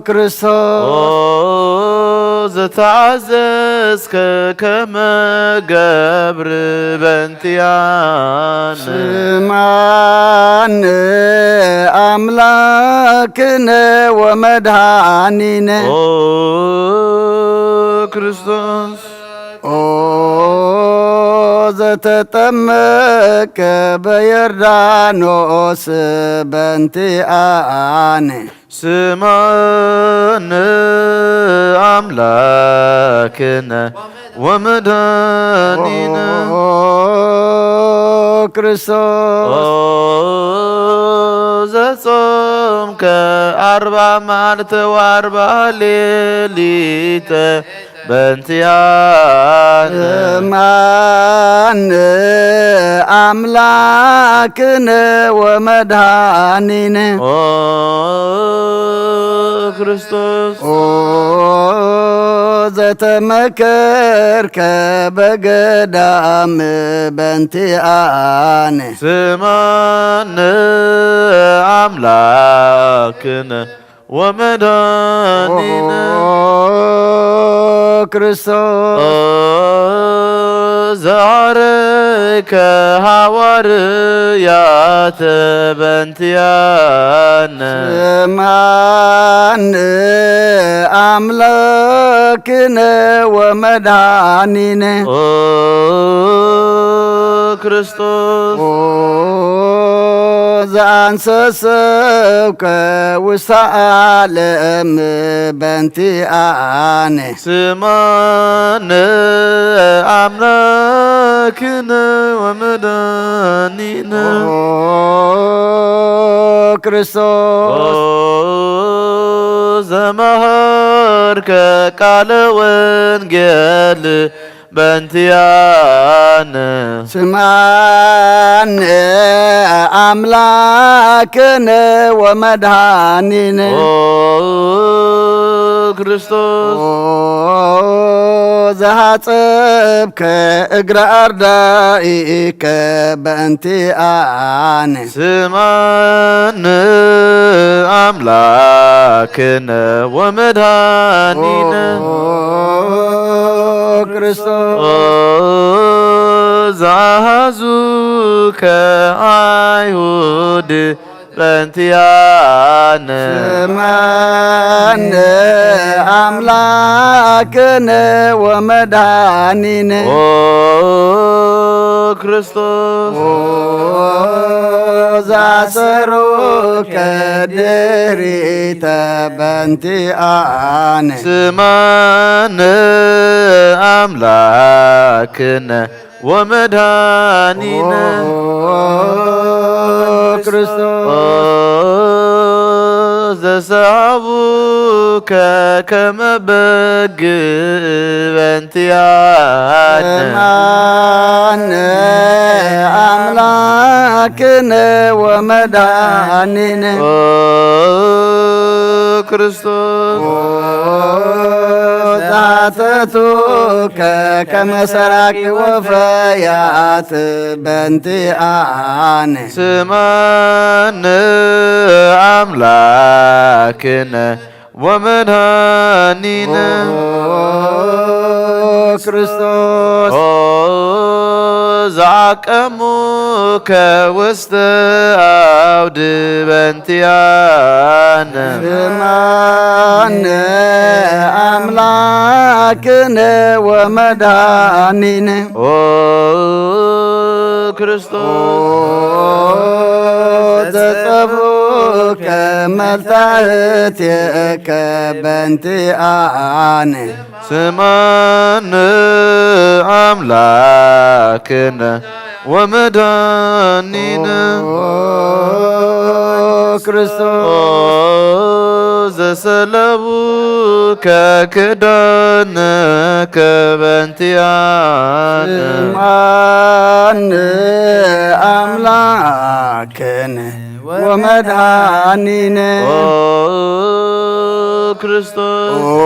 ክርስቶስ። ኦ ዘተዓዘዝከ ከመ ገብር በንቲያን። ስማን ኣምላክነ ወመድኃኒነ። ኦ ክርስቶስ። ኦ ዘተጠመቀ በዮርዳኖስ በንቲኣነ። ስማነ ኣምላክነ ወመድኃኒነ። ኦ ክርስቶስ። ኦ ዘጾምከ ኣርባ መዓልተ ወኣርባ ሌሊተ በንቲኣነ። እማን ኣምላክነ ወመድኃኒነ። ኦ ክርስቶስ። ኦ ዘተመከርከ በገዳም በንቲኣነ። ስማነ ኣምላክነ ወመድኃኒነ። ኦ ክርስቶስ። ኦ ዘዓረይከ ሃዋርያተ በንቲኣነ። ስማነ ኣምላክነ ወመድኃኒነ። ኦ ክርስቶስ። ኦ ዘአንሰሰውከ ውስተ ዓለም በንቲኣነ። ስማነ ኣምላክነ ወመድኃኒነ። ኦ ክርስቶስ። ኦ ዘመሃርከ ቃለ ወንጌል በንቲኣነ። ስማነ ኣምላክነ ወመድኃኒነ። ኦ ክርስቶስ። ኦ ዘሃጸብከ እግረ ኣርዳኢከ በንቲኣነ። ስማነ ኣምላክነ ወመድኃኒነ። ኦ ክርስቶስ። ኦ ዘአሐዙከ ኣይሁድ በንቲኣነ። ስማነ ኣምላክነ ወመድኃኒነ። ኦ ክርስቶስ። ኦ ዘአሰሩከ ድሪተ በንቲኣነ። ስማነ ኣምላክነ ወመድኃኒነ። ኦ ክርስቶስ። ኦ ዘሰሃቡከ ከመ በግ በንቲኣነ። እማነ ኣምላክነ ወመድኃኒነ። ኦ ክርስቶስ። ኦ ዛተቱከ ከመ ሰራቂ ወፈያት በንቲኣነ። ስማነ ኣምላክነ ወመድኃኒነ። ኦ ክርስቶስ። ኦ ዘአቀሙከ ውስተ አውድ በንቲኣነ። ስማነ አምላክነ ወመድኃኒነ። ኦ ክርስቶስ። ኦ ዘጸፍኡከ መልታህትከ በንቲኣነ። ስማነ አምላክነ ወመድኃኒነ። ኦ ክርስቶስ። ኦ ዘሰለቡከ ክዳነከ በንቲኣነ። ስማነ አምላክነ ወመድኃኒነ። ኦ ክርስቶስ። ኦ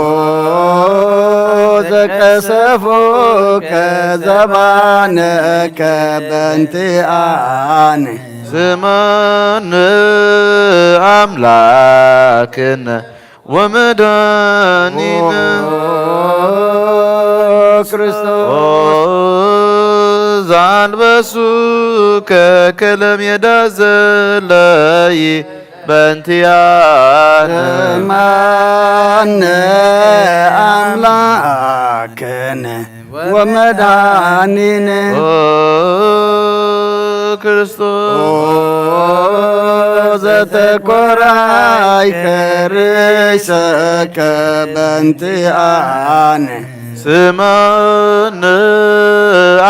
ዘቀሰፉከ ዘባነከ በንቲኣነ። ስማነ አምላክነ ወመድኃኒነ ኦ ክርስቶስ። ኦ ዘአልበሱከ ከለሜዳ ዘለይ በእንቲአነ። እማነ አምላክነ ወመድኃኒነ ኦ ክርስቶስ። ኦ ዘተኮራይ ከርእሰከ በእንቲአነ። ስማነ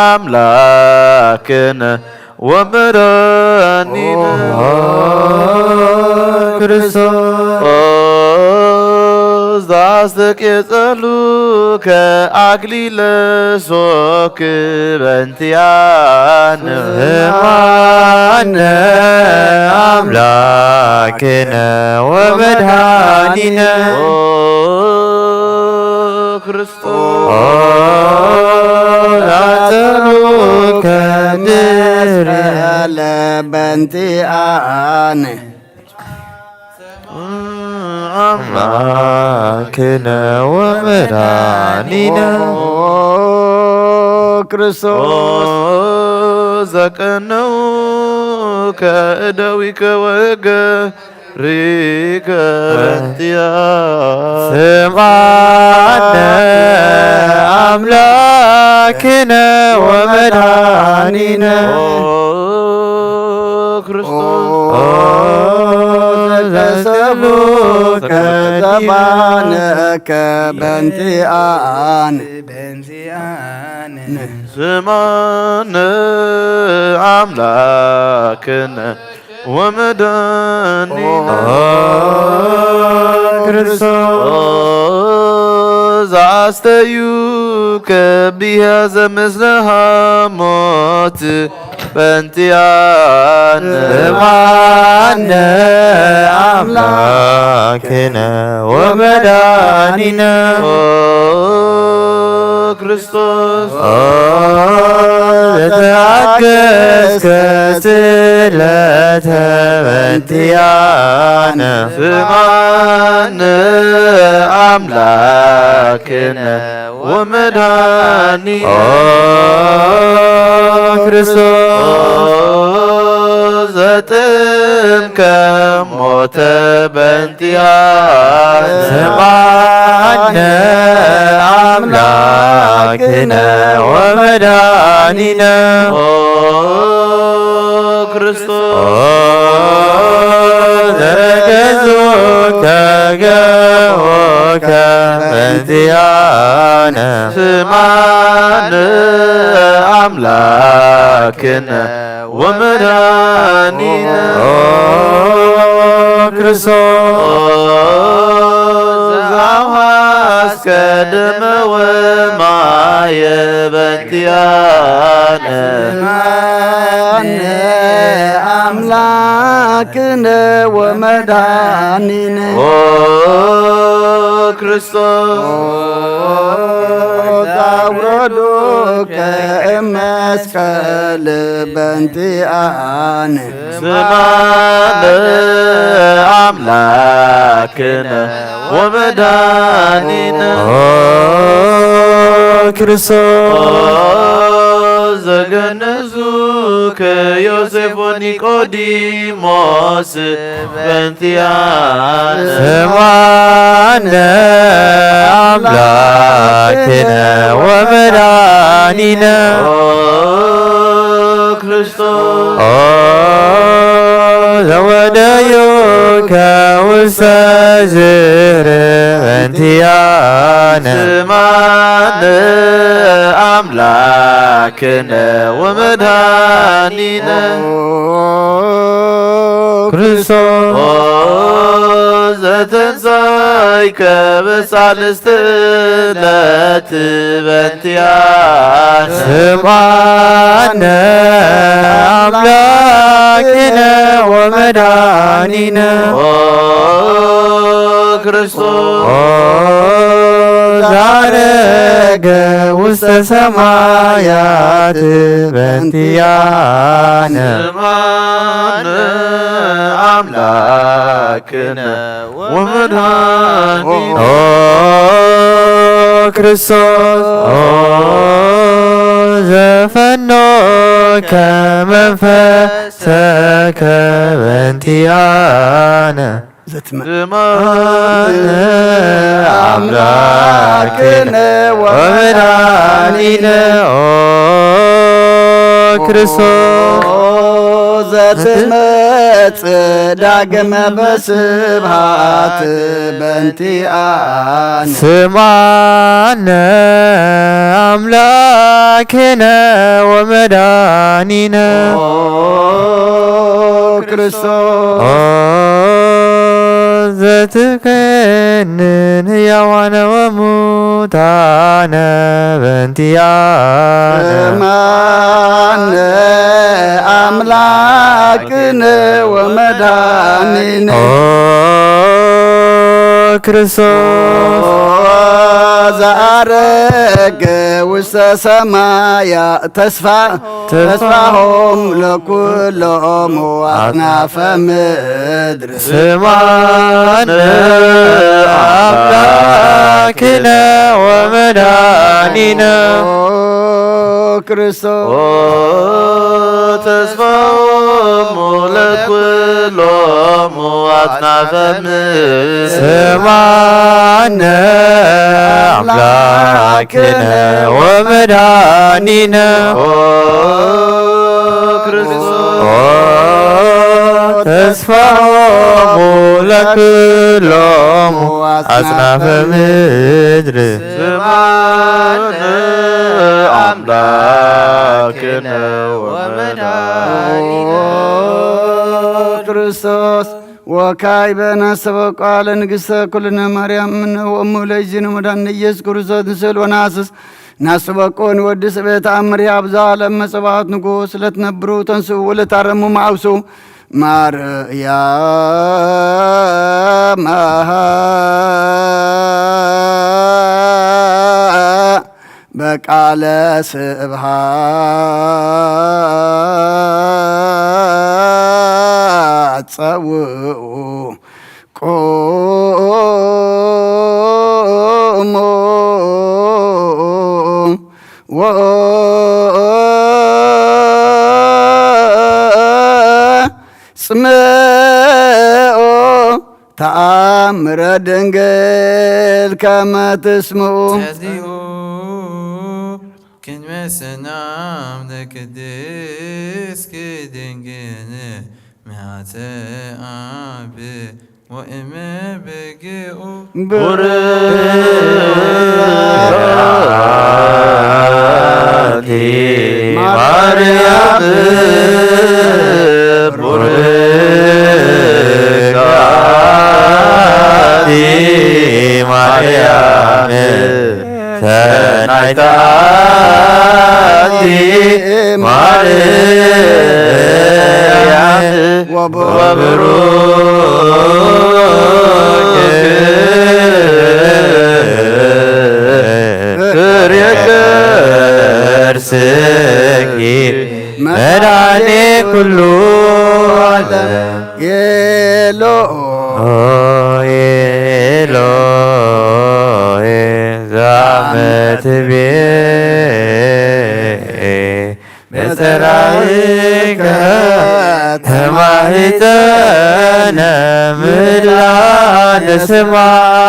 አምላክነ ወመድኃኒነ ኦ ክርስቶስ። ኦ ዘአስተቄጸሉከ አክሊለ ሶክ በእንቲአነ። ስማነ አምላክነ ወመድኃኒነ ኦ ክርስቶስ። ኦ ላጸሉከ ድረ በእንቲአነ። አምላክነ ወመድኃኒነ ኦ ክርስቶስ። ኦ ዘቀነውከ እደዊከ ወእገ ሪከ በእንቲአነ። ስምዓነ አምላክነ ወመድኃኒነ ኦ ክርስቶስ። ኦ ዘተሰብከ ዘባነከ በእንቲአነ። ስምዓነ አምላክነ ወመድኃኒነ ኦ ክርስቶስ። ኦ ዘአስተዩከ ብሔዘ ምስለ ሐሞት በእንቲአነ። ስምዓነ አምላክነ ወመድኃኒነ ኦ ክርስቶስ። ኦ ዘተአገስከ ስእለተ በእንቲአነ። ስምዓነ አምላክነ ወመድኃኒነ ኦ ክርስቶስ። ኦ ዘጥምከ ሞተ በእንቲአነ። ስምዓነ አምላክነ ወመድኃኒነ ኦ ክርስቶስ። ኦ ዘገዙከ ገቦከ በእንቲአነ። ስምዓነ አምላክነ ወመድኃኒነ ኦ ክርስቶስ። ኦ ዘአውሐስከ ደመ ወማየ በእንቲአነ። ስምዓነ አምላክነ ወመድኃኒነ ኦ ክርስቶስ። ኦ ዘአውረዱከ እመስቀል በእንቲአነ። ስምዓነ አምላክነ ወመድኃኒነ ኦ ክርስቶስ። ኦ ዘገነዙከ ዮሴፍ ወኒቆዲሞስ በእንቲአነ። ስምዓነ አምላክነ ወመድኃኒነ ኦ ክርስቶስ። ኦ ዘወደዩከ ውስተ ዝርእ በእንቲአነ። ስምዓነ አምላክነ ወመድኃኒነ ኦ ክርስቶስ። ኦ ዘተንሳይከ በሳልስት ዕለት በእንቲአነ። ስምዓነ አምላክነ ወመድኃኒነ ኦ ክርስቶስ። ኦ ዛሬ ዐረገ ውስተ ሰማያት በእንቲአነ። ስምዓነ አምላክነ ወመድኃኒነ። ኦ ክርስቶስ፣ ኦ ዘፈኖከ መንፈሰከ በእንቲአነ። ዘትመ- ስምዓነ አምላክነ ወመድኃኒነ። ኦ ክርስቶስ፣ ኦ ዘትመጽእ ዳግመ በስብሐት በእንቲአነ። ስምዓነ አምላክነ ወመድኃኒነ። ኦ ክርስቶስ፣ ኦ ዘትከንን ሕያዋነ ወሙታነ በእንቲአነ። ስምዓነ አምላክነ ወመድኃኒነ። ኦ ክርስቶስ፣ ኦ ዘዐረገ ውስተ ሰማያ ተስፋ ተስፋሆም ለኩሎም አጽናፈ ምድር። ስምዓነ አምላክነ ወመድኃኒነ። ኦ ክርስቶስ፣ ኦ ተስፋሆሙ ለኩሎሙ አጽናፈ ምድር። ስምዓነ አምላክነ ወመድኃኒነ። ኦ ክርስቶስ፣ ኦ ተስፋሆሙ ለኩሎሙ አጽናፈ ምድር። ስምዓነ አምላክነ ወመድኃኒነ። ኦ ክርስቶስ፣ ወካዕበ ናስተበቋ ለንግሥተ ኩልነ ማርያም እምነ ወእሙ ለእግዚእነ ወመድኃኒነ ኢየሱስ ክርስቶስ ንስእል ወነሐስስ። ናስተበቆ ንወድስ በተአምር አብ ዘዓለም መጸባዖት ንጉሥ ለትነብሩ ተንስኡ ወለታረሙ መዓውሱ። ማርያም በቃለ ስብሐት ጸውዑ ቁሙ ወጽምዑ ተአምረ ድንግል ከመ ትስምዑ። ጸሊኡ ክንመ ሰላም ለክድስኪ ድንግል ምልዕተ አብ ወእመ በግኡ። ቡርክቲ ማርያም፣ ቡርክቲ ማርያም፣ ሰናይት አንቲ ማርያም፣ ወቡሩክ ፍሬ ከርስኪ መድኃኔ ኩሉ ዓለም። ኤሎሄ ኤሎሄ ዛመትቤ በጸራይከ ተማህፀነ ምላደ ስማ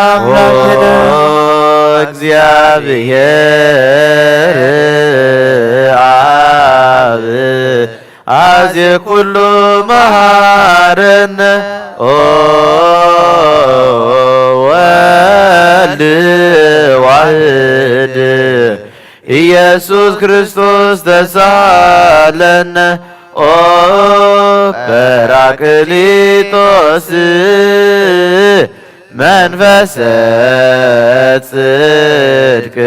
አምላክነ። ኦ እግዚአብሔር አብ አዜ ኩሉ መሃረነ። ኦ ወልድ ዋህድ ኢየሱስ ክርስቶስ ተሳለነ። ኦ ጰራቅሊጦስ መንፈሰ ጽድቅ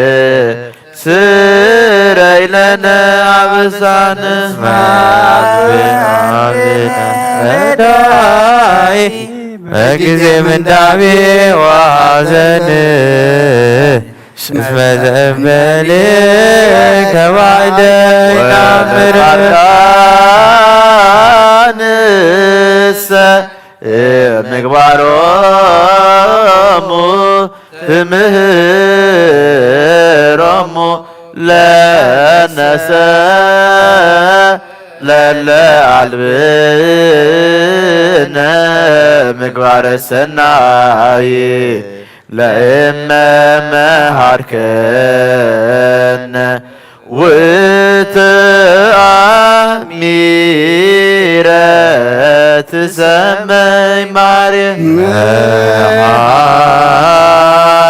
ስረይ ለነ አበሳነ። መድኃኒነ ረዳኢ በጊዜ ምንዳቤ ወሐዘን እስመ ዘእመሌከ ባዕደ ይናምር። ወጻድቃንሰ ምግባሮሙ ትምህሮሙ ለነሰ ለለ አልብነ ምግባረ ሰናይ ለእመ መሃርከነ ውትአሚረ ትሰመይ ማርየ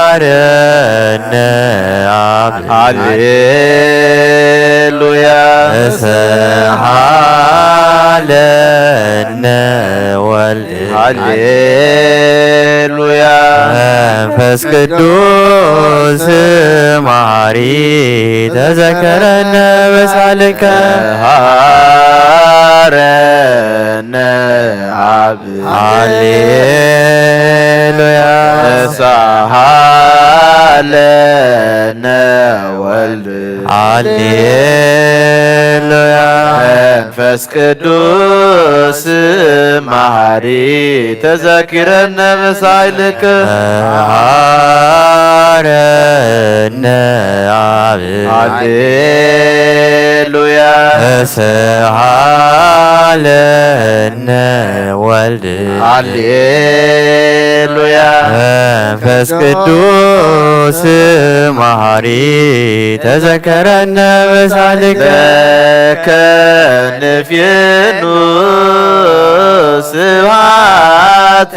መሃረነ አብ ሃሌሉያ ተሰሃለነ ወልድ ሃሌሉያ መንፈስ ቅዱስ መሐሪ ተዘከረነ በሳልከ ሃረነ አብ ሃሌሉያ ተሳሃለነ ወልድ ሃሌሉያ መንፈስ ቅዱስ መሐሪ ተዘኪረነ በሳይልከ መሐረነ አብ ሃሌሉያ ተሰሃለነ ወልድ ሃሌሉያ መንፈስ ቅዱስ መሐሪ ተዘከረነ በሳልከ ለከ ንፌኑ ስብሐተ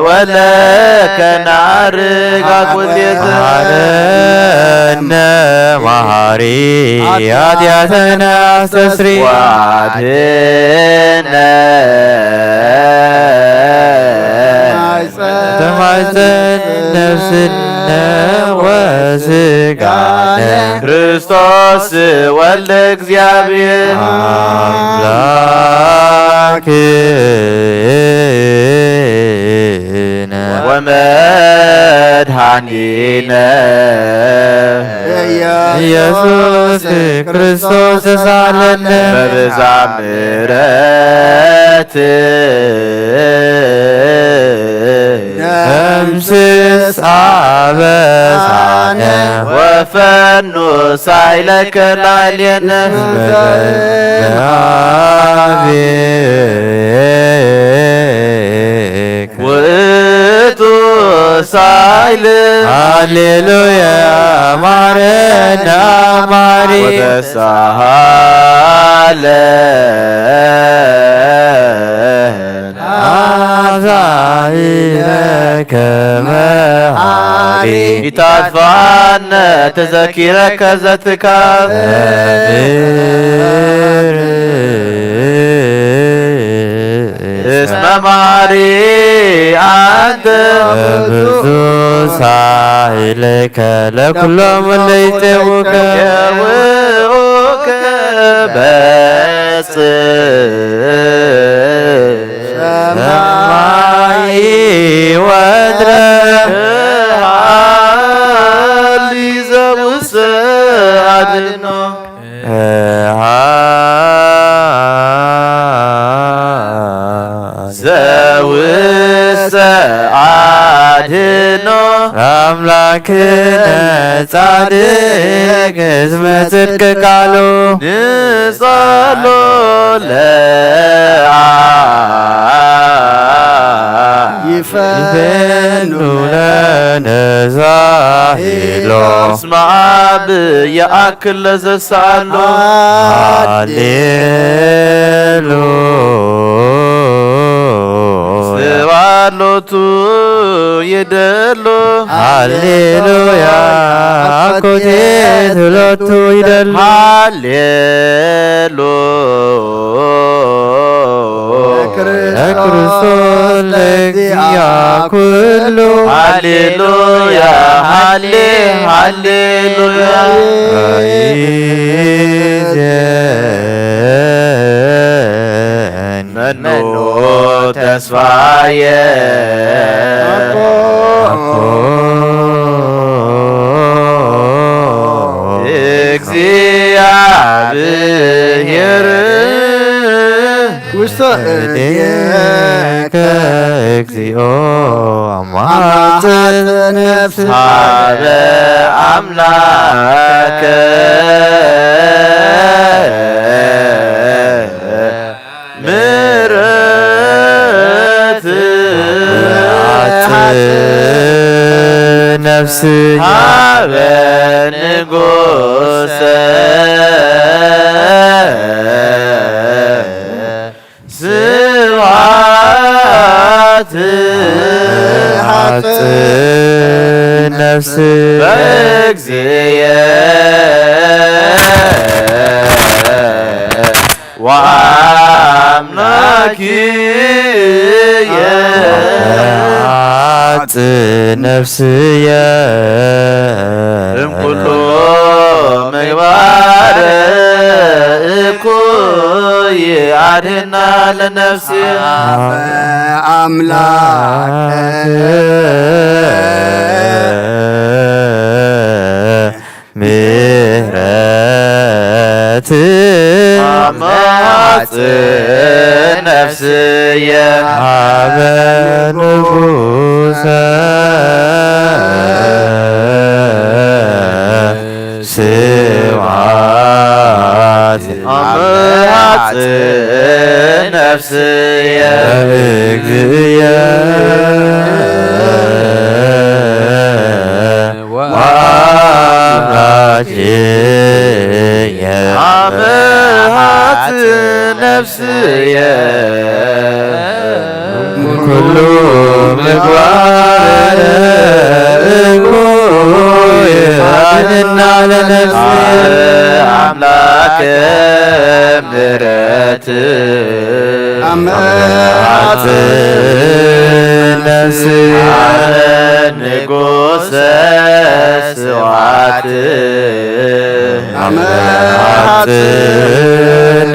ወለከ ናርግ አኮቴተ መሐረነ መሐሪ ኃጢአተነ አስተስሪ ወአድኅነነ ተማጸን ነፍስነ ወስጋነ ክርስቶስ ወልደ እግዚአብሔር አምላክ ወመድኃኒነ ኢየሱስ ክርስቶስ ተሳለነ በብዛ ምሕረት ደምስስ አበሳነ ወፈኑ ሳይለከ ላዕሌነ አቤት ውእቱ ሳይል ሃሌሉያ ማረና ማሪ ወተሳሃለ አዛኢነ ከመ ሐሪ ኢታጥፋነ ተዘኪረከ ዘትካብ እስመ ማሪ አንተ ብዙ ሳይለከ ለኩሎም ለይጼውከ የውኡከ በጽ ሰማይ ወድረ ሃሊ ዘውስእ አድኖ ዘውስእ አድኖ አምላክነ ጻድቅ እስመ ጽድቅ ቃሉ ንጸሎ ለአ ይፈኑ ለነ ዛሂሎ እስመ አብ የአክል ለዘሳሎ ሃሌሉ ስብሐት ሎቱ ይደሎ ሃሌሉያ አኮቴት ሎቱ ይደሎ ሃሌሉ ለክርስቶስ ለእግዚአ ኩሉ ሃሌሉያ ሃሌ ሃሌሉያ መኑ ተስፋየ እዴከ እግዚኦ አማጽእ ነፍሲ ሀበ አምላከ ምሕረት አጽእ ነፍሲ ሀበ ንጉሰ ስብሐት ሀጽእ ነፍሲ በእግዚእየ ወአምላክየ ሀጽእ ነፍስየ እምኩሉ ምግባር እኩይ አድህና ለነፍስየ። አምላክ ምሕረት አማጽእ ነፍስየ ሀበ ንጉሰ ስብሐት አማጽእ ነፍስየ እግዚእየ ወአምላክየ አመሃጽ ነፍስየ ኩሉ ምግባር እኩይ አድህና ለነፍስየ አምላክ ምሕረት አመሃጽ ነፍስየ ንጉሰ ስብሐት አመሃጽ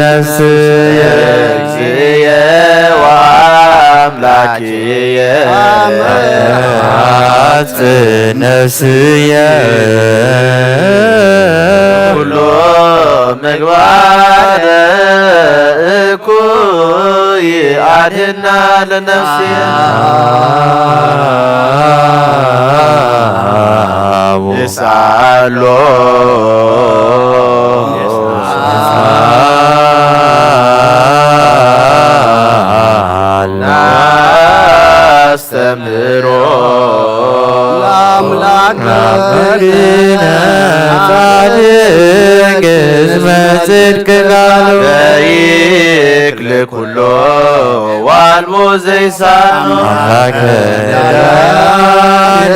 ነፍስየ እግዚእየ ወአምላክየ አመሃጽ ነፍስየ ኩሉ ምግባር እኩይ አድህና ለነፍስየ። ይስአሎ አስተምህሮ ለአምላክ ጻድቅ እስመ ጽድቅ ቃሉ ይክል ኩሎ ዋልቦ ዘይሳኖ አምላከ ዳን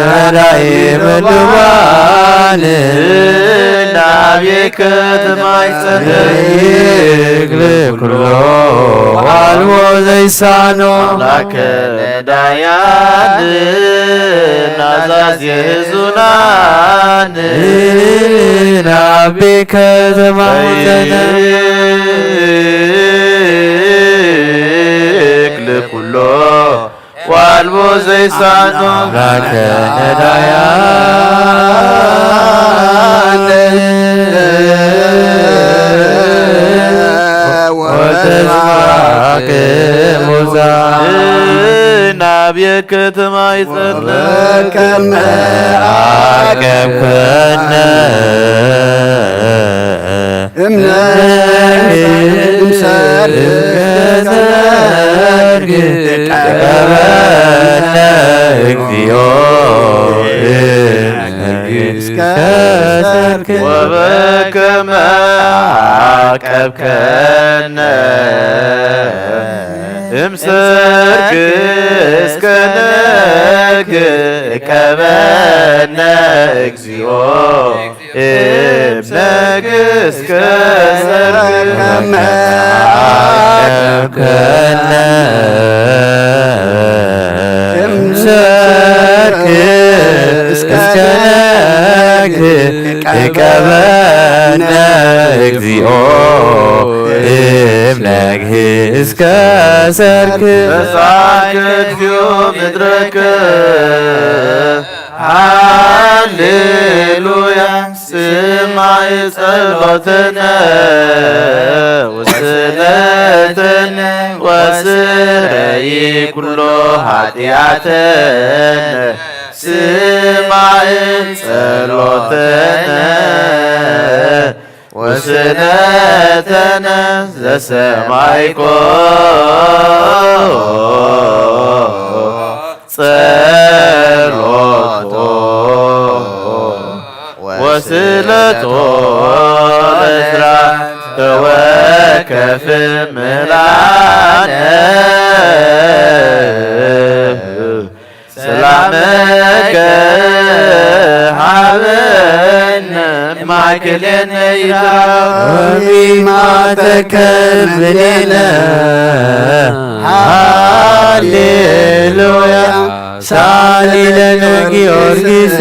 ረዳኢ ምሉዋን ናብየከ ትማይጸን ይክል ኩሎ ዋልቦ ዘይሳኖ አምላከ ዳያን ናዛዝ የህዙናን ናብከ ተማሕፀነ። ይክል ኩሎ ዋልቦ ዘይሳኖ አምላከ ነዳያን ወተስፋክ ሙዛ ናብየ ከተማ ይጸልእ ከመ አቀብከነ እምነ እምሰርክ ተቀበለ እግዚኦ እስከ ሰርክ ወበከመ አቀብከነ እምሰርክ እስከ ነግ እቀበነ እግዚኦ እምነግ እስከ ሰርክ ከመ አቀብከነ እምሰርክ እስከ ነግ እቀበነ እግዚኦ እምነግህ እስከ ሰርክ በጻሕከ እግዚኦ ምድረከ ሃሌሉያ ስም ማይ ጸሎትነ ወስለትነ ወስረይ ኩሎ ኃጢአትነ ስማይ ጸሎትነ ወስለተነ ዘሰማይኮ ጸሎቶ ወስለቶ ለዝራ ተወከፍ ምላነ ሰላመከ ሃበነ ማእከሌነ ይትረፍ። ወሚማተከ ምኔነ ሃሌሉያ ሳሊለነ ጊዮርጊስ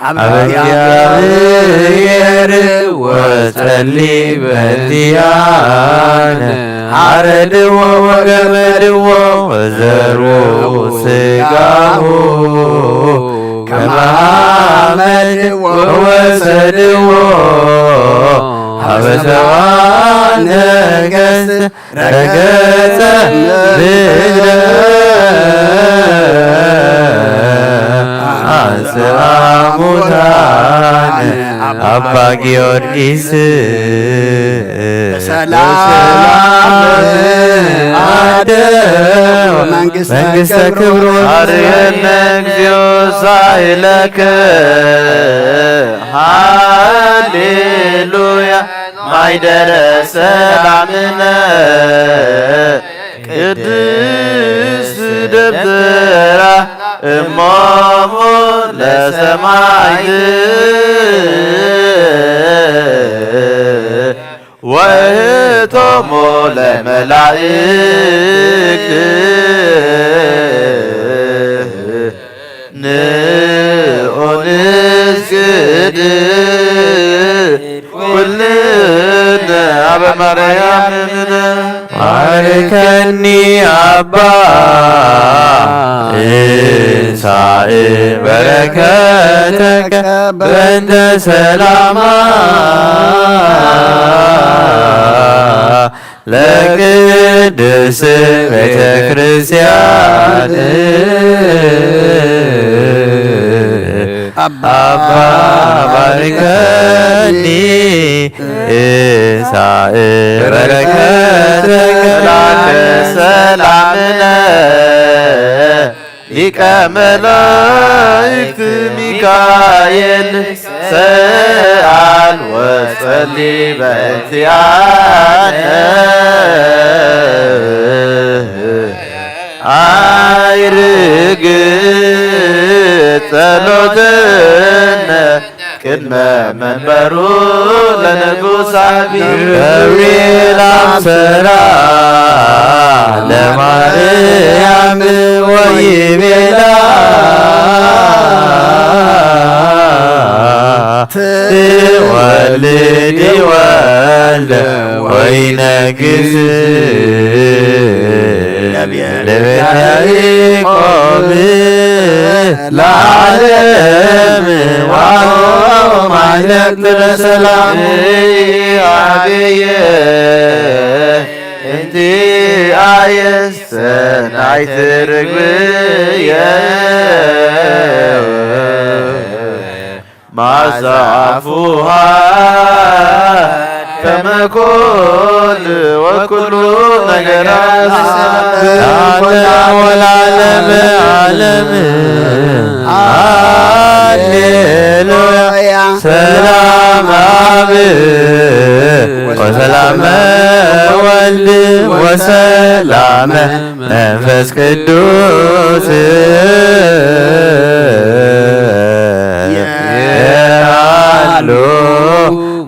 ኣብ እግዚአብሔር ወጸሊ በእንቲአነ አረድዎ ወገመድዎ ወዘሩ ስጋሁ ከመ አመድ ወወሰድዎ ሀበ ሰብአ ነገሥት ረገጸ ምድረ አንስአ ሙታነ አባ ጊዮርጊስ ሰላም አደው መንግስተ ክብሩ አርየነ እግዚኦ ሳይለከ ሃሌሉያ ማይደረ ሰላምነ ቅድስት ደብተራ እሞሙ ለሰማዕት ወእህቶሙ ለመላእክት ንዑ ንስግድ ኩልነ አበ ማርያም እምነ ባርከኒ አባ እንሳእ በረከተከ በእንተ ሰላማ ለቅድስት ቤተ ክርስቲያን አባ ባርከኒ እንሳእ በረከተከ ሰላምነ ሊቀ መላእክት ሚካኤል ሰአል ወጸሊ በእንቲአነ አይርግ ጸሎትነ ቅድመ መንበሩ ለንጉሥ አቢብ ገብርኤል አብሰራ ለማርያም ወይቤላ ትወልድ ወልደ ወይነግስ ለቤተ ያዕቆብ ለዓለም ዋው ማይለቅ ለሰላም አብየ እንቲ አየስ ሰናይት ርግብየ ማዛፉሃ ከመኮል ወኩሉ ነገራ ለዓለም ወለዓለመ ዓለም ሃሌሉያ። ሰላም አብ ወሰላም ወልድ ወሰላም መንፈስ ቅዱስ የሃሉ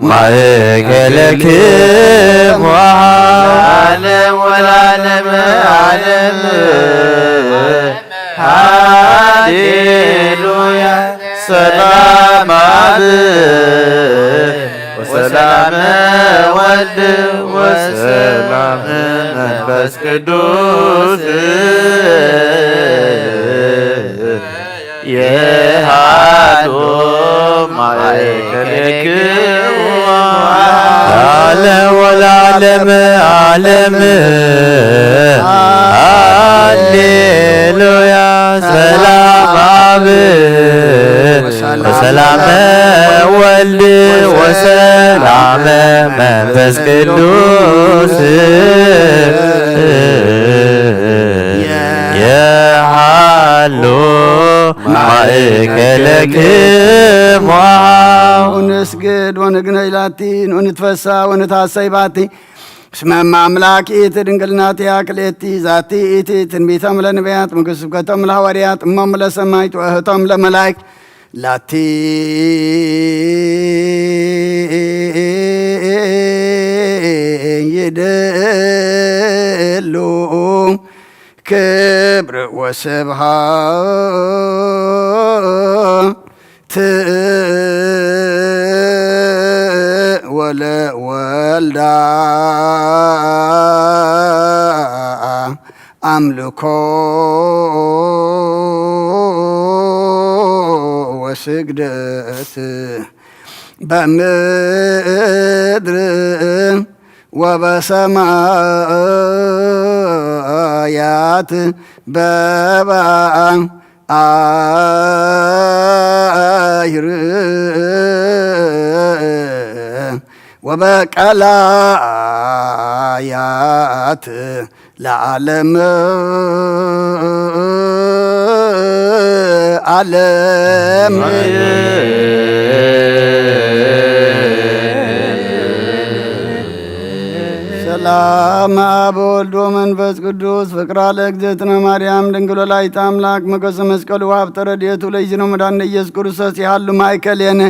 ማእከለክሙ ዓለም ወለዓለመ ዓለም። ሃሌሉያ። ሰላም አብ ወሰላም ወልድ ወሰላም መንፈስ ቅዱስ የሃ ማእከለክሙ ዓለም ወለዓለመ ዓለም። ሃሌሉያ። ሰላም አብ ወሰላመ ወልድ ወሰላመ መንፈስ ቅዱስ የሃሎ ማእከለክሙ። ንስግድ ወንግነይ ላቲ ወንትፈሳ ወንትሐሰይ ባቲ። እስመ እመ አምላክ ይእቲ ድንግል ናቲያ ክልኤቲ ዛቲ ይእቲ ትንቢቶም ለነቢያት ምክስብከቶም ለሐዋርያት እሞም ለሰማይት ወእህቶም ለመላእክት ላቲ ይደሉ ክብር ወስብሐት ወለወልዳ አምልኮ ወስግደት በምድር ወበሰማያት በባ አይር ወበቀላያት ለዓለም ዓለም። ሰላም አብ ወልድ ወመንፈስ ቅዱስ ፍቅራ ለእግዝእትነ ማርያም ድንግል ወላዲተ አምላክ መገሰ መስቀሉ ሀብተ ረድኤቱ ለይዝነ መድኃኒነ ኢየሱስ ክርስቶስ ይሃሉ ማእከሌነ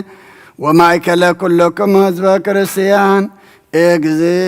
ወማእከለ ኩልክሙ ህዝበ ክርስቲያን። እግዝእ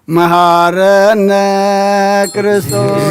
መሃረነ ክርስቶስ።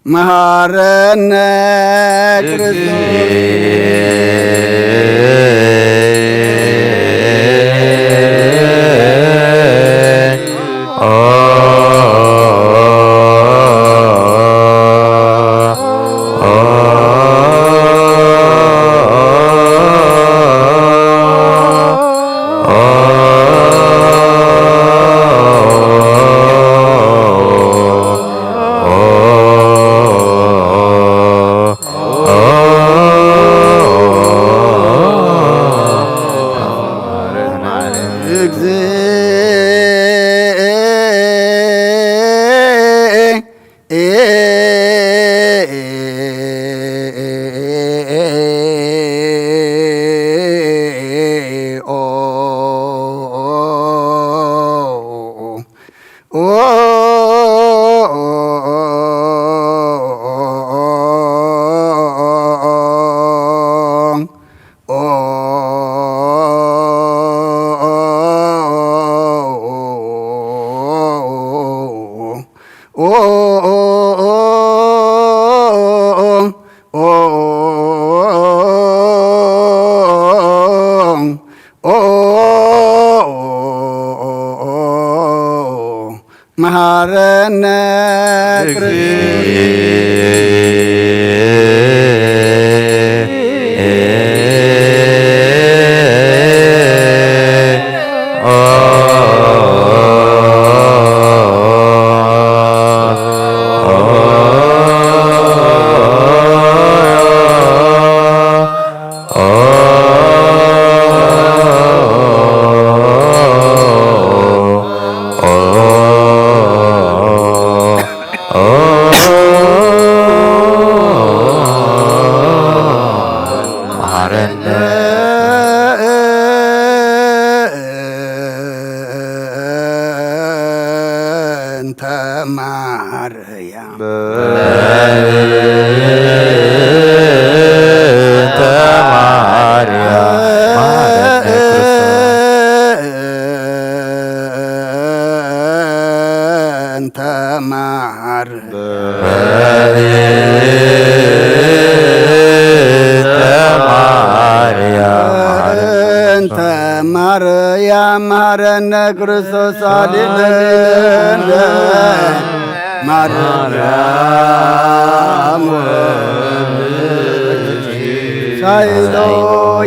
መሃረነ ክርስቶስ። መሃረነ እንተ ማርያም በእንተ ማርያም እንተ ማር በእንተ ማርያም እንተ ማርያም መሐረነ ክርስቶስ አድነነ። ማርያም ወልድኪ ሳይሎ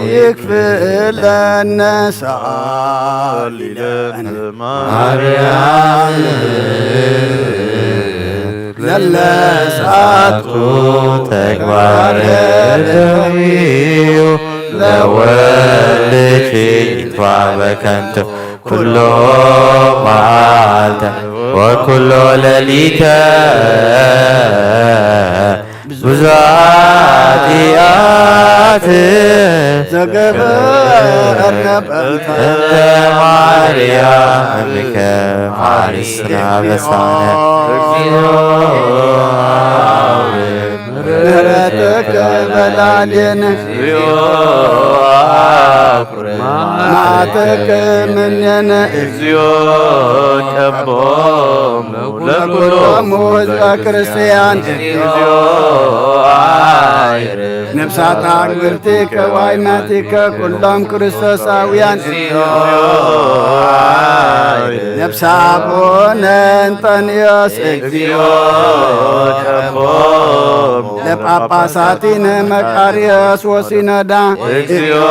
ይክፍለነ ሰአሊ ለነ ማርያም ለለሳቱ ተግባረ ደዊዩ ለወልድኪ ይትባ በከንቱ ኩሎ መዓልተ ወኩሎ ሌሊተ ብዙኃት ኃጢአት ዘገበርነ በእንተ ማርያም እምከ ማሪስና በሳነ እግዚኦ ምሕረትከ በላዕሌነ እግዚኦ መዓተከ እምኔነ እግዚኦ ቀቦሙ ለኩሎሙ ህዝበ ክርስቲያን። ነፍሳት አግብርቲከ ዋይማቲከ ኩሎም ክርስቶሳውያን። ነፍሰ አቡነ እንጠንዮስ ለጳጳሳቲነ መቃርዮስ ወሲኖዳ። እግዚኦ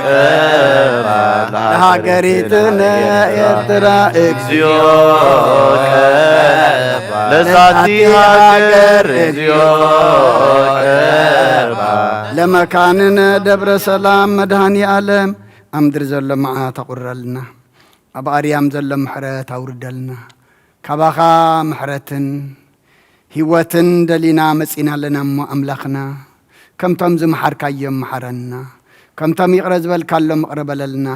ቀባ ለሃገሪትነ ኤርትራ። እግዚኦ ቀባ ለዛቲ ሃገር። እግዚኦ ቀባ ለመካንነ ደብረ ሰላም መድኃኔ ዓለም። ኣብ ምድሪ ዘሎ መዓት ኣቑርረልና። ኣብ ኣርያም ዘሎ ምሕረት ኣውርደልና። ካባኻ ምሕረትን ህይወትን ደሊና መጺና ኣለና እሞ ኣምላኽና፣ ከምቶም ዝመሓርካዮም መሓረና፣ ከምቶም ይቕረ ዝበልካሎም ይቕረ በለልና፣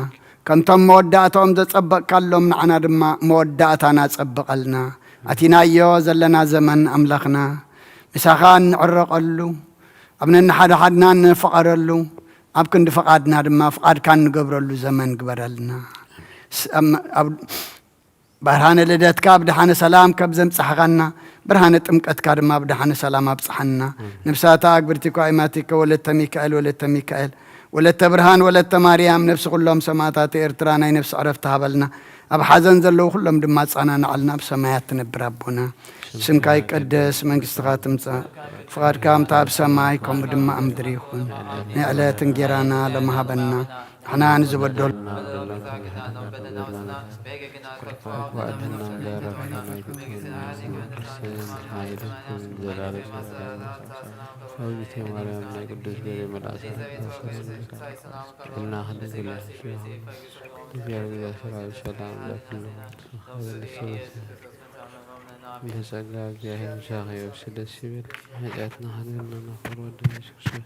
ከምቶም መወዳእታኦም ዘጸበቕካሎም ንዓና ድማ መወዳእታና ጸብቐልና። ኣቲናዮ ዘለና ዘመን ኣምላኽና ምሳኻ እንዕረቐሉ፣ ኣብ ነንሓድሓድና እንፍቐረሉ፣ ኣብ ክንዲ ፍቓድና ድማ ፍቓድካ እንገብረሉ ዘመን ግበረልና። ስ-፣ ኣብ፣ ኣብ ብርሃነ ልደትካ ብደሓነ ሰላም ከብ ዘምጻሕኻና፣ ብርሃነ ጥምቀትካ ድማ ብደሓነ ሰላም ኣብጽሓና። ነፍሳታ ኣግብርቲኮ ኣይማቲከ ወለተ ሚካኤል፣ ወለተ ሚካኤል፣ ወለተ ብርሃን፣ ወለተ ማርያም፣ ነፍሲ ኩሎም ሰማዕታት ኤርትራ ናይ ነፍሲ ዕረፍቲ ሃበልና። ኣብ ሓዘን ዘለዉ ኩሎም ድማ ኣጸናንዓልና። ኣብ ሰማያት ትነብር ኣቦና፣ ስምካ ይቀደስ፣ መንግስትኻ ትምጻእ፣ ፍቓድካ ከምታ ኣብ ሰማይ ከምኡ ድማ ኣብ ምድሪ ይኹን። ናይ ዕለት እንጌራና ሎሚ ሃበና። ንሕና ንዝበደሉ ኣውዲተ ማርያም ናይ ቅዱስ ገብርኤል መልኣክ ሰላምታ ሰላም ይብዛልኪ። ጥዕና ክንደግልሽ ይኹን። እግዚኣብሔር ሰራዊት ሰላም ለኩሉ። ብጸጋ እግዚኣብሔር ምሳኺ ይሁን። ደስ ይበል። ኃጢአትና ኃጢአትና ናፈር ወደ ኢየሱስ ክርስቶስ።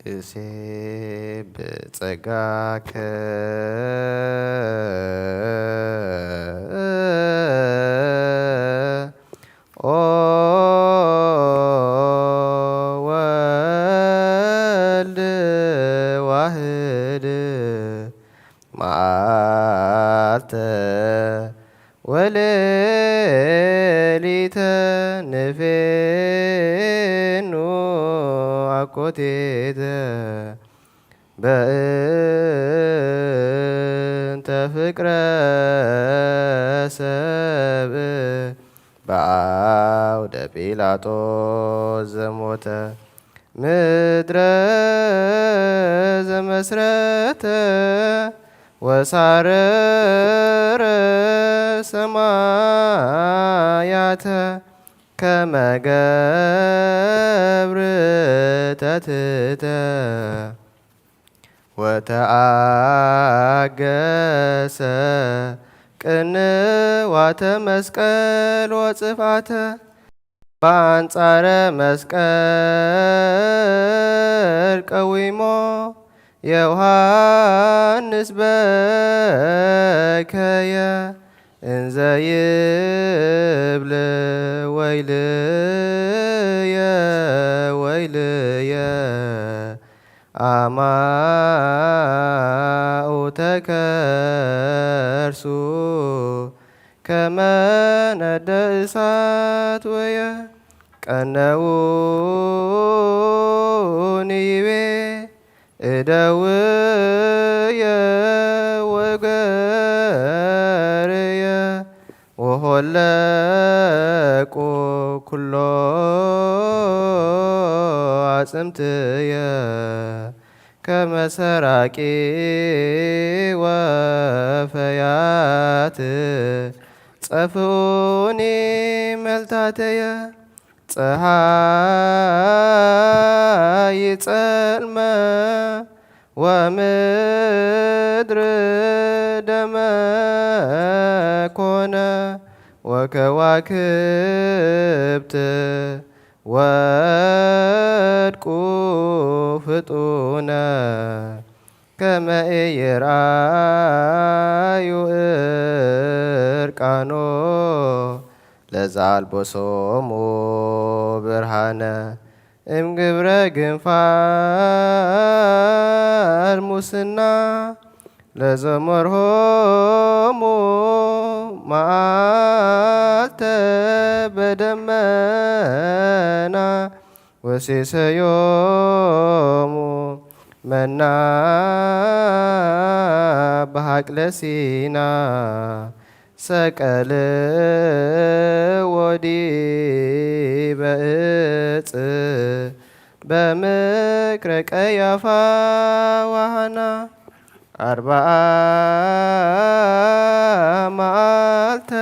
እሴ ብጸጋከ ኦ ወልድ ዋህድ መዓልተ ወሌሊተ ንፌኑ ኣኮቴተ በእንተ ፍቅረ ሰብ በአውደ ጲላጦስ ዘሞተ ምድረ ዘመስረተ ወሳረረ ሰማያተ ከመ ገብር ተትህተ ወተአገሰ ቅንዋተ መስቀል ወጽፍዓተ በአንጻረ መስቀል ቀዊሞ ዮሐንስ በከየ እንዘ ይብል ወይልየ ወይልየ አማኡ ተከርሱ ከመ ነደ እሳት ወየ ቀነውኒ ይቤ እደውየ ወገርየ ወሆለቁ ኩሎ አጽምትየ ከመ ሰራቂ ወፈያት ጸፍኡኒ መልታተየ ጸሓይ ጸልመ ወምድር ደመ ኮነ ወከዋክብት ወድቁ ፍጡነ ከመ ኢይርአዩ እርቃኖ ለዘአልበሶሙ ብርሃነ እምግብረ ግንፋል ሙስና ለዘመርሆሙ መዓልተ በደመና ወሴሰዮሙ መና በሃቅለ ሲና ሰቀልዎ ዲበ እፅ በምክረ ቀያፋ ወሃና አርብዓ መዓልተ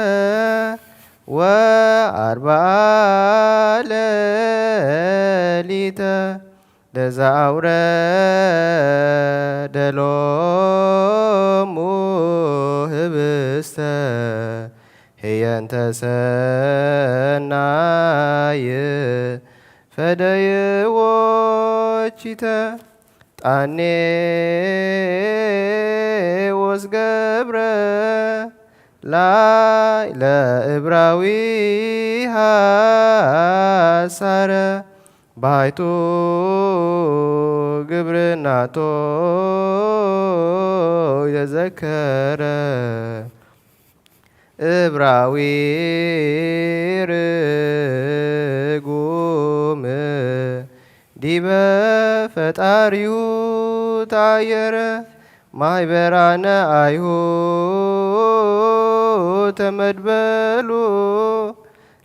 ወአርብዓ ሌሊተ ለዘ አውረደ ሎሙ ህብስተ ህየንተ ሰናይ ፈደይዎ ቺተ ጣኔዎስ ገብረ ላዕለ እብራዊ ሐሳረ ባይቱ ግብርናቶ የዘከረ እብራዊ ርጉም ዲበ ፈጣሪሁ ተአየረ ማይበራነ አይሁድ ተመድበሉ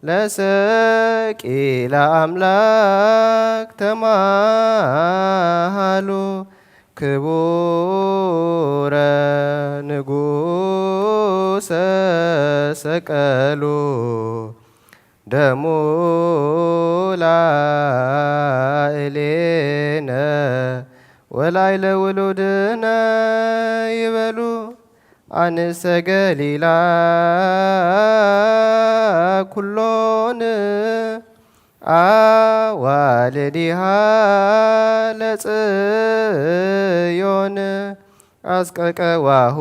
ለሰቂለ አምላክ ተማሃሉ ክቡረ ንጉሰ ሰቀሉ ደሙ ላዕሌነ ወላዕለ ውሉድነ ይበሉ ኣንስተ ገሊላ ኩሎን ኣዋልዲሃ ለጽዮን ኣስቀቀዋሁ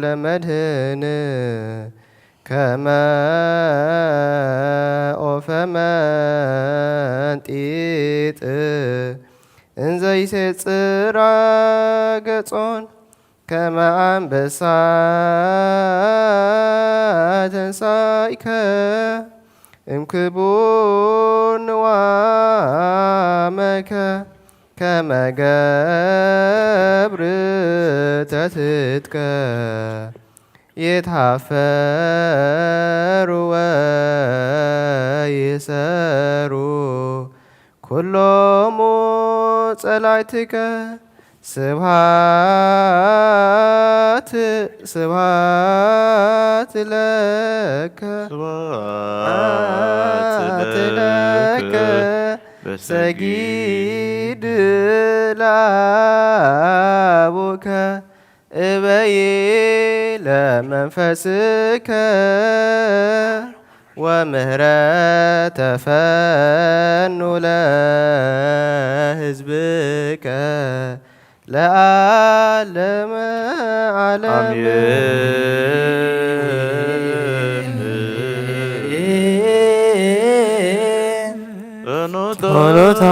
ለመድህን ከመ ኦፈ መንጢጥ እንዘይሴጽራ ገጾን ከመ ኣንበሳ ተንሳይከ እምክቡር ንዋመከ ከመ ገብር ተትትከ ይትሃፈሩ ወይሰሩ ኩሎሙ ጸላእትከ። ስብሃት ስብሃት ለከ ስብሃት ለከ ሰጊድ ለአቡከ እበይ ለመንፈስከ ወምህረተ ፈኑ ለህዝብከ ለዓለመ ዓለም። ጸሎታ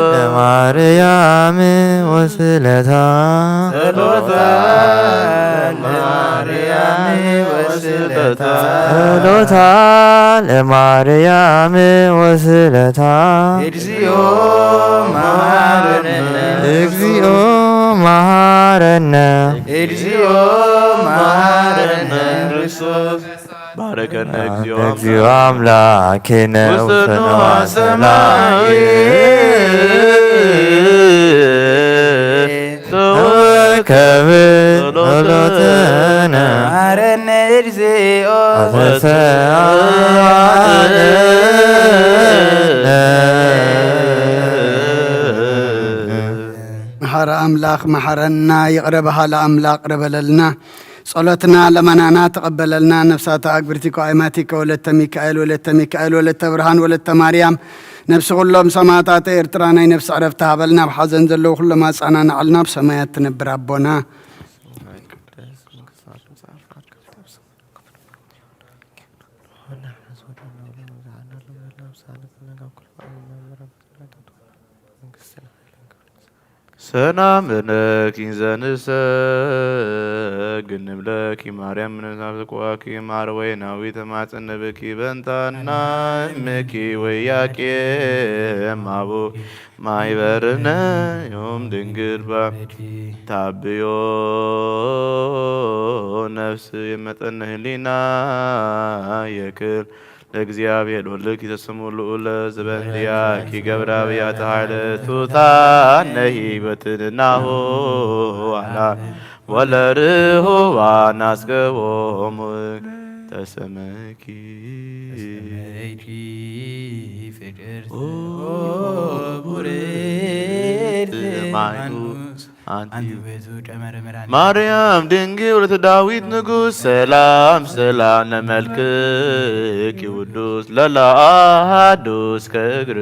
ለማርያም ወስለታ ጸሎታ ለማርያም ወስለታ ጸሎታ ለማርያም ወስለታ እግዚኦ መሐረነ እግዚኦ መሐረነ እግዚኦ መሐረነ ክርስቶስ ባረከነ እግዚኦ እግዚኦ አምላኬነ ውስኑ ውስኑ አሰማይ አሰማይ ተወከብ ጸሎተነ መሐረነ እግዚኦ ወተሰአለነ። መሐረ አምላክ መሐረና፣ ይቅረ በሃለ አምላክ ቅረ በለልና። ጸሎትና ለመናና ተቐበለልና። ነፍሳተ ኣግብርቲከ ወአእማቲከ ወለተ ሚካኤል ወለተ ሚካኤል ወለተ ብርሃን ወለተ ማርያም፣ ነፍሲ ኩሎም ሰማዕታተ ኤርትራ ናይ ነፍሲ ዕረፍቲ ሃበልና። ኣብ ሓዘን ዘለዉ ኩሎም ኣጻናናዕልና፣ ኣብ ሰማያት ትነብር ኣቦና። ሰላም እብለኪ ዘንሰግድ ንብለኪ ማርያም፣ ምንሳብ ዝቅዋኪ ማር ወይናዊ ተማጽን ንብኪ በንታና እምኪ ወያቄም አቡ ማይበርነ ዮም ድንግል ባ ታብዮ ነፍስ የመጠን ህሊና የክል ለእግዚአብሔር ወልድኪ ተስሙ ልዑለ ዝበንዲያኪ ገብረ አብያተ ኃይለ ቱታነ ሕይወትንናሁ አላ ወለርሁባን አስገቦሙ ተሰመኪ። ተሰመይኪ ፍቅርት ኦ ቡርክት ማይኑ ሃይማኖት አንቲ አንቲ ውእቱ ቀመረ መድኃኒት። ማርያም ድንግል ወለተ ዳዊት ንጉሥ ሰላም ሰላም ለመልክኪ ውዱስ ለለአሃዱ እስከ እግር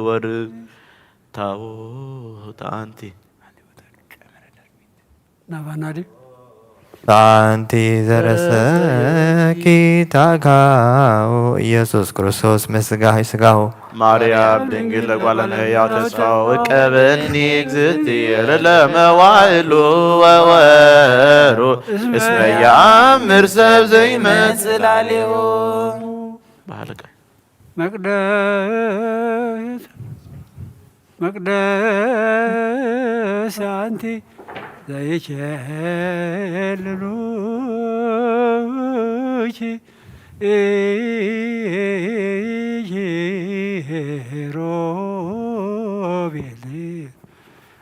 ወርድ ታቦት አንቲ። ናባና ድዩ? አንቲ ዘረሰኪ ታካኡ ኢየሱስ ክርስቶስ ምስጋሂ ስጋሁ። ማርያም ድንግል ለጓለ እመሕያው ተስፋው እቀበኒ እግዝእትየ ለለመዋዕሉ ወወሩ እስመ የአምር ሰብ ዘይመጽእ ላሌሁ። ባህልቀ መቅደስ መቅደስ አንቲ ዘይኬልሉኪ ሮቤል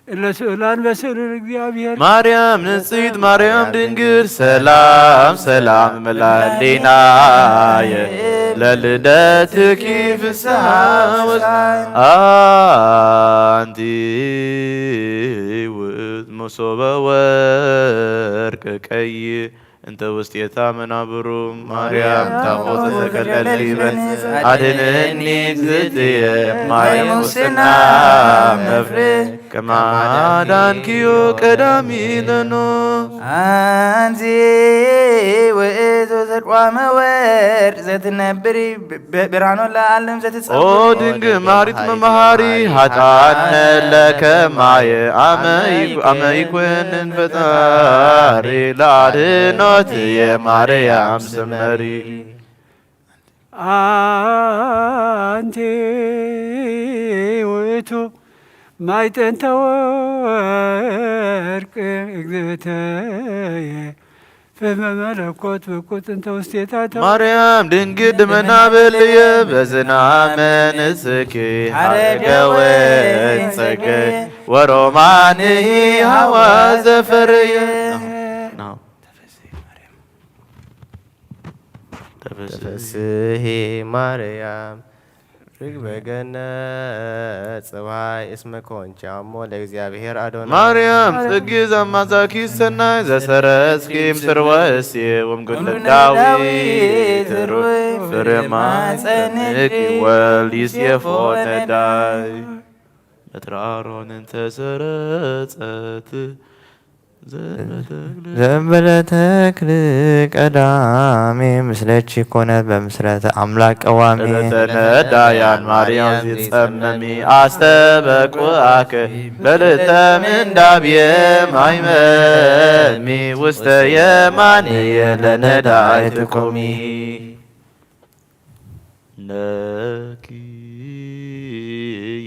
እለ ስእላን በስእሉ እግዚአብሔር። ማርያም ንጽሕት ማርያም ድንግል ሰላም ሰላም መላሊናየ ለልደትኪ ፍስሐ ወስ-፣ አንቲ ውእት መሶበ ወርቅ ቀይ እንተ ውስጤታ መናብሩ። ማርያም ታቦት ተከለሊ በል፣ ኣድነኒ እግዝእትየ። ማየ ሙስና መፍረ ከማዳንክዮ ቀዳሚ ለኖ። ኣንቲ ውእቱ ተቋመ ወርቅ ዘትነብሪ ብ-፣ ብርሃኖ ለዓለም ዘትጸ-፣ ኦ ድንግል ማሪት መምሃሪ፣ ሃጣን ለከ ማየ ኣመ ይኩ-፣ ኣመ ይኩንን ፈጣሪ፣ ለአድኖት የማርያም ስመሪ። ኣንቲ ውእቱ ማይጠንተ ወርቅ እግዝእተየ፣ ፍመ መለኮት ብቁ ጥንተ ውስቴታ ተወ-፣ ማርያም ድንግል ድመና በልየ፣ በዝና መንስኪ ሐረገወ ጸገ ወሮማንሂ ሐዋ ዘፈረየ። ተፈስሒ ማርያም ርግበ ገነት ጽባይ እስመ ኮንኪ ኣሞ ለእግዚኣብሔር ኣዶናይ። ማርያም ጽጊ ዘማዛኪ ሰናይ ዘሰረጽኪ እምስርወ እሴ ወምጉልት ዳዊት ሩይ ፍሬ ማጸንኪ ወልድ ይሴፎ ነዳይ። በትረ አሮን እንተ ሰረጸት ዘእንበለ ተክል። ዘእንበለ ተክል ቀዳሜ ምስለኪ ኮነት በምስረተ አምላክ ቀዋሜ። ለለተ ነዳያን ማርያም ዚጸመሚ አስተበቁአከ በልተ ምንዳብየ ማይመሚ ውስተ የማንየ ለነዳይ ትቆሚ። ነኪ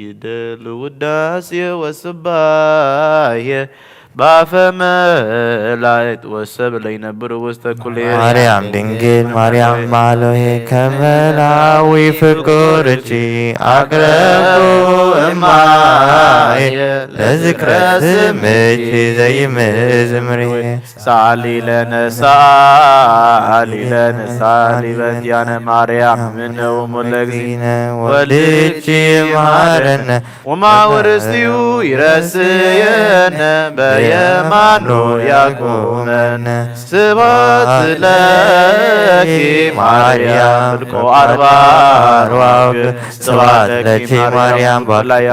ይደል ውዳሴ ወስባሄ ባፈ መላእክት ወሰብ ለይነብሩ ውስተ ኩሌ። ማርያም ድንግል ማርያም ማሎሄ ከመላዊ ፍቁርኪ አቅረብኩ እማዬ ለዝክረ ስምኪ ዘይምዝምሬ። ሳሊ ለነ ሳሊ ለነ ሳሊ በዚያነ ማርያም ምነው ሙለግዚነ ወልድኪ ማረነ ወማውርስዩ ይረስየነ በየማኑ ያቁመነ። ስብሐት ለኪ ማርያም ፍልቆ አርባ ርዋውግ። ስብሐት ለኪ ማርያም ባላያ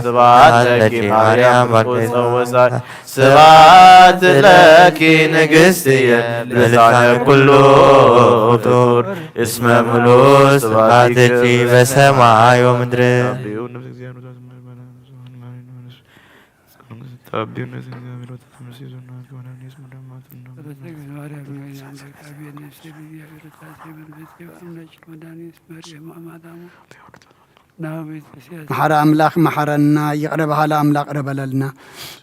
ስብሐት ለኪ ማርያም ባልቆ ጸወሳት። ስብሐት ለኪ ንግሥትየ ልሳነ ኩሉ ፍጡር እስመ ምሉእ ስብሐትኪ በሰማይ ወምድር። መሓሪ ኣምላኽ መሓረና፣ ይቕረ በሃሊ ኣምላኽ ቅረ በለልና።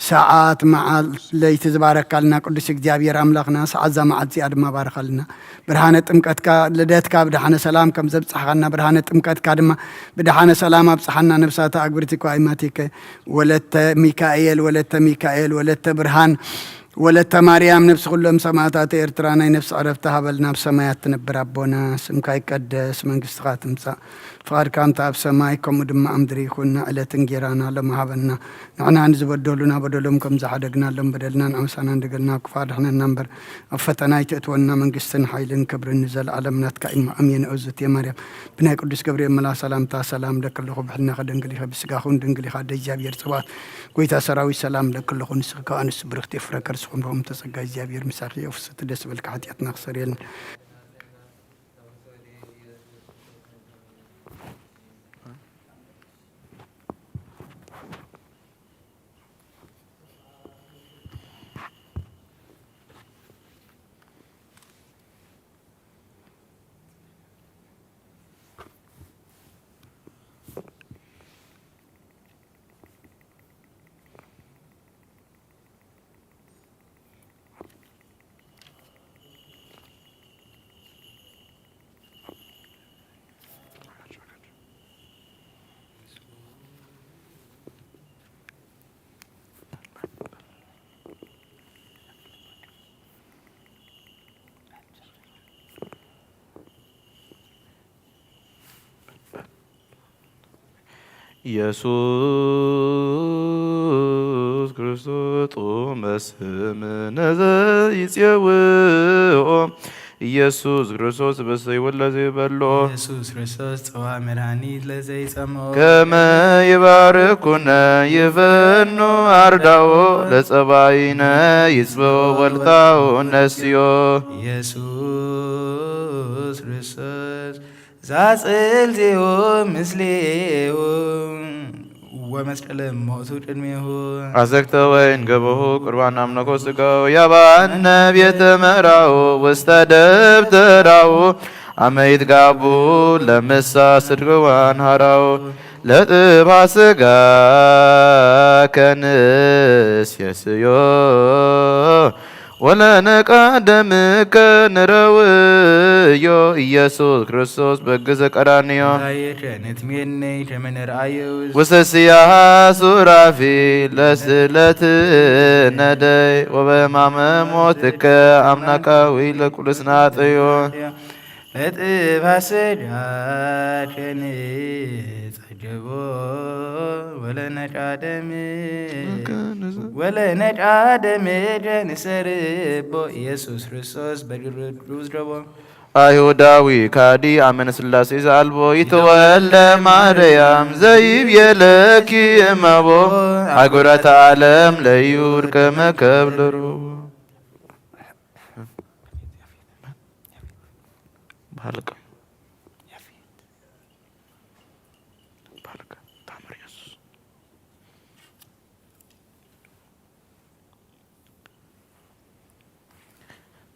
ሰዓት መዓልት ለይቲ ዝባረካልና ቅዱስ እግዚኣብሔር ኣምላኽና ሰዓት እዛ መዓልቲ እዚኣ ድማ ባርኸልና። ብርሃነ ጥምቀትካ ልደትካ ብድሓነ ሰላም ከም ዘብጻሕኻና፣ ብርሃነ ጥምቀትካ ድማ ብድሓነ ሰላም ኣብጽሓና። ነብሳተ ኣግብርቲ እኳ ኣይማቲከ ወለተ ሚካኤል ወለተ ሚካኤል ወለተ ብርሃን ወለተ ማርያም ነፍሲ ኩሎም ሰማዕታት ኤርትራ ናይ ነፍሲ ዕረፍቲ ሃበልና። ኣብ ሰማያት ትነብር ኣቦና፣ ስምካ ይቀደስ፣ መንግስትኻ ትምጻእ፣ ፍቓድካ እንተ ኣብ ሰማይ ከምኡ ድማ ኣብ ምድሪ ይኹን። ንዕለት እንጌራና ሎሚ ሃበና፣ ንሕና ንዝበደሉና በደሎም ከም ዝሓደግናሎም በደልና ንዓምሳና እንደገልና ኣብ ክፉእ ኣድሕነና እምበር፣ ኣብ ፈተና ኣይትእትወና፣ መንግስትን ሓይልን ክብርን ንዘለኣለም ናትካ እዩ። ኣሜን። እግዝእትየ ማርያም ብናይ ቅዱስ ገብርኤል መልኣኽ ሰላምታ ሰላም እለኪ ኣለኹ፣ ብሕልናኺ ድንግል ኢኺ፣ ብስጋኺ እውን ድንግል ኢኻ፣ ኣደ እግዚኣብሔር ጽባኦት። ጎይታ ሰራዊት ሰላም እለኪ ኣለኹ፣ ንስኺ ከኣ ንሱ ብርኽቲ ፍረ ከርስኹም ርሆም ተጸጋ እግዚኣብሔር ምሳኺ እዩ። ፍስቲ ደስ በልካ፣ ሓጢኣትና ክሰርየልና። ኢየሱስ ክርስቶስ ጥዑመ ስምነ ዘይጽውኦ ኢየሱስ ክርስቶስ በሰይወ ለዘይበሎ ኢየሱስ ክርስቶስ ጸዋ መድኃኒት ለዘይጸምኦ ከመ ይባርኩነ ይፈኑ ኣርዳኦ ለጸባይነ ይጽብኦ ወልታኦ ነስዮ። ኢየሱስ ክርስቶስ ዛጽልዜሁ ምስሌሁ ወመስቀለ ሞቱ ቅድሜሁ። ኣዘግተ ወይን ገበሁ ቁርባን ኣምለኮ ስጋሁ ያባነ ቤተ መራሁ ውስተ ደብተራሁ አመ ይትጋቡ ለምሳ ስድግዋን ሃራሁ ለጥባ ስጋ ከንስ የስዮ ወለነቃደምከ ንረውዮ ኢየሱስ ክርስቶስ በግ ዘቀራንዮ። ዳየከ ንትሜነይ ከመ ንርአዮ ውስተ ስያሃ ሱራፊ ለስለት ነደይ ወበማመ ሞትከ አምላካዊ ለኩልስናጥዮ። ለጥፋ ስጋ ከንጸገቦ ወለነቃደም ወለነቃደም ከንሰርቦ ኢየሱስ ክርስቶስ በግርግሩ ዝደቦ። አይሁዳዊ ካዲ አመነ ሥላሴ ዘአልቦ ይተወልደ ማርያም ዘይብየለኪ እመቦ አጉረተ ዓለም ለይሁድ ከመ ከብልሩ። ባልቀ ባልቀ ታምር ኢየሱስ።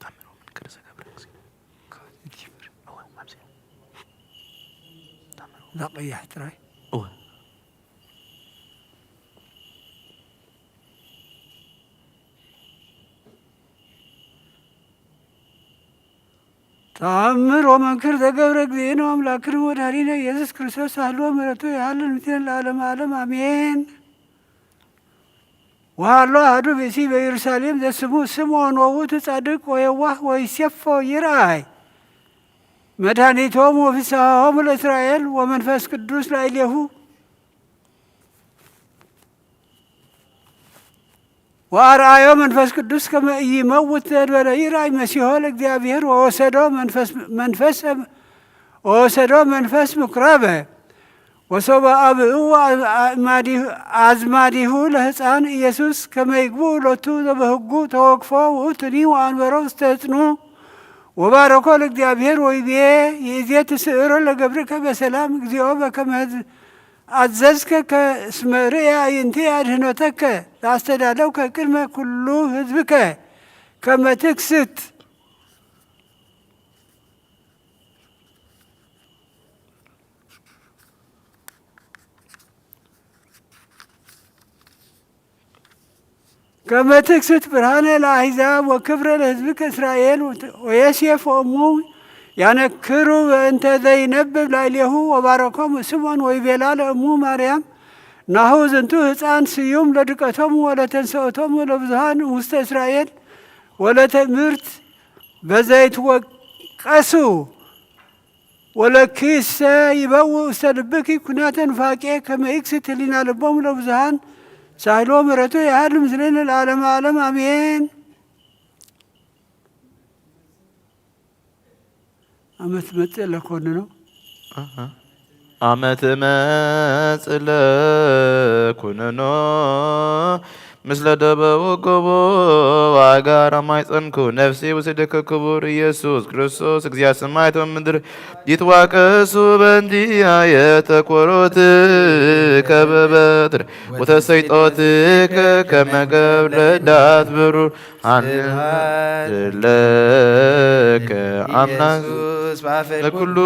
ታምር ወመንክር ዘገብረ እግዚእ። እወ፣ ኣብዚ። ታምር ወመንክር። እዛ ቀያሕ ጥራይ? እወ። ተአምር ወመንክር ዘገብረ እግዚእነ አምላክነ ወመድኃኒነ ኢየሱስ ክርስቶስ ሳህሉ ወምሕረቱ ይሃሉ ምስሌነ ለዓለመ ዓለም አሜን። ወሃሎ አሐዱ ብእሲ በኢየሩሳሌም ዘስሙ ስምዖን ወውእቱ ጻድቅ ወየዋህ ወይሴፎ ይርአይ መድኃኒቶም ወፍስሐሆሙ ለእስራኤል ወመንፈስ ቅዱስ ላዕሌሁ። ወአርአዮ መንፈስ ቅዱስ ከመ ኢይመውት ዘእንበለ ይርአይ መሲሖ ለእግዚአብሔር ወወሰዶ መንፈስ መንፈስ ወወሰዶ መንፈስ ምኩራበ ወሶበ አብእዎ አዝማዲሁ ለህፃን ኢየሱስ ከመ ይግብኡ ሎቱ ዘበህጉ ተወክፎ ውእቱኒ ወአንበሮ ውስተ ህፅኑ ወባረኮ ለእግዚአብሔር ወይቤ ይእዜ ትስዕሮ ለገብርከ በሰላም እግዚኦ በከመ አዘዝከ እስመ ርእየ አዕይንትየ አድህኖተከ ለአስተዳለውከ ቅድመ ኩሉ ህዝብከ ከመ ትክስት ከመ ትክስት ብርሃነ ለአሕዛብ ወክብረ ለህዝብከ እስራኤል ወዮሴፍ ወእሙ ያነክሩ በእንተ ዘይነብብ ላዕሌሁ ወባረኮሙ ስምዖን ወይቤላ ለእሙ ማርያም ናሁ ዝንቱ ህፃን ስዩም ለድቀቶሙ ወለተንስኦቶሙ ለብዙሃን ውስተ እስራኤል ወለትእምርት በዘይትወቀሱ ወለኪሰ ይበውእ ውስተ ልብኪ ኩናተ ኑፋቄ ከመ ይክስት ህሊና ልቦሙ ለብዙሃን ሳህሎ ምሕረቱ ይሃሉ ምስሌነ ለዓለመ ዓለም አሜን። አመት መጽእ ለኮንኖ አሃ። አመት መጽእ ለኩንኖ ምስለ ደበ ወጎቦ ወአጋር አማይ ጸንኩ ነፍሴ ውስደከ ክቡር ኢየሱስ ክርስቶስ እግዚአ ሰማያት ወምድር ይትዋቀሱ በእንቲአየ ተኮሮት ከበበትር ወተሰይጦትከ ከመ ገብረ ዳት ብሩር አንተ ለከ አምላክ ለኩሉ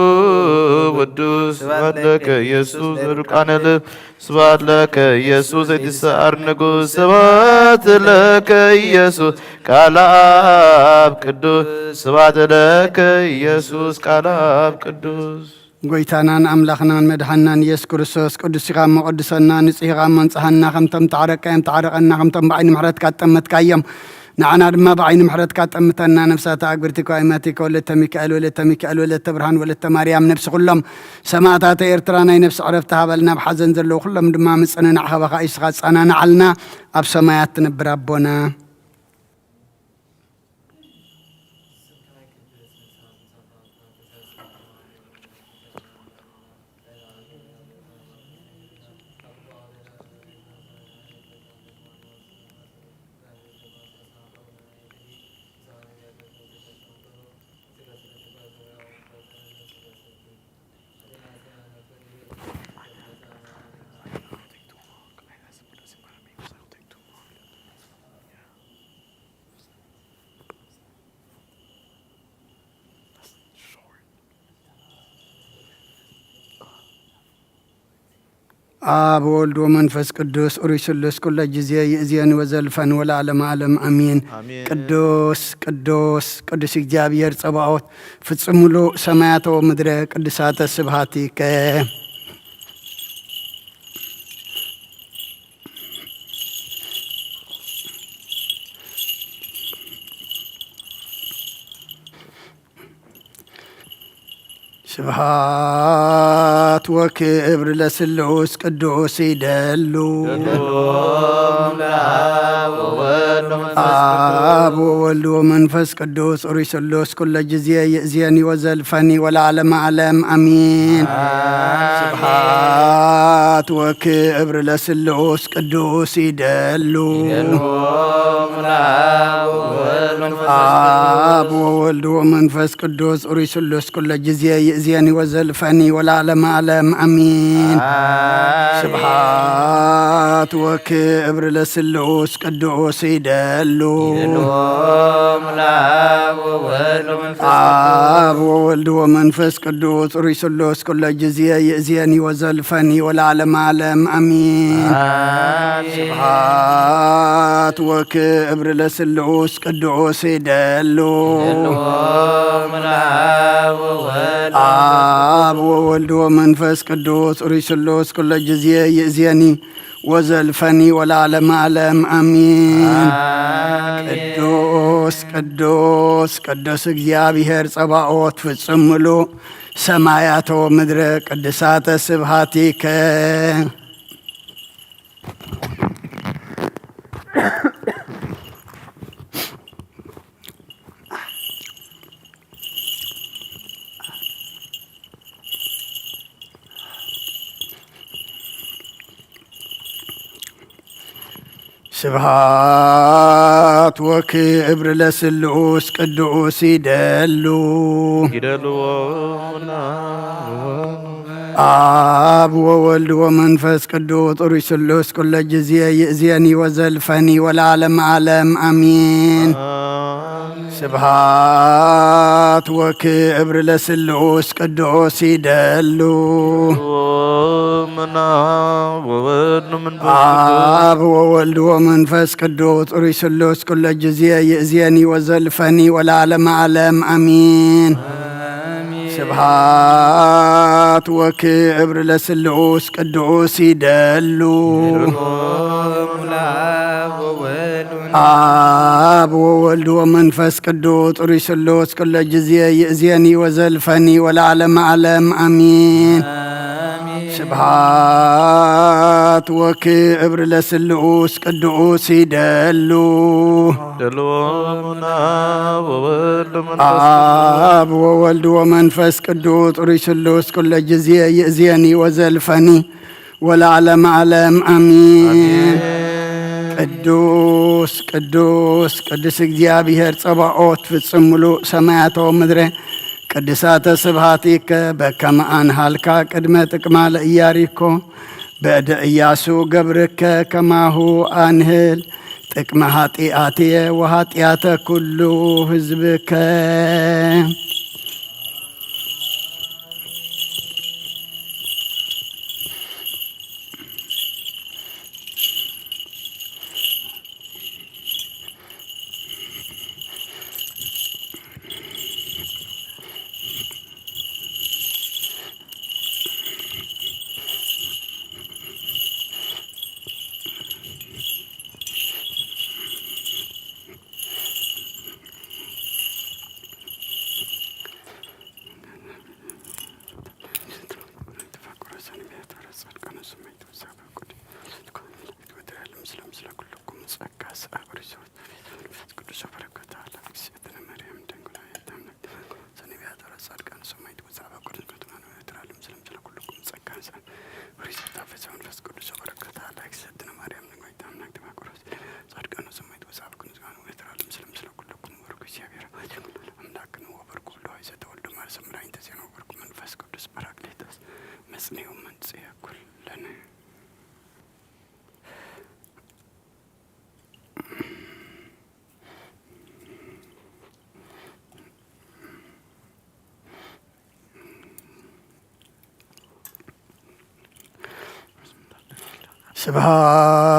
ውዱስ ስብሐት ለከ ኢየሱስ ርቃነ ልብ ስብሐት ለከ ኢየሱስ ዘይትሰዓር ንጉስ ስብሐት ለከ ኢየሱስ ቃል አብ ቅዱስ ስብሐት ለከ ኢየሱስ ቃል አብ ቅዱስ። ጎይታናን ኣምላኽናን መድሓናን ኢየሱስ ክርስቶስ፣ ቅዱስ ኢኻ እሞ ቅድሰና፣ ንጹህ ኢኻ እሞ ንጽሃና፣ ከምቶም ተዓረቅካዮም ተዓረቐና፣ ከምቶም ብዓይኒ ምሕረትካ ዝጠመትካዮም ንዓና ድማ ብዓይኒ ምሕረትካ ጠምተና። ነፍሳት ኣግብርቲከ ወኣይማቲከ ወለተ ሚካኤል ወለተ ሚካኤል ወለተ ብርሃን ወለተ ማርያም፣ ነፍሲ ኩሎም ሰማእታተ ኤርትራ ናይ ነፍሲ ዕረፍቲ ሃበልና። ኣብ ሓዘን ዘለዉ ኩሎም ድማ ምጽንናዕ ሃበኻ ኢየሱስ ኣጸናንዓልና። ኣብ ሰማያት ትነብር ኣቦና ኣብ ወልድ ወመንፈስ ቅዱስ ኡሪ ስሉስ ኩለ ጊዜ ይእዜኒ ወዘልፈኒ ወለዓለመ ዓለም ኣሜን። ኣሜን። ቅዱስ ቅዱስ ቅዱስ እግዚኣብሔር ጸባኦት ፍጹም ምሉእ ሰማያተ ወምድረ ቅዱሳተ ስብሃቲከ። ስብሃት ወክብር ለስሉስ ቅዱስ ይደሉ። ይደሉ ለአብ ወወልድ ወመንፈስ ቅዱስ። አብ ወወልድ ወመንፈስ ቅዱስ ኡሪ ስሉስ ኩለ ጊዜ ይእዜኒ ወዘልፈኒ ወለዓለመ ዓለም አሜን። አሜን። ስብሃት ወክብር ለስሉስ ቅዱስ ይደሉ። ይደሉ ለአብ ወወልድ ወመንፈስ ቅዱስ። አብ ወወልድ ወመንፈስ ቅዱስ ኡሪ ስሉስ ኩለ ጊዜ ይእዜኒ ወዘልፈኒ ወለዓለመ ዓለም አሜን። አሜን። ስብሃት ወክብር ለስሉስ ቅዱስ ይደሉ። ይደሉ ለአብ ወወልድ ወመንፈስ ቅዱስ። አብ ወወልድ ወመንፈስ ቅዱስ ኡሪ ስሉስ ኩለ ጊዜ ይእዜኒ ወዘልፈኒ ወለዓለመ ዓለም አሜን። አሜን። ስብሃት ወክብር ለስሉስ ቅዱስ ይደሉ። ይደሉ ለአብ ወወልድ ወመንፈስ ቅዱስ። አብ ወወልድ ወመንፈስ ቅዱስ ኡሪ ስሉስ ኩለ ጊዜ ይእዜኒ ወዘልፈኒ ወለዓለመ ዓለም አሜን። አሜን። ቅዱስ ቅዱስ ቅዱስ እግዚኣብሔር ጸባኦት ፍጹም ምሉእ ሰማያተ ወምድረ ቅድሳተ ስብሃቲከ። ስብሃት ወክብር ለስሉስ ቅዱስ ይደሉ። ይደልዎ። አብ ወወልድ ወመንፈስ ቅዱስ ኡሪ ስሉስ ኩለ ጊዜ ይእዜኒ ወዘልፈኒ ወለዓለመ ዓለም አሜን። አሜን። ስብሃት ወክብር ለስሉስ ቅዱስ ይደሉ። ምና ወወልድ ወመንፈስ ቅዱስ። አብ ወወልድ ወመንፈስ ቅዱስ ኡሪ ስሉስ ኩለ ጊዜ ይእዜኒ ወዘልፈኒ ወለዓለመ ዓለም አሜን። አሜን። ስብሃት ወክብር ለስሉስ ቅዱስ ይደሉ። ይደሉ ለአብ ወወልድ ወመንፈስ ቅዱስ። አብ ወወልድ ወመንፈስ ቅዱስ ኡሪ ስሉስ ኩለ ጊዜ ይእዜኒ ወዘልፈኒ ወለዓለመ ዓለም አሜን። አሜን። ስብሃት ወክብር ለስሉስ ቅዱስ ይደሉ። ይደሉ ለአብ ወወልድ ወመንፈስ ቅዱስ። አብ ወወልድ ወመንፈስ ቅዱስ ኡሪ ስሉስ ኩለ ጊዜ ይእዜኒ ወዘልፈኒ ወለዓለመ ዓለም አሜን። አሜን። ቅዱስ ቅዱስ ቅዱስ እግዚኣብሔር ጸባኦት ፍጽም ምሉእ ሰማያተ ወምድረ ቅድሳተ ስብሃቲከ በከመ አንሃልካ ቅድመ ጥቅማ ለኢያሪኮ በእደ ኢያሱ ገብርከ ከማሁ አንህል ጥቅመ ኃጢአትየ ወኃጢአተ ኩሉ ህዝብከ።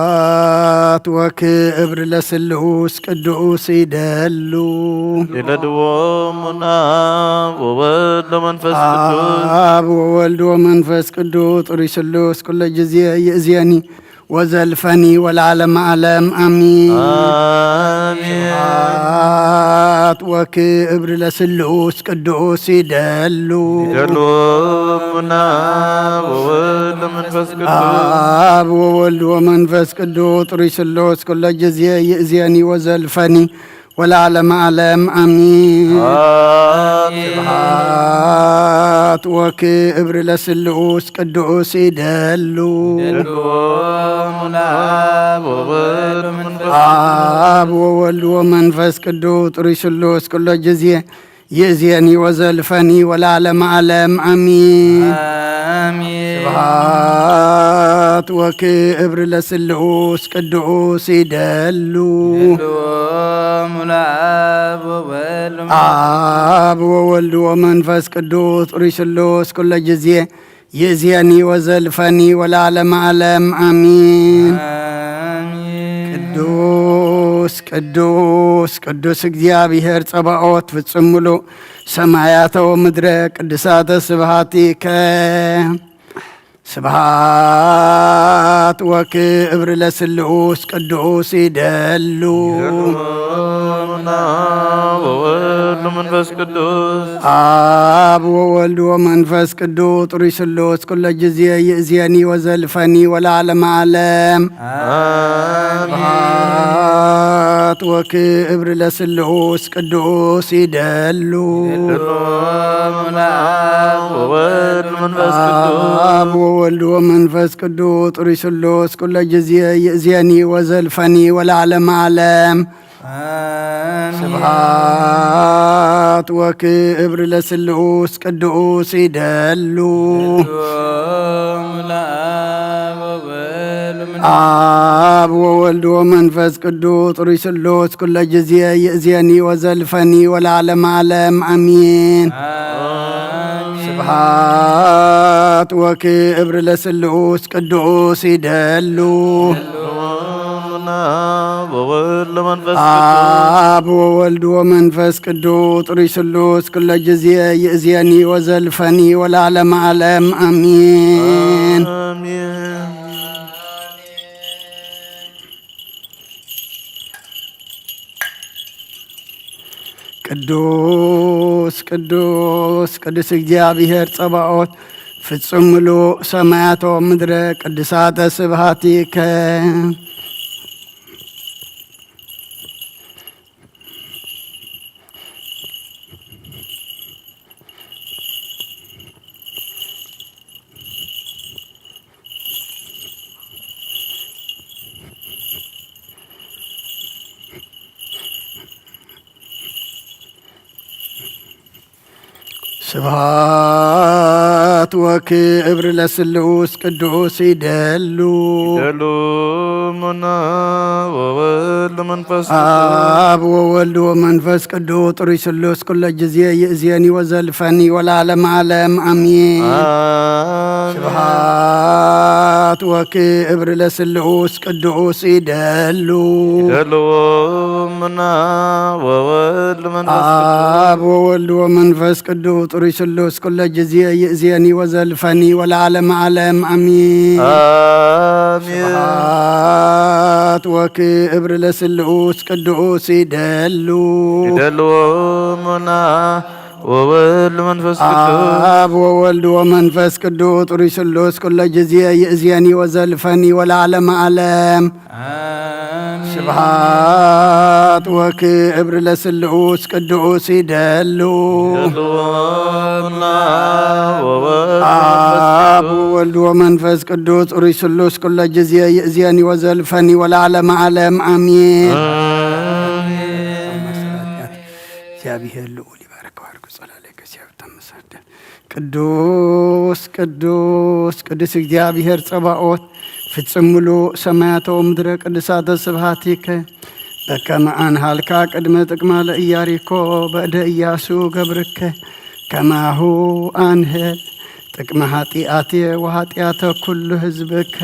ስብሐት ወክብር ለስሉስ ቅዱስ ይደሉ። ይደልዎም አብ ወወልድ ወመንፈስ ቅዱስ። አብ ወወልድ ወመንፈስ ቅዱስ ጥሩይ ስሉስ ኩለ ጊዜ ይእዜኒ ወዘልፈኒ ወለዓለመ ዓለም አሚን። አሜን። ስብሐት ወክብር ለስሉስ ቅዱስ ይደሉ። ይደልዎም አብ ወወልድ ወመንፈስ ቅዱስ። አብ ወወልድ ወመንፈስ ቅዱስ ጥሩይ ስሉስ ኩለ ጊዜ ይእዜኒ ወዘልፈኒ ወለዓለመ ዓለም አሚን። አሜን። ስብሐት ወክብር ለስሉስ ቅዱስ ይደሉ። ይደልዎም አብ ወወልድ ወመንፈስ አብ ወወልድ ወመንፈስ ቅዱስ ጥሩይ ስሉስ ኩለ ጊዜ ይእዜኒ ወዘልፈኒ ወለዓለመ ዓለም አሚን። አሜን። ስብሐት ወክብር ለስሉስ ቅዱስ ይደሉ። ሎሙ ለአብ ወወልድ አብ ወወልድ ወመንፈስ ቅዱስ ጥሩይ ስሉስ ኩለ ጊዜ ይእዜኒ ወዘልፈኒ ወለዓለመ ዓለም አሚን። አሜን። ቅዱስ ቅዱስ ቅዱስ እግዚኣብሔር ጸባኦት ፍጹም ምሉእ ሰማያተ ወምድረ ቅድሳተ ስብሐቲከ። ስብሐት ወክብር ለስሉስ ቅዱስ ይደሉ። ሎሙና ወወልድ መንፈስ ቅዱስ አብ ወወልድ ወመንፈስ ቅዱስ ጥሩይ ስሉስ ኩለ ጊዜ ይእዜኒ ወዘልፈኒ ወለዓለመ ዓለም። አሜን። ስብሐት ወክብር ለስሉስ ቅዱስ ይደሉ። ሎሙና ወወልድ መንፈስ ቅዱስ አብ ወወልድ ወመንፈስ ቅዱስ ጥሩይ ስሉስ ኩለ ጊዜ ይእዜኒ ወዘልፈኒ ወለዓለመ ዓለም። አሜን። ስብሐት ወክብር ለስሉስ ቅዱስ ይደሉ። ሎሙ ለአብ ወወልድ መንፈስ አብ ወወልድ ወመንፈስ ቅዱስ ጥሩይ ስሉስ ኩለ ጊዜ ይእዜኒ ወዘልፈኒ ወለዓለመ ዓለም አሚን። አሜን። ስብሐት ወክብር ለስሉስ ቅዱስ ይደሉ። ሎሙና ወወልድ መንፈስ ቅዱስ አብ ወወልድ ወመንፈስ ቅዱስ ጥሩይ ስሉስ ኩለ ጊዜ ይእዜኒ ወዘልፈኒ ወለዓለመ ዓለም አሚን። አሜን። ቅዱስ ቅዱስ ቅዱስ እግዚኣብሔር ጸባኦት ፍጹም ምሉእ ሰማያት ወምድረ ቅድሳተ ስብሐቲከ። ስብሐት ወክብር ለስሉስ ቅዱስ ይደሉ። ሎሙና ወወልድ መንፈስ ቅዱስ አብ ወወልድ ወመንፈስ ቅዱስ ጥሩይ ስሉስ ኩለ ጊዜ ይእዜኒ ወዘልፈኒ ወለዓለመ ዓለም አሚን። አሜን። ስብሐት ወክብር ለስሉስ ቅዱስ ይደሉ። ሎሙና ወወልድ መንፈስ ቅዱስ አብ ወወልድ ወመንፈስ ቅዱስ ጥሩይ ስሉስ ኩለ ጊዜ ይእዜኒ ወዘልፈኒ ወለዓለመ ዓለም አሚን። አሜን። ስብሐት ወክብር ለስሉስ ቅዱስ ይደሉ። ሎሙና ወወልድ መንፈስ ቅዱስ አብ ወወልድ ወመንፈስ ቅዱስ ጥሩይ ስሉስ ኩለ ጊዜ ይእዜኒ ወዘልፈኒ ወለዓለመ ዓለም። አሜን። ስብሐት ወክብር ለስሉስ ቅዱስ ይደሉ። ሎሙና ወወልድ አብ ወወልድ ወመንፈስ ቅዱስ ጥሩይ ስሉስ ኩለ ጊዜ ይእዜኒ ወዘልፈኒ ወለዓለመ ዓለም አሚን። አሜን። እግዚአብሔር ልዑል ይባርክ ባርኩ ጸላለከ ሲያብ ተመሳደ ቅዱስ ቅዱስ ቅዱስ እግዚኣብሔር ጸባኦት ፍጽም ምሉእ ሰማያተ ወምድረ ቅዱሳተ ስብሐቲከ በከመ አንሃልካ ቅድመ ጥቅማ ለኢያሪኮ በእደ ኢያሱ ገብርከ ከማሁ አንህል ጥቅመ ኃጢአትየ ወኃጢአተ ኩሉ ህዝብከ።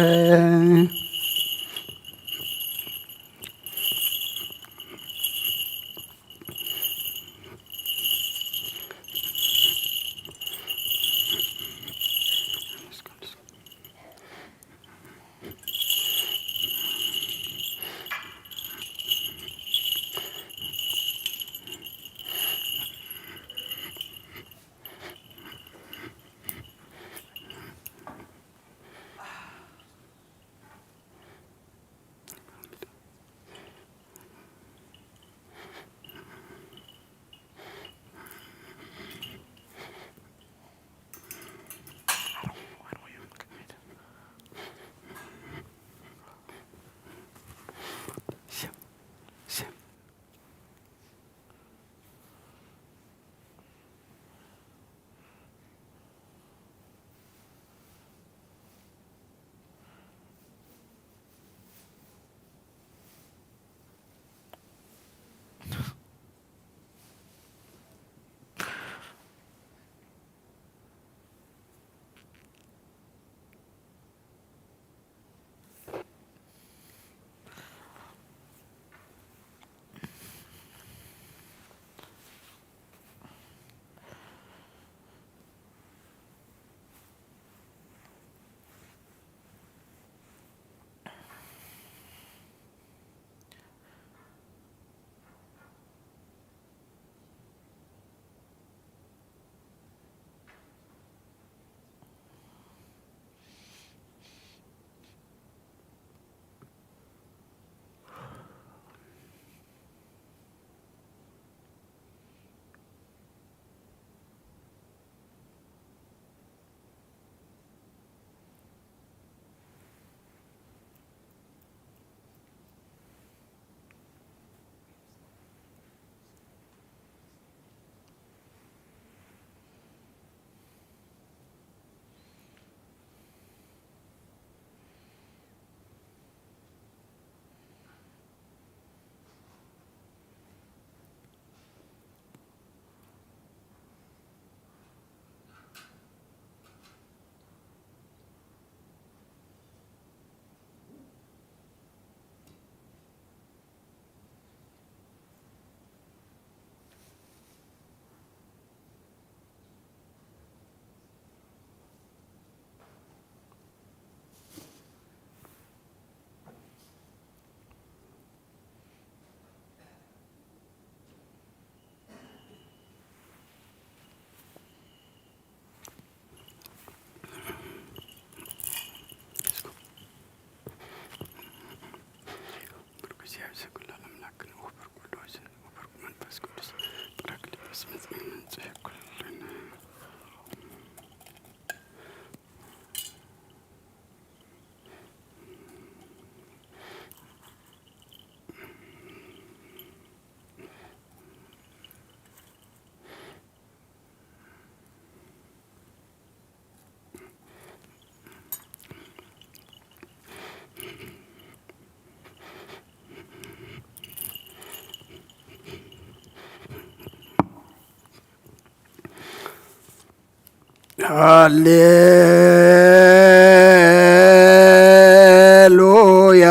ሃሌሉያ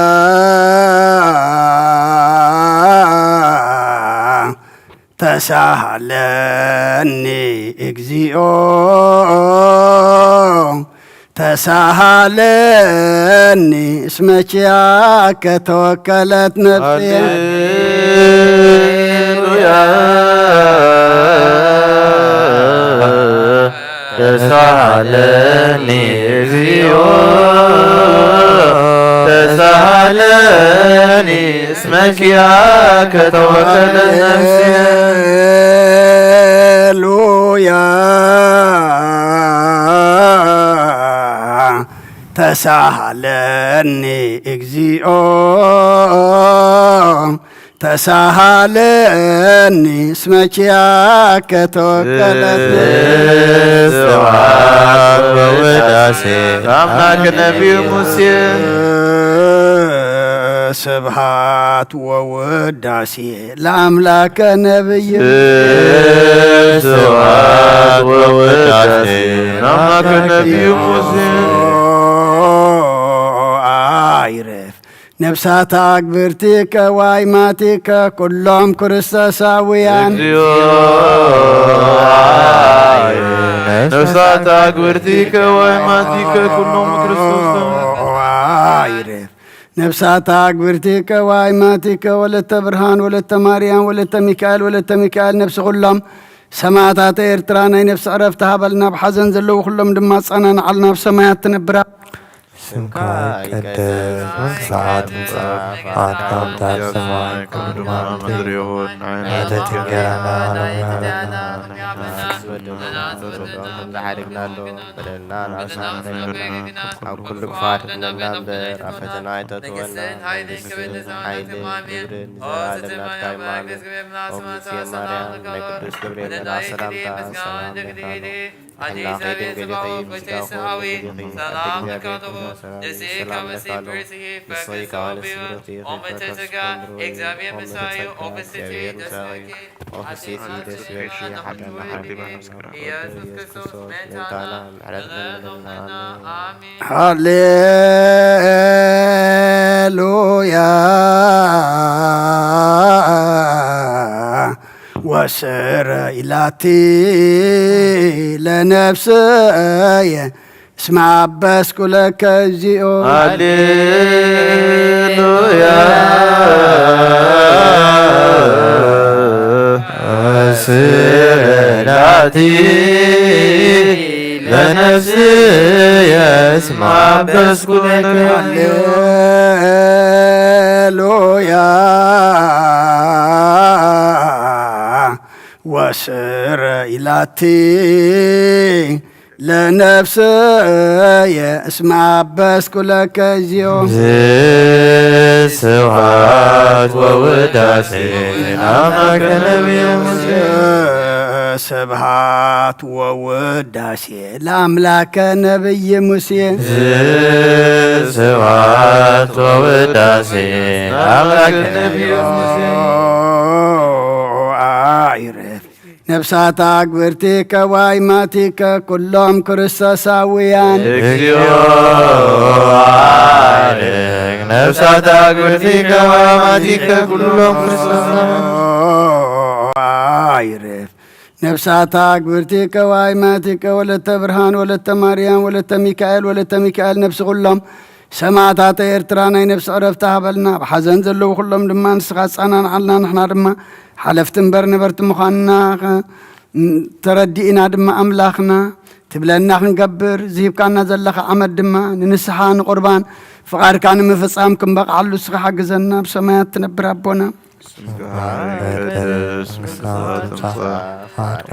ተሳሃለኒ እግዚኦ ተሳሃለኒ እስመ ኪያከ ተወከለት ነፍሴ። ሃሌሉያ ተሳሃለኒ እግዚኦ ተሳሃለኒ እስመ ኪያከ ተወከለት ነፍሴ። ሃሌሉያ ተሳሃለኒ እግዚኦ ተሳሃለኒ እስመ ኪያከ ተወከለት። ስብሐት ወውዳሴ ለአምላክ ነቢዩ ሙሴ። ስብሐት ወውዳሴ ለአምላከ ነቢዩ። ስብሐት ወውዳሴ ለአምላክ ነቢዩ ሙሴ። አይረፍ ነፍሳት አግብርቲከ ዋይማቲከ ኩሎም ክርስቶሳውያን። እግዚኦ ነፍሳት አግብርቲከ ዋይማቲከ ኩሎም ክርስቶሳውያን። አይረፍ ነፍሳት አግብርቲከ ዋይማቲከ ወለተ ብርሃን ወለተ ማርያም ወለተ ሚካኤል ወለተ ሚካኤል ነፍሲ ኩሎም ሰማዕታተ ኤርትራ ናይ ነፍሲ ዕረፍቲ ሃበልና። ኣብ ሓዘን ዘለዉ ኩሎም ድማ ኣጸናንዓልና፣ ኣብ ሰማያት ትነብራ። ስምካ ይቀደስ፣ መንግስትኻ ትምጻእ፣ ፍቓድካ ኣብ ሰማይ ከምኡ ድማ ኣብ ምድሪ ይኹን። ዕለታዊ እንጀራና ሃበና። ዝሓደግናሉ በደልና ንኣስና፣ ካብ ኩሉ ክፋት ድነና እምበር፣ ኣብ ፈተና ኣይተእትወና። መንግስትን ሓይልን ክብርን ንዘለኣለም ናትካ እዩ። ኣሜን። ኦ እግዝእትየ ማርያም፣ ናይ ቅዱስ ገብርኤል መልኣክ ሰላምታ ሰላም እልካ ኣሎ። ኣምላኽ ድንግል ኢኺ፣ ምስጋና ይኹን፣ ድንግል ኢኺ፣ ኣደ እግዚኣብሔር፣ ሰላም እልካ ኣሎ። ንስኺ ካብ ኣንስቲ ብሩኽቲ ኢኺ፣ ፍረ ከርስኪ እውን ብሩኽ እዩ። ኦ ምልዕቲ ጸጋ፣ እግዚኣብሔር ምሳኺ እዩ። ኦ ፍስሕቲ ደስ ይበልኪ፣ ሓጣን ሓጣን ኢየሱስ ክርስቶስ ምሕረትና ለምንልና። አሜን። ሃሌሉያ ወስረ ኢላቲ ለነፍስየ እስመ አበስኩ ለከ እግዚኦ። ሃሌሉያ ስረዳቲ ለነፍስየ እስመ አበስኩ ለከ። ሃሌሉያ ወስረ ኢላቲ ለነፍስየ እስመ አበስኩ ለከ እግዚኦ። ስብሐት ወውዳሴ ለአምላከ ነቢየ ሙሴ። ስብሐት ወውዳሴ ለአምላከ ነቢይ ሙሴ። ስብሐት ወውዳሴ ለአምላከ ነቢየ ሙሴ። አይረፍ ነፍሳት አግብርቲከ ዋይማቲከ ኩሎም ክርስቶሳውያን። እግዚኦ አድግ ነፍሳት አግብርቲከ ዋይማቲከ ኩሎም ክርስቶሳውያን። አይረፍ ነፍሳት አግብርቲከ ዋይማቲከ ወለተ ብርሃን ወለተ ማርያም ወለተ ሚካኤል ወለተ ሚካኤል ነፍሲ ኩሎም ሰማዕታተ ኤርትራ ናይ ነፍሲ ዕረፍቲ ሃበልና። ኣብ ሓዘን ዘለዉ ኩሎም ድማ ንስኻ ኣጸናንዓልና። ንሕና ድማ ሓለፍቲ እምበር ነበርቲ ምዃንና ኸ-፣ ተረዲእና ድማ ኣምላኽና ትብለና ክንገብር ዝሂብካና ዘለኻ ዓመት ድማ ንንስሓ ንቁርባን ፍቓድካ ንምፍጻም ክንበቕዓሉ ንስኻ ሓግዘና። ኣብ ሰማያት ትነብር ኣቦና ስምካ ይቀደስ፣ መንግስትኻ ትምጻእ፣ ፍቓድካ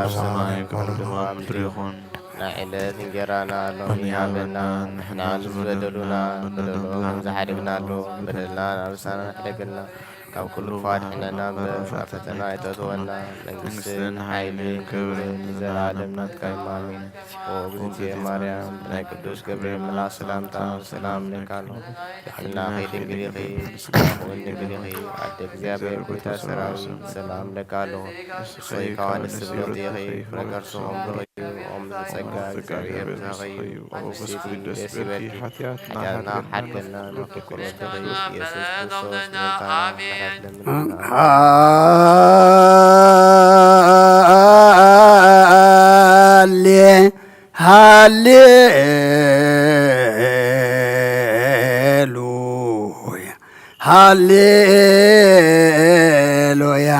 ኣብ ሰማይ ከምኡ ድማ ኣብ ምድሪ ይኹን። ናይ ዕለት እንጀራና ሎሚ ሃበና፣ ንሕና ንዝበደሉና በደሎም ከም ዝሓደግናሉ በደልና ናብ ንስሓና ኣይትሕደገና፣ ካብ ኩሉ ክፉእ ኣድሕነና እምበር፣ ኣብ ፈተና ኣይተእትወና። መንግስትን ሓይልን ክብርን ንዘለኣለም ናትካ እዩ። ኣሜን። ኦ እግዝእትየ ማርያም፣ ብናይ ቅዱስ ገብርኤል መልኣክ ሰላምታ ሰላም እብለካ ኣለኹ። ድሕናኺ ድንግል ኢኺ፣ ስጋኺ እውን ድንግል ኢኺ። ኣደ እግዚኣብሔር፣ ጎይታ ሰራዊት፣ ሰላም እብለካ ኣለኹ። ንስኺ ካብ ኣንስቲ ብርኽቲ ኢኺ፣ ፍረ ከርስኺ እውን ብሩኽ እዩ። ጸጋ እግዚኣብሔር ምሳኺ ይኹን። ደስ ይበልኪ። ሓጢኣትና ሓድገልና። ንክርስቶስ ኢየሱስ ክርስቶስ ሃሌ ሃሌሉያ፣ ሃሌሉያ።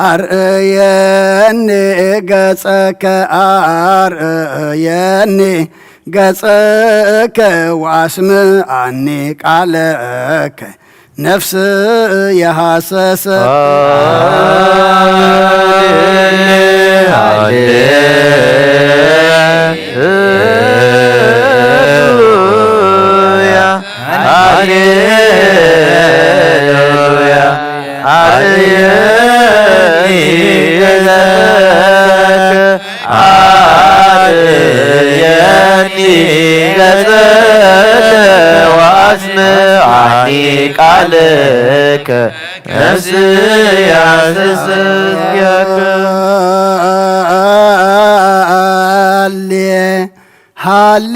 ኣርእየኒ ገጸከ፣ ኣርእየኒ ገጸከ፣ ወኣስምዓኒ ቃለከ። ነፍስየ ሃሰሰት። ሃሌሉያ፣ ሃሌሉያ። ኣርእየኒ ገጸከ፣ ኣርእየኒ ገጸከ፣ ወኣስምዓኒ ቃለከ፣ ነፍስየ ሃሰሰት። ሃሌ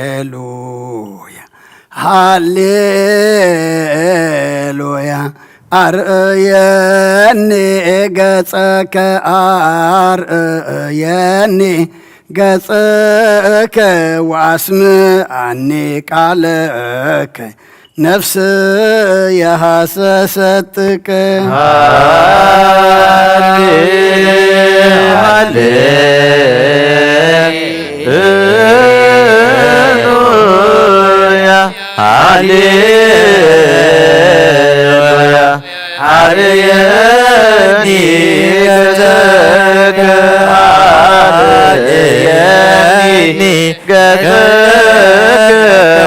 ሃሌሉያ፣ ሃሌሉያ። ኣርእየኒ ገጸከ፣ ኣርእየኒ ገጸከ፣ ወኣስምዓኒ ቃለከ፣ ነፍስየ ሃሰሰት ጥቀ። ሃሌ፣ ሃሌሉያ፣ ሃሌሉያ። ኣርእየኒ ገጸከ፣ ኣርእየኒ ገጸከ፣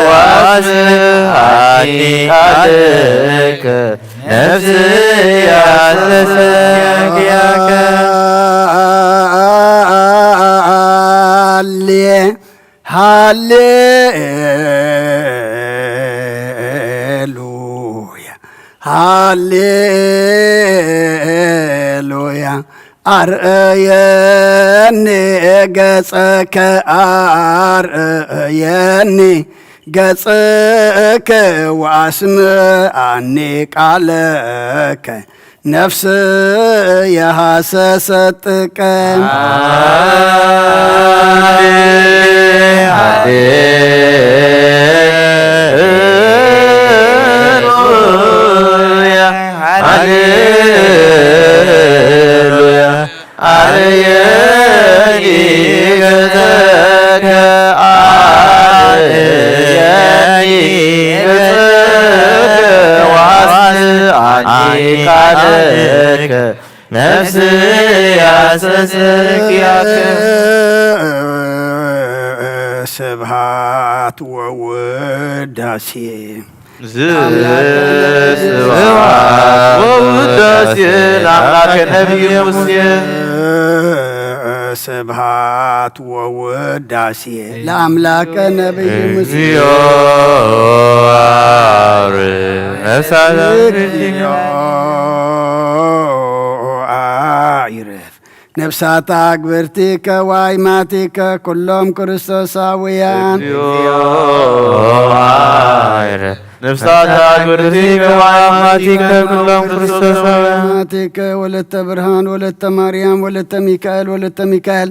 ወኣስምዓኒ ቃለከ፣ ነፍስየ ሃሰሰት። ሃሌ ሃሌሉያ፣ ሃሌሉያ። ኣርእየኒ ገጸከ፣ ኣርእየኒ ገጸከ፣ ወኣስምዓኒ ቃለከ። ነፍስየ ሃሰሰት ጥቀ። ሃሌሉያ፣ ሃሌሉያ። ኣርእየኒ ገጸከ፣ ኣርእየኒ ገጸከ፣ ወኣስምዓኒ ቃለከ፣ ነፍስየ ሃሰሰት ኪያከ። ስብሐት ወውዳሴ። ስብሐት ወውዳሴ ለአምላከ ነቢይ ሙሴ። ስብሐት ወውዳሴ ለአምላከ ነቢይ ሙሴ። እግዚኦ አውር ነፍሳት። እግዚኦ አዕርፍ ነፍሳት አግብርቲከ ወአይማቲከ ኩሎም ክርስቶሳውያን። እግዚኦ አዕርፍ ነፍሳት አግብርቲከ ወአይማቲከ ኩሎም ክርስቶሳውያን። አማቲከ ወለተ ብርሃን ወለተ ማርያም ወለተ ሚካኤል ወለተ ሚካኤል።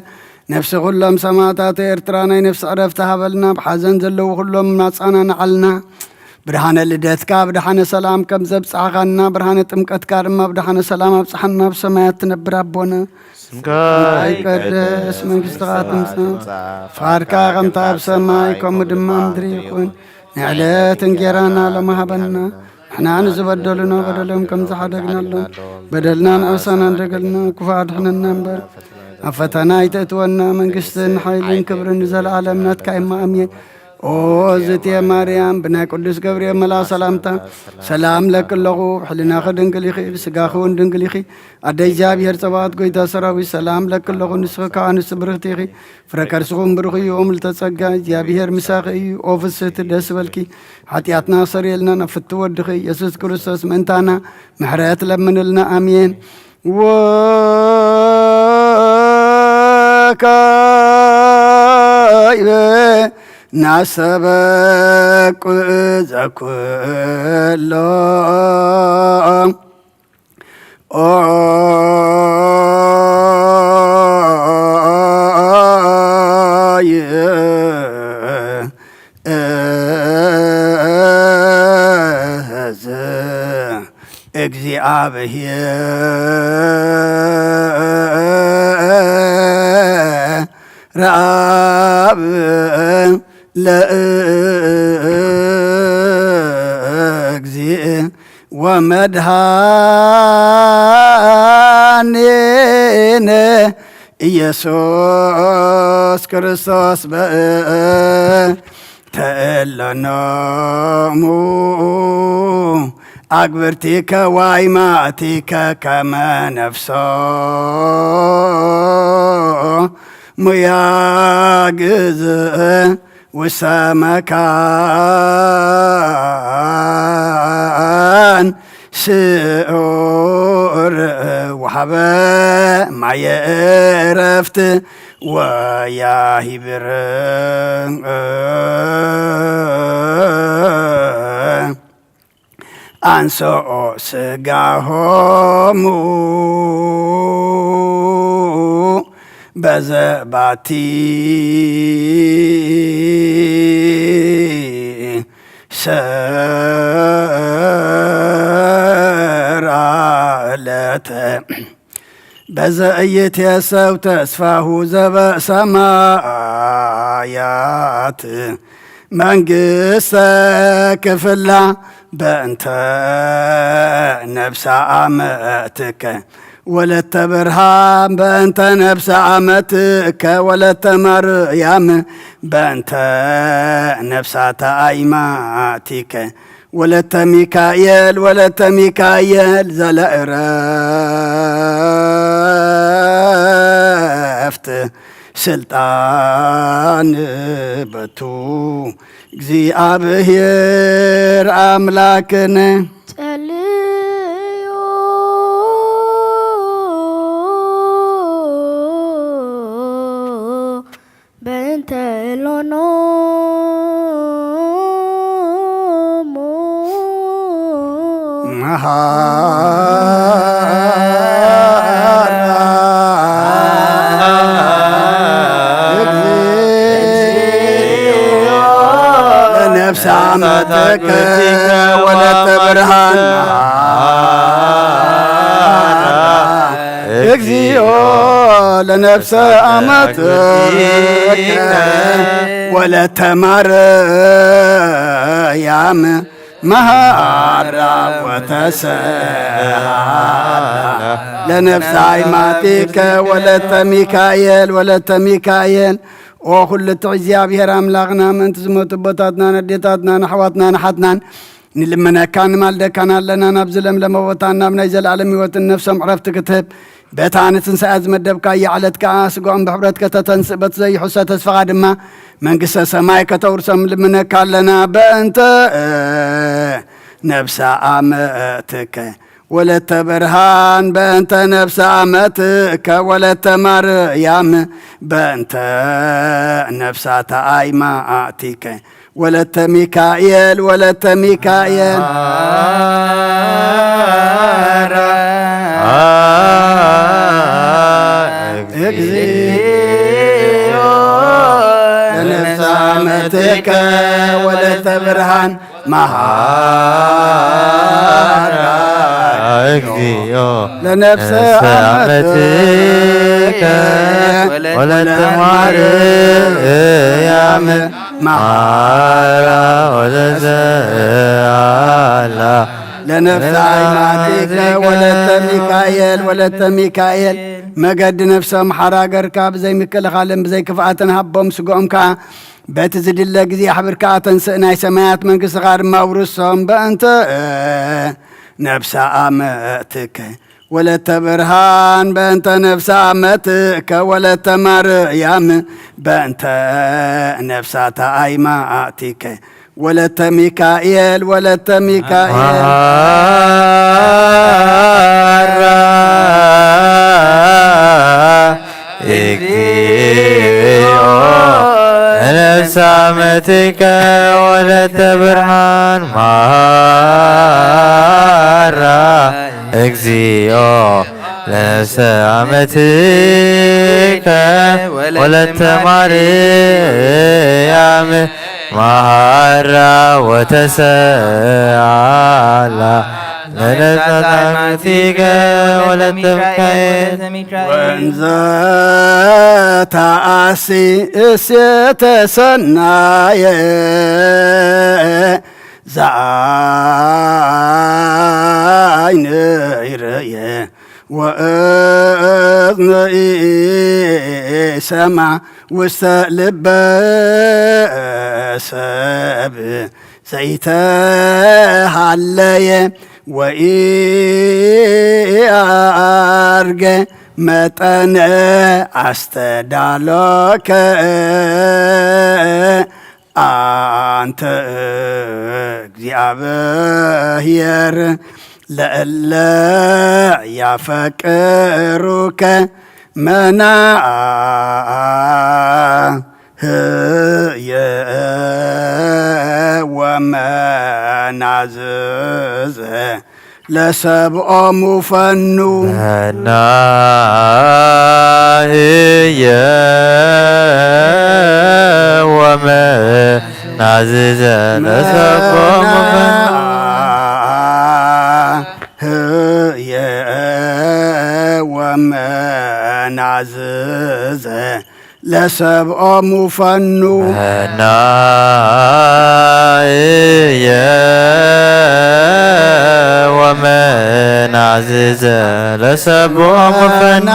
ነፍሲ ኩሎም ሰማዕታት ኤርትራ ናይ ነፍሲ ዕረፍቲ ሃበልና። ብሓዘን ዘለዉ ኩሎም ኣጽናንዓልና። ብርሃነ ልደትካ ብደሓነ ሰላም ከም ዘብጽሓኻና፣ ብርሃነ ጥምቀትካ ድማ ብደሓነ ሰላም ኣብጽሓና። ኣብ ሰማያት ትነብር ኣቦና፣ ስምካ ይቀደስ፣ መንግስትኻ ትምጻእ፣ ፍቓድካ ከምታ ኣብ ሰማይ ከምኡ ድማ ምድሪ ይኹን። ንዕለት እንጌራና ሎሚ ሃበና፣ ንሕና ንዝበደሉና በደሎም ከም ዝሓደግናሎም፣ በደልና ንኣሳና እንደገልና፣ ክፉእ ኣድሕነና እምበር፣ ኣብ ፈተና ኣይተእትወና። መንግስትን ሓይልን ክብርን ንዘለኣለም ናትካ እማ፣ ኣሜን። ኦ ዝትየ ማርያም፣ ብናይ ቅዱስ ገብርኤል መልኣ ሰላምታ ሰላም ለኪ ኣለኹ። ሕልናኺ ድንግል ኢኺ፣ ብስጋኺ እውን ድንግል ኢኺ። ኣደ እግዚኣብሔር ጸባኦት፣ ጎይታ ሰራዊት፣ ሰላም ለኪ ኣለኹ። ንስኺ ካብ ኣንስቲ ብርኽቲ ኢኺ፣ ፍረ ከርስኹም ብሩኽ እዩ። ኦም ልተጸጋ እግዚኣብሔር ምሳኺ እዩ። ኦ ፍስህቲ፣ ደስ በልኪ፣ ሓጢኣትና ሰሪየልና፣ ናብ ፍቲ ወድኺ ኢየሱስ ክርስቶስ ምእንታና ምሕረት ለምንልና። ኣሜን። ወካይበ ናሰበቁ ዘኩሎ ኦይ እዝ እግዚኣብሔር ኣብ ለእግዚእ ወመድኃኒነ ኢየሱስ ክርስቶስ በእንተ እለኖሙ ኣግብርቲከ ዋይማእቲከ ከመ ነፍሶ ሙያግዝ ውሰመካ ስዑር ወሃበ ማየ እረፍት ወያሂብር አንሶኦ ስጋሆሙ በዘባቲ ሰራ ዕለተ በዘእይት የሰው ተስፋሁ ዘበሰማያት መንግስተ ክፍላ በእንተ ነፍሳ አመትከ ወለተ ብርሃን በእንተ ነፍሳ አመትከ ወለተ ማርያም በእንተ ነፍሳታ አይማቲከ ወለተ ሚካኤል ወለተ ሚካኤል ዘለእረፍት ስልጣን በቱ እግዚኣብሔር አምላክነ ጸልዮ በእንተ ሎኖሙ መሃራ ለነፍሳ መተከ ወለተ ብርሃን እግዚኦ ለነፍሰ አመትከ ወለተ ማርያም መሃራ ወተሰሃላ ለነፍሰ አይማቲከ ወለተ ሚካኤል ወለተ ሚካኤል። ኦ ኩሉ ትሕ እግዚኣብሔር ኣምላኽና ምእንቲ ዝሞቱ ኣቦታትናን ኣዴታትናን ኣሕዋትናን ኣሓትናን ንልምነካ ንማልደካን ኣለና። ናብዚ ለምለመ ቦታ ናብ ናይ ዘለኣለም ህይወትን ነፍሶም ዕረፍቲ ክትህብ በታ ንትንሳኤ ዝመደብካያ ዕለት ከኣ ስጋኦም ብሕብረት ከተተንስእ በቲ ዘይሕሰ ተስፋኻ ድማ መንግስተ ሰማይ ከተውርሶም ልምነካ ኣለና። በእንተ ነፍሳ ኣመትከ ወለተ ብርሃን በእንተ ነፍሳ ኣመትከ ወለተ ማርያም በእንተ ነፍሳታ ኣይማእቲከ ወለተ ሚካኤል ወለተ ሚካኤል እግዚኦ ለነፍሳ መትከ ወለተ ብርሃን መሃራ እግዚኦ ለነፍሰ አመትከ ወለተ ማርያም መሃራ ወለተ አላ ለነፍሰ አይማቲከ ወለተ ሚካኤል ወለተ ሚካኤል መገዲ ነፍሶም ሓራ ገርካ ብዘይ ምክልኻልን ብዘይ ክፍኣትን ሃቦም ስግኦም ከኣ በቲ ዝድለ ግዜ ኣሕብርካ ኣተንስእ ናይ ሰማያት መንግስትኻ ድማ ኣውርሶም። በእንተ ነፍሳ ኣመትከ ወለተ ብርሃን በእንተ ነፍሳ ኣመትከ ወለተ ማርያም በእንተ ነፍሳታ ኣይማእቲከ ወለተ ሚካኤል ወለተ ሚካኤል ማራ እግዚኦ ለነፍሳመቲከ ወለተ ብርሃን መሃራ። እግዚኦ ለነፍሳመቲከ ወለተ ማርያም መሃራ ወተሰአላ። ለነፍሳመቲከ ወለተ ሚካኤል። ወንዘ ተአሲ እሴተ ሰናየ ዘአይን ይርእየ ወእዝን ይሰማ ውስተ ልበ ሰብ ዘይተሃለየ ወኢአርገ መጠነ አስተዳሎከ አንተ እግዚአብሔር ለእለ ያፈቅሩከ መናህየ ወመናዝዘ ለሰብኦሙ ፈኑ። መናህየ ወመናዝዘ ለሰብኦሙ ፈኑ። ህየ ወመናዝዘ ለሰብኦሙ ፈኑ። መናህየ ወመናዝዘ ለሰብኦሙ ፈኑ።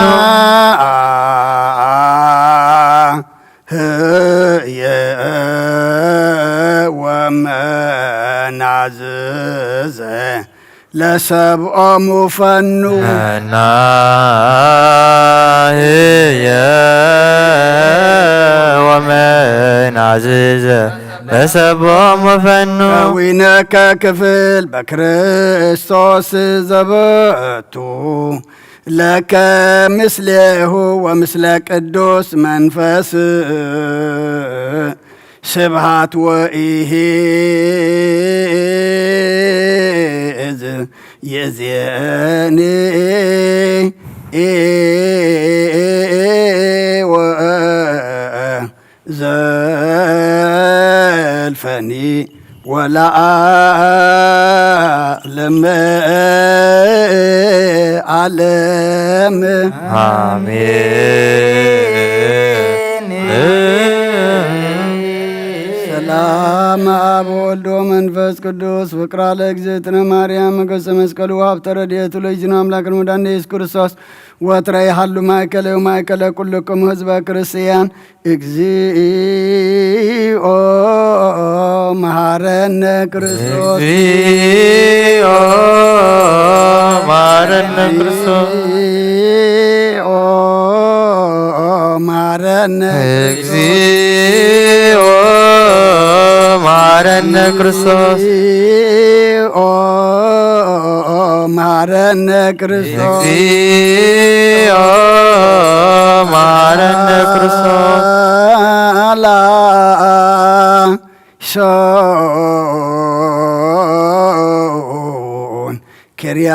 ህየ ወመናዝዘ ለሰብኦሙ ፈኑ። መናህየ ወመናዝዘ ለሰብኦሙ ፈኑ። ከዊነከ ክፍል በክርስቶስ ዘበቱ ለከ ምስሌሁ ወምስለ ቅዱስ መንፈስ ስብሃት ወኢሂዝ ይእዜኒ ወዘልፈኒ ወለዓለመ ዓለም። አሜን። ሰላም አብ ወልድ ወመንፈስ ቅዱስ ፍቅራ ለእግዝእትነ ማርያም ገጸ መስቀሉ ሀብተ ረድኤቱ ለእግዚእነ አምላክነ ወመድኃኒነ ኢየሱስ ክርስቶስ ወትረ ይሃሉ ማእከለ ወማእከለ ኩልክሙ ህዝበ ክርስቲያን። እግዚኦ መሐረነ ክርስቶስ። እግዚኦ መሐረነ ክርስቶስ። እግዚኦ መሐረነ ክርስቶስ። እግዚኦ መሐረነ ክርስቶስ። እግዚኦ መሐረነ ክርስቶስ። እግዚኦ መሐረነ ክርስቶስ። ላይሶን ኪርያ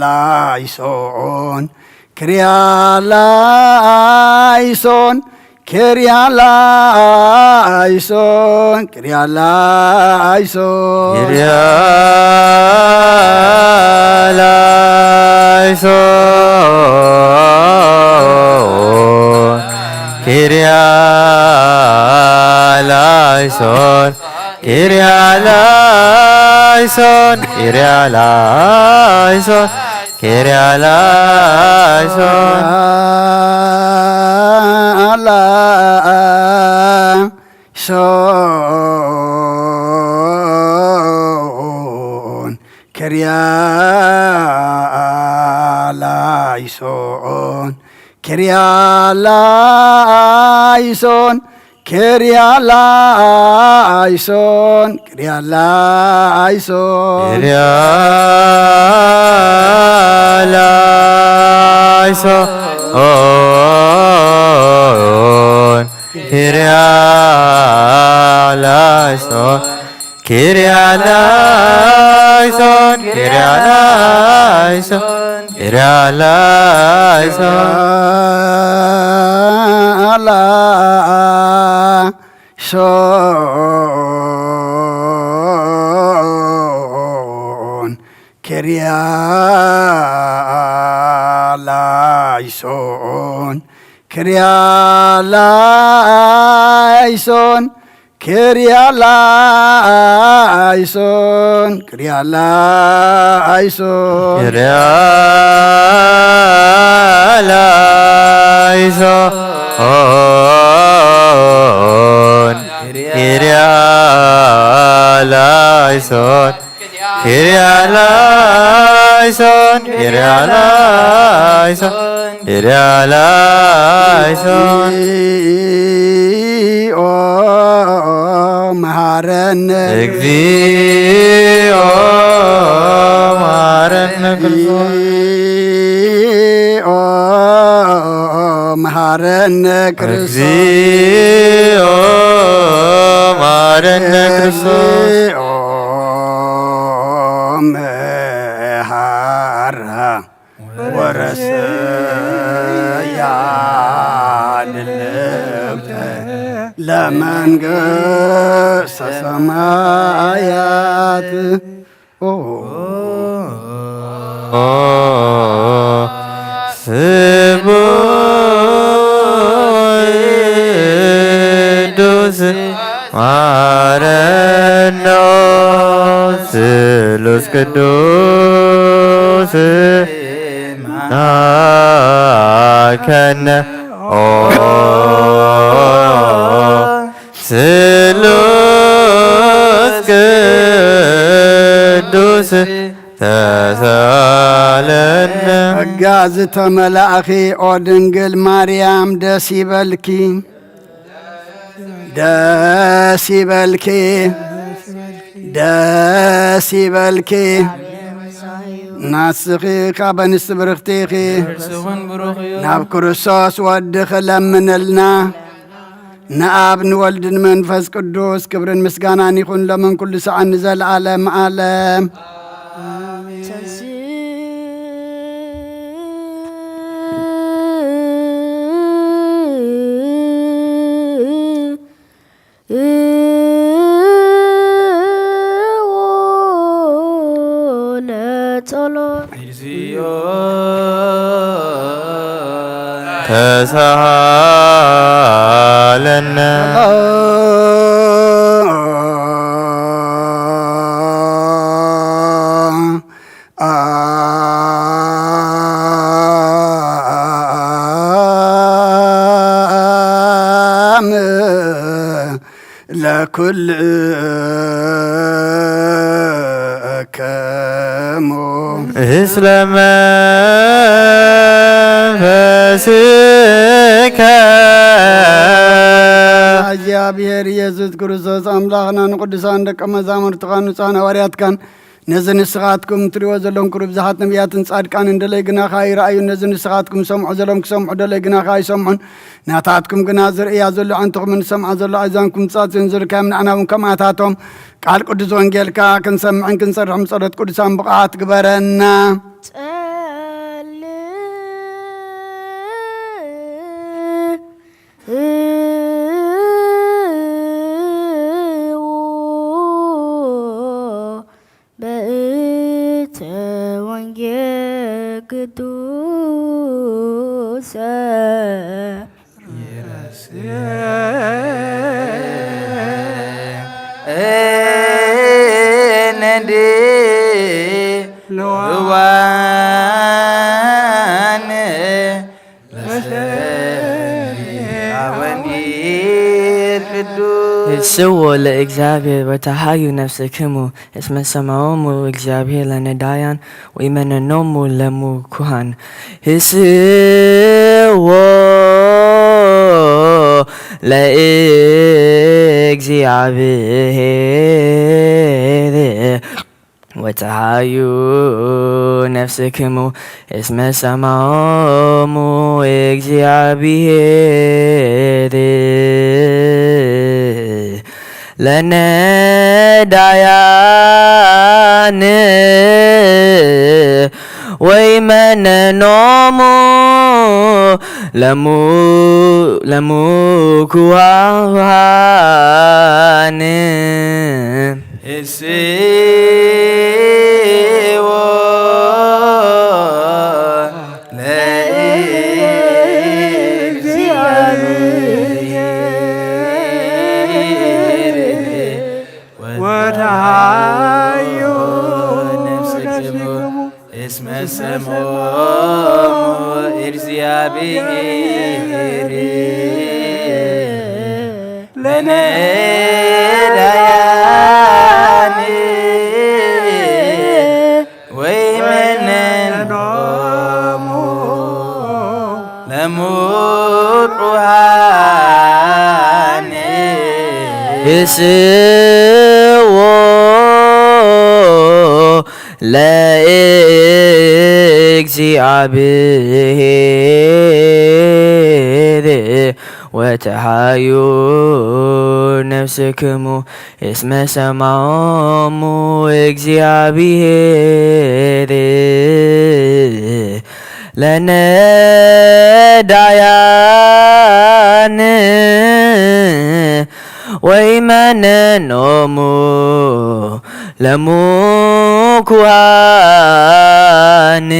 ላይሶን ኪርያ ላይሶን ኪርያ ላይሶን ኪርያ ላይሶን። ኪርያ ላይሶን ኪርያ ላይሶን ኪርያ ላይሶን ኪርያ ላይሶን ኪርያ ላይሶን። ላይሶን ኪርያ ላይሶን ኪርያ ላይሶን ኪርያ ላይሶን ኪርያ ላይሶን። ኪርያ ላይሶን ላይሶን፣ ኪርያ ላይሶን፣ ኪርያ ላይሶን፣ ኪርያ ላይሶን፣ ኪርያ ላይሶን። ላይሶን፣ ኪርያ ላይሶን፣ ኪርያ ላይሶን፣ ኪርያ ላይሶን፣ ኪርያ ላይሶን። ኪርያ ላይሶን፣ ኪርያ ላይሶን፣ ኪርያ ላይሶን፣ ኪርያ ላይሶን፣ ኪርያ ላይሶን። እግዚኦ መሐረነ። እግዚኦ መሐረነ ክርስቶስ። እግዚኦ መሐረነ ክርስቶስ። እግዚኦ መሐረነ ክርስቶስ። እግዚኦ መሐራ ወረሰያ ድልብተ ለመንግስተ ሰማያት። ኦ። ስሉስ ቅዱስ ማረኖ፣ ስሉስ ቅዱስ ናከነ። ኦ ስሉስ ቅዱስ ተሳለነ። ጸጋ ዝተመላእኺ ኦ ድንግል ማርያም ደስ ይበልኪ፣ ደስ ይበልኪ፣ ደስ ይበልኪ። ናስኺ ካብ ኣንስቲ ብርኽቲ ኢኺ፣ ናብ ክርስቶስ ወድኺ ለምንልና። ንኣብ ንወልድ ንመንፈስ ቅዱስ ክብርን ምስጋናን ይኹን፣ ሎምን ኩሉ ሰዓት ንዘለዓለም ዓለም። ለጸሎት። እግዚኦ ተሳሃለነ። ለኩልክሙ። እስለ መንፈስከ። እግዚኣብሔር ኢየሱስ ክርስቶስ ኣምላኽና ንቅዱሳን ደቀ መዛሙርትኻን ንጹሓን ሃዋርያትካን ነዚ ንስኻትኩም ትሪእዎ ዘለኹም ክብሪ ብዙሓት ነቢያትን ጻድቃንን ደለይ ግናኻ ኣይረኣዩን። ነዚ ንስኻትኩም ሰምዑ ዘለኹም ክሰምዑ ደለይ ግናኻ ኣይሰምዑን። ናታትኩም ግና ዝርእያ ዘሎ ኣዕንትኹምን ዝሰምዓ ዘሎ ኣእዛንኩም ጻጽዮን ዝርካዮም ንዓና እውን ከምኣታቶም ቃል ቅዱስ ወንጌልካ ክንሰምዕን ክንሰርሕን ብጸሎት ቅዱሳን ብቕዓት ግበረና። ጸልእ በእንተ ወንጌል ቅዱሰ ይረስየነ ድልዋን ለሰሚዐ ወንጌል ቅዱስ። ስብሖ ለእግዚኣብሔር ወተሃዩ ነፍስክሙ እስመ ሰማዖሙ እግዚአብሔር ለነዳያን ወኢመነኖሙ ለምኩሃን። ህስዎ ለእግዚአብሔር ወተሃዩ ነፍስክሙ እስመ ሰማዖሙ እግዚአብሔር ለነዳያን ወይመነኖሙ ለሙ ለሙኩሃን። እስዎ ለእግዚአብሔር ወተሃዩ ነፍስክሙ እስመ ሰምዖሙ እግዚአብሔር ለነዳያን ወይመነኖሙ ለሙቁሃን። እስዎ ለእግዚአብሔር ወተሃዩ ነፍስክሙ እስመ ሰማዖሙ እግዚአብሔር ለነዳያን ወይመነኖሙ ለሙኩሃን።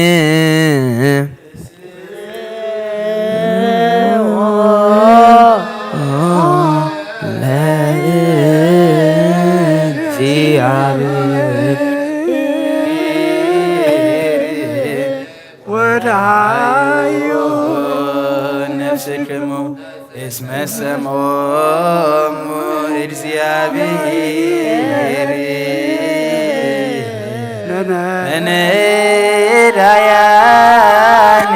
ለእግዚአብሔር ወተሃዩ ነፍስክሙ እስመ ሰምዖሙ እግዚአብሔር ለነዳያን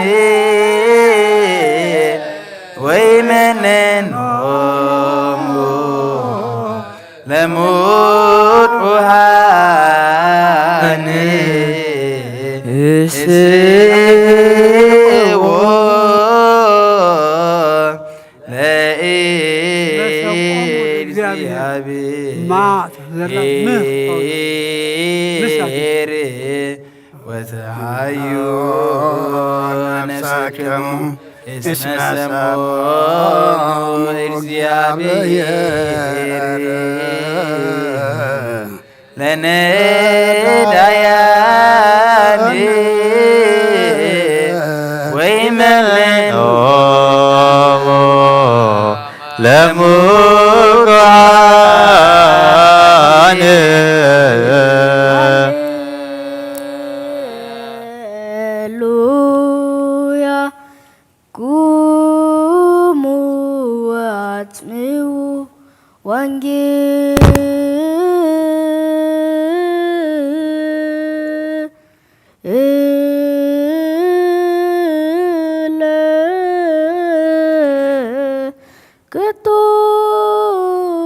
ወይመነኖሙ ለሙቁሃን። እስዎ ለእግዚአብሔር ወተሃዩ ነፍስክሙ እስመ ሰምዖሙ እግዚአብሔር ለነዳያን ወይመነኖሙ ለሙኩሃን። ሃሌሉያ። ቁሙ ወአጽምዑ ወንጌለ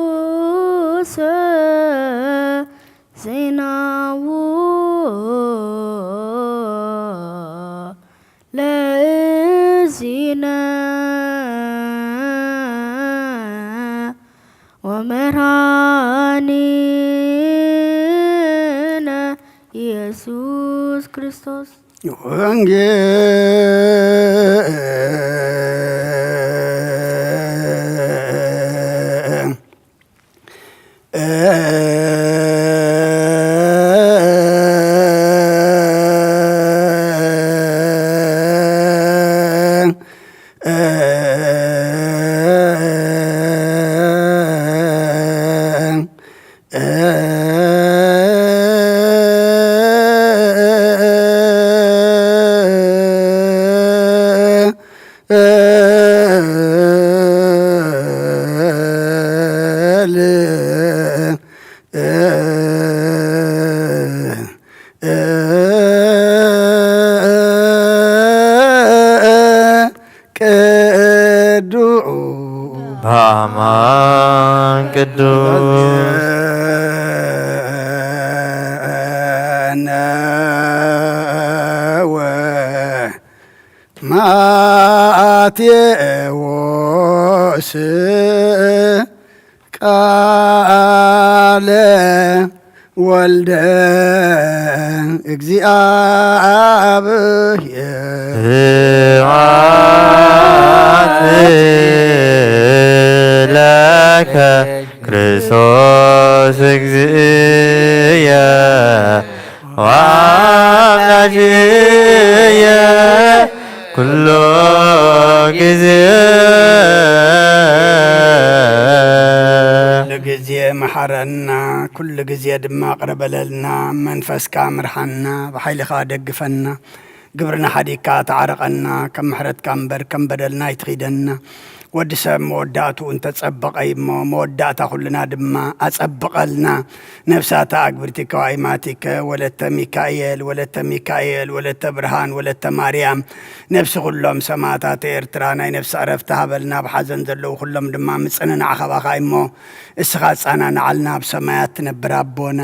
ቅዱሰ ዜናዎ ለእግዚእነ ወመድኃኒነ ኢየሱስ ክርስቶስ። ወንጌል ቅዱስ በአማን ቅዱስ ማቴዎስ ቃለ ወልደ እግዚኣብሔር። ስብሐት ለከ ክርስቶስ እግዚእየ ወአምላክየ ኩሎ ግዜ። ኩሉ ግዜ መሓረና፣ ኩሉ ግዜ ድማ ቅረ በለልና። መንፈስካ ምርሓና፣ ብሓይልኻ ደግፈና። ግብርና ሓዲግካ ተዓረቐና። ከም ምሕረትካ እምበር ከም በደልና ኣይትኺደና። ወዲ ሰብ መወዳእትኡ እንተጸበቐ እዩ እሞ፣ መወዳእታ ኩልና ድማ ኣጸብቐልና። ነፍሳተ ኣግብርቲከ ወአይማቲከ ወለተ ሚካኤል፣ ወለተ ሚካኤል፣ ወለተ ብርሃን፣ ወለተ ማርያም፣ ነፍሲ ኩሎም ሰማዕታት ኤርትራ ናይ ነፍሲ ዕረፍቲ ሃበልና። ኣብ ሓዘን ዘለዉ ኩሎም ድማ ምጽንናዕ ካባኻ እሞ፣ እስኻ ጻናናዓልና። ኣብ ሰማያት ትነብር ኣቦና፣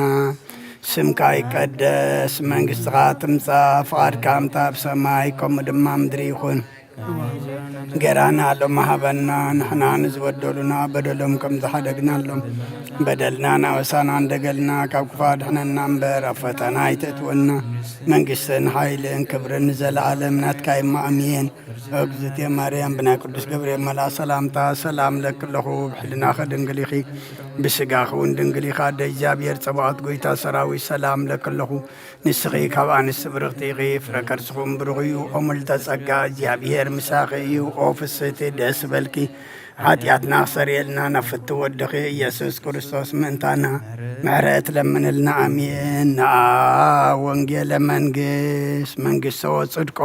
ስምካ ይቀደስ፣ መንግስትኻ ትምጻእ፣ ፍቓድካ ከምታ ኣብ ሰማይ ከምኡ ድማ ምድሪ ይኹን። እንጌራና ሎሚ ሃበና፣ ንሕና ንዝበደሉና በደሎም ከም ዝሓደግናሎም፣ በደልና ናወሳና እንደገልና፣ ካብ ክፉ ኣድሕነና እምበር፣ ኣብ ፈተና ኣይተእትወና። መንግስትን ሓይልን ክብርን ንዘለኣለም ናትካ እሞ፣ ኣሜን። እግዝእትየ ማርያም፣ ብናይ ቅዱስ ገብርኤል መልኣ ሰላምታ፣ ሰላም ለኪ ኣለኹ፣ ብሕልናኺ ድንግል ኢኺ፣ ብስጋኺ እውን ድንግል ኢኻ። ኣደ እግዚኣብሔር ጸባኦት፣ ጎይታ ሰራዊት፣ ሰላም ለኪ ኣለኹ። ንስኺ ካብ ኣንስቲ ብርኽቲ ኢኺ፣ ፍረ ከርስኹም ብሩኽ እዩ። ኦ ምልዕተ ጸጋ፣ እግዚኣብሔር ምሳኺ እዩ። ኦ ፍስሕቲ፣ ደስ በልኪ፣ ሓጢኣትና ክሰርየልና ናብ ፍትው ወድኺ ኢየሱስ ክርስቶስ ምእንታና ምሕረት ለምንልና። ኣሜን። ነኣ ወንጌለ መንግስት፣ መንግስቶ ወጽድቆ፣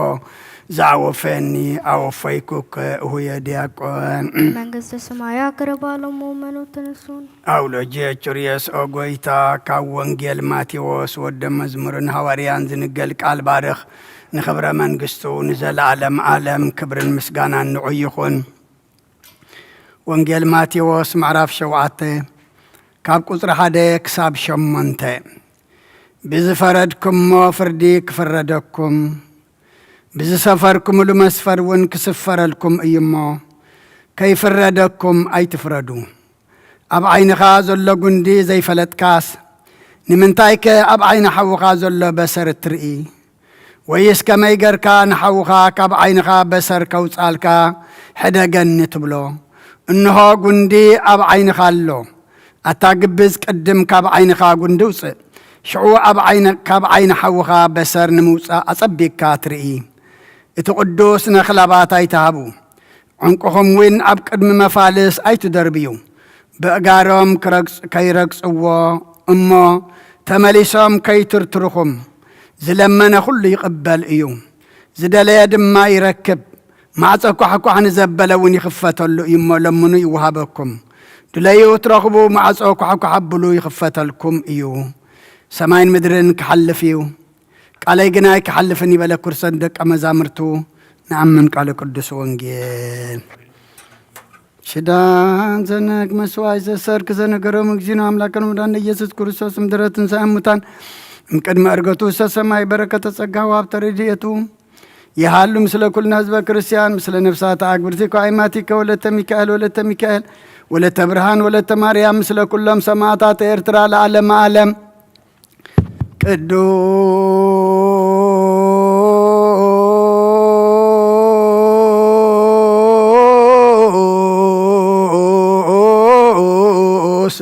ዘአወፈኒ አወፈይኩከ እሁየ ዲያቆን። መንግስተ ሰማያ ቅርባ ሎሙ መኑ ትንሱን። አውሎጀ ቹርየስ ኦ ጎይታ፣ ካብ ወንጌል ማቴዎስ ወደ መዝሙርን ሃዋርያን ዝንገል ቃል ባርኽ፣ ንኽብረ መንግስቱ ንዘለዓለም ዓለም ክብርን ምስጋናን ንዑ ይኹን። ወንጌል ማቴዎስ ምዕራፍ ሸውዓተ፣ ካብ ቁጽሪ ሓደ ክሳብ ሸሞንተ። ብዝፈረድኩሞ ፍርዲ ክፍረደኩም፣ ብዝሰፈርኩምሉ መስፈር እውን ክስፈረልኩም እዩ እሞ፣ ከይፍረደኩም ኣይትፍረዱ። ኣብ ዓይንኻ ዘሎ ጉንዲ ዘይፈለጥካስ፣ ንምንታይከ ኣብ ዓይኒ ሓውኻ ዘሎ በሰር እትርኢ? ወይስ ከመይ ገርካ ንሓውኻ ካብ ዓይንኻ በሰር ከውጻልካ ሕደገኒ ትብሎ? እንሆ ጉንዲ ኣብ ዓይንኻ ኣሎ። ኣታ ግብዝ፣ ቅድም ካብ ዓይንኻ ጉንዲ ውጽእ፣ ሽዑ ኣብ ዓይን-፣ ካብ ዓይኒ ሓውኻ በሰር ንምውጻእ ኣጸቢቕካ ትርኢ። እቲ ቅዱስ ነኽላባት ኣይትሃቡ፣ ዕንቁኹም እውን ኣብ ቅድሚ መፋልስ ኣይትደርብዩ። ብእጋሮም ክረግጽ-፣ ከይረግጽዎ እሞ ተመሊሶም ከይትርትርኹም። ዝለመነ ኩሉ ይቕበል እዩ፣ ዝደለየ ድማ ይረክብ። ማዕጾ ኳሕኳሕ ንዘበለ እውን ይኽፈተሉ እዩ እሞ ለምኑ ይወሃበኩም። ድለዩ ትረኽቡ፣ ማዕጾ ኳሕኳሕ ኣብሉ ይኽፈተልኩም እዩ። ሰማይን ምድርን ክሓልፍ እዩ፣ ቃለይ ግና ኣይክሓልፍን ይበለ። ኩርሰን ደቀ መዛሙርቱ ንኣምን ቃለ ቅዱስ ወንጌል። ሽዳን ዘነግ መስዋዕት ዘሰርክ ዘነገሮም እግዚእነ አምላክነ ወመድኃኒነ ኢየሱስ ክርስቶስ ምድረ ትንሣኤ እሙታን እምቅድመ ዕርገቱ ውስተ ሰማይ በረከተ ጸጋ ወሀብተ ረድኤቱ ይሃሉ ምስለ ኩልነ ህዝበ ክርስቲያን ምስለ ነፍሳተ አግብርቲከ ወአይማቲከ ወለተ ሚካኤል ወለተ ሚካኤል ወለተ ብርሃን ወለተ ማርያም ምስለ ኩሎም ሰማዕታት ኤርትራ ለዓለመ ዓለም። ቅዱስ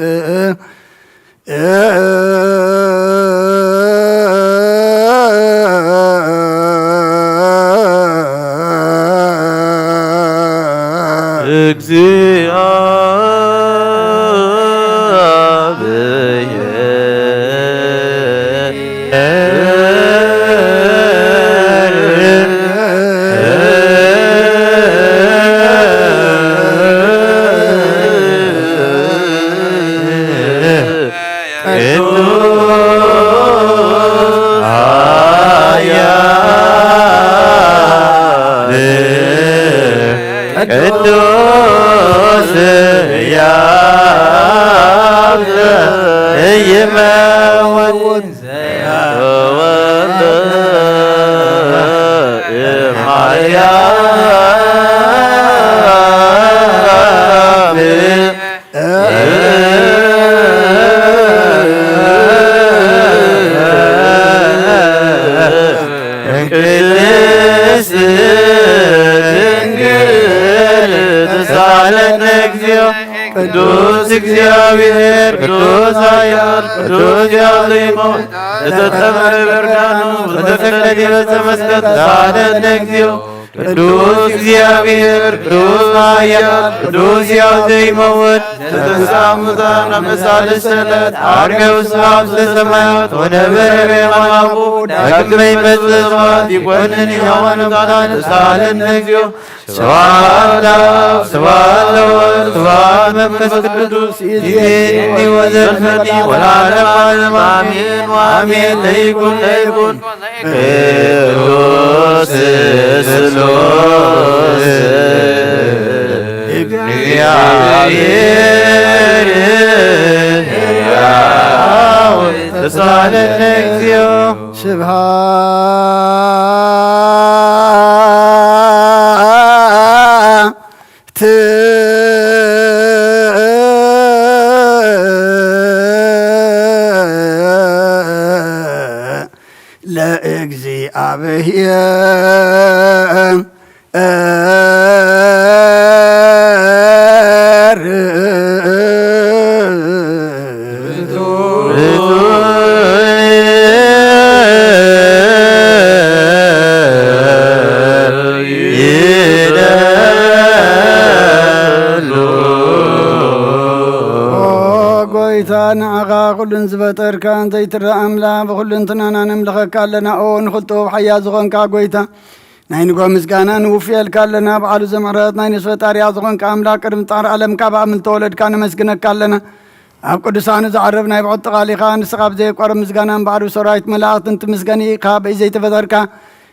ቅዱስ እግዚኣብሔር፣ ቅዱስ ኃያል፣ ቅዱስ ሕያው ዘይመውት፣ ዘተመረ በርካኑ፣ ዘተፈለዲ በጸ መስቀል፣ ተሳለነ እግዚኦ። ቅዱስ እግዚኣብሔር፣ ቅዱስ ኃያል፣ ቅዱስ ሕያው ዘይመውት፣ ዘተንሥአ እሙታን በሳልስት ዕለት፣ ዐርገ ውስብሐት ለሰማያት ወነበረ በየማነ አቡሁ፣ ዳግመ ይመጽእ በስብሐት ይኮንን ሕያዋን ሙታን፣ ተሳለነ እግዚኦ። ስብሐት ለአብ፣ ስብሐት ለወልድ፣ ስብሐት መንፈስ ቅዱስ፣ ይእዜኒ ወዘልፈኒ ወለዓለመ ዓለም፣ አሜን ወአሜን። ለይኩን፣ ለይኩን። ቅዱስ ስሉስ እግዚአብሔር ሕያው፣ ተሳለነ እግዚኦ። ስብሐት ለእግዚአብሔር። ኦ ጎይታ፣ ንዓኻ ኩሉን ዝፈጠርካ ዘይትረኣ ኣምላኽ፣ ብኹልንትናና ነምልኸካ ኣለና። ኦ ንኽልጥኡ ሓያል ዝኾንካ ጎይታ፣ ናይ ንጎ ምስጋና ንውፍየልካ ኣለና። በዓሉ ዘምሕረት ናይ ነፍሲ ፈጣሪያ ዝኾንካ ኣምላኽ፣ ቅድሚ ጻዕሪ ዓለም ካብ ኣምን ተወለድካ፣ ነመስግነካ ኣለና። ኣብ ቅዱሳኑ ዝዓርብ ናይ ብዕቲ ቃል ኢኻ። ንስኻ ብዘየቋርብ ምስጋናን ባዕሉ ሰራዊት መላእኽትን ትምስገን ኢኻ። በይ ዘይተፈጠርካ፣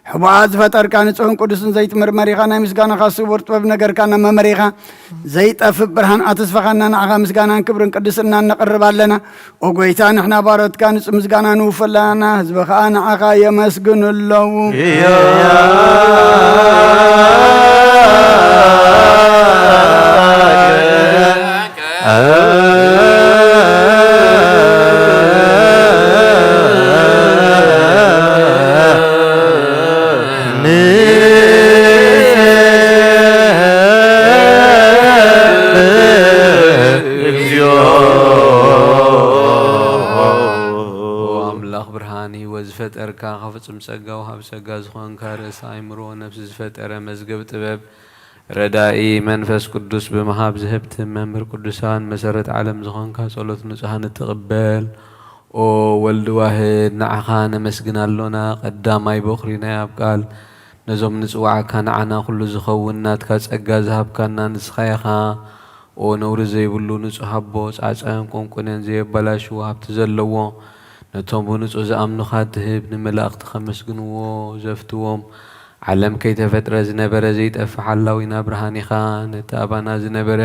ሕቡኣ ዝፈጠርካ፣ ንጹሕን ቅዱስን ዘይትምርመር ኢኻ። ናይ ምስጋናኻ ስውር ጥበብ ነገርካና መመሪኻ። ዘይጠፍእ ብርሃን ኣተስፈኻና፣ ንዓኻ ምስጋናን ክብርን ቅድስናን ነቕርብ ኣለና። ኦ ጎይታ፣ ንሕና ባሮትካ ንጹህ ምስጋና ንውፈላና፣ ህዝቢ ኸኣ ንዓኻ የመስግኑ ኣለዉ። ንሴብሕ እግዚኦ። ኦ ኣምላኽ ብርሃን ህይወት ዝፈጠርካ፣ ካብ ፍጹም ጸጋ ወሃብ ጸጋ ዝኾንካ፣ ርእሲ ኣእምሮ ነፍሲ ዝፈጠረ፣ መዝገብ ጥበብ፣ ረዳኢ መንፈስ ቅዱስ ብምሃብ ዝህብቲ መምህር ቅዱሳን፣ መሰረት ዓለም ዝኾንካ፣ ጸሎት ንጹሃን እትቕበል፣ ኦ ወልድ ዋህድ፣ ንዓኻ ነመስግን ኣሎና። ቀዳማይ በኹሪ ናይ ኣብ ቃል፣ ነዞም ንጽዋዓካ ንዓና ኩሉ ዝኸውን ናትካ ጸጋ ዝሃብካና ንስኻ ኢኻ። ኦ ነውሪ ዘይብሉ ንጹህ ኣቦ፣ ጻጸን ቁንቁንን ዘየበላሽዎ ሃብቲ ዘለዎ፣ ነቶም ብንጹህ ዝኣምኑኻ ትህብ፣ ንመላእኽቲ ከመስግንዎ ዘፍትዎም፣ ዓለም ከይተፈጥረ ዝነበረ ዘይጠፍእ ሓላዊና ብርሃን ኢኻ። ነቲ ኣባና ዝነበረ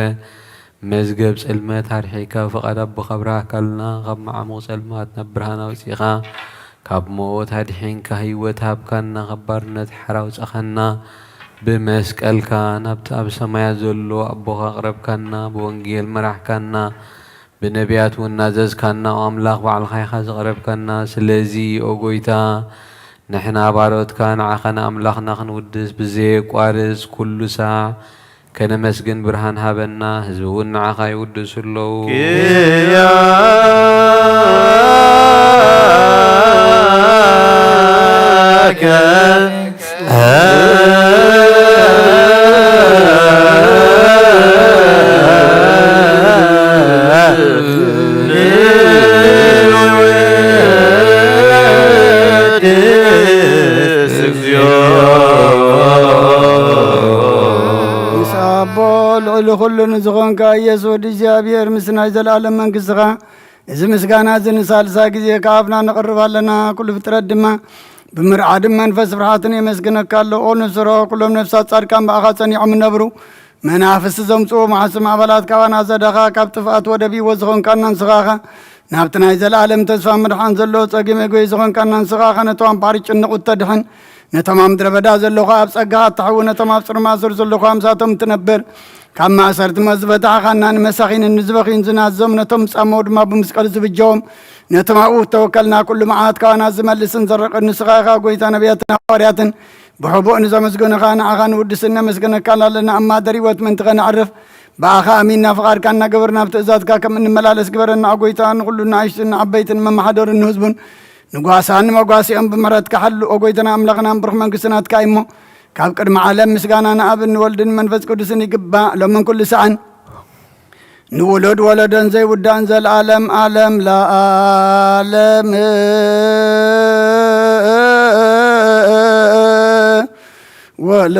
መዝገብ ጽልመት ኣርሒቕካ፣ ፍቓድ ኣቦኻ ኣብርሃካልና፣ ካብ መዓሙቕ ጸልማት ናብ ብርሃን ኣውጺእኻ፣ ካብ ሞት ኣድሒንካ፣ ህይወት ሃብካና፣ ካብ ባርነት ሓራ ኣውጻኻና። ብመስቀልካ ናብቲ ኣብ ሰማያት ዘሎ ኣቦኻ ኣቕረብካና፣ ብወንጌል መራሕካና፣ ብነቢያት እውን ናዘዝካና። ኦ ኣምላኽ፣ ባዕልኻ ኢኻ ዘቕረብካና። ስለዚ ኦ ጎይታ፣ ንሕና ባሮትካ ንዓኻ ንኣምላኽና ክንውድስ፣ ብዘየቋርጽ ኩሉ ሳዕ ከነመስግን ብርሃን ሃበና። ህዝቢ እውን ንዓኻ ይውድሱ ኣለዉ። ቅያከ ንወድስ እግዚኦ። ምስ ኣቦ ልዕሊ ኩሉ ንዝኾንካ ኢየሱስ ወዲ እግዚኣብሔር፣ ምስ ናይ ዘለኣለም መንግስትኻ፣ እዚ ምስጋና እዚ ንሳልሳይ ግዜ ካብ ኣፍና ነቕርብ ኣለና። ኩሉ ፍጥረት ድማ ብምርዓድን መንፈስ ፍርሃትን የመስግነካ ኣሎ። ኦ ንስሮ ኩሎም ነፍሳት ጻድቃን ብኣኻ ጸኒዖም እነብሩ። መናፍስቲ ዘምጽኡ መዓስም ኣባላት ካባና ዘዳኻ፣ ካብ ጥፍኣት ወደብ ህይወት ዝኾንካና ንስኻ ኢኻ። ናብቲ ናይ ዘለኣለም ተስፋ ምድሓን ዘለዎ ጸጊም እጎይ ዝኾንካና ንስኻ ኢኻ። ነቶም ኣብ ባሕሪ ጭንቑት ተድሕን፣ ነቶም ኣብ ምድረ በዳ ዘለኹ ኣብ ጸጋኻ እተሕዊ፣ ነቶም ኣብ ጽሩይ ማእሰር ዘለኹ ኣምሳቶም ትነብር። ካብ ማእሰርቲ ሞት ዝፈታሕኻና፣ ንመሳኺንን ንዝበኽዩን ዝናዞም፣ ነቶም ዝጻመዉ ድማ ብመስቀል ዝብጀዎም፣ ነቶም ኣብኡ እተወከልና ኩሉ መዓት ካባና ዝመልስን ዘርቕን ንስኻ ኢኻ። ጎይታ ነቢያትን ሃዋርያትን ብሕቡእ ንዘመስገኑኻ ንዓኻ ንውድስን ነመስግነካን ኣለና። ኣብ ማደር ህይወት ምእንቲ ኸነዕርፍ ብኣኻ ኣሚንና ፍቓድካ እናገበርና ኣብ ትእዛዝካ ከም እንመላለስ ግበረና። ኦ ጎይታ፣ ንኹሉ ንኣሽቱን ንዓበይትን መመሓደርን ንህዝቡን ንጓሳን ንመጓሲኦም ብምሕረትካ ሓሉ። ኦ ጎይታና ኣምላኽና፣ ብሩኽ መንግስቲ ናትካ እዩ እሞ፣ ካብ ቅድሚ ዓለም ምስጋና ንኣብን ንወልድን መንፈስ ቅዱስን ይግባእ፣ ሎምን ኩሉ ሰዓን ንውሉድ ወለዶን ዘይውዳእን ዘለዓለም ዓለም ለዓለም። ወለ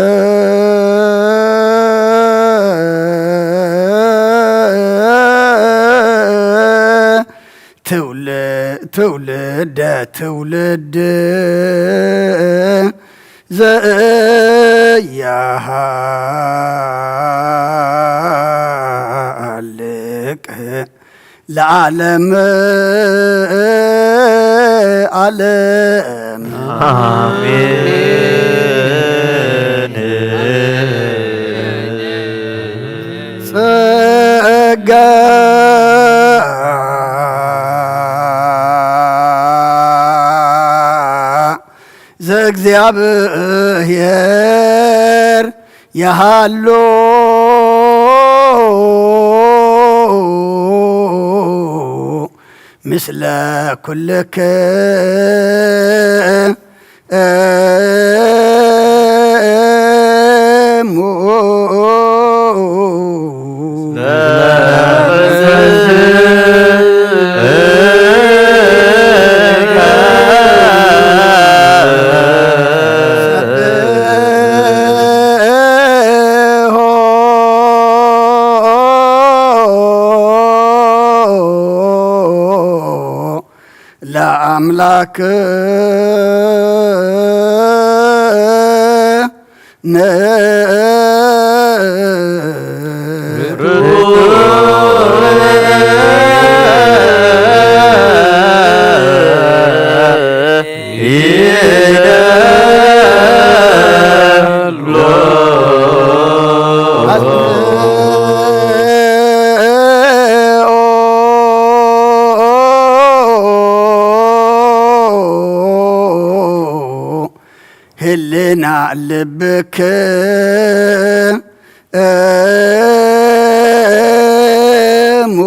ትውል-፣ ትውልደ ትውልድ ዘያሃልቅ ለዓለም ዓለም። ኣሜን። ጸጋ ዘእግዚኣብሔር የሃሉ ምስለ ኩልክሙ። ለአምላክ ነ ህልና ልብክ እሙ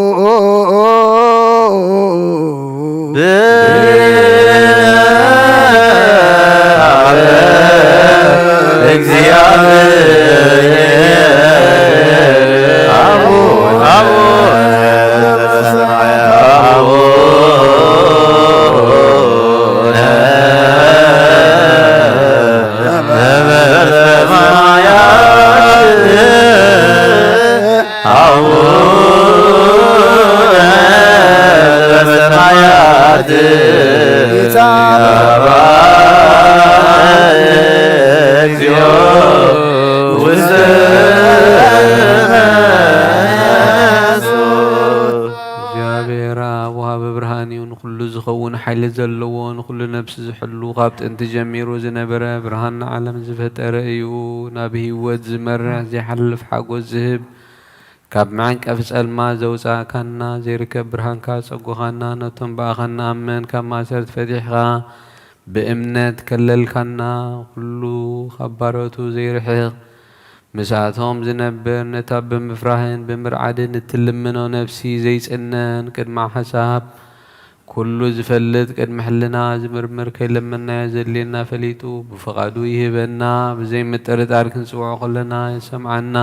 እግዚኣብሔር ኣብ ወሃቢ ብርሃን እዩ። ንኹሉ ዝኸውን ሓይሊ ዘለዎ፣ ንኹሉ ነፍሲ ዝሕሉ፣ ካብ ጥንቲ ጀሚሩ ዝነበረ፣ ብርሃን ንዓለም ዝፈጠረ እዩ። ናብ ህይወት ዝመርሕ፣ ዘይሓልፍ ሓጎስ ዝህብ፣ ካብ መዐንቀፊ ጸልማት ዘውጻእካና፣ ዘይርከብ ብርሃንካ ጸጎኻና፣ ነቶም ብኣኻ ንኣምን ካብ ማእሰርቲ ፈቲሕኻ፣ ብእምነት ከለልካና፣ ኩሉ ካብ ባሮቱ ዘይርሕቕ፣ ምስኣቶም ዝነብር፣ ነታ ብምፍራህን ብምርዓድን እትልምኖ ነፍሲ ዘይጽነን፣ ቅድሚ ሓሳብ ኩሉ ዝፈልጥ፣ ቅድሚ ሕልና ዝምርምር፣ ከይለመናዮ ዘድልየና ፈሊጡ ብፍቓዱ ይህበና። ብዘይ ምጥርጣር ክንጽውዖ ከለና ይሰምዓና።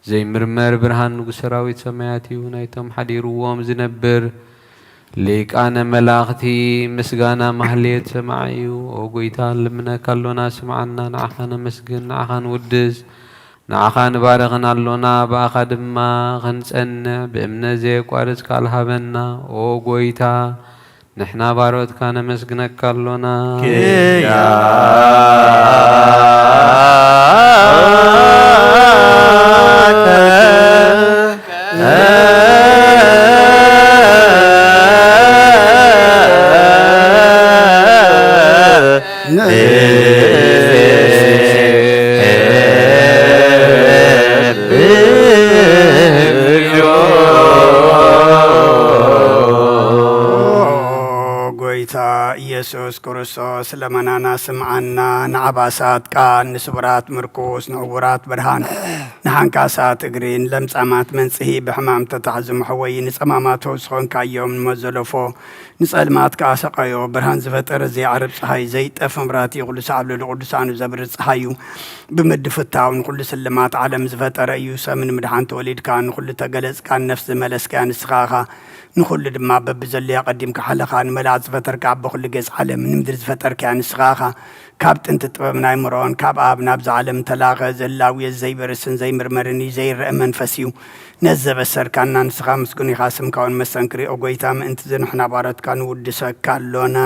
ዘይምርመር ብርሃን ንጉስ ሰራዊት ሰማያት እዩ። ናይቶም ሓዲርዎም ዝነብር ሊቃነ መላእኽቲ ምስጋና ማህሌት ሰማዒ እዩ። ኦ ጎይታ፣ ንልምነካ ኣሎና፣ ስምዓና። ንዓኻ ነመስግን፣ ንዓኻ ንውድስ፣ ንዓኻ ንባርኽን ኣሎና፣ ብኣኻ ድማ ክንጸንዕ ብእምነት ዘየቋርጽ ቃል ሃበና። ኦ ጎይታ፣ ንሕና ባሮትካ ነመስግነካ ኣሎና። ኪያከ ጎይታ ኢየሱስ ክርስቶስ ለመናና ስምዓና፣ ንዓባሳት ቃል፣ ንስቡራት ምርኩስ፣ ንዕውራት ብርሃን፣ ንሓንካሳት እግሪ፣ ንለምጻማት መንጽሂ፣ ብሕማም ተታሕዙ መሕወዪ፣ ንጸማማት ፈውሲ ኾንካዮም፣ ንሞት ዘለፎ፣ ንጸልማት ከኣ ሰቐዮ፣ ብርሃን ዝፈጠረ ዘይዓርብ ጸሓይ፣ ዘይጠፍ መብራህቲ፣ ኩሉ ሰዓብ ልዕሊ ቅዱሳኑ ዘብርህ ጸሓዩ፣ ብምድፍታው ንኹሉ ስልማት ዓለም ዝፈጠረ እዩ። ሰብ ንምድሓን ተወሊድካ፣ ንኹሉ ተገለጽካ፣ ንነፍሲ ዝመለስካያ ንስኻ ኢኻ። ንኹሉ ድማ በብዘለዮ ኣቐዲምካ ሓለኻ፣ ንመላእክት ዝፈጠርካ፣ ኣቦ ኩሉ ገጽ ዓለም ንምድሪ ዝፈጠርካያ ንስኻ ኢኻ። ካብ ጥንቲ ጥበብ ናይ ምርኦን፣ ካብ ኣብ ናብዛ ዓለም እንተላኸ፣ ዘላውዮ ዘይበርስን ዘይምርመርን እዩ፣ ዘይረአ መንፈስ እዩ። ነዚ ዘበሰርካና ንስኻ ምስጉን ኢኻ፣ ስምካ እውን መሰንክር እዩ። ኦ ጎይታ፣ ምእንቲ እዚ ንሕና ባሮትካ ንውድሰካ ኣሎና።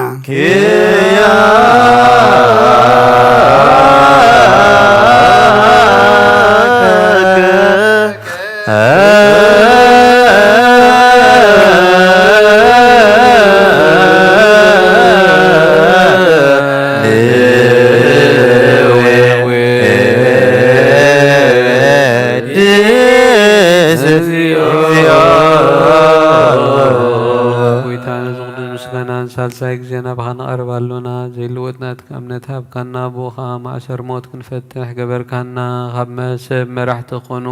ጎይታ፣ ነዚ ቅዱስ ምስጋናን ሳልሳይ ግዜ ናባኻ ንቐርብ ኣሎና። ዘይልወጥ ናትካ እምነት ሃብካና፣ ብኡ ኸኣ ማእሰር ሞት ክንፈትሕ ገበርካና። ካብ መ-፣ ሰብ መራሕቲ ክኾኑ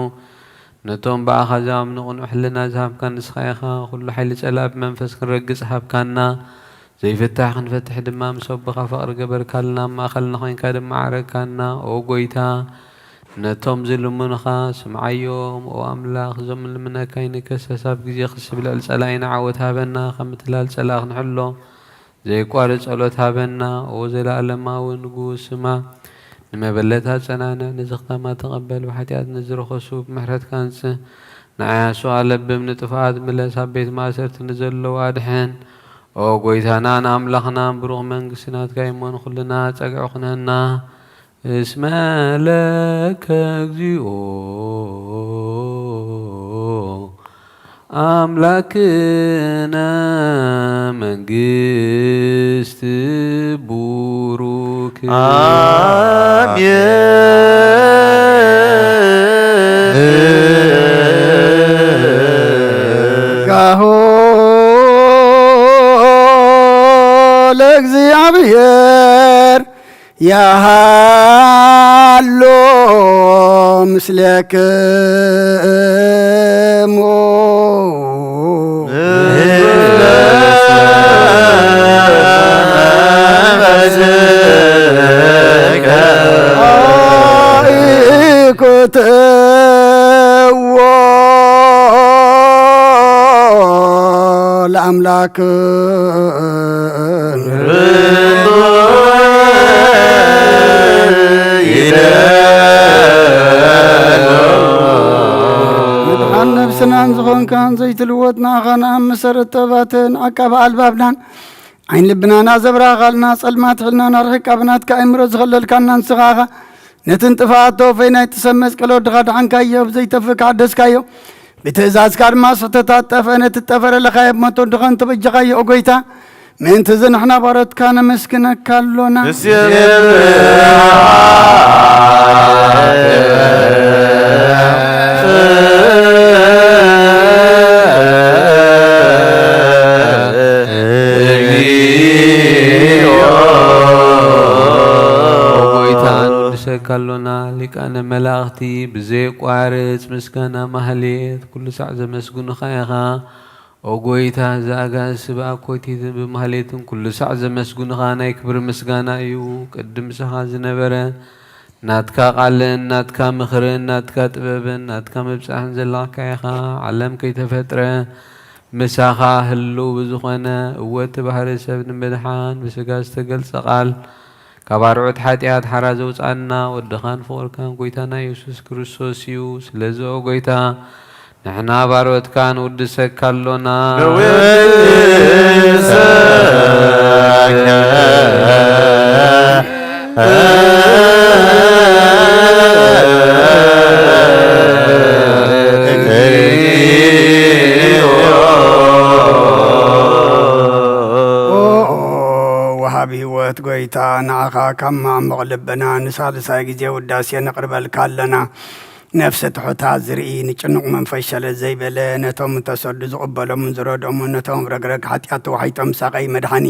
ነቶም ብኣኻ ዝኣምኑ ቅኑዕ ሕልና ዝሃብካ ንስኻ ኢኻ። ኩሉ ሓይሊ ጸላኢ ብመንፈስ ክንረግጽ ሃብካና። ዘይፍታሕ ክንፈትሕ ድማ ምስ ኣቦኻ ፍቕሪ ገበርካልና። ኣብ ማእኸልና ኮይንካ ድማ ዓረግካና። ኦ ጎይታ፣ ነቶም ዝልምኑኻ ስምዓዮም። ኦ ኣምላኽ፣ እዞም ንልምነካ ኣይንከሰስ። ኣብ ግዜ ክስብ ልዕሊ ጸላኢና ዓወት ሃበና። ካብ ምትላል ጸላኢ ክንሕሎ፣ ዘየቋርጽ ጸሎት ሃበና። ኦ ዘለኣለማዊ ንጉስ፣ ስማ። ንመበለት ኣጸናንዕ፣ ንዝኽታማ ተቐበል፣ ብሓጢኣት ንዝረኸሱ ብምሕረትካ ኣንጽህ። ንዓያሱ ኣለብም፣ ንጥፍኣት ምለስ፣ ኣብ ቤት ማእሰርቲ ንዘለዉ ኣድሕን። ኦ ጎይታናን ኣምላኽናን፣ ብሩኽ መንግስቲ ናትካ እሞ ንኹልና ጸግዒ ኩነና። እስመ ለከ እግዚኦ ኣምላክነ መንግስት ቡሩክ። ጋሁ ለእግዚኣብሔር ያሃሎ ምስሌክሙ። ምድሓን ነብስናን ዝኾንካን ዘይትልወጥ ንኣኻ ንኣምሰር እተባትን ዓቃቢ ኣልባብናን ዓይን ልብናና ዘብራኻልና ጸልማት ሕልናና ርሕቃ ብናትካ ኣእምሮ ዝኸለልካና ንስኻ ኢኻ። ነቲ ንጥፍኣት ተወፈይ ናይቲ ሰብ መስቀል ወድኻ ድሓንካዮ ብዘይተፍእ ክሓደስካዮ ብትእዛዝካ ድማ ስሕተታት ጠፍአ ነቲ ጠፈረ ለኻየ ብሞት ወድኻ እንተበጀኻዮ ኦ ጎይታ ምእንቲ እዚ ንሕና ባሮትካ ነመስግነካ ኣሎና። ንሴብሖከ እግዚኦ። ጎይታ ንውድሰካ ኣሎና። ሊቃነ መላእኽቲ ብዘየቋርጽ ምስጋና ማህሌት ኩሉ ሳዕ ዘመስግኑኻ ኢኻ። ኦ ጎይታ፣ እዚ ኣጋንስቲ ብኣኮቴትን ብማህሌትን ኩሉ ሳዕ ዘመስግኑኻ ናይ ክብሪ ምስጋና እዩ። ቅድም ምሳኻ ዝነበረ ናትካ ቃልን ናትካ ምኽርን ናትካ ጥበብን ናትካ ምብጻሕን ዘለካ ኢኻ። ዓለም ከይተፈጥረ ምሳኻ ህልው ብዝኾነ፣ እወ እቲ ባህሪ ሰብ ንምድሓን ብስጋ ዝተገልጸ ቃል ካብ ኣርዑት ሓጢኣት ሓራ ዘውጻና ወድኻን ፍቕርካን ጎይታና የሱስ ክርስቶስ እዩ። ስለዚ ኦ ጎይታ፣ ንሕና ባሮትካ ንውድሰካ ኣሎና። ንውድሰካ። ኦ ወሃቢ ህይወት ጎይታ፣ ንዓኻ ካብ መዓሙቕ ልብና ንሳልሳይ ግዜ ውዳሴ ነቕርበልካ ኣለና። ነፍሲ ትሑታት ዝርኢ፣ ንጭኑቕ መንፈስ ሸለል ዘይበለ፣ ነቶም እተሰዱ ዝቕበሎምን ዝረድኦምን፣ ነቶም ኣብ ረግረግ ሓጢኣት ተዋሒጦም ዝሳቐዩ መድሓኒ፣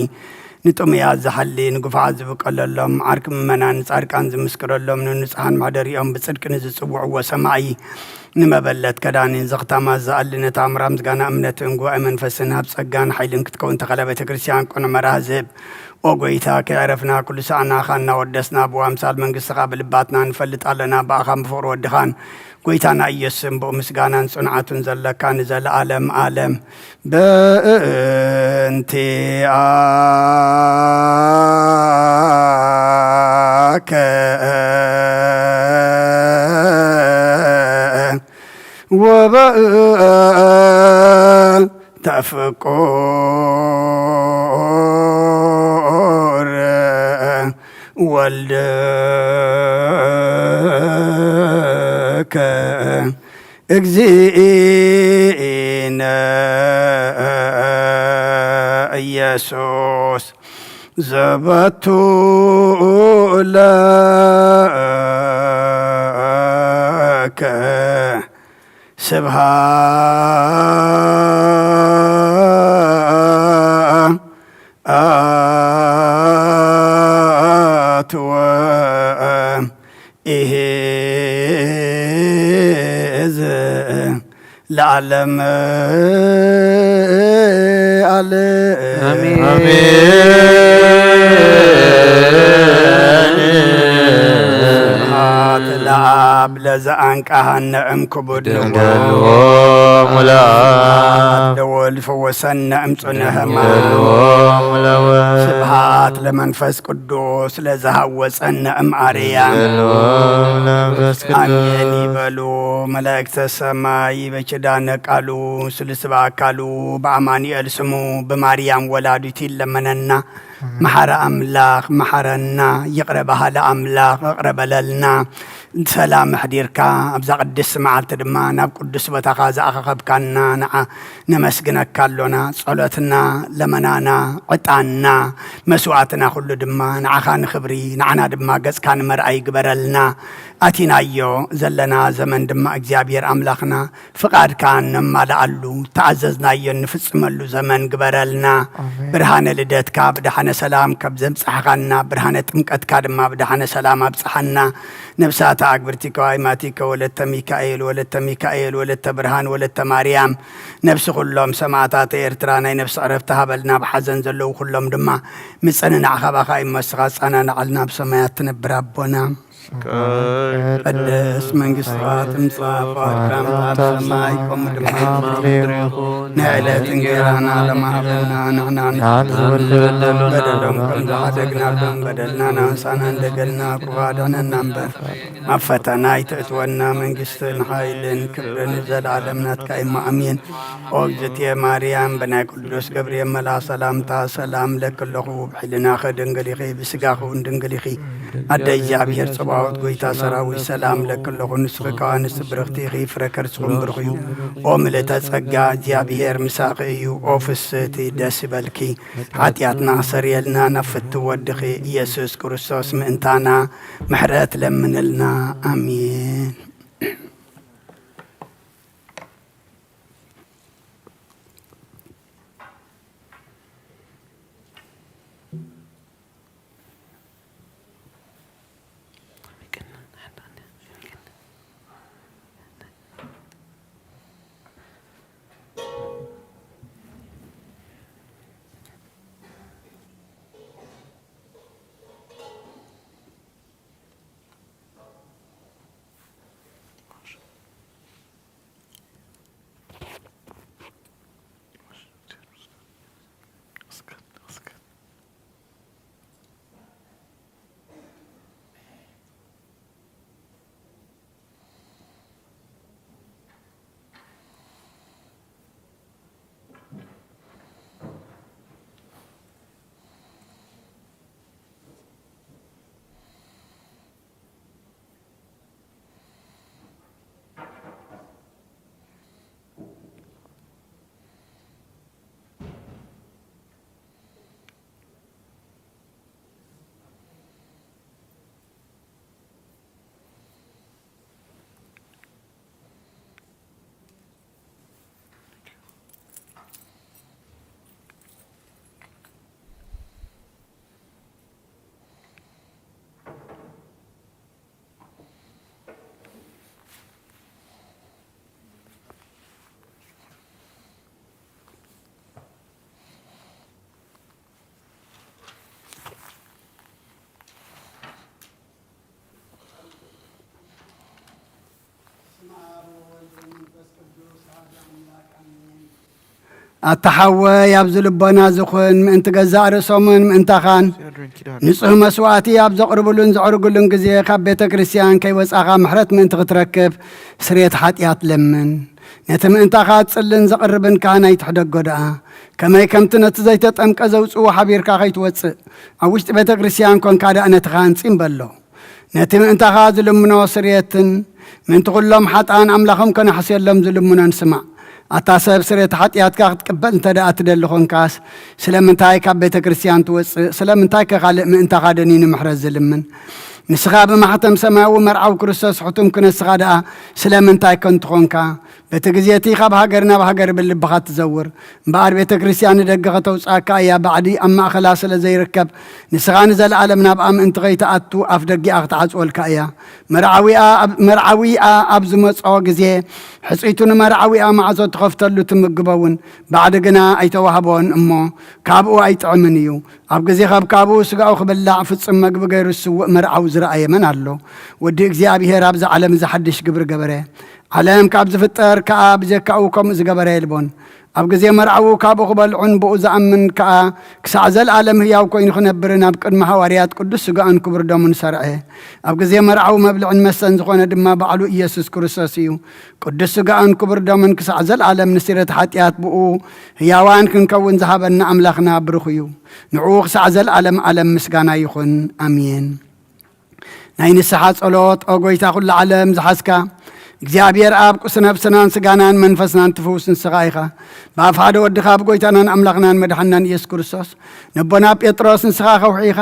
ንጥሙያት ዝሓሊ፣ ንግፉዓት ዝብቀለሎም፣ ዓርኪ ምእመናን ንጻድቃን ዝምስክረሎም፣ ንንጹሓን መሕደሪኦም ብጽድቂ ንዝጽውዕዎ ሰማዒ፣ ንመበለት ከዳኒን ዘኽታማት ዝኣሊ፣ ነታ ኣምራ ምስጋና እምነትን ጉባኤ መንፈስን ሃብ ጸጋን ሓይልን ክትከውን ተኸለ ቤተ ክርስቲያን ቅኑዕ መርሃ ዝህብ። ኦ ጎይታ፣ ከየዕረፍና ኩሉ ሰዓና ኢኻ እናወደስና፣ ብኣምሳል መንግስትኻ ብልባትና ንፈልጥ ኣለና፣ ብኣኻን ብፍቕሪ ወድኻን ጎይታና ኢየሱስን ብኡ ምስጋናን ጽንዓቱን ዘለካ ንዘለኣለም ኣለም። በእንቲኣከ ወበእንተ ፍቁር ወልድከ እግዚእነ ኢየሱስ ዘበቱ ለከ ስብሃት ወኢሕዝን ለዓለም ዓለም። ኣሜን። ስብሐት ለአብ ለዘአንቀሃነ እምክቡድ ንጉሥ። ደልዎ ሙላ። ስብሐት ለወልድ ፈወሰነ እምጽኑ ሕማም። ደልዎ ሙላ። ስብሐት ለመንፈስ ቅዱስ ለዘሃወጸነ እምአርያም። ደልዎ ለመንፈስ ቅዱስ። አሜን ይበሉ መላእክተ ሰማይ በኪዳነ ቃሉ ስልስባ አካሉ በአማኑኤል ስሙ በማርያም ወላዲቱ ይለመነና። መሓሪ ኣምላኽ መሓረና፣ ይቕረ በሃሊ ኣምላኽ ይቕረ በለልና። ሰላም ኣሕዲርካ ኣብዛ ቅድስቲ መዓልቲ ድማ ናብ ቅዱስ ቦታኻ ዝኣኸኸብካና ንዓ ነመስግነካ ኣሎና። ጸሎትና፣ ለመናና፣ ዕጣንና፣ መስዋእትና ኩሉ ድማ ንዓኻ ንኽብሪ፣ ንዓና ድማ ገጽካ ንመርኣይ ይግበረልና። ኣቲናዮ ዘለና ዘመን ድማ እግዚኣብሔር ኣምላኽና ፍቓድካ ነማልኣሉ፣ ተኣዘዝናዮ እንፍጽመሉ ዘመን ግበረልና። ኣሜን። ብርሃነ ልደትካ ብደሓነ ሰላም ካብ ዘብጽሕኻና፣ ብርሃነ ጥምቀትካ ድማ ብደሓነ ሰላም ኣብጽሓና። ነብሳተ ኣግብርቲከ ወኣይማቲከ ወለተ ሚካኤል፣ ወለተ ሚካኤል፣ ወለተ ብርሃን፣ ወለተ ማርያም፣ ነብሲ ኩሎም ሰማዕታተ ኤርትራ ናይ ነብሲ ዕረፍቲ ሃበልና። ኣብ ሓዘን ዘለዉ ኩሎም ድማ ምጽንናዕ ካባኻ እዩ እሞ ንስኻ ኣጸናንዓልና። ኣብ ሰማያት ትነብር ኣቦና፣ ቅድስት መንግስትኻ ትምጻእ፣ ፍቓድካ ኣብ ሰማይ ከምኡ ድማ ኣብ ምድሪ ይኹን። ናይ ዕለት እንጌራና ሎሚ ሃበና፣ ንሕና ንሓቲ ዝበደሎም ከም ዝሓደግናሎም በደልና ንኣንሳና እንደገልና፣ ክፉእ ኣድሕነና እምበር፣ ኣብ ፈተና ኣይተእትወና፣ መንግስትን ሓይልን ክብርን ንዘለኣለም ናትካ እዩ እሞ፣ ኣሜን። ኦ እግዝእትየ ማርያም፣ ብናይ ቅዱስ ገብርኤል መልኣኽ ሰላምታ ሰላም እለኪ ኣለኹ። ብሕልናኺ ድንግል ኢኺ፣ ብስጋኺ እውን ድንግል ኢኺ። ኣደ እግዚኣብሔር ጸባኦት፣ ጎይታ ሰራዊት፣ ሰላም እለኪ ኣለኹ። ንስኺ ካብ ኣንስቲ ብርኽቲ ኢኺ፣ ፍረ ከርስኺ እውን ብሩኽ እዩ። ኦ ምልእተ ጸጋ፣ እግዚኣብሔር ምሳኺ እዩ። ኦ ፍስህቲ፣ ደስ ይበልኪ። ሓጢኣትና ክሰርየልና ናብ ፍትው ወድኺ ኢየሱስ ክርስቶስ ምእንታና ምሕረት ለምንልና። ኣሜን። ኣታ ሓወይ፣ ኣብዚ ልቦና ዝኹን ምእንቲ ገዛእ ርእሶምን ምእንታኻን ንጹህ መስዋእቲ ኣብ ዘቕርብሉን ዘዕርግሉን ግዜ፣ ካብ ቤተ ክርስቲያን ከይወጻኻ ምሕረት ምእንቲ ክትረክብ ስርየት ሓጢኣት ለምን። ነቲ ምእንታኻ ዝጽልን ዘቕርብን ካህን ኣይትሕደጎ ደኣ። ከመይ ከምቲ ነቲ ዘይተጠምቀ ዘውጽኡ ሓቢርካ ከይትወጽእ፣ ኣብ ውሽጢ ቤተ ክርስቲያን ኮንካ ደኣ ነቲ ካህን ጺም በሎ። ነቲ ምእንታኻ ዝልምኖ ስርየትን ምእንቲ ኩሎም ሓጥኣን ኣምላኾም ከነሕስየሎም ዝልምኖን ስማዕ። ኣታ ሰብ፣ ስርየት ሓጢኣትካ ክትቅበል እንተ ደኣ ትደሊ ኾንካስ፣ ስለምንታይ ካብ ቤተ ክርስቲያን ትወጽእ? ስለምንታይ ከ ካልእ ምእንታኻ ደኒኑ ምሕረት ዝልምን? ንስኻ ብማሕተም ሰማያዊ መርዓዊ ክርስቶስ ሕቱም ክነስኻ ደኣ ስለምንታይ ከንቱ ኾንካ? በቲ ግዜ እቲ ካብ ሃገር ናብ ሃገር ብልብኻ ትዘውር። እምበኣር ቤተ ክርስቲያን ንደገ ከተውጽኣካ እያ፣ ባዕዲ ኣብ ማእከላ ስለ ዘይርከብ፣ ንስኻ ንዘለኣለም ናብኣ ምእንቲ ከይትኣቱ ኣፍ ደጊኣ ክትዓጽወልካ እያ። መርዓዊኣ ኣብ፣ መርዓዊኣ ኣብ ዝመጽኦ ግዜ፣ ሕጽይቱ ንመርዓዊኣ ማዕጾ ትኸፍተሉ ትምግቦ እውን፣ ባዕዲ ግና ኣይተዋህቦን እሞ፣ ካብኡ ኣይጥዕምን እዩ። ኣብ ግዜ ከብካቡ ስጋኡ ክብላዕ ፍጹም መግቢ ገይሩ ዝስውእ መርዓዊ ዝረኣየ መን ኣሎ? ወዲ እግዚኣብሔር ኣብዚ ዓለም እዚ ሓድሽ ግብሪ ገበረ። ዓለም ካብ ዝፍጠር ከኣ ብጀካኡ ከምኡ ዝገበረ የልቦን። ኣብ ግዜ መርዓዊ ካብኡ ክበልዑን ብኡ ዝኣምን ከኣ ክሳዕ ዘለኣለም ህያው ኮይኑ ክነብርን ኣብ ቅድሚ ሃዋርያት ቅዱስ ስጋኡን ክቡር ደሙን ሰርዐ። ኣብ ግዜ መርዓዊ መብልዕን መስተን ዝኾነ ድማ ባዕሉ ኢየሱስ ክርስቶስ እዩ። ቅዱስ ስጋኡን ክቡር ደሙን ክሳዕ ዘለኣለም ንስርየት ሓጢኣት ብኡ ህያዋን ክንከውን ዝሃበና ኣምላኽና ብሩኽ እዩ። ንዕኡ ክሳዕ ዘለኣለም ዓለም ምስጋና ይኹን። ኣሜን። ናይ ንስሓ ጸሎት። ኦ ጎይታ፣ ኩሉ ዓለም ዝሓዝካ እግዚኣብሔር ኣብ፣ ቁስ ነፍስናን ስጋናን መንፈስናን ትፍውስ ንስኻ ኢኻ። ብኣፍ ሓደ ወድኻ፣ ብጎይታናን ኣምላኽናን መድሓንናን ኢየሱስ ክርስቶስ፣ ነቦና ጴጥሮስ ንስኻ ከውሒ ኢኻ።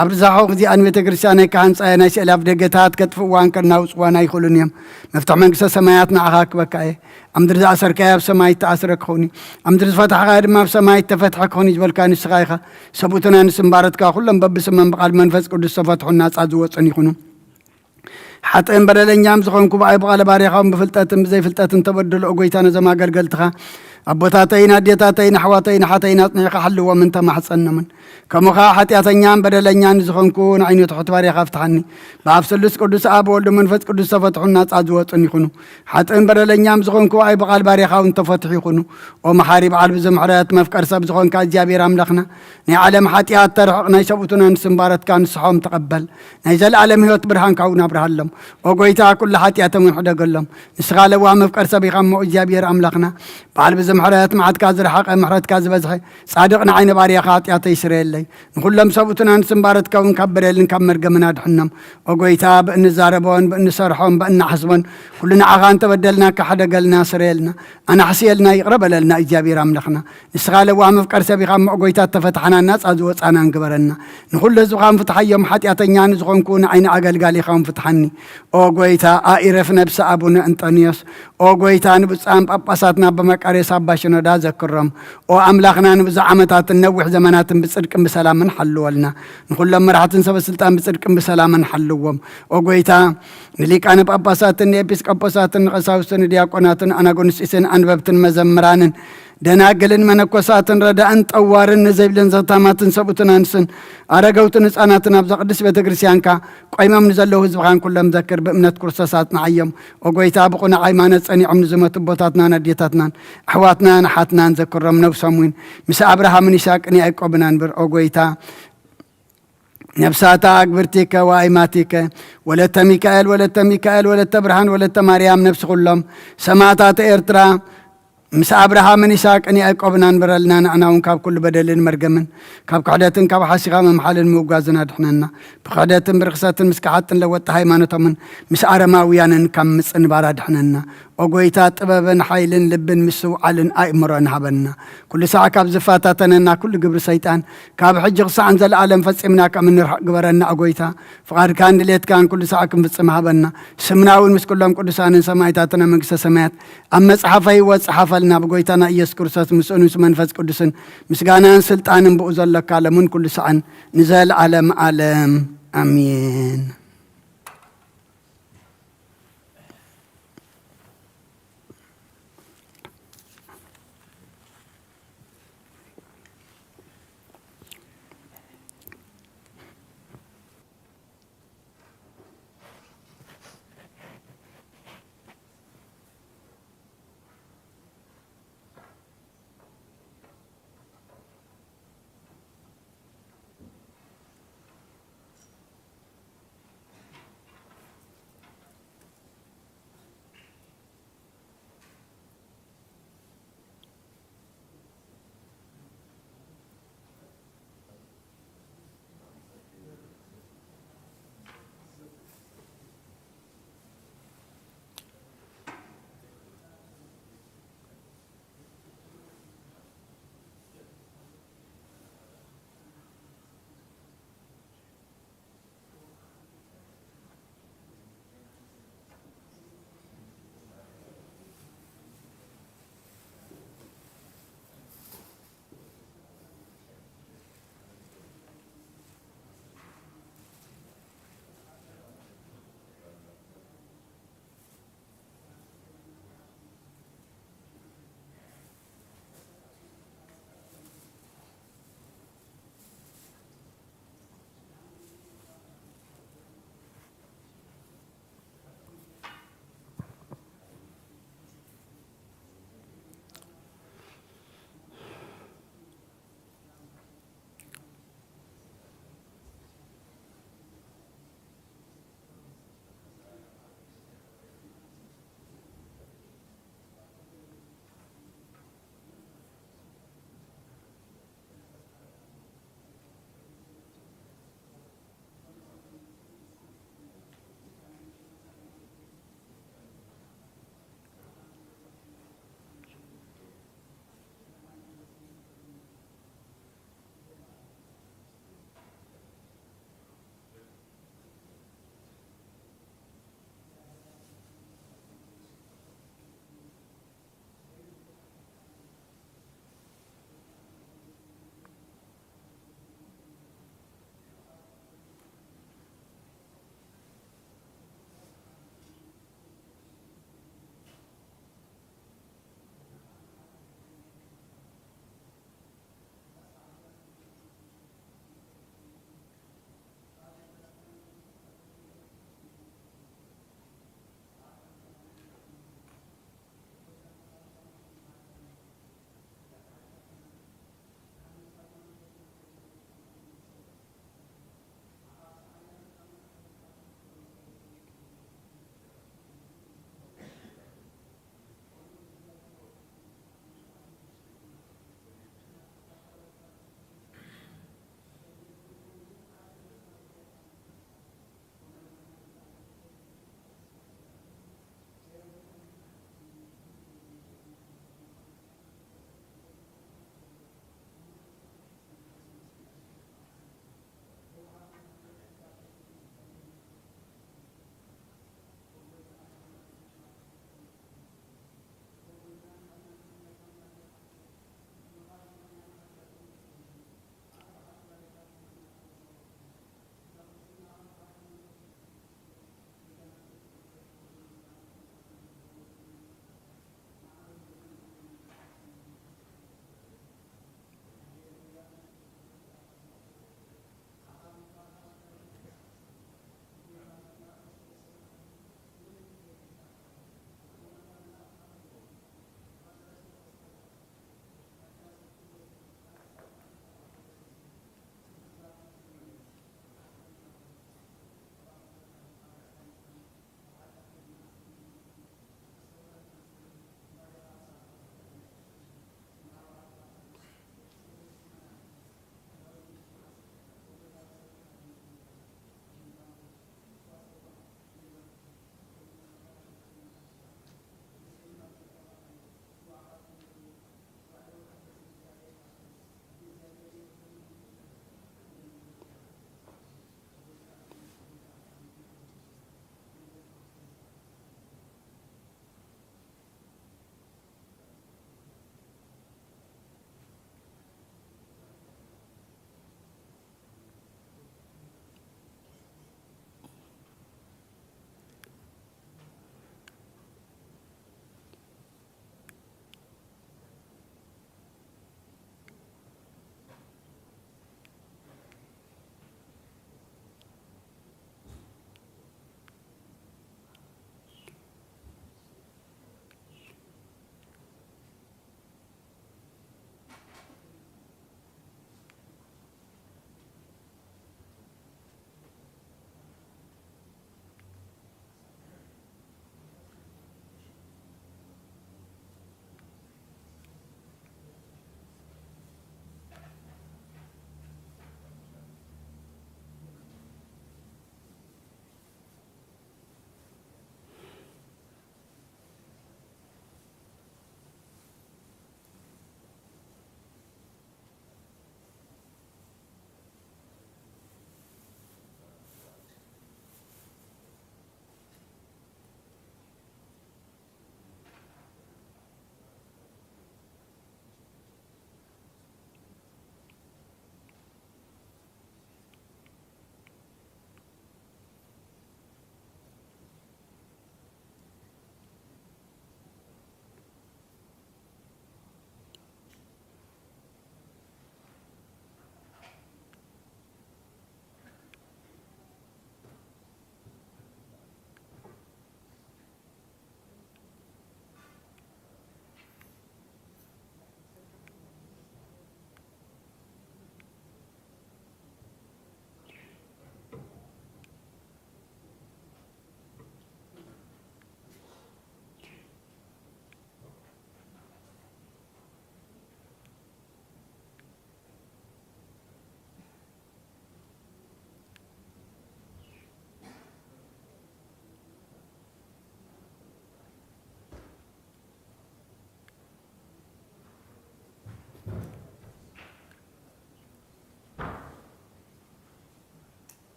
ኣብ ርዛሖ፣ እዚኣን ቤተ ክርስቲያነይ ክሃንጻ እየ፣ ናይ ስእሊ ኣፍ ደገታት ከጥፍእዋን ከናውጽዋን ኣይኽእሉን እዮም። መፍትሕ መንግስተ ሰማያት ንዓኻ ክበካ እየ። ኣብ ምድሪ ዝኣሰርካዮ ኣብ ሰማይ እተኣስረ ክኸውን እዩ። ኣብ ምድሪ ዝፈታሕካዮ ድማ ኣብ ሰማይ እተፈትሐ ክኸውን እዩ ዝበልካ ንስኻ ኢኻ። ሰብኡትና ንስምባረትካ ኩሎም በብስመን ብቓል መንፈስ ቅዱስ ዝተፈትሑን ናጻ ዝወጹን ይኹኑ። ሓጥእን በደለኛም ዝኾንኩ ብኣይ ብቓለ ባርያኻውን ብፍልጠትን ብዘይፍልጠትን ተበድሎ፣ ኦ ጎይታ፣ ነዞም ኣገልገልትኻ ኣቦታተይን ኣዴታተይን ኣሕዋተይን ኣሓተይን ኣጽኒዕኻ ሓልዎምን ተማሕጸኖምን። ከምኡ ኸኣ ሓጢኣተኛን በደለኛን ዝኾንኩ ንዓይኒ ትሑት ባርያኻ ፍትሓኒ። ብኣብ ስሉስ ቅዱስ፣ ኣብ ወልድ መንፈስ ቅዱስ ተፈትሑን ናጻ ዝወጹን ይኹኑ። ሓጥእን በደለኛም ዝኾንኩ ብኣይ ብቓል ባርያኻ እውን ተፈትሑ ይኹኑ። ኦ መሓሪ በዓል ብዙሕ ምሕረት መፍቀር ሰብ ዝኾንካ እግዚኣብሔር ኣምላኽና፣ ናይ ዓለም ሓጢኣት ተርሕቕ፣ ናይ ሰብኡትና ንስምባረትካ ንስሖም ተቐበል። ናይ ዘለኣለም ህይወት ብርሃንካ እውን ኣብርሃሎም። ኦ ጎይታ፣ ኩሉ ሓጢኣቶም እውን ሕደገሎም። ንስኻ ለዋህ መፍቀር ሰብ ኢኻ እሞ እግዚኣብሔር ኣምላኽና፣ በዓል ብዙሕ ምሕረት፣ መዓትካ ዝረሓቐ፣ ምሕረትካ ዝበዝሐ፣ ጻድቕ ንዓይ ንባርያኻ ሓጢኣተይ ስረየለይ። ንኹሎም ሰብኡትናን ስምባረትካ እውን ካብ በደልን ካብ መርገምን ኣድሕኖም። ኦ ጎይታ፣ ብእንዛረቦን ብእንሰርሖን ብእንሓስቦን ኩሉ ንዓኻ እንተበደልናካ ሕደገልና፣ ስረየልና፣ ኣናሕስየልና፣ ይቕረ በለልና። እግዚኣብሔር ኣምላኽና፣ ንስኻ ለዋህ መፍቀር ሰብ ኢኻ እሞ፣ ኦ ጎይታ፣ እተፈታሕናን ናጻ ዝወጻናን ግበረና። ንኹሉ ህዝብኻ እውን ፍትሓዮም፣ ሓጢኣተኛ ንዝኾንኩ ንዓይ ንኣገልጋሊኻ እውን ፍትሓኒ። ኦ ጎይታ፣ ኣኢረፍ ነብሲ ኣቡነ እንጠንዮስ። ኦ ጎይታ፣ ንብፁዓን ጳጳሳትና ኣባ መቃርዮስ ኣባ ሽኖዳ ዘክሮም። ኦ ኣምላኽና፣ ንብዙሕ ዓመታትን ነዊሕ ዘመናትን ብጽድቅን ብሰላምን ሓልወልና። ንኹሎም መራሕትን ሰበ ስልጣን ብጽድቅን ብሰላምን ሓልዎም። ኦ ጎይታ፣ ንሊቃነ ጳጳሳትን ንኤጲስቆጶሳትን ንቐሳውስትን ንዲያቆናትን ኣናጎንስጢስን ኣንበብትን መዘምራንን ደናግልን መነኮሳትን ረዳእን ጠዋርን ንዘይብለን ዘታማትን ሰብኡትን ኣንስን ኣረገውትን ህፃናትን ኣብዛ ቅድስት ቤተ ክርስቲያንካ ቆይሞም ንዘለዉ ህዝብኻን ኩሎም ዘክር። ብእምነት ክርስቶስ ኣጽንዓዮም። ኦ ጎይታ፣ ብቑኑዕ ሃይማኖት ጸኒዖም ንዝሞቱ ኣቦታትናን ኣዴታትናን ኣሕዋትናን ኣሓትናን ዘክሮም። ነብሶም እውን ምስ ኣብርሃምን ይስሐቅን ያዕቆብን ኣንብር። ኦ ጎይታ፣ ነብሳታ ኣግብርቲከ ወኣይማቲከ ወለተ ሚካኤል ወለተ ሚካኤል ወለተ ብርሃን ወለተ ማርያም፣ ነብሲ ኩሎም ሰማዕታተ ኤርትራ ምስ ኣብርሃምን ይስሐቅን ያዕቆብን ኣንብረልና። ንዓና እውን ካብ ኩሉ በደልን መርገምን፣ ካብ ክሕደትን ካብ ሓሲኻ ምምሓልን ምውጋዝን ኣድሕነና። ብክሕደትን ብርኽሰትን ምስ ከሓጥን ለወጥቲ ሃይማኖቶምን ምስ ኣረማውያንን ካብ ምጽንባር ኣድሕነና። ኦ ጎይታ፣ ጥበብን ሓይልን ልብን ምስትውዓልን ኣእምሮን ሃበና። ኩሉ ሳዕ ካብ ዝፈታተነና ኩሉ ግብሪ ሰይጣን፣ ካብ ሕጂ ክሳዕን ዘለኣለም ፈጺምና ከም እንርሕቕ ግበረና። ኦ ጎይታ፣ ፍቓድካን ድሌትካን ኩሉ ሳዕ ክንፍጽም ሃበና። ስምና እውን ምስ ኩሎም ቅዱሳንን ሰማዕታትን ኣብ መንግስተ ሰማያት ኣብ መጽሓፈ ህይወት ጸሓፈልና። ብጎይታና ኢየሱስ ክርስቶስ ምስኡን ምስ መንፈስ ቅዱስን ምስጋናን ስልጣንን ብኡ ዘሎካ ለምን ኩሉ ሳዕን ንዘለኣለም ኣለም። ኣሜን።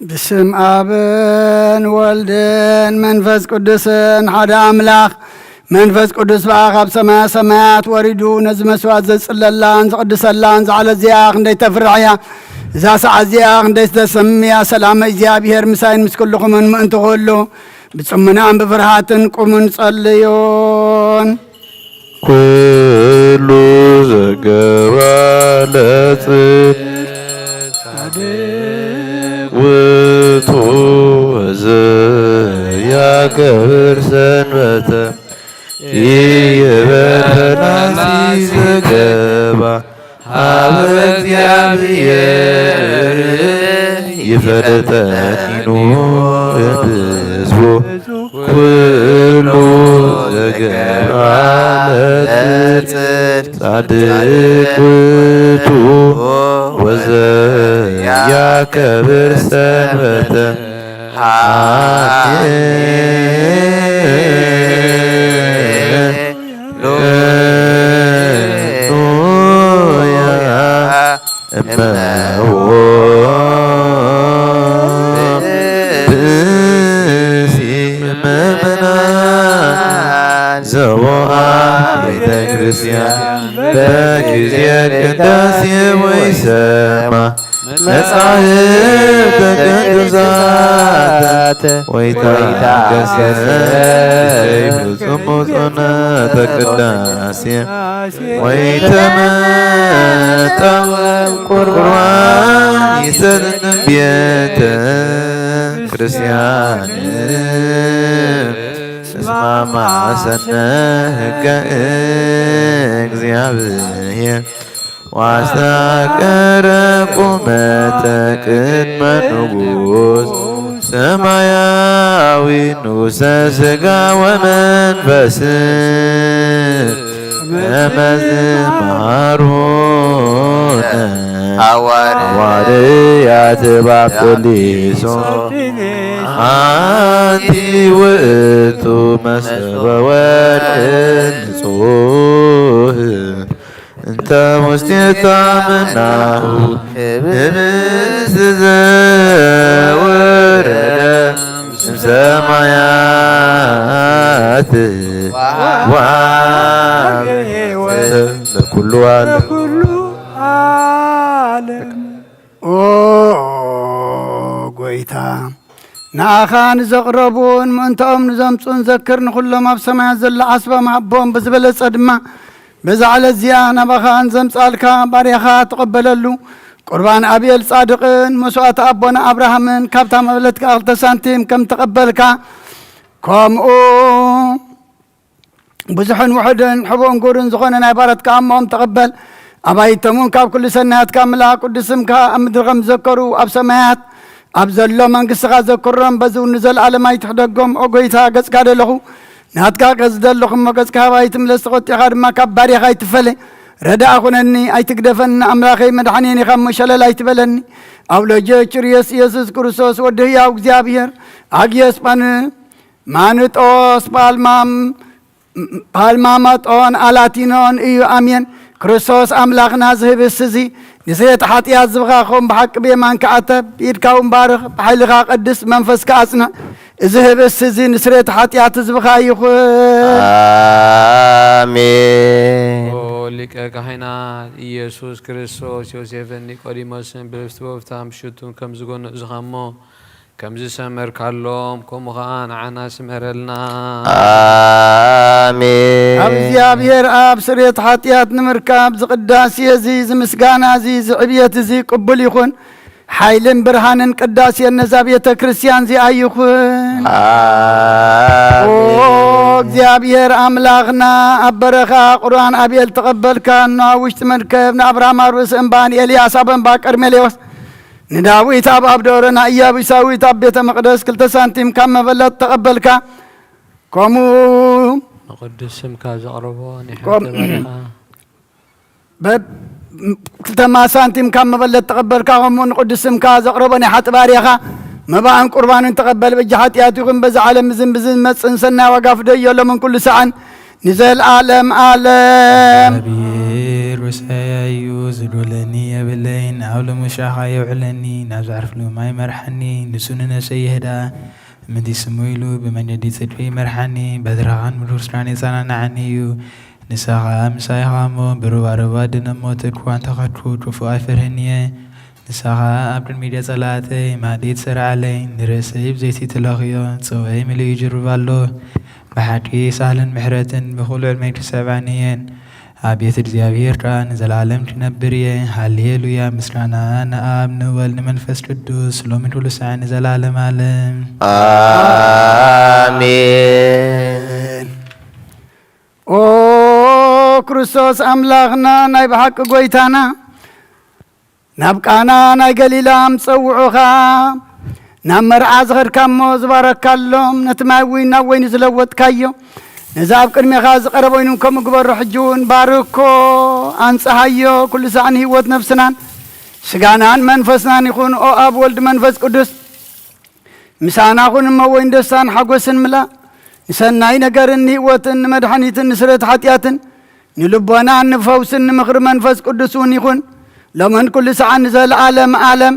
ብስም ኣብን ወልድን መንፈስ ቅዱስን ሓደ ኣምላኽ። መንፈስ ቅዱስ ብኣ ካብ ሰማያ ሰማያት ወሪዱ ነዚ መስዋዕት ዘጽለላን ዝቕድሰላን ዝዓለት እዚኣ ክንደይ ተፍርሕ እያ። እዛ ሰዓት እዚኣ ክንደይ ደስ እያ። ሰላም እግዚኣብሔር ምሳይን ምስ ኩልኹምን ምእንቲ ኩሉ ብጽሙናን ብፍርሃትን ቁሙን ጸልዩን። ኩሉ ዘገባ ለጽድቅ ውእቱ ወዘያከብር ሰንበተ ይበል ፈላሲ ዘገባ ሀበ እግዚአብሔር ይፈልጠኒኑ ህዝቡ ኩሉ ዘገባ ለጽድቅ ጻድቅ ውእቱ ወዘያከብር ሰንበተ። ሃሌሉያ። እመዎ ብእሲ ምእመናን ዘቦሃ ቤተ ክርስቲያን በጊዜ ቅዳሴ ወይሰማ መጻሕፍተ ቅዱሳት ወይታገሰ ፍጹም ጾመተ ቅዳሴ ወይተመጠወ ቁርባን ይሰልን ቤተ ክርስቲያን እስማማ ሰነ ህገ እግዚአብሔር ዋስተቀረ ቁመተ ቅድመ ንጉሥ ሰማያዊ ንጉሠ ሥጋ ወመንፈስ መመዝ መሃሩነ ሐዋርያት ባጵሊሶ አንቲ ውእቱ መሰበ ወርቅ ንጹሕ እንተ ውስቴታ መናሁ ህብስት ዘወረደ እምሰማያት ወሀበ ሕይወት ለኩሉ ዓለም። ኦ ጎይታ፣ ንኣኻ ንዘቕረቡን ምእንታኦም ንዘምጹን ዘክር፣ ንኹሎም ኣብ ሰማያት ዘሎ ዓስቦም ሃቦም፣ ብዝበለጸ ድማ በዛ ዕለት እዚኣ ናባኻ ንዘምጻልካ ባርያኻ ተቐበለሉ። ቁርባን ኣብኤል ጻድቕን መስዋእቲ ኣቦና ኣብርሃምን ካብታ መበለትካ ክልተ ሳንቲም ከም ተቐበልካ፣ ከምኡ ብዙሕን ውሑድን ሕቡእን ጉርን ዝኾነ ናይ ባረትካ ኣሞኦም ተቐበል። ኣባይቶም እውን ካብ ኩሉ ሰናያትካ ምልኣ፣ ቅዱስ ስምካ ኣብ ምድሪ ከም ዝዘከሩ ኣብ ሰማያት ኣብ ዘሎ መንግስትኻ ዘክሮም፣ በዚ እውን ንዘለኣለም ኣይትሕደጎም። ኦ ጎይታ፣ ገጽካ ደለኹ ናትካ ገጽ ደለኹ እሞ፣ ገጽካ ሃባይ ትምለስ፣ ተቖጢኻ ድማ ካብ ባርያኻ ኣይትፈለ። ረዳእ ኩነኒ፣ ኣይትግደፈኒ፣ ኣምላኸይ መድሓኔን ኢኻ እሞ ሸለል ኣይትበለኒ። ኣብ ሎጆ ችርዮስ ኢየሱስ ክርስቶስ ወዲ ህያው እግዚኣብሔር ኣግዮስ ጳን ማንጦስ ፓልማም ፓልማመጦን ኣላቲኖን እዩ። ኣሜን። ክርስቶስ ኣምላኽና፣ እዚ ህብስቲ እዚ ንስርየት ሓጢኣት ህዝብኻ ክኸውን ብሓቂ ብየማንካ ኣተብ፣ ኢድካ እውን ባርኽ፣ ብሓይልኻ ቀድስ፣ መንፈስካ ኣጽንዕ። እዚ ህብስቲ እዚ ንስርየት ሓጢኣት ህዝብኻ ይኹን። ኣሜን። ኦ ሊቀ ካህናት ኢየሱስ ክርስቶስ፣ ዮሴፍን ኒቆዲሞስን ብልብስቲ ወፍታም ሽቱን ከም ዝጎንኡ ዝኻሞ ከም ዝሰመርካሎም፣ ከምኡ ኸዓ ንዓና ስመረልና። ኣሜን። ካብ እግዚኣብሔር ኣብ ስርየት ሓጢኣት ንምርካብ፣ እዚ ቅዳሴ እዚ፣ እዚ ምስጋና እዚ፣ እዚ ዕብየት እዚ ቅቡል ይኹን። ሓይልን ብርሃንን ቅዳሴን ነዛ ቤተ ክርስቲያን እዚኣ ይኹን። ኣሜን። ኦ እግዚኣብሔር ኣምላኽና፣ ኣብ በረኻ ቁርባን ኣብኤል ተቐበልካ፣ እኖ ኣብ ውሽጢ መርከብ ንኣብርሃም ኣብ ርእሲ እምባ፣ ንኤልያስ ኣብ እምባ ቀርሜሌዎስ፣ ንዳዊት ኣብ ኣብደረ ናይ ኢያቡሳዊት ኣብ ቤተ መቕደስ ክልተ ሳንቲም ካብ መበለት ተቐበልካ። ከምኡ ንቅዱስ ስምካ ዘቕረቦ ናይ ሓንቲ ከም-፣ ባሪኻ። በብ-፣ ክልተ ሳንቲም ካብ መበለት ተቐበልካ። ከምኡ ንቅዱስ ስምካ ዘቕረቦ ናይ ሓጢ ባሪኻ መባእን ቁርባንን ተቐበል። በጃ ሓጢኣት ይኹን በዚ ዓለም እዝን ብዝመጽእን ሰናይ ዋጋ ፍደዮሎምን ኩሉ ሰዓን ንዘለዓለም ዓለም። እግዚኣብሔር ወሳያይ እዩ፣ ዝዶለኒ የብለይን። ኣብ ልሙሻኻ የውዕለኒ፣ ናብ ዘዕርፍሉ ማይ መርሓኒ። ንሱ ንነፍሰይ የህዳ፣ ምእንቲ ስሙ ኢሉ ብመንገዲ ጽድቂ ይመርሓኒ። በትርኻን ምድር ስራን የጸናንዓኒ እዩ። ንስኻ ምሳይ ኢኻ እሞ፣ ብሩባሩባ ድነ እሞ፣ ትድኳን ተኸድኩ፣ ክፉእ ኣይፈርህን እየ። ንስኻ ኣብ ቅድሚ ጸላእተይ ማዕዲ ትሰርዓለይ፣ ንርእሰይ ብዘይቲ ትለኽዮ፣ ጽዋይ ምሉእ ይጅርብ ኣሎ። ብሓቂ ሳህልን ምሕረትን ብኹሉ ዕድመይ ትሰብዓኒ እየን። ኣብ ቤት እግዚኣብሔር ከኣ ንዘለዓለም ክነብር እየ። ሃሌሉያ! ምስጋና ንኣብ ንወልድ ንመንፈስ ቅዱስ፣ ሎሚ ኩሉ ሳዕ ንዘለዓለም ዓለም። ኣሜን። ኦ ክርስቶስ ኣምላኽና ናይ ብሓቂ ጎይታና፣ ናብ ቃና ናይ ገሊላ ምስ ጸውዑኻ፣ ናብ መርዓ ዝኸድካ እሞ ዝባረካሎም፣ ነቲ ማይ ዊን ናብ ወይኒ ዝለወጥካዮ፣ ነዚ ኣብ ቅድሜኻ ዝቐረበ ወይኒ እውን ከምኡ ግበሮ። ሕጂ እውን ባርኮ፣ ኣንጽሃዮ፣ ኩሉ ሳዕ ንህይወት ነፍስናን ስጋናን መንፈስናን ይኹን። ኦ ኣብ ወልድ መንፈስ ቅዱስ ምሳና ኩን እሞ ወይን ደስታን ሓጎስን ምላእ፣ ንሰናይ ነገርን ንህይወትን ንመድሓኒትን ንስርየት ሓጢኣትን ንልቦናን ንፈውስን ንምኽሪ መንፈስ ቅዱስ እውን ይኹን፣ ሎምን ኩሉ ሰዓት ንዘለዓለም ዓለም።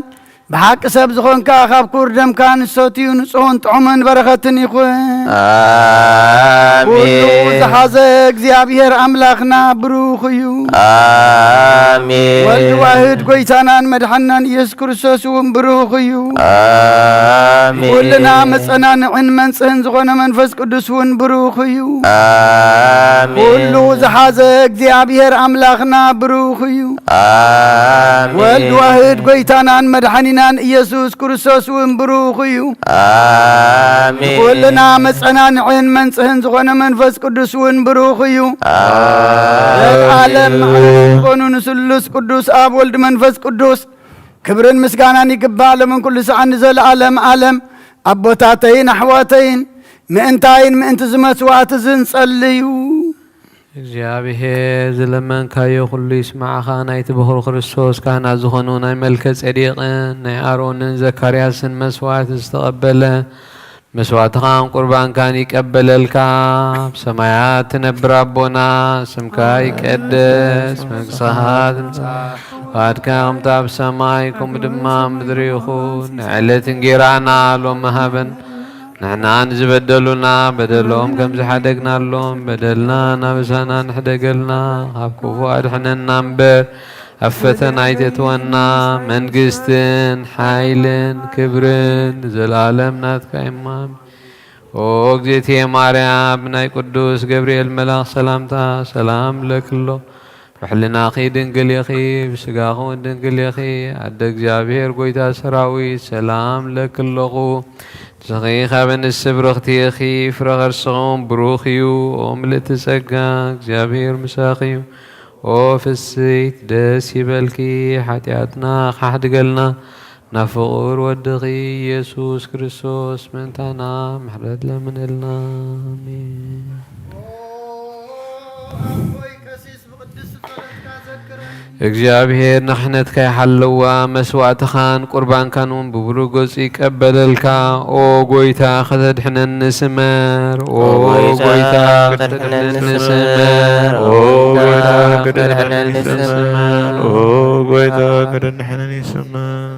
ብሓቂ ሰብ ዝኾንካ ካብ ክቡር ደምካ ንሰትዩ ንጹህን ጥዑምን በረኸትን ይኹን። ኩሉ ኣሜን። ዝሓዘ እግዚኣብሔር ኣምላኽና ብሩኽ እዩ። ወልድ ኣሜን። ዋህድ ጎይታናን መድሓንናን ኢየሱስ ክርስቶስ እውን ብሩኽ እዩ። ኣሜን። ኩልና መጸናንዕን መንጽህን ዝኾነ መንፈስ ቅዱስ እውን ብሩኽ እዩ። ኣሜን። ኩሉ ዝሓዘ እግዚኣብሔር ኣምላኽና ብሩኽ እዩ። ኣሜን። ወልድ ዋህድ ጎይታናን መድሓኒናን ኢየሱስ ክርስቶስ እውን ብሩኽ እዩ። ኣሜን። ኩልና መጸናንዕን መንጽህን ዝኾነ መንፈስ ቅዱስ እውን ብሩኽ እዩ። ኣሜን። ዘልዓለም ዝኾኑ ንስሉስ ቅዱስ ኣብ ወልድ መንፈስ ቅዱስ ክብርን ምስጋናን ይግባእ፣ ሎምን ኩሉ ሰዓት ንዘለዓለም ዓለም። ኣቦታተይን ኣሕዋተይን፣ ምእንታይን ምእንቲ እዚ መስዋዕቲ እዚ ንጸልዩ። እግዚኣብሔር ዝለመንካዮ ኩሉ ይስማዕኻ። ናይቲ በኹሩ ክርስቶስ ካህናት ዝኾኑ ናይ መልከ ጼዴቅን ናይ ኣሮንን ዘካርያስን መስዋዕቲ ዝተቐበለ፣ መስዋዕትኻን ቁርባንካን ይቀበለልካ። ኣብ ሰማያት ትነብር ኣቦና፣ ስምካ ይቀደስ፣ መንግስትኻ ትምጻእ፣ ፍቓድካ ከምቲ ኣብ ሰማይ ከምኡ ድማ ኣብ ምድሪ ይኹን። ንዕለት እንጌራና ሎሚ ሃበን፣ ንሕና ንዝበደሉና በደሎም ከም ዝሓደግናሎም በደልና ናበሳና ንሕደገልና፣ ካብ ክፉእ ኣድሕነና እምበር፣ ኣብ ፈተና ኣይተእትወና። መንግስትን ሓይልን ክብርን ንዘለኣለም ናትካ እማ። ኦ እግዝእትየ ማርያም፣ ብናይ ቅዱስ ገብርኤል መልኣኽ ሰላምታ ሰላም እብለኪ ኣለኹ። ብሕልናኺ ድንግል ኢኺ፣ ብስጋኺ እውን ድንግል ኢኺ። ኣደ እግዚኣብሔር ጎይታ ሰራዊት፣ ሰላም እብለኪ ኣለኹ። ንስኺ ካብ ኣንስቲ ብርኽቲ ኢኺ፣ ፍረ ከርስኺ እውን ብሩኽ እዩ። ኦ ምልእቲ ጸጋ፣ እግዚኣብሔር ምሳኺ እዩ። ኦ ፍስሕቲ ደስ ይበልኪ፣ ሓጢኣትና ከሕድገልና ናብ ፍቑር ወድኺ ኢየሱስ ክርስቶስ ምእንታና ምሕረት ለምንልና። ኣሜን። እግዚኣብሔር ንኽሕነትካ ይሓልዋ፣ መስዋእትኻን ቁርባንካን እውን ብብሩህ ገጹ ይቀበለልካ። ኦ ጎይታ ከተድሕነኒ ስመር፣ ኦ ጎይታ ከተድሕነኒ ስመር፣ ኦ ጎይታ ከተድሕነኒ ስመር፣ ኦ ጎይታ ከተድሕነኒ ስመር።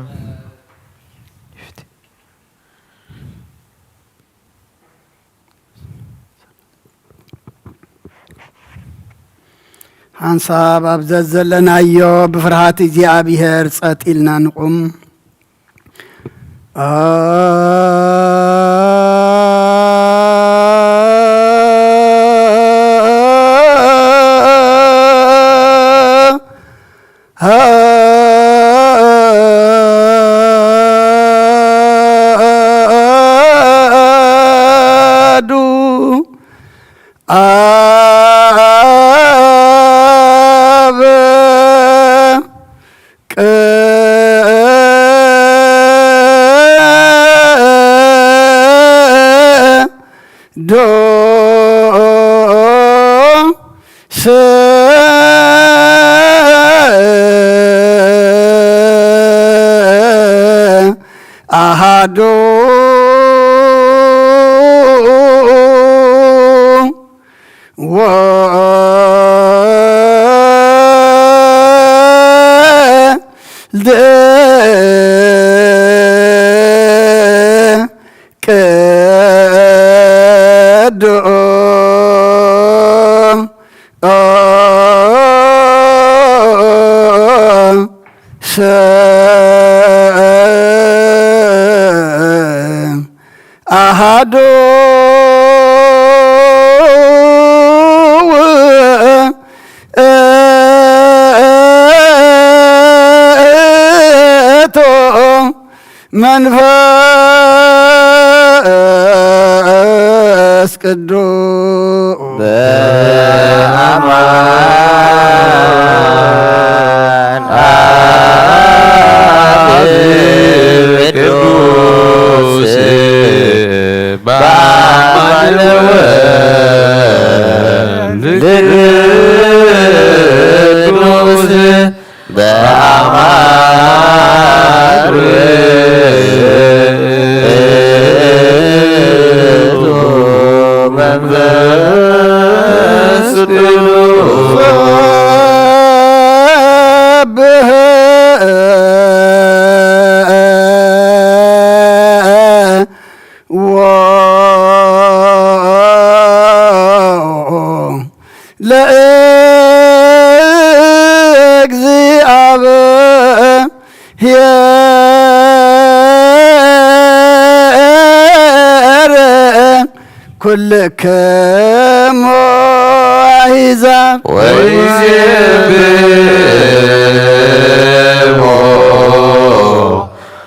ሓንሳብ ኣብ ዘዘለናዮ ብፍርሃት እግዚኣብሔር ጸጥ ኢልና ንቁም። ኣሐዱ ኣብ ቅዱስ ኣሃዱ መንፈስ ቅዱስ በአማን አብ ቅዱስ በአማን ወልድ ቅዱስ በአማን ውእቱ መንፈስ ቅዱስ ሰብህ ለእግዚአብሔር ኩልክሙ አሕዛብ ወይዜብሖ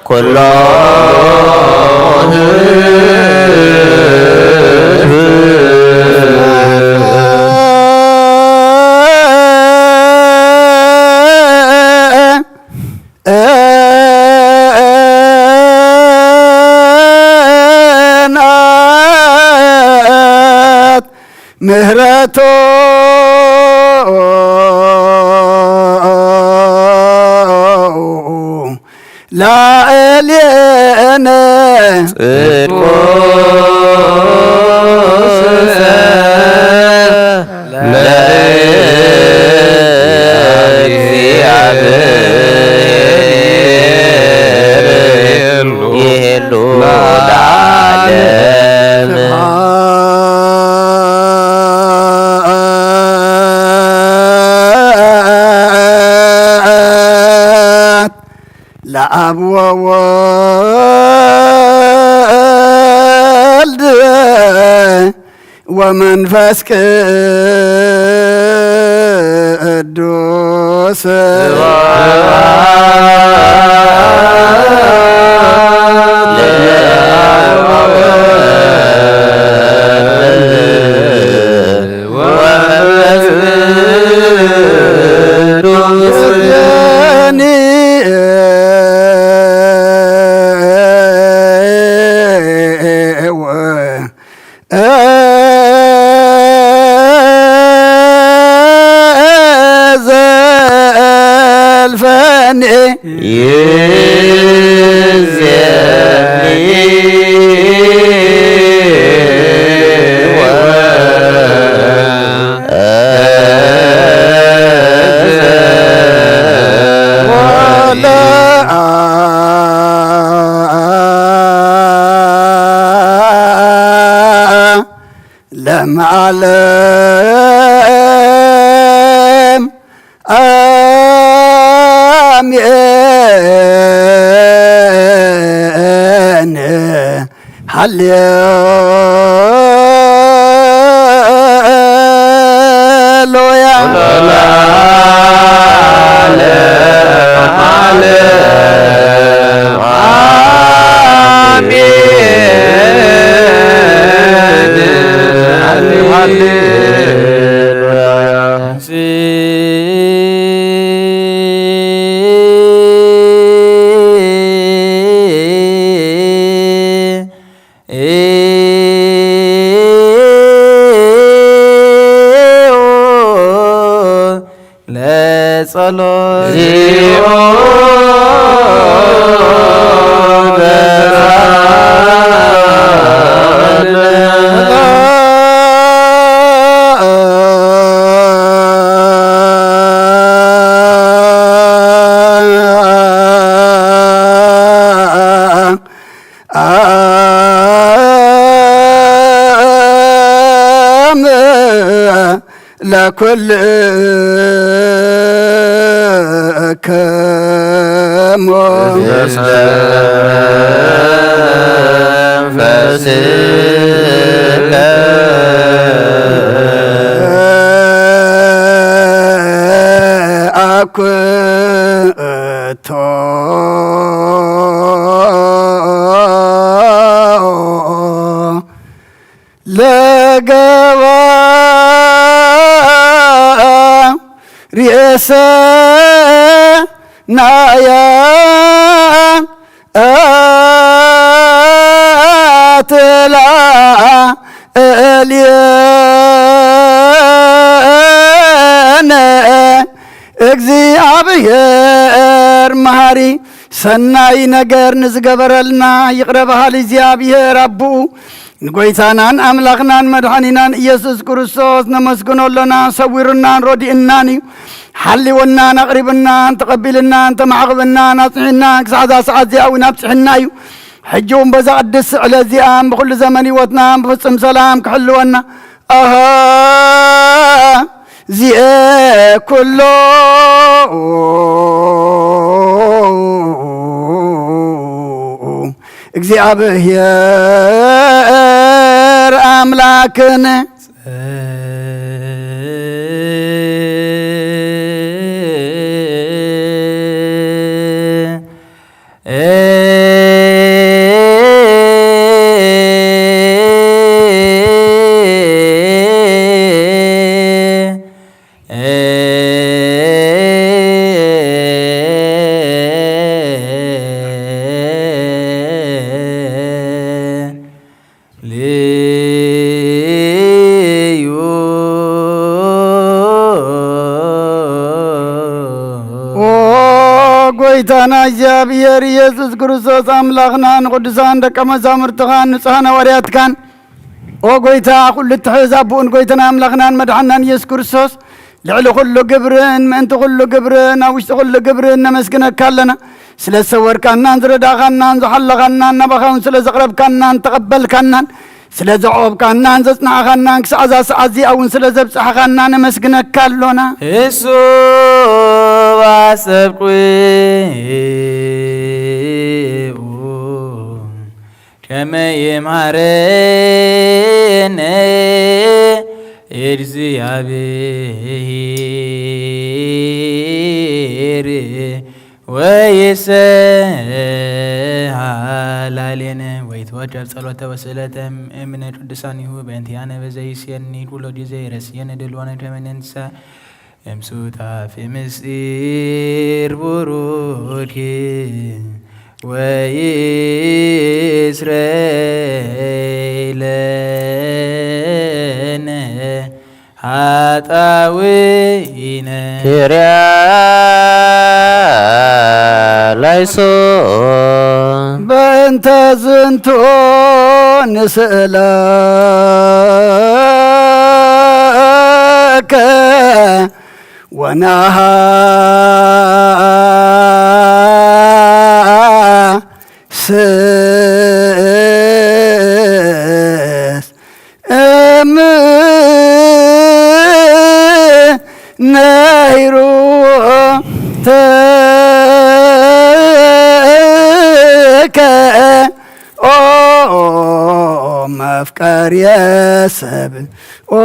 ኩሎ ናት ምህረቱ ላዕሌነ ጽድቁ ለእግዚአብሔር ይሄሉ ለዓለም። ለአብ ወወልድ ወመንፈስ ቅዱስ ዘልፈኒ ይዜኒ ወለ ለዓለም አሜን። ሃሌሉያ። ለዓለም ዓለም አሜን። ሃሌሉያ። ለጸሎት አም ለኩልክሙ አኩቶ ርእሰናያ ኣትላ እልየነ። እግዚኣብሔር መሃሪ ሰናይ ነገር ንዝገበረልና ይቕረ በሃሊ እግዚኣብሔር ኣቦኡ ንጎይታናን ኣምላኽናን መድሓኒናን ኢየሱስ ክርስቶስ ነመስግኖ ኣሎና። ሰዊሩናን ረዲእናን እዩ። ሓሊወናን ኣቕሪብናን ተቐቢልናን ተማዕቕብናን ኣጽኒዕናን ክሳዕ እዛ ሰዓት እዚኣ እውን ኣብጽሕና እዩ። ሕጂ እውን በዛ ቅድስቲ ዕለት እዚኣ ብኹሉ ዘመን ህይወትና ብፍጹም ሰላም ክሕልወና ኣሃ ዚኤ ኩሎ እግዚኣብሔር ኣምላክን ልዩ ኦ ጎይታና እግዚኣብሔር ኢየሱስ ክርስቶስ ኣምላኽና ንቅዱሳን ደቀ መዛሙርትኻን ንጹሓን ሃዋርያትካን ኦ ጎይታ ኩሉ እትሕዝ ኣቦኡን ጎይታና ኣምላኽናን መድሓናን ኢየሱስ ክርስቶስ ልዕሊ ኩሉ ግብርን ምእንቲ ኩሉ ግብርን ኣብ ውሽጢ ኩሉ ግብርን ነመስግነካ ኣለና። ስለ ዝሰወርካናን ዝረዳኻናን ዝሓለኻናን ናባኻ እውን ስለ ዘቕረብካናን ተቐበልካናን ስለ ዘዕቆብካናን ዘጽናዕኻናን ክሳዕ እዛ ሰዓት እዚኣ እውን ስለ ዘብጻሕኻና ነመስግነካ ኣሎና። እሱ ኣሰብቁ ከመ ይምሃረነ እግዚአብሔር ወይሰሃላሌነ ወይትወደብ ጸሎተ ወስእለተ እምነ ቅዱሳኒሁ በእንቲአነ በዘይስየኒ ውሎዲ ዘይረስየነ ድልወነ ከመ ንንሳ እምሱታፌ ምስጢር ቡሩኪ ወይስረይ ለነ ኃጣውኢነ። ኪርያ ላይሶ በእንተ ዝንቱ ንስእለከ ወነሃስስ እም ነይሩ ተከ ኦ መፍቀር የሰብ ኦ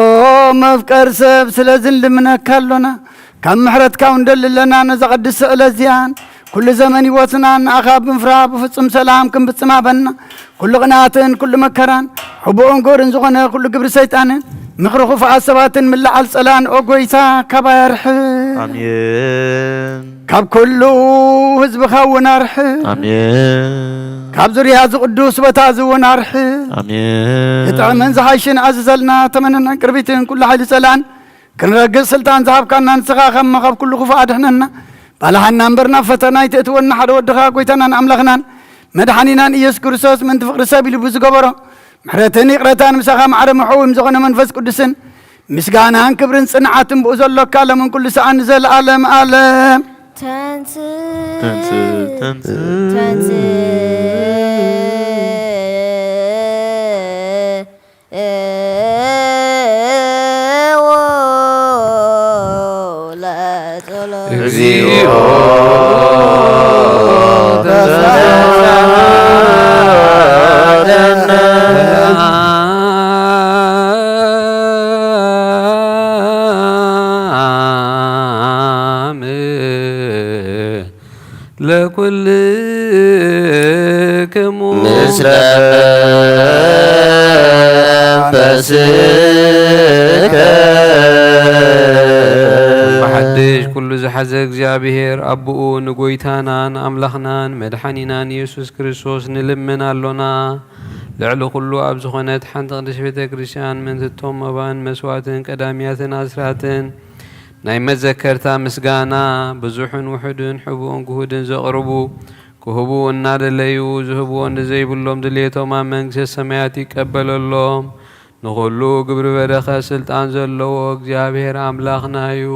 መፍቀር ሰብ ስለዚ ንልምነካ ኣሎና። ካብ ምሕረትካ እውን ደሊ ኣለና። ነዛ ቅድስቲ ዕለት እዚኣን ኩሉ ዘመን ህይወትናን ንኣኻ ብምፍራ ብፍጹም ሰላም ክንፍጽም ሃበና። ኩሉ ቅንኣትን ኩሉ መከራን ሕቡእን ግብርን ዝኾነ ኩሉ ግብሪ ሰይጣንን ምኽሪ ክፉኣት ሰባትን ምልዓል ጸላን ኦ ጎይታ ካባይ ኣርሕቕ። ኣሜን። ካብ ኩሉ ህዝብኻ እውን ኣርሕቕ። ኣሜን። ካብ ዙርያ እዚ ቅዱስ ቦታ እዚ እውን ኣርሕቕ። ኣሜን። ዝጥዕምን ዝሓይሽን ኣዝዘልና ተመነናን ቅርቢትን ኩሉ ሓይሊ ጸላን ክንረግጽ ስልጣን ዝሃብካና ንስኻ ከመ ካብ ኩሉ ክፉእ ኣድሕነና። ባልሃና እምበር ናብ ፈተና ኣይተእትወና ሓደ ወድኻ ጎይታናን ኣምላኽናን መድሓኒናን ኢየሱስ ክርስቶስ ምእንቲ ፍቕሪ ሰብ ኢሉ ብዝገበሮ ምሕረትን ይቕረታን ምሳኻ ማዕረ ምሕውም ዝኾነ መንፈስ ቅዱስን ምስጋናን ክብርን ጽንዓትን ብኡ ዘሎካ ለምን ኩሉ ሰዓን ንዘለኣለም ኣለም። ተንስ ተንስ ተንስ ተንስ እግዚኦ ተሳሃለነ። ለኩልክሙ ምስለ መንፈስከ። በሓድሽ ኩሉ ዝሓዘ እግዚኣብሔር ኣቦኡ ንጎይታናን ኣምላኽናን መድሓኒናን ኢየሱስ ክርስቶስ ንልምን ኣሎና። ልዕሊ ኩሉ ኣብ ዝኾነት ሓንቲ ቅድስት ቤተ ክርስቲያን ምእንቲ እቶም መባን መስዋዕትን ቀዳምያትን ኣስራትን ናይ መዘከርታ ምስጋና ብዙሕን ውሑድን ሕቡእን ግሁድን ዘቕርቡ ክህቡ እናደለዩ ዝህብዎ ንዘይብሎም ድሌቶም ኣብ መንግስተ ሰማያት ይቀበለሎም። ንኹሉ ግብሪ በረኸት ስልጣን ዘለዎ እግዚኣብሔር ኣምላኽና እዩ።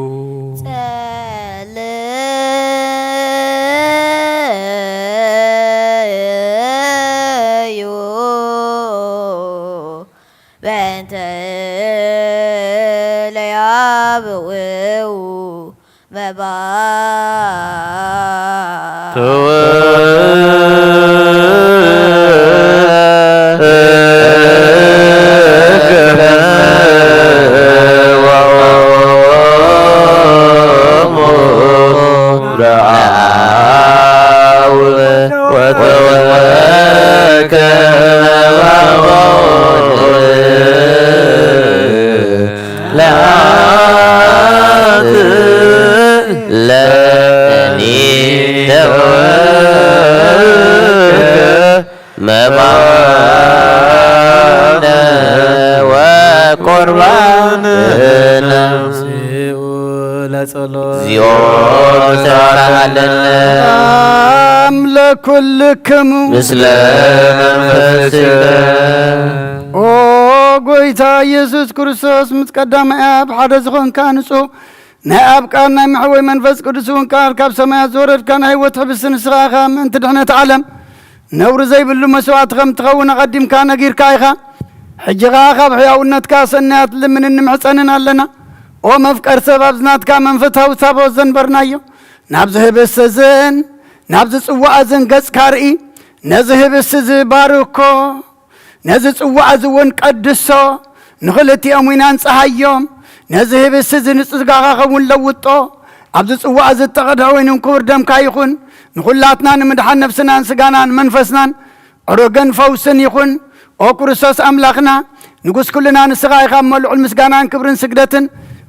ጸልዩ በእንተ ለያብኡ መባ ለአንተ ለእኔ ተወልደ መባነ ወቁርባነ። ለጸሎት። እግዚኦ ተባሃለነ። ሰላም ለኩልክሙ። ምስለ መንፈስከ። ኦ ጎይታ ኢየሱስ ክርስቶስ፣ ምስ ቀዳማይ ኣብ ሓደ ዝኾንካ ንጹህ ናይ ኣብ ቃል ናይ መሕወይ መንፈስ ቅዱስ እውን ቃል ካብ ሰማያት ዝወረድካ ናይ ህይወት ሕብስቲ ንስኻ ኢኻ። ምእንቲ ድሕነት ዓለም ነውሪ ዘይብሉ መስዋዕቲ ከም ትኸውን ኣቐዲምካ ነጊርካ ኢኻ። ሕጂ ኸኣ ካብ ሕያውነትካ ሰናያት ልምንን ንምሕጸንን ኣለና። ኦ መፍቀር ሰብ፣ ኣብዚ ናትካ መንፈሳዊ ታቦት ዘንበርናዮ፣ ናብዚ ህብስቲ እዝን ናብዚ ጽዋእ እዝን ገጽካ ርኢ። ነዚ ህብስቲ እዚ ባርኮ፣ ነዚ ጽዋእ እዚ እውን ቀድሶ፣ ንኽልቲኦም እውን ኣንጽሃዮም። ነዚ ህብስቲ እዚ ንጽጋኻ ኸውን ለውጦ። ኣብዚ ጽዋእ እዚ እተቐድሐ ወይንን ክቡር ደምካ ይኹን፣ ንኹላትና ንምድሓን ነፍስናን ስጋናን መንፈስናን ዕሩግን ፈውስን ይኹን። ኦ ክርስቶስ ኣምላኽና፣ ንጉስ ኩልና ንስኻ ኢኻ እሞ፣ ልዑል ምስጋናን ክብርን ስግደትን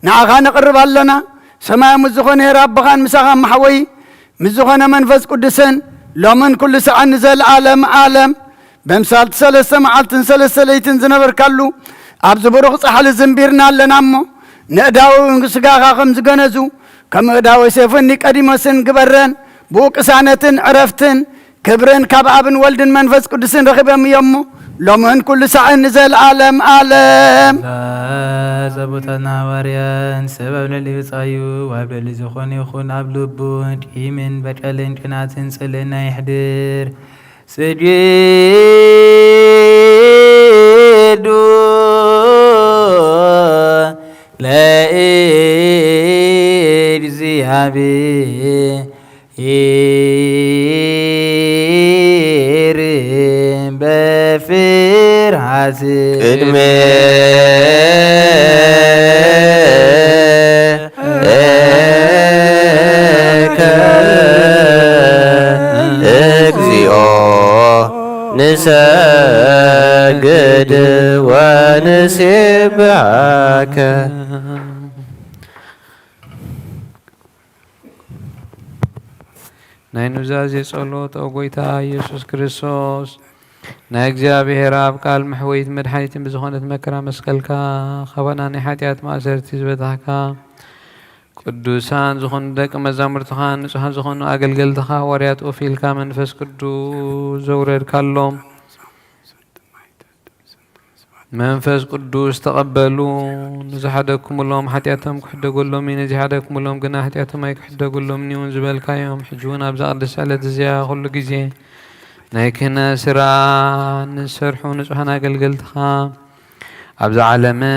ንዓኻ ነቕርብ ኣለና። ሰማያዊ ምስ ዝኾነ ሄር ኣቦኻን ምሳኻ መሓወይ ምስ ዝኾነ መንፈስ ቅዱስን ሎምን ኩሉ ሰዓን ንዘለዓለም ዓለም በምሳልቲ ሰለስተ መዓልትን ሰለስተ ለይትን ዝነበርካሉ ኣብዚ ብሩኽ ጻሕሊ ዝንቢርና ኣለና እሞ፣ ንእዳው ስጋኻ ከም ዝገነዙ፣ ከም እዳወ ሴፍን ኒቀዲሞስን ግበረን። ብኡ ቅሳነትን ዕረፍትን ክብርን ካብ ኣብን ወልድን መንፈስ ቅዱስን ረኺቦም እዮም እሞ፣ ሎምን ኩሉ ሳዕን ንዘለዓለም ዓለም። ጸቦታትና ሃዋርያን ሰብ ኣብ ልዕሊ ብጻዩ ኣብ ልዕሊ ዝኾነ ይኹን ኣብ ልቡ ቂምን በቀልን ቅናትን ጽልእና ይሕድር። ስጁዱ ለእግዚአብሔር በፍርሃት ቅድሜ እከ እግዚኦ ንሰግድ ወንሴብሐከ። ናይ ኑዛዜ ጸሎት። ኦ ጎይታ ኢየሱስ ክርስቶስ፣ ናይ እግዚኣብሔር ኣብ ቃል መሕወይት መድሓኒትን ብዝኾነት መከራ መስቀልካ ካባና ናይ ሓጢኣት ማእሰርቲ ዝበታሕካ፣ ቅዱሳን ዝኾኑ ደቂ መዛሙርትኻን ንጹሃን ዝኾኑ ኣገልገልትኻ ሃዋርያት ኦፍ ኢልካ መንፈስ ቅዱስ ዘውረድካሎም፣ መንፈስ ቅዱስ ተቐበሉ። ንዝሓደግኩምሎም ሓጢኣቶም ክሕደገሎም እዩ፣ ንዘይሓደግኩምሎም ግና ሓጢኣቶም ኣይክሕደገሎምን እዩ ዝበልካዮም፣ ሕጂ እውን ኣብዛ ቅድስቲ ዕለት እዚኣ ኩሉ ግዜ ናይ ክህነት ስራሕ ንዝሰርሑ ንጹሓን ኣገልገልትኻ፣ ኣብዛ ዓለምን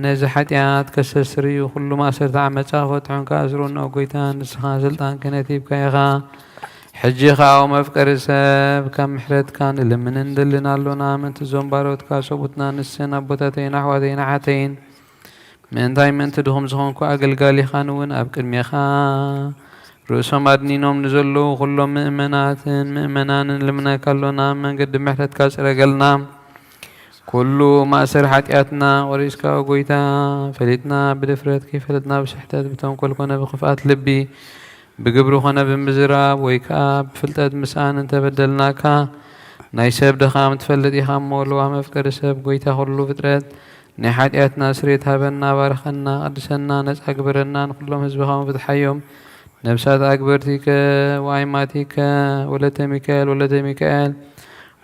ነዚ ሓጢኣት ከስተስርዩ ኩሉ ማእሰርቲ ዓመጻ ክፈትሑን ክኣስሩን፣ ኦ ጎይታ፣ ንስኻ ስልጣን ክህነት ሂብካ ኢኻ። ሕጂ ኸኣ፣ ኦ መፍቀሪ ሰብ፣ ካብ ምሕረትካ ንልምንን ንደልን ኣሎና። ምእንቲ እዞም ባሮትካ ሰብኡትና ንስን ኣቦታተይን ኣሕዋተይን ኣሓተይን፣ ምእንታይ ምእንቲ ድኹም ዝኾንኩ ኣገልጋሊኻን እውን ኣብ ቅድሜኻ ርእሶም ኣድኒኖም ንዘለዉ ኩሎም ምእመናትን ምእመናንን ንልምነካ ኣሎና። መንገዲ ምሕረትካ ጽረገልና። ኩሉ ማእሰር ሓጢኣትና ቆሪጽካ፣ ኦ ጎይታ፣ ፈሊጥና ብድፍረት፣ ከይፈለጥና ብስሕተት፣ ብተንኮል ኮነ ብኽፍኣት ልቢ፣ ብግብሪ ኮነ ብምዝራብ፣ ወይ ከኣ ብፍልጠት ምስኣን እንተበደልናካ፣ ናይ ሰብ ድኻም ትፈልጥ ኢኻ እሞ፣ ለዋህ መፍቀሪ ሰብ፣ ጎይታ ኩሉ ፍጥረት፣ ናይ ሓጢኣትና ስርየት ሃበና፣ ባርኸና፣ ቀድሰና፣ ነጻ ግበረና፣ ንኹሎም ህዝብኻ እውን ፍትሓዮም። ነብሳት ኣግበርቲከ ወኣይማቲከ፣ ወለተ ሚካኤል፣ ወለተ ሚካኤል፣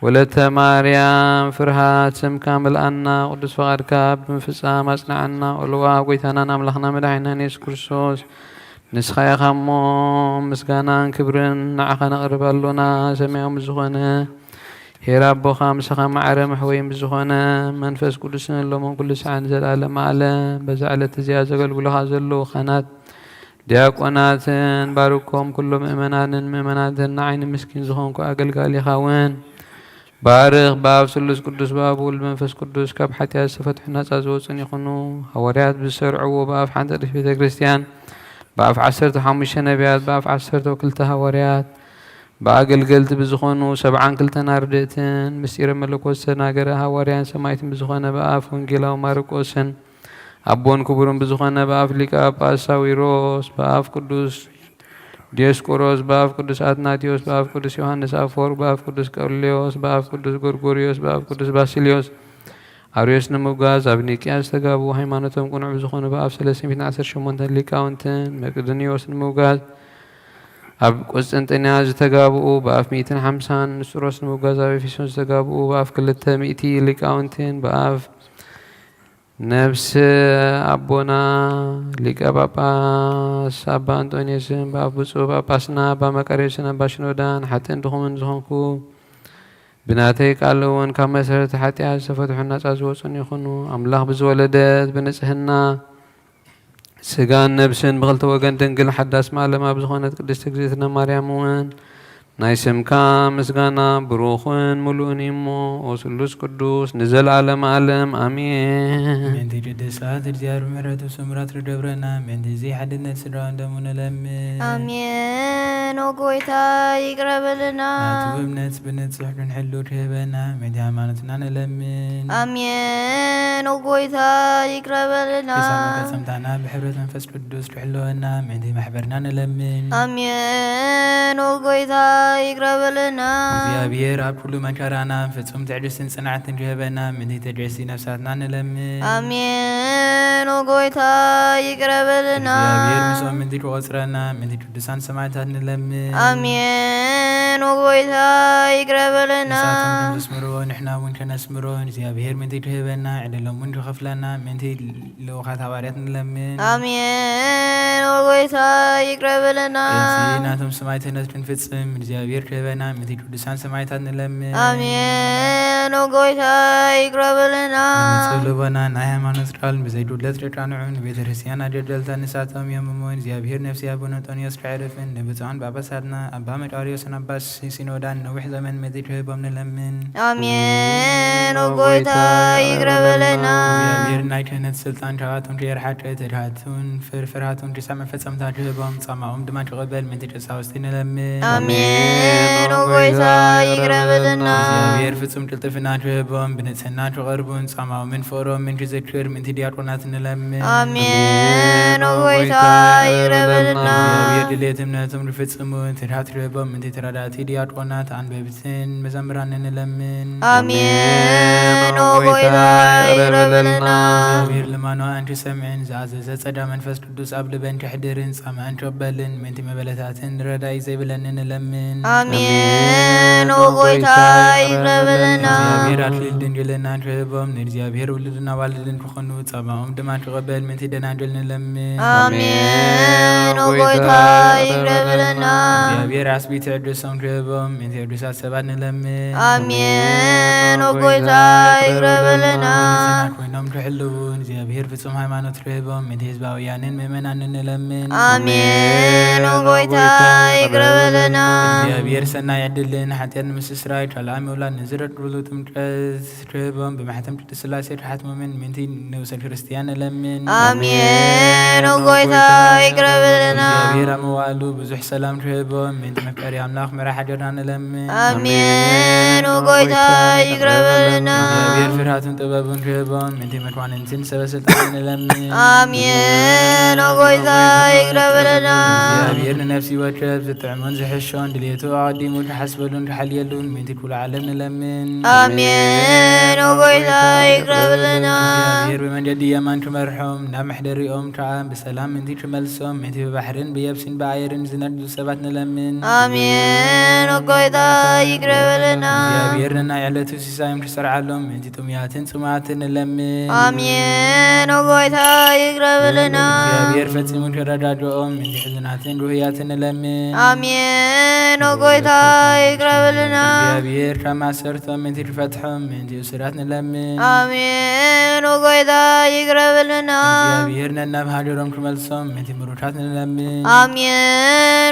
ወለተ ማርያም፣ ፍርሃት ስምካ ምልኣና፣ ቅዱስ ፍቓድካ ብምፍጻም ኣጽንዓና። ኦልዋ ጎይታናን ኣምላኽና መድሓኒናን የሱስ ክርስቶስ፣ ንስኻ ኢኻ እሞ ምስጋናን ክብርን ንዓኻ ነቕርብ ኣሎና። ሰማያዊ ምስ ዝኾነ ኄር ኣቦኻ፣ ምሳኻ ማዕረ መሕወይ ምስ ዝኾነ መንፈስ ቅዱስን፣ ሎምን ኩሉ ሰዓን ንዘለኣለመ ዓለም። በዛ ዕለት እዚኣ ዘገልግሉኻ ዘለዉ ካህናት፣ ዲያቆናትን፣ ባርኮም፣ ኩሎም ምእመናንን ምእመናትን፣ ንዓይ ንምስኪን ዝኾንኩ ኣገልጋሊኻ እውን ባርኽ። ብኣብ ስሉስ ቅዱስ፣ ብኣብ ወልድ መንፈስ ቅዱስ፣ ካብ ሓጢኣት ዝተፈትሑ ናጻ ዝወጹን ይኹኑ። ሃዋርያት ብዝሰርዕዎ፣ ብኣፍ ሓንቲ ቅድስት ቤተ ክርስቲያን፣ ብኣፍ ዓሰርተ ሓሙሽተ ነቢያት፣ ብኣፍ ዓሰርተ ክልተ ሃዋርያት፣ ብኣገልገልቲ ብዝኾኑ ሰብዓን ክልተን ኣርድእትን፣ ምስጢረ መለኮት ዝተናገረ ሃዋርያን ሰማዕትን ብዝኾነ ብኣፍ ወንጌላዊ ማርቆስን፣ ኣቦን ክቡርን ብዝኾነ ብኣፍ ሊቀ ጳጳስ ሳዊሮስ፣ ብኣፍ ቅዱስ ዲዮስቆሮስ፣ ብኣፍ ቅዱስ ኣትናቴዎስ፣ ብኣፍ ቅዱስ ዮሃንስ ኣፈወርቅ፣ ብኣፍ ቅዱስ ቀርሌዎስ፣ ብኣፍ ቅዱስ ጎርጎርዮስ፣ ብኣፍ ቅዱስ ባስልዮስ ኣርዮስ ንምውጋዝ፣ ኣብ ኒቅያ ዝተጋብኡ፣ ሃይማኖቶም ቅኑዕ ብዝኾኑ ብኣፍ ሰለስተ ሚእትን ዓሰርተ ሸሞንተን ሊቃውንትን፣ መቅድንዮስ ንምውጋዝ፣ ኣብ ቁስጥንጥንያ ዝተጋብኡ፣ ብኣፍ ሚእትን ሓምሳን ንስጥሮስ ንምውጋዝ፣ ኣብ ኤፌሶን ዝተጋብኡ፣ ብኣፍ ክልተ ሚእቲ ሊቃውንትን፣ ብኣፍ ነብስ ኣቦና ሊቀ ጳጳስ ኣባ ኣንጦንዮስን፣ ብኣፍ ብፁዕ ጳጳስና ኣባ መቃርዮስን ኣባ ሽኖዳን፣ ሓጥእን ድኹምን ዝኾንኩ፣ ብናተይ ቃል እውን ካብ መሰረቲ ሓጢኣት ዝተፈትሑን ናጻ ዝወጹን ይኹኑ። ኣምላኽ ብዝወለደት ብንጽህና ስጋን ነብስን ብኽልተ ወገን ድንግል ሓዳስ መዓለማ ብዝኾነት ቅድስት እግዝእትነ ማርያም እውን ናይ ስምካ ምስጋና ብሩኽን ምሉእን እዩ እሞ፣ ኦ ስሉስ ቅዱስ፣ ንዘለዓለመ ዓለም ኣሜን። ምእንቲ ቅድሳት እግዚኣብሔር ምሕረቱ ስሙራት ርደብረና፣ ምእንቲ እዚ ሓድነት ስድራውን ደሙ ንለምን። ኣሜን። ኦ ጎይታ፣ ይቅረ በልና። ናቱ እምነት ብንጹሕ ክንሕሉ ትህበና፣ ምእንቲ ሃይማኖትና ንለምን። ኣሜን። ኦ ጎይታ፣ ይቅረ በልና። ቅሳመ ፈጸምታና ብሕብረት መንፈስ ቅዱስ ትሕልወና፣ ምእንቲ ማሕበርና ንለምን። ኣሜን። ኦ ጎይታ፣ ይቅረ በልና። እግዚኣብሔር ኣብ ኩሉ መከራና ፍጹም ትዕግስትን ጽንዓትን ክህበና፣ ምእንቲ ትዕግስቲ ነፍሳትና ንለምን። ኣሜን። ኦ ጎይታ፣ ይቅረ በልና። እግዚኣብሔር ምስኦም ምእንቲ ክቆጽረና፣ ምእንቲ ቅዱሳን ሰማዕታት ንለምን። ኣሜን። ኦ ጎይታ፣ ይቅረ በልና። ንሳቶም ከም ዘስምርዎ ንሕና እውን ከነስምሮ፣ እግዚኣብሔር ምእንቲ ክህበና፣ ዕድሎም እውን ክኸፍለና፣ ምእንቲ ልኡኻት ሃዋርያት ንለምን። ኣሜን። ኦ ጎይታ፣ ይቅረ በለና። እዚ ናቶም ሰማዕትነት ክንፍጽም እግዚኣብሔር ክህበና፣ ምእንቲ ቅዱሳን ሰማዕታት ንለምን። ኣሜን። ኦ ጎይታ፣ ይቅረ በለና። ንንጹህ ልቦና ናይ ሃይማኖት ቃል ብዘይ ጉድለት ርቃንዑ ንቤተ ክርስቲያን ኣገልገልታ ንሳቶም እዮም እሞ፣ እግዚኣብሔር ነፍሲ ኣቡነ ኣንጦንዮስ ከዕርፍን ንብፁዓን ጳጳሳትና ኣባ መቃርዮስን ኣባ ሲኖዳን ነዊሕ ዘመን ምእንቲ ክህቦም ንለምን። ኣሜን። ኦ ጎይታ፣ ይቅረ በለና። እግዚኣብሔር ናይ ክህነት ስልጣን ካብኣቶም ከየርሓቀ፣ ትድሃቱን ፍርፍራቱን ክሳብ መፈጸምታ ክህቦም፣ ጻማኦም ድማ ክቕበል ምእንቲ ቀሳውስቲ ንለምን። ኣሜን። ኦ ጎይታ፣ ይቅረ በለና። እግዚኣብሔር ፍጹም ቅልጥፍና ክህቦም፣ ብንጽህና ክቐርቡን ጻማኦምን ፍቕሮምን ክዝክር ምእንቲ ዲያቆናት ንለምን። ኣሜን። ኦ ጎይታ፣ ይቅረ በለና። እግዚኣብሔር ድሌት እምነቶም ክፍጽሙ ትድሃት ክህቦም ምእንቲ ተረዳእቲ ዲያቆናት፣ ኣንበብትን መዘምራንን ንለምን። ኣሜን። ኦ ጎይታ፣ ይቅረ በለና። እግዚኣብሔር ልማኖ ኣንቲ ሰምዕን ዝኣዘዘ ጸጋ መንፈስ ቅዱስ ኣብ ልበን ከሕድርን ጻማን ክቕበልን ምእንቲ መበለታትን ረዳኢ ዘይብለንን ንለምን። ኣሜን። ኦ ጎይታ፣ ይቅረ በለና። እግዚኣብሔር ኣክሊል ድንግልና ክህቦም ንእግዚኣብሔር ውሉድን ኣዋልድን ክኾኑ ጻማኦም ድማ ክቕበል ምእንቲ ደናግል ንለምን። ኣሜን። ኦ ጎይታ፣ ይቅረ በለና። እግዚኣብሔር ዓስቢ ትዕግስቶም ክህቦም ምእንቲ ቅዱሳት ሰባት ንለምን። ኣሜን። ኦ ጎይታ፣ ይቅረ በለና። ብንጽህና ኮይኖም ክሕልዉ ንእግዚኣብሔር ፍጹም ሃይማኖት ክህቦም ምእንቲ ህዝባውያንን ምእመናንን ንለምን። ኣሜን። ኦ ጎይታ፣ ይቅረ በለና። እግዚኣብሔር ሰናይ ዕድልን ሓጢኣት ንምስስራይ ካልኣይ ምውላድ ንዝረክብሉ ጥምቀት ክህቦም ብማሕተም ቅድስት ሥላሴ ክሓትሞምን ምእንቲ ንኡሰ ክርስቲያን ንለምን። ኣሜን። ኦ ጎይታ፣ ይቅረ በለና። ሄራ መዋእሉ ብዙሕ ሰላም ክህቦም ምእንቲ መፍቀሪ ኣምላኽ ምራሕ ሓጆና ንለምን። ኣሜን። ኦ ጎይታ ይቅረ በለና። እግዚኣብሔር ፍርሃትን ጥበቡን ክህቦም ምእንቲ መኳንንትን ሰበ ስልጣን ንለምን። ኣሜን። ኦ ጎይታ ይቅረ በለና። እግዚኣብሔር ንነፍሲ ወከፍ ዝጥዕሞን ዝሕሾን ድሌቱ ኣቐዲሙ ክሓስበሉን ክሓልየሉን ምእንቲ ኩሉ ዓለም ንለምን። ኣሜን። ኦ ጎይታ ይቅረ በለና። እግዚኣብሔር ብመንገዲ የማን ክመርሖም ናብ መሕደሪኦም ከዓ ብሰላም ምእንቲ ክመልሶም ምእንቲ ብባሕርን ብየብስን ብኣየርን ዝነግዱ ሰባት ንለምን። ኣሜን። ኦ ጎይታ ይቅረ በለና። እግዚኣብሔር ነናይ ዕለቱ ሲሳዮም ክሰርዓሎም ምእንቲ ጥሙያትን ጽሙኣትን ንለምን። ኣሜን። ኦ ጎይታ ይቅረ በለና። እግዚኣብሔር ፈጺሙ ክረዳድኦም ምእንቲ ሕዙናትን ድውያትን ንለምን። ኣሜን። ኦ ጎይታ ይቅረ በለና። እግዚኣብሔር ካብ ማሰርቶም ምእንቲ ክፈትሖም ምእንቲ እሱራት ንለምን። ኣሜን። ኦ ጎይታ ይቅረ በለና። እግዚኣብሔር ነናብ ሃገሮም ክመልሶም ምእንቲ ምሩካት ንለምን። ኣሜን።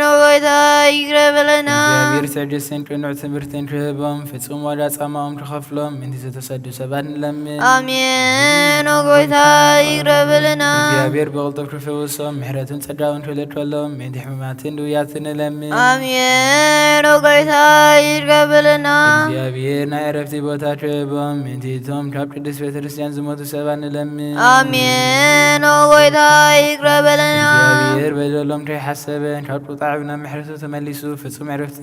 ኦ ጎይታ ይቅረ በለና። እግዚኣብሔር ትዕግስትን ቅኑዕ ትምህርትን ክህቦም ፍጹም ዋጋ ጻማኦም ክኸፍሎም ምእንቲ ዝተሰዱ ሰባት ንለምን። ኣሜን። ኦ ጎይታ ይቅረ በለና። እግዚኣብሔር ብቕልጡፍ ክፍውሶም ምሕረትን ጸጋውን ክልከሎም ምእንቲ ሕሙማትን ድውያትን ንለምን። ኣሜን። ኦ ጎይታ ይቅረ በለና። እግዚኣብሔር ናይ ዕረፍቲ ቦታ ክህቦም ምእንቲ እቶም ካብ ቅድስት ቤተክርስትያን ዝሞቱ ሰባት ንለምን። ኣሜን። ኦ ጎይታ ይቅረ በለና። እግዚኣብሔር በደሎም ከይሓሰበ ካብ ቁጣዕ ናብ ምሕረቱ ተመሊሱ ፍጹም ዕረፍቲ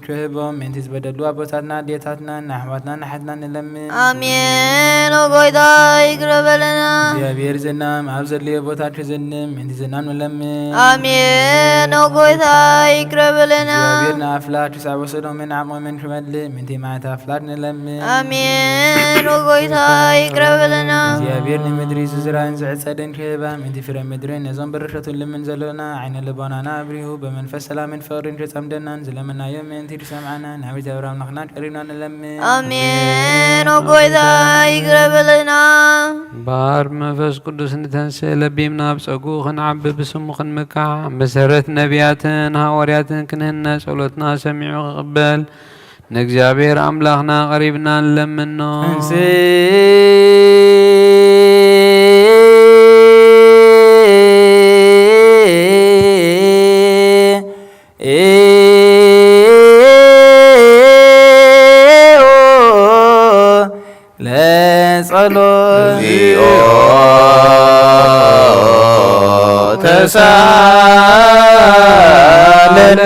ክህቦም ምእንቲ ዝበደሉ ኣቦታትና ኣዴታትና ንኣሕዋትና ንሓትና ንለምን። ኣሜን። ኦ ጎይታ ይቅረ በለና። እግዚኣብሔር ዝናም ኣብ ዘድልዮ ቦታ ክዝንም ምእንቲ ዝናም ንለምን። ኣሜን። ኦ ጎይታ ይቅረ በለና። እግዚኣብሔር ንኣፍላክ ክሳብ ወሰዶምን ዓቕሞምን ክመልእ ምእንቲ ማእት ኣፍላክ ንለምን። ኣሜን። ኦ ጎይታ ይቅረ በለና። እግዚኣብሔር ንምድሪ ዝዝራእን ዝዕጸድን ክህባ ምእንቲ ፍረ ምድሪ ነዞም በረከቱ ልምን ዘለና ዓይነ ልቦናና ኣብሪሁ ብመንፈስ ሰላምን ፍቅርን ክጸምደናን ዝለመናዮ ምእንቲ ክሰምዓና ናብ እግዚኣብሔር ኣምላኽና ቀሪብና ንለምን። ኣሜን። ኦ ጎይታ ይቅረ በለና። እምበኣር ብመንፈስ ቅዱስ ንተንስእ ለቢምና ኣብ ጸጉኡ ክንዓቢ ብስሙ ክንምካሕ መሰረት ነቢያትን ሃዋርያትን ክንህነ ጸሎትና ሰሚዑ ክቕበል ንእግዚኣብሔር ኣምላኽና ቀሪብና ንለምኖ። እንስእ ለጸሎት እግዚኦ ተሳለነ።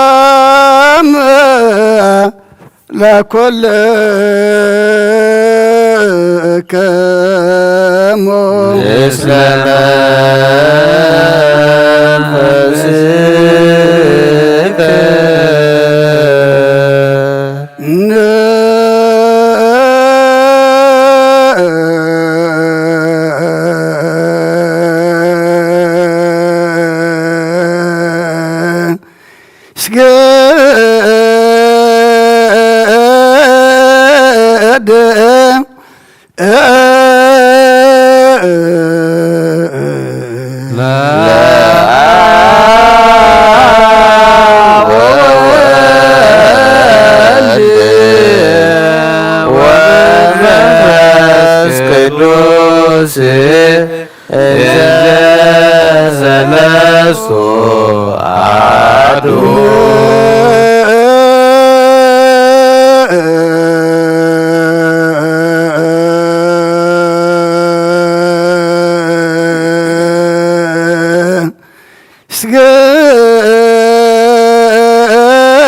አም ለኩልክሙ ምስለ መንፈስከ ስገድ ለአብ ወወልድ ወመንፈስ ቅዱስ እንዘ ሰለስቱ አሐዱ።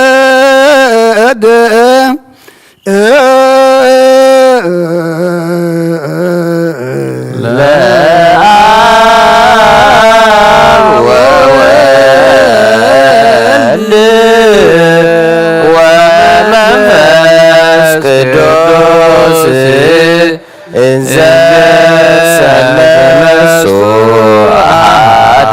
ስገድ ለአብ ወወልድ ወመንፈስ ቅዱስ እንዘ ሰለስቱ አሐዱ።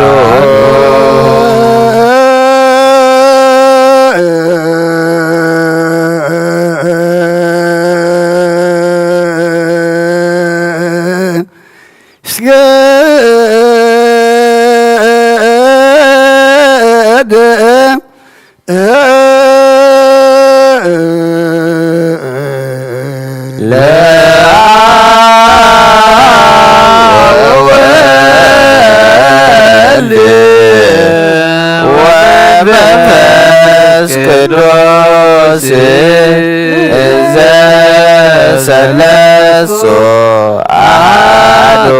ደ- ለአብ ወወልድ ወመንፈስ ቅዱስ ዘሰለሶ አሐዱ።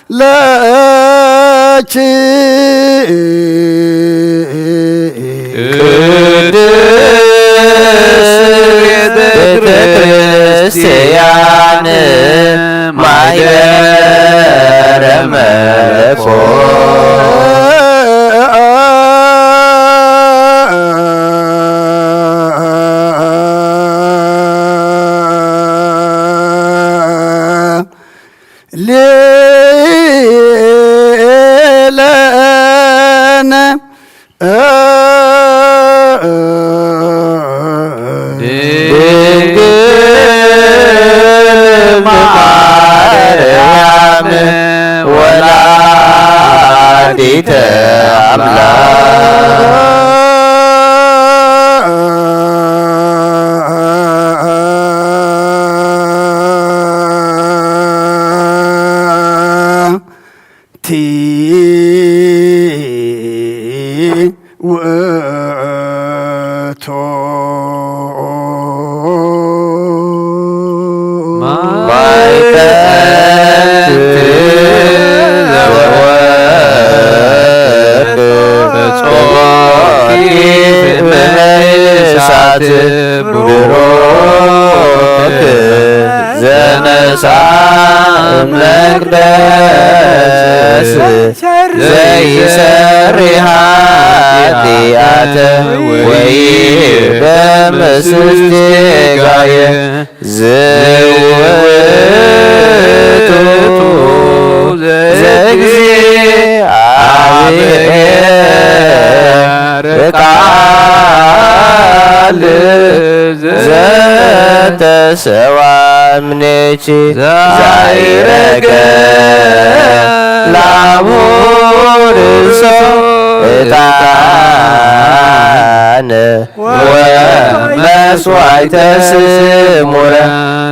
ለኪ ቅድስት ቤተ ክርስቲያን ማይደረ መለኮት። ሌለነ ድንግል ማርያም ወላዲተ አምላክ። ቲ ውእቱ ማይጠንት ዘወርቅ በጾኪ እሳት ብሩክ ዘነሳ መቅደስ ዘይሰሪ ኃጢአተ ወይደምስስ ጌጋየ። ዝውእቱ ዘእግዚአብሔር ቃል ዘተሰዋ እምኔኪ ዛይረገ ላቡ ርእሶ ዕጣነ ወመስዋዕተ ስሙረ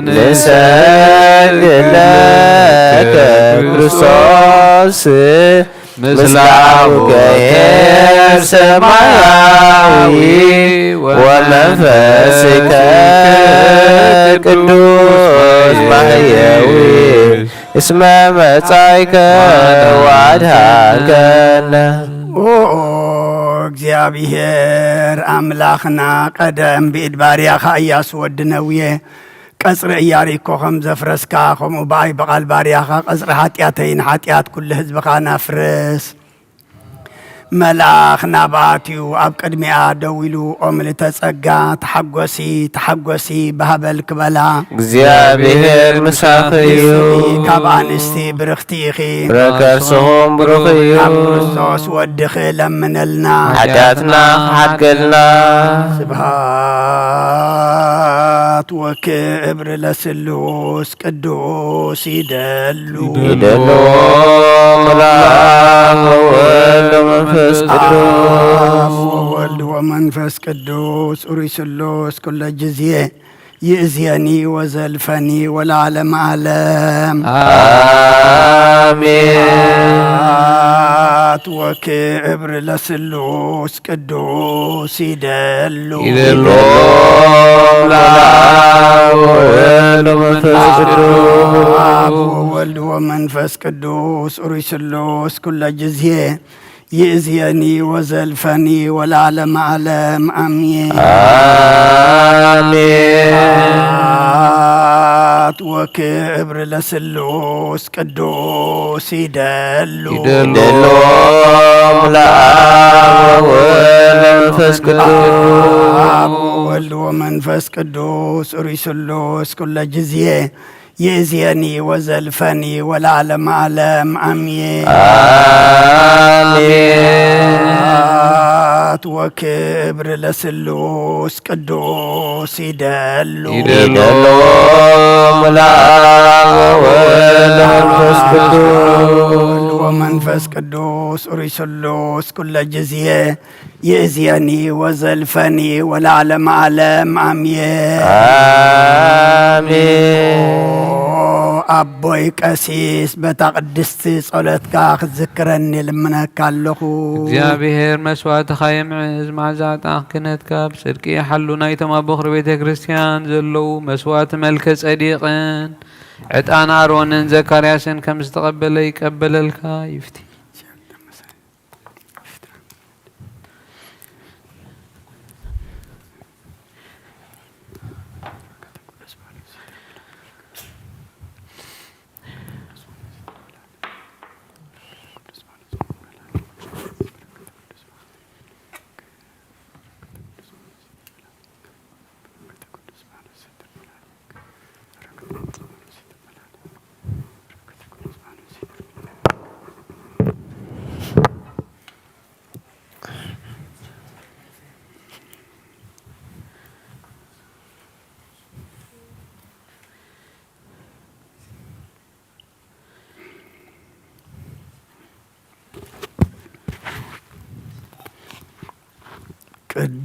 ንሰግድ ለከ ክርስቶስ። ምስላቡ ገሄር ሰማያዊ ወመንፈስከ ቅዱስ ማህየዊ እስመ መጻይከ ዋድሃንከነ። ኦ እግዚአብሔር አምላኽና፣ ቀደም ብኢድ ባርያኻ እያሱ ወዲ ነውየ ቀጽሪ እያሪኮ ከም ዘፍረስካ፣ ከምኡ ብኣይ ብቓል ባርያኻ ቀጽሪ ሓጢኣተይ ንሓጢኣት ኩሉ ህዝብኻ ናፍርስ። መልኣኽ ናብኣ ኣትዩ ኣብ ቅድሚኣ ደው ኢሉ፣ ኦ ምልእተ ጸጋ፣ ተሓጎሲ፣ ተሓጎሲ፣ ብሃበል ክበላ። እግዚኣብሔር ምሳኺ እዩ። ንስኺ ካብ ኣንስቲ ብርኽቲ ኢኺ። ፍረ ከርስኹም ብሩኽ እዩ። ኣብ ክርስቶስ ወድኺ ለምነልና። ሓጢኣትና ክሓድገልና። ስብሃት ወክብር ለስሉስ ቅዱስ ይደሉ። ይደሉ። መልኣክ ወወልድ ወመንፈስ ቅዱስ። አብ ወወልድ ወመንፈስ ቅዱስ ኡሪ ስሉስ ኩለ ጊዜ ይእዜኒ ወዘልፈኒ ወለዓለመ ዓለም። አሜን። ስብሐት ወክብር ለስሉስ ቅዱስ ይደሉ። ይደሉ። ለአብ ወወልድ ወመንፈስ ቅዱስ። አብ ወወልድ ወመንፈስ ቅዱስ ኡሪ ስሉስ ኩለ ጊዜ ይእዜኒ ወዘልፈኒ ወለዓለመ ዓለም አሜን። አሜን። ስብሐት ወክብር ለስሉስ ቅዱስ ይደሉ። ይደሉ። ለአብ ወወልድ ወመንፈስ ቅዱስ። አብ ወወልድ ወመንፈስ ቅዱስ ኡሪ ስሉስ ኩለ ጊዜ ይእዜኒ ወዘልፈኒ ወለዓለመ ዓለም አሜን። አሜን። ክብር ለስሉስ ቅዱስ ይደሉ። ይደሎ ሙላ ወወልድ መንፈስ ቅዱስ ወመንፈስ ቅዱስ ሩይ ስሉስ ኩለ ጊዜ ይእዝየኒ ወዘልፈኒ ወለዓለመ ዓለም ኣሜን። ኣሜን። ኦ ኣቦይ ቀሲስ በታ ቅድስቲ ጸሎትካ ክትዝክረኒ ልምነካ ኣለኹ። እግዚኣብሔር መስዋእትኻ የምዕዝ፣ መዓዛ ዕጣን ክህነትካ ብጽድቂ ይሓሉ። ናይቶም ኣብ በኹሪ ቤተ ክርስቲያን ዘለዉ መስዋእቲ መልከ ጸዲቕን ዕጣን ኣሮንን ዘካርያስን ከም ዝተቐበለ ይቀበለልካ ይፍቲ።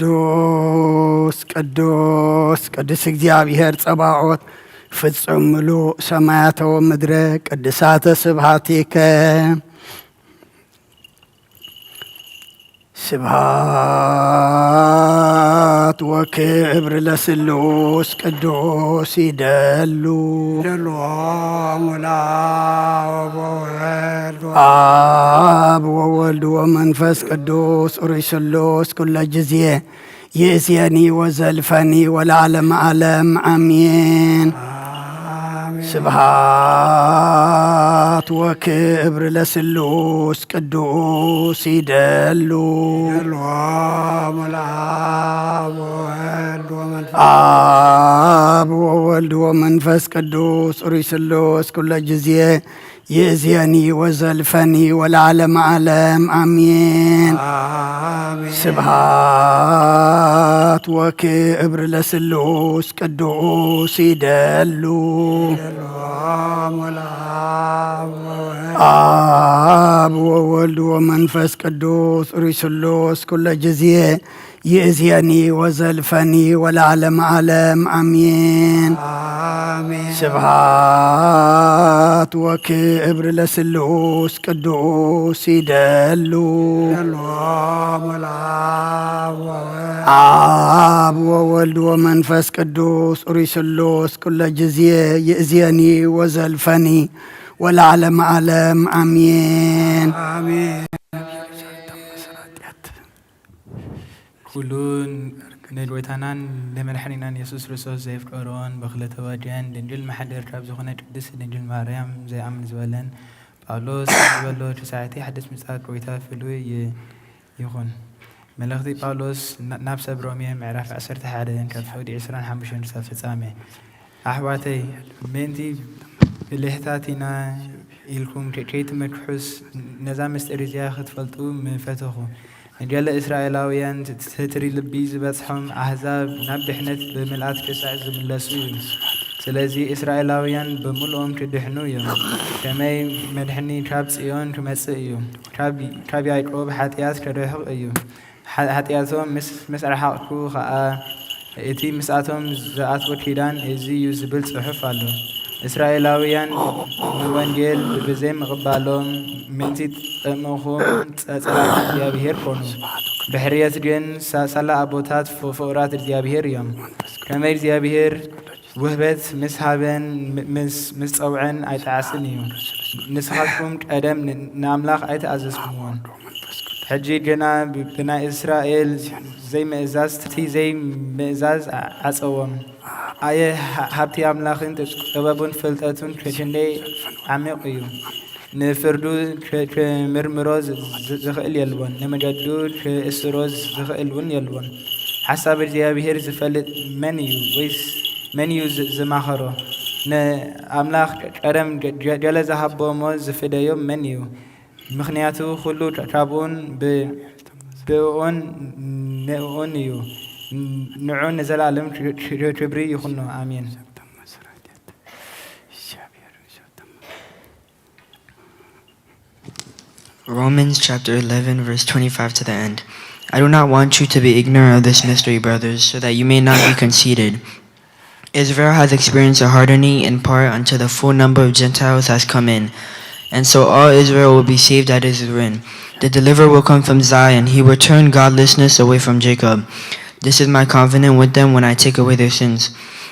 ቅዱስ ቅዱስ ቅዱስ እግዚኣብሔር ጸባኦት ፍጹም ምሉእ ሰማያተ ወምድረ ቅድሳተ ስብሐቲከ። ስብሐት ወክብር ለስሉስ ቅዱስ ይደሉ። ደልዎ ሙላ ወወልድ አብ ወወልድ ወመንፈስ ቅዱስ ሩይ ስሉስ ኩለ ጊዜ ይእዜኒ ወዘልፈኒ ወለዓለመ ዓለም አሜን። ስብሐት ወክብር ለስሉስ ቅዱስ ይደሉ። ደልዎ ሙላ ወወልድ ወመንፈስ አብ ወወልድ ወመንፈስ ቅዱስ ሩይ ስሉስ ኩለ ጊዜ ይእዜኒ ወዘልፈኒ ወለዓለመ ዓለም አሜን። አሜን። ስብሐት ወክብር ለስሉስ ቅዱስ ይደሉ። ደልዎ ሙላ ወወልድ አብ ወወልድ ወመንፈስ ቅዱስ ሩይ ስሉስ ኩለ ጊዜ ይእዜኒ ወዘልፈኒ ወለዓለመ ዓለም አሜን። አሜን። ስብሐት ወክብር ለስሉስ ቅዱስ ይደሉ። ደልዎ ሙላ ወወልድ አብ ወወልድ ወመንፈስ ቅዱስ ሩይ ስሉስ ኩለ ጊዜ ይእዜኒ ወዘልፈኒ ወለዓለመ ዓለም አሜን። አሜን። ኩሉ ንጎይታናን ንመድሓኒናን የሱስ ክርስቶስ ዘየፍቀሮን ብኽለ ተዋጀን ድንግል መሓደር ካብ ዝኾነ ቅድስት ድንግል ማርያም ዘይኣምን ዝበለን ጳውሎስ ዝበሎ ተሳዕቲ ሓድስ ምጽኣት ጎይታ ፍሉይ ይ- ይኹን። መልእኽቲ ጳውሎስ ና- ናብ ሰብ ሮሜ ምዕራፍ ዓሰርተ ሓደ ካብ ፍቕዲ ዕስራን ሓሙሽተን ክሳብ ፍጻሜ። ኣሕዋተይ ምእንቲ ብልሕታት ኢና ኢልኩም ከ- ከይትመክሑስ ነዛ ምስጢር እዚኣ ክትፈልጡ ምፈተኹ። ንገለ እስራኤላውያን ትትሪ ልቢ ዝበጽሖም ኣህዛብ ናብ ድሕነት ብምልኣት ክሳዕ ዝምለሱ እዩ። ስለዚ እስራኤላውያን ብምልኦም ክድሕኑ እዮም። ከመይ መድሕኒ ካብ ጽዮን ክመጽእ እዩ። ካብ- ካብ ያዕቆብ ሓጢኣት ክርሕቕ እዩ። ሓ- ሓጢኣቶም ምስ ምስ ኣርሓቕኩ ኸኣ እቲ ምስኣቶም ዝኣትወ ኪዳን እዚ እዩ ዝብል ጽሑፍ ኣሎ። እስራኤላውያን ንወንጌል ብዘይምቕባሎም ምእንቲ ጠመኹም ጸጸራት እግዚኣብሔር ኮኑ። ብሕርየት ግን ሳ- ሳላ ኣቦታት ፍ- ፍቑራት እግዚኣብሔር እዮም። ከመይ እግዚኣብሔር ውህበት ምስ ሃበን ምስ ምስ ጸውዐን ኣይጠዓስን እዩ። ንስኻትኩም ቀደም ን- ንኣምላኽ ኣይተኣዘዝኩምዎን። ሕጂ ግና ብ- ብናይ እስራኤል ዘይምእዛዝ እቲ ዘይምእዛዝ ዓጸዎም። ኣየ ሃ- ሃብቲ ኣምላኽን ጥበቡን ፍልጠቱን ክንደይ ዓሚቕ እዩ። ንፍርዱ ክ- ክምርምሮ ዝ- ዝ- ዝኽእል የልቦን፣ ንመገዱ ክእስሮ ዝኽእል እውን የልቦን። ሓሳብ እግዚኣብሔር ዝፈልጥ መን እዩ? ወይስ መን እዩ ዝ- ዝማኸሮ? ንኣምላኽ ቀደም ገ- ገ- ገለ ዝሃቦ እሞ ዝፍደዮ መን እዩ? ምኽንያቱ ኩሉ ካ- ካብኡን ብ- ብእኡን ንእኡን እዩ። ንዑ ንዘላለም ክብሪ ይኹኖ። ኣሜን። Romans chapter eleven, verse twenty-five to the end. I do not want you to be ignorant of this mystery, brothers, so that you may not be conceited. Israel has experienced a hardening in part until the full number of Gentiles has come in, and so all Israel will be saved, as it is written. The deliverer will come from Zion. He will turn godlessness away from Jacob. This is my covenant with them when I take away their sins.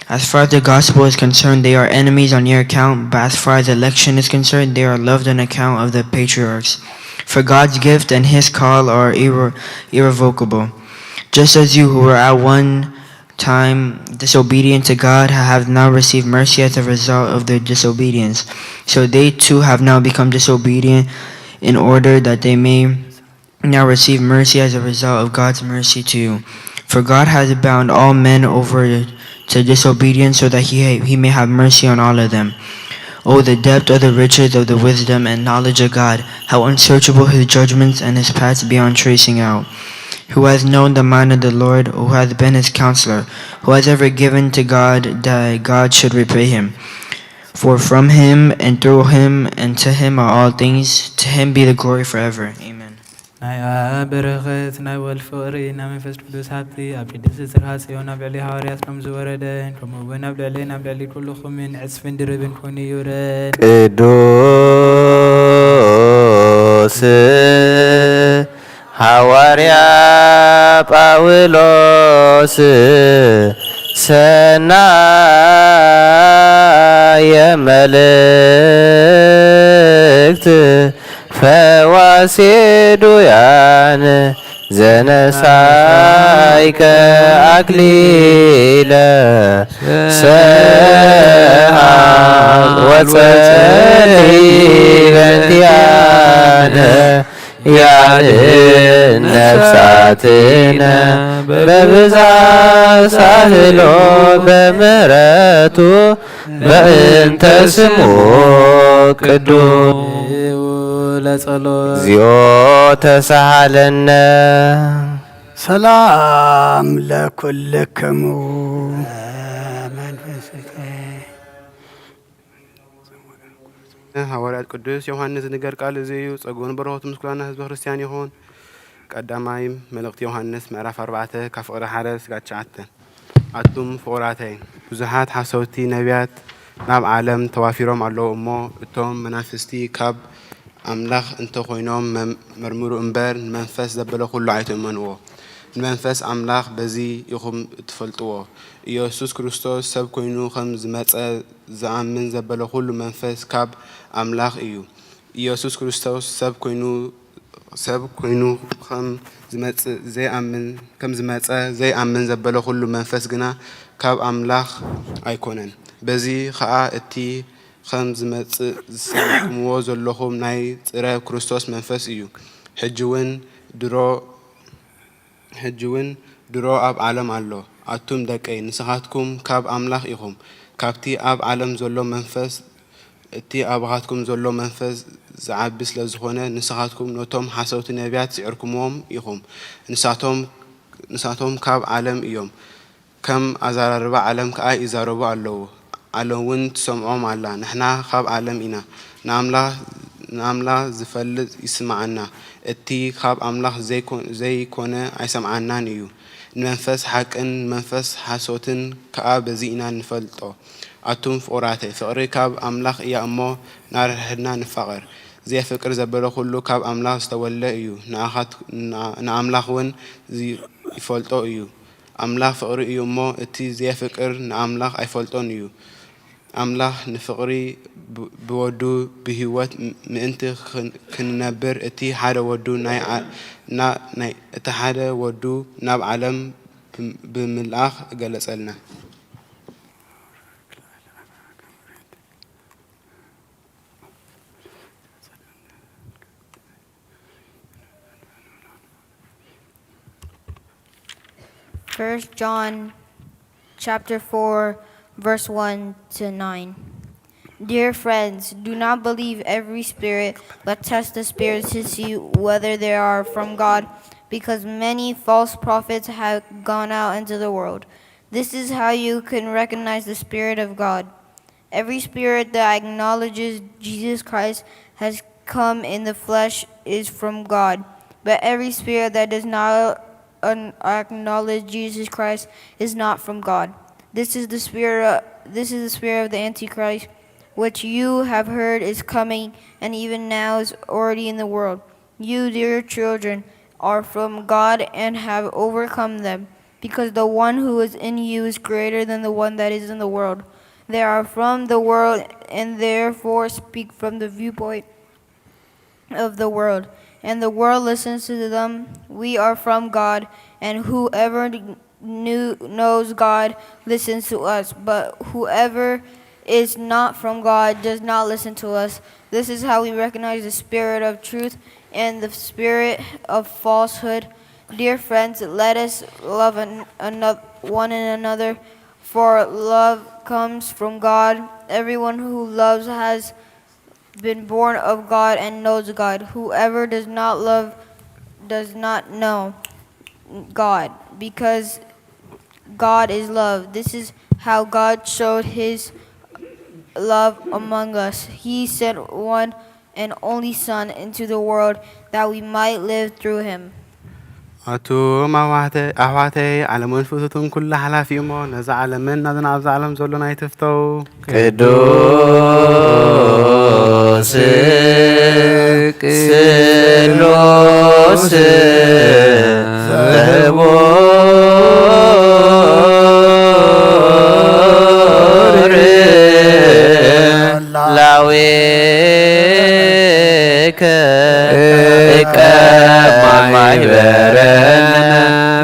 As far as the gospel is concerned, they are enemies on your account, but as far as election is concerned, they are loved on account of the patriarchs. For God's gift and his call are irre- irrevocable. Just as you who were at one time disobedient to God have now received mercy as a result of their disobedience, so they too have now become disobedient in order that they may now receive mercy as a result of God's mercy to you. For God has bound all men over to disobedience so that he, he may have mercy on all of them. Oh, the depth of the riches of the wisdom and knowledge of God! How unsearchable his judgments and his paths beyond tracing out! Who has known the mind of the Lord? Who has been his counselor? Who has ever given to God that God should repay him? For from him and through him and to him are all things. To him be the glory forever. Amen. ናይ ኣብ በረኸት ናይ ወልድ ፍቕሪ ናይ መንፈስ ቅዱስ ሃብቲ ኣብ ቅድስቲ ጽርሃ ጽዮን ኣብ ልዕሊ ሃዋርያት ከም ዝወረደን ከምኡ እውን ኣብ ልዕሌን ኣብ ልዕሊ ኩልኹምን ዕጽፍን ድርብን ኮይኑ ይውረድ። ቅዱስ ሃዋርያ ጳውሎስ ሰናየ መልእክት ፈዋሴ ዱያን ዘነሳይከ ኣክሊለ ሰሃብ ወጸሊ በንቲያነ ያድን ነፍሳትነ በብዛ ሳህሎ በምህረቱ በእንተ ስሙ ቅዱስ ለጸሎት እግዚኦ ተሳሃለነ። ሰላም ለኩልክሙ። ሃዋርያት ቅዱስ ዮሃንስ ዝንገር ቃል እዚ እዩ። ጸግኡን በረኸቱ ምስ ኩላና ህዝበ ክርስቲያን ይኹን። ቀዳማይ መልእኽቲ ዮሃንስ ምዕራፍ ኣርባዕተ ካብ ፍቕሪ ሓደ ስጋብ ትሽዓተ። ኣቱም ፍቑራተይ፣ ብዙሓት ሓሰውቲ ነቢያት ናብ ዓለም ተዋፊሮም ኣለዉ እሞ፣ እቶም መናፍስቲ ካብ ኣምላኽ እንተ ኾይኖም መም- መርምሩ እምበር፣ ንመንፈስ ዘበለ ኩሉ ኣይትእመንዎ። ንመንፈስ ኣምላኽ በዚ ኢኹም እትፈልጥዎ። ኢየሱስ ክርስቶስ ሰብ ኮይኑ ከም ዝመጸ ዝኣምን ዘበለ ኩሉ መንፈስ ካብ ኣምላኽ እዩ። ኢየሱስ ክርስቶስ ሰብ ኮይኑ ሰብ ኮይኑ ከም ዝመጽእ ዘይኣምን ከም ዝመጸ ዘይኣምን ዘበለ ኩሉ መንፈስ ግና ካብ ኣምላኽ ኣይኮነን። በዚ ኸኣ እቲ ከም ዝመጽእ ዝሰማዕኩምዎ ዘለኹም ናይ ጽረ ክርስቶስ መንፈስ እዩ። ሕጂ እውን ድሮ ሕጂ እውን ድሮ ኣብ ዓለም ኣሎ። ኣቱም ደቀይ፣ ንስኻትኩም ካብ ኣምላኽ ኢኹም፣ ካብቲ ኣብ ዓለም ዘሎ መንፈስ፣ እቲ ኣባኻትኩም ዘሎ መንፈስ ዝዓቢ ስለ ዝኾነ፣ ንስኻትኩም ነቶም ሓሰውቲ ነቢያት ስዒርኩምዎም ኢኹም። ንሳቶም ንሳቶም ካብ ዓለም እዮም፣ ከም ኣዘራርባ ዓለም ከኣ ይዛረቡ ኣለዉ። ዓለምውን ትሰምዖም ኣላ። ንሕና ካብ ዓለም ኢና፣ ንኣምላኽ ዝፈልጥ ይስምዓና። እቲ ካብ ኣምላኽ ዘይኮነ ኣይሰምዓናን እዩ። ንመንፈስ ሓቅን ንመንፈስ ሓሶትን ከኣ በዚ ኢና ንፈልጦ። ኣቱም ፍቑራተይ፣ ፍቕሪ ካብ ኣምላኽ እያ እሞ፣ ንሓድሕድና ንፋቐር። ዘየፍቅር ዘበለ ኹሉ ካብ ኣምላኽ ዝተወልደ እዩ፣ ንኣምላኽውን ይፈልጦ እዩ። ኣምላኽ ፍቕሪ እዩ እሞ፣ እቲ ዘየፍቅር ንኣምላኽ ኣይፈልጦን እዩ። ኣምላኽ ንፍቕሪ ብወዱ ብህይወት ምእንቲ ክንነብር እቲ ሓደ ወዱ ናይ እቲ ሓደ ወዱ ናብ ዓለም ብምልኣኽ ገለጸልና። First John chapter four, verse one to nine. Dear friends, do not believe every spirit, but test the spirits to see whether they are from God, because many false prophets have gone out into the world. This is how you can recognize the Spirit of God. Every spirit that acknowledges Jesus Christ has come in the flesh is from God, but every spirit that does not un- acknowledge Jesus Christ is not from God. This is the spirit. This is the spirit of the Antichrist, which you have heard is coming, and even now is already in the world. You, dear children, are from God and have overcome them, because the one who is in you is greater than the one that is in the world. They are from the world and therefore speak from the viewpoint of the world, and the world listens to them. We are from God, and whoever knew, knows God listens to us, but whoever is not from God does not listen to us. This is how we recognize the spirit of truth and the spirit of falsehood. Dear friends, let us love an, another, one and another, for love comes from God. Everyone who loves has been born of God and knows God. Whoever does not love does not know God, because God is love. This is how God showed his love among us. He sent one and only Son into the world that we might live through him. ኣቱም ኣሕዋተይ ኣሕዋተይ፣ ዓለምን ፍትቱን ኩላ ሓላፊ እሞ፣ ነዛ ዓለምን ናዝና ኣብዛ ዓለም ዘሎን ኣይትፍተው። ቅዱስ ስሉስ ህቡር ላዌከ እቀብ ማይ በረን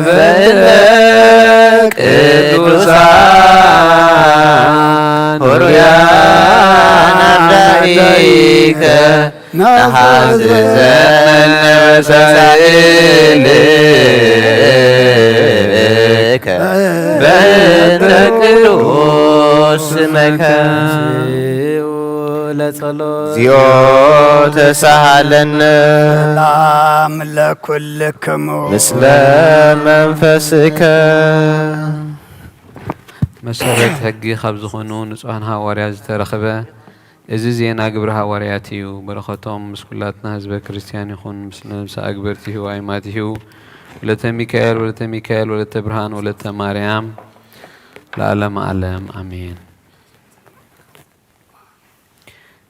በእንተ ቅዱሳን ሆሩያን ኣርዳኢከ ነሐዝዘን ነበሳእልከ በእንተ ቅዱስ ስመከ። ለጸሎት እግዚኦ ተሳሃለነ። ሰላም ለኩልክሙ ምስለ መንፈስከ። መሰረት ሕጊ ካብ ዝኾኑ ንጹሃን ሃዋርያት ዝተረኽበ እዚ ዜና ግብረ ሃዋርያት እዩ። በረኸቶም ምስ ኩላትና ህዝበ ክርስቲያን ይኹን። ምስለ ነብሰ ኣግበርቲ ህዋይማት ይህው። ወለተ ሚካኤል ወለተ ሚካኤል ወለተ ብርሃን ወለተ ማርያም ለዓለመ ዓለም ኣሜን።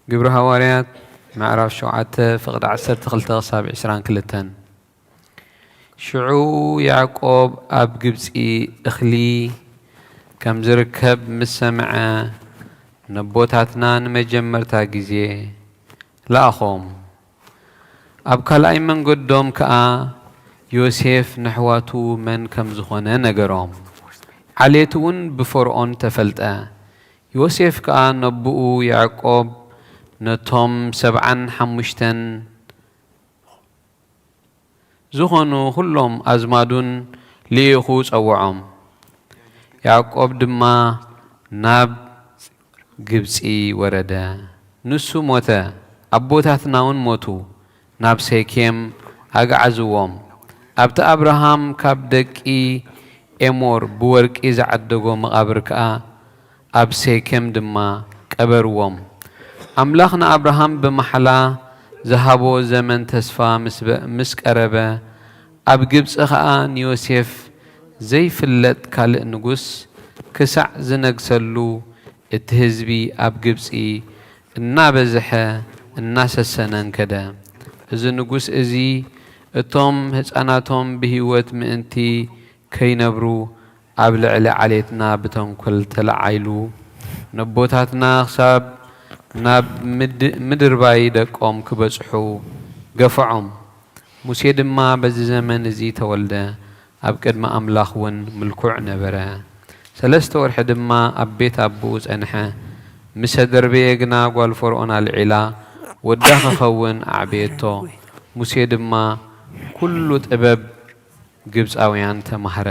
ግብረ ሃዋርያት ምዕራፍ ሸውዓተ ፍቕዲ ዓሰርተ ክልተ ክሳብ ዕስራን ክልተን። ሽዑ ያዕቆብ ኣብ ግብጺ እኽሊ ከም ዝርከብ ምስ ሰምዐ፣ ነቦታትና ንመጀመርታ ግዜ ለኣኾም። ኣብ ካልኣይ መንገዶም ከኣ ዮሴፍ ነሕዋቱ መን ከም ዝኾነ ነገሮም። ዓሌት እውን ብፈርኦን ተፈልጠ። ዮሴፍ ከኣ ነቦኡ ያዕቆብ ነቶም ሰብዓን ሓሙሽተን ዝኾኑ ኹሎም ኣዝማዱን ልኢኹ ጸውዖም። ያዕቆብ ድማ ናብ ግብጺ ወረደ። ንሱ ሞተ፣ ኣቦታትና እውን ሞቱ። ናብ ሴኬም ኣግዓዝዎም። ኣብቲ ኣብርሃም ካብ ደቂ ኤሞር ብወርቂ ዝዓደጎ መቓብር ከኣ ኣብ ሴኬም ድማ ቀበርዎም። ኣምላኽ ንኣብርሃም ብማሕላ ዝሃቦ ዘመን ተስፋ ምስ በ- ምስ ቀረበ፣ ኣብ ግብጺ ኸኣ ንዮሴፍ ዘይፍለጥ ካልእ ንጉስ ክሳዕ ዝነግሰሉ፣ እቲ ህዝቢ ኣብ ግብጺ እናበዝሐ እናሰሰነን ከደ። እዚ ንጉስ እዚ እቶም ህጻናቶም ብህይወት ምእንቲ ከይነብሩ ኣብ ልዕሊ ዓሌትና ብተንኮል ተለዓይሉ፣ ነቦታትና ክሳብ ናብ ምድ- ምድርባይ ደቆም ክበጽሑ ገፍዖም። ሙሴ ድማ በዚ ዘመን እዚ ተወልደ፣ ኣብ ቅድሚ ኣምላኽ እውን ምልኩዕ ነበረ። ሰለስተ ወርሒ ድማ ኣብ ቤት ኣቦኡ ጸንሐ። ምስ ተደርበየ ግና ጓል ፈርኦን ኣልዒላ ወዳ ክኸውን ኣዕበየቶ። ሙሴ ድማ ኩሉ ጥበብ ግብጻውያን ተማህረ።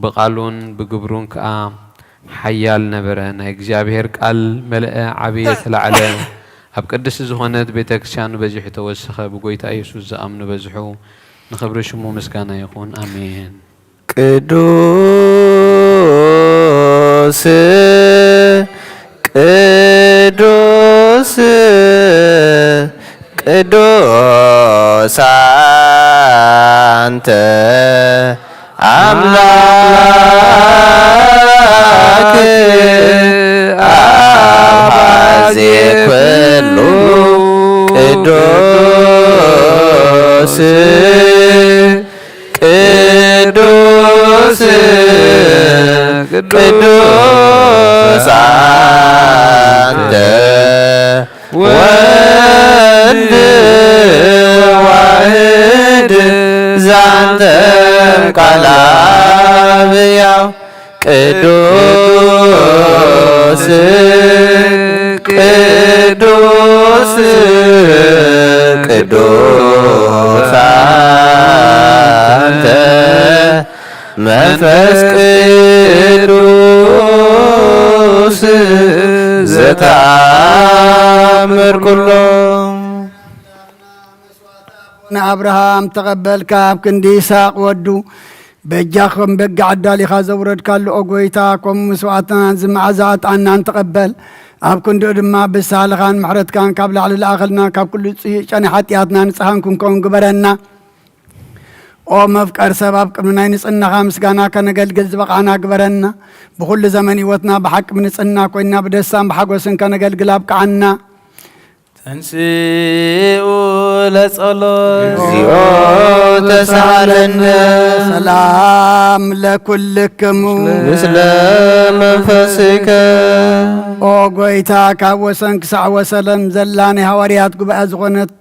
ብቓሉን ብግብሩን ከኣ ሓያል ነበረ። ናይ እግዚኣብሔር ቃል መለአ፣ ዓበየ፣ ተላዕለ። ኣብ ቅድስቲ ዝኾነት ቤተ ክርስቲያኑ በዚሑ ተወሰኸ። ብጎይታ ኢየሱስ ዝኣምኑ በዝሑ። ንኽብሪ ሽሙ ምስጋና ይኹን። ኣሜን። ቅዱስ፣ ቅዱስ፣ ቅዱስ ኣንተ ኣምላክ፣ ኣባዜ ኩሉ ቅዱስ፣ ቅዱስ፣ ቅዱስ ኣንተ ወልድ ዋህድ ዛንተ ቃል አብ ያው ቅዱስ፣ ቅዱስ፣ ቅዱስ አንተ መንፈስ ቅዱስ ዘተአምር ኩሎ። ንኣብርሃም ተቐበልካ፣ ኣብ ክንዲ ይስሐቅ ወዱ በጃ ከም በጊዕ ኣዳሊኻ ዘውረድካሉ፣ ኦ ጎይታ፣ ከምኡ መስዋዕትናን እዚ መዓዛ ዕጣንናን ተቐበል። ኣብ ክንድኡ ድማ ብሳህልኻን ምሕረትካን ካብ ላዕሊ ለኣኸልና፣ ካብ ኩሉ ጽዩቕ ጨና ሓጢኣትና ንጽሃን ክንከውን ግበረና። ኦ መፍቀር ሰብ፣ ኣብ ቅድሚ ናይ ንጽህናኻ ምስጋና ከነገልግል ዝበቓዕና ግበረና። ብኹሉ ዘመን ህይወትና ብሓቂ ብንጽህና ኮይንና ብደስታን ብሓጎስን ከነገልግል ኣብቅዓና። ተንስኡ ለጸሎት። እግዚኦ ተሳሃለነ። ሰላም ለኩልክሙ። ምስለ መንፈስከ። ኦ ጎይታ፣ ካብ ወሰን ክሳዕ ወሰለም ዘላ ናይ ሃዋርያት ጉባኤ ዝኾነት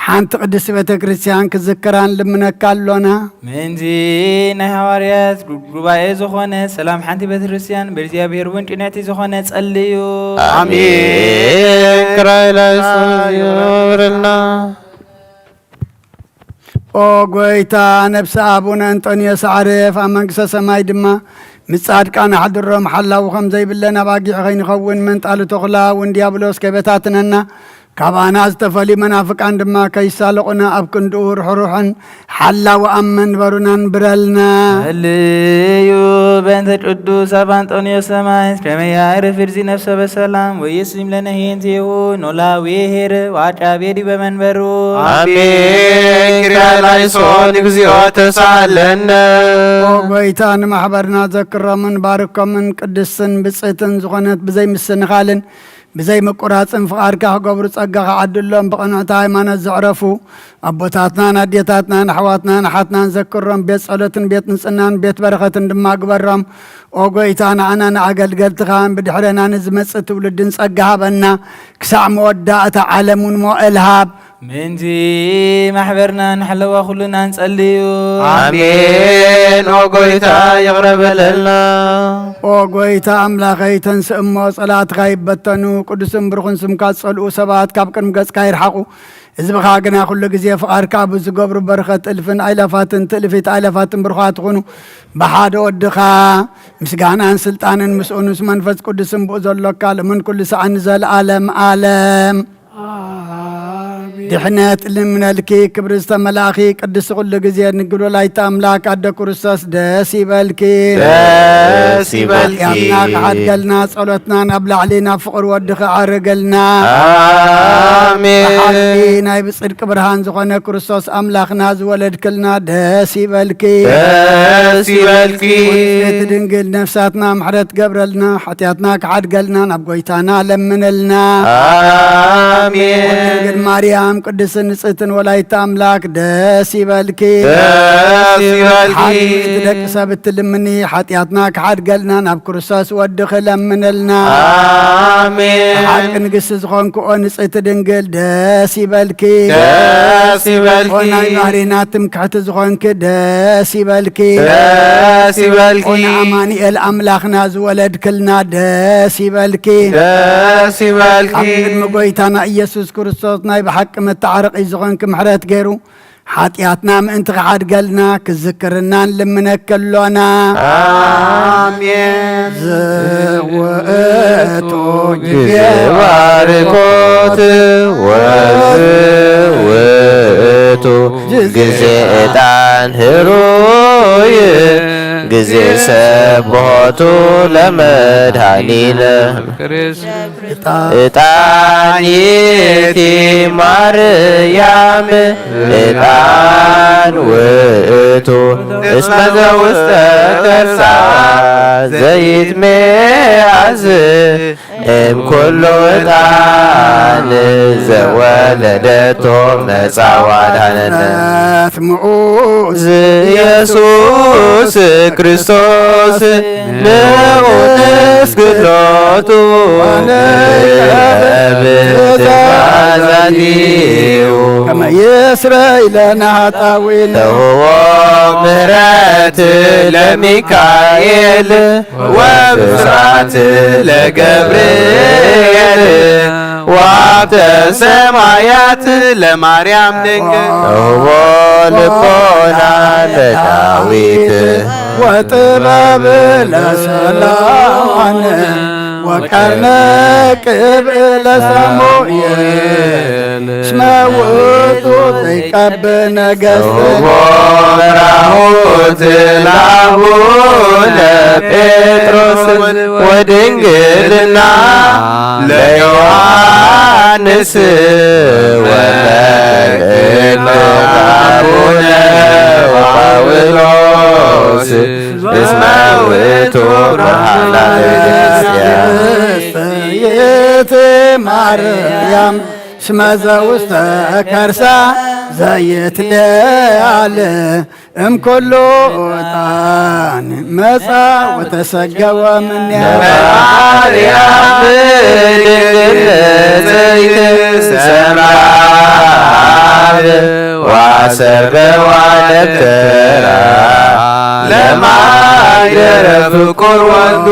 ሓንቲ ቅድስቲ ቤተ ክርስቲያን ክዝክራን ልምነካ ኣሎና። ምእንቲ ናይ ሃዋርያት ጉ-፣ ጉባኤ ዝኾነ ሰላም ሓንቲ ቤተ ክርስቲያን ብእግዚኣብሔር እውን ቅንዕቲ ዝኾነ ጸልዩ። ኣሜን። ክራይ ላይሶን ይግበረልና። ኦ ጎይታ፣ ነፍሲ ኣቡነ እንጦንዮስ ኣዕርፍ፣ ኣብ መንግስተ ሰማይ ድማ ምስ ጻድቃን ኣሕድሮም። ሓላዊ ከም ዘይብለን ኣባጊዕ ከይንኸውን፣ መንጣሊ ተኹላ እውን ዲያብሎስ ከይበታትነና፣ ካባና ዝተፈልዩ መናፍቃን ድማ ከይሳለቑና፣ ኣብ ክንድኡ ርሕሩሕን ሓላዊ ኣብ መንበሩና ንብረልና። ጸልዩ በእንተ ቅዱስ ኣባ እንጦንዮስ ሰማዕት፣ ከመ ያዕርፍ ርዚ ነፍሰ በሰላም፣ ወይስም ለነ ሄንቴሁ፣ ኖላዊ ሄር፣ ወአቃቤ ዲበ መንበሩ። ኣሜን። ኪርያ ላይሶን፣ እግዚኦ ተሳለነ። ኦ ጎይታ፣ ንማሕበርና ዘክሮምን ባርኮምን፣ ቅድስትን ብጽእትን ዝኾነት ብዘይ ምስንኻልን ብዘይ ምቁራጽን ፍቓድካ ክገብሩ ጸጋኻ ዓድሎም። ብቕንዕቲ ሃይማኖት ዘዕረፉ ኣቦታትናን ኣዴታትናን ኣሕዋትናን ኣሓትናን ዘክሮም። ቤት ጸሎትን ቤት ንጽህናን ቤት በረኸትን ድማ ግበሮም። ኦ ጎይታ፣ ንዓና ንኣገልገልትኻን ብድሕረና ንዝመጽእ ትውልድን ጸጋ ሃበና፣ ክሳዕ መወዳእታ ዓለም እውን መዋእል ሃብ። ምእንቲ ማሕበርና ንሕለዋ ኩሉና ንጸልዩ። ኣሜን። ኦ ጎይታ፣ ይቕረ በለልና። ኦ ጎይታ ኣምላኸይ፣ ተንስእ እሞ ጸላእትኻ ይበተኑ፣ ቅዱስን ብሩኽን ስምካ ዝጸልኡ ሰባት ካብ ቅድሚ ገጽካ ይርሓቑ። ህዝብኻ ግና ኩሉ ግዜ ፍቓድካ ብዝገብሩ በረኸት እልፍን ኣይላፋትን ትእልፊት ኣይላፋትን ብሩኻት ይኹኑ። ብሓደ ወድኻ ምስጋናን ስልጣንን ምስኡ ምስ መንፈስ ቅዱስን ብኡ ዘሎካ ሎምን ኩሉ ሰዓን ንዘለኣለም ዓለም። ኣሜን። ድሕነት ልምነልኪ ክብሪ ዝተመላእኺ ቅድስቲ ኩሉ ግዜ ድንግል ወላዲተ ኣምላክ ኣደ ክርስቶስ ደስ ይበልኪ። ደስ ይበልኪ። ሓጢኣትና ክሓድገልና ጸሎትና ናብ ላዕሊ ናብ ፍቕሪ ወድኺ ዓርገልና። ኣሜን። ብሓቂ ናይ ብጽድቂ ብርሃን ዝኾነ ክርስቶስ ኣምላኽና ዝወለድክልና ደስ ይበልኪ። ደስ ይበልኪ። ንጽሕቲ ድንግል ነፍሳትና ምሕረት ገብረልና፣ ሓጢኣትና ክሓድገልና ናብ ጎይታና ለምንልና። ኣሜን። ድንግል ማርያም ቅድስትን ንጽሕትን ወላዲተ ኣምላክ ደስ ይበልኪ። ደስ ይበልኪ። ሓቂ ደቂ ሰብ እትልምኒ፣ ሓጢኣትና ክሓድገልና ናብ ክርስቶስ ወድኺ ለምንልና። ኣሜን። ሓቂ ንግስቲ ዝኾንክኦ ንጽሕቲ ድንግል ደስ ይበልኪ። ደስ ይበልኪ። ኦ ናይ ባህሪና ትምክሕቲ ዝኾንኪ ደስ ይበልኪ። ደስ ይበልኪ። ኦ ንኣማኑኤል ኣምላኽና ዝወለድክልና ደስ ይበልኪ። ደስ ይበልኪ። ኣብ ቅድሚ ጎይታና ኢየሱስ ክርስቶስ ናይ ብሓቂ መተዓረቒ ዝኾንኪ ምሕረት ገይሩ ሓጢኣትና ምእንቲ ክሓድገልና ክዝክርና ንልምነኪ ኣሎና። ኣሜን። ዝውእቱ ግዜ ባርኮት ወዝውእቱ ቱ ግዜ ዕጣን ህሩይ ግዜ ሰብሖቱ ለመድኃኒነ። ዕጣን ይእቲ ማርያም ዕጣን ውእቱ እስመ ዘውስተ ከርሳ ዘይትሜአዝ እምኩሉ ዕጣን ዘወለደቶ መጻ ዋድኃነነ። ምኡዝ ኢየሱስ ክርስቶስ ንዑ ንስግድ ሎቱ ወንቀብል ትእዛዛቲሁ ከመ ይስረይ ለነ ኃጣውኢነ። ተውቦ ምሕረት ለሚካኤል ወብስራት ለገብርኤል ወሀብተ ሰማያት ለማርያም ድንግል። ተውቦ ልቦና ለዳዊት ወጥበብ ለሰሎሞን ወቀርነ ቅብእ ለሳሙኤል እስመ ውእቱ ጥቀብ ነገሥት። ተውቦ በራሁት ለአቡነ ጴጥሮስ ወድንግልና ለዮሐንስ ወመልእክት ለአቡነ ጳውሎስ እስመ ውእቱ ብርሃና ለቤተ ክርስቲያን። ይእቲ ማርያም እስመ ዘውስተ ከርሳ ዘይትለዓል እምኩሉ ዕጣን መጻ ወተሰገወ እምኔሃ። ማርያም ድንግል ንጽሕት ሰማይ ወአሰርገዋ ደብተራ ለማይደረ ፍቁር ወልዱ።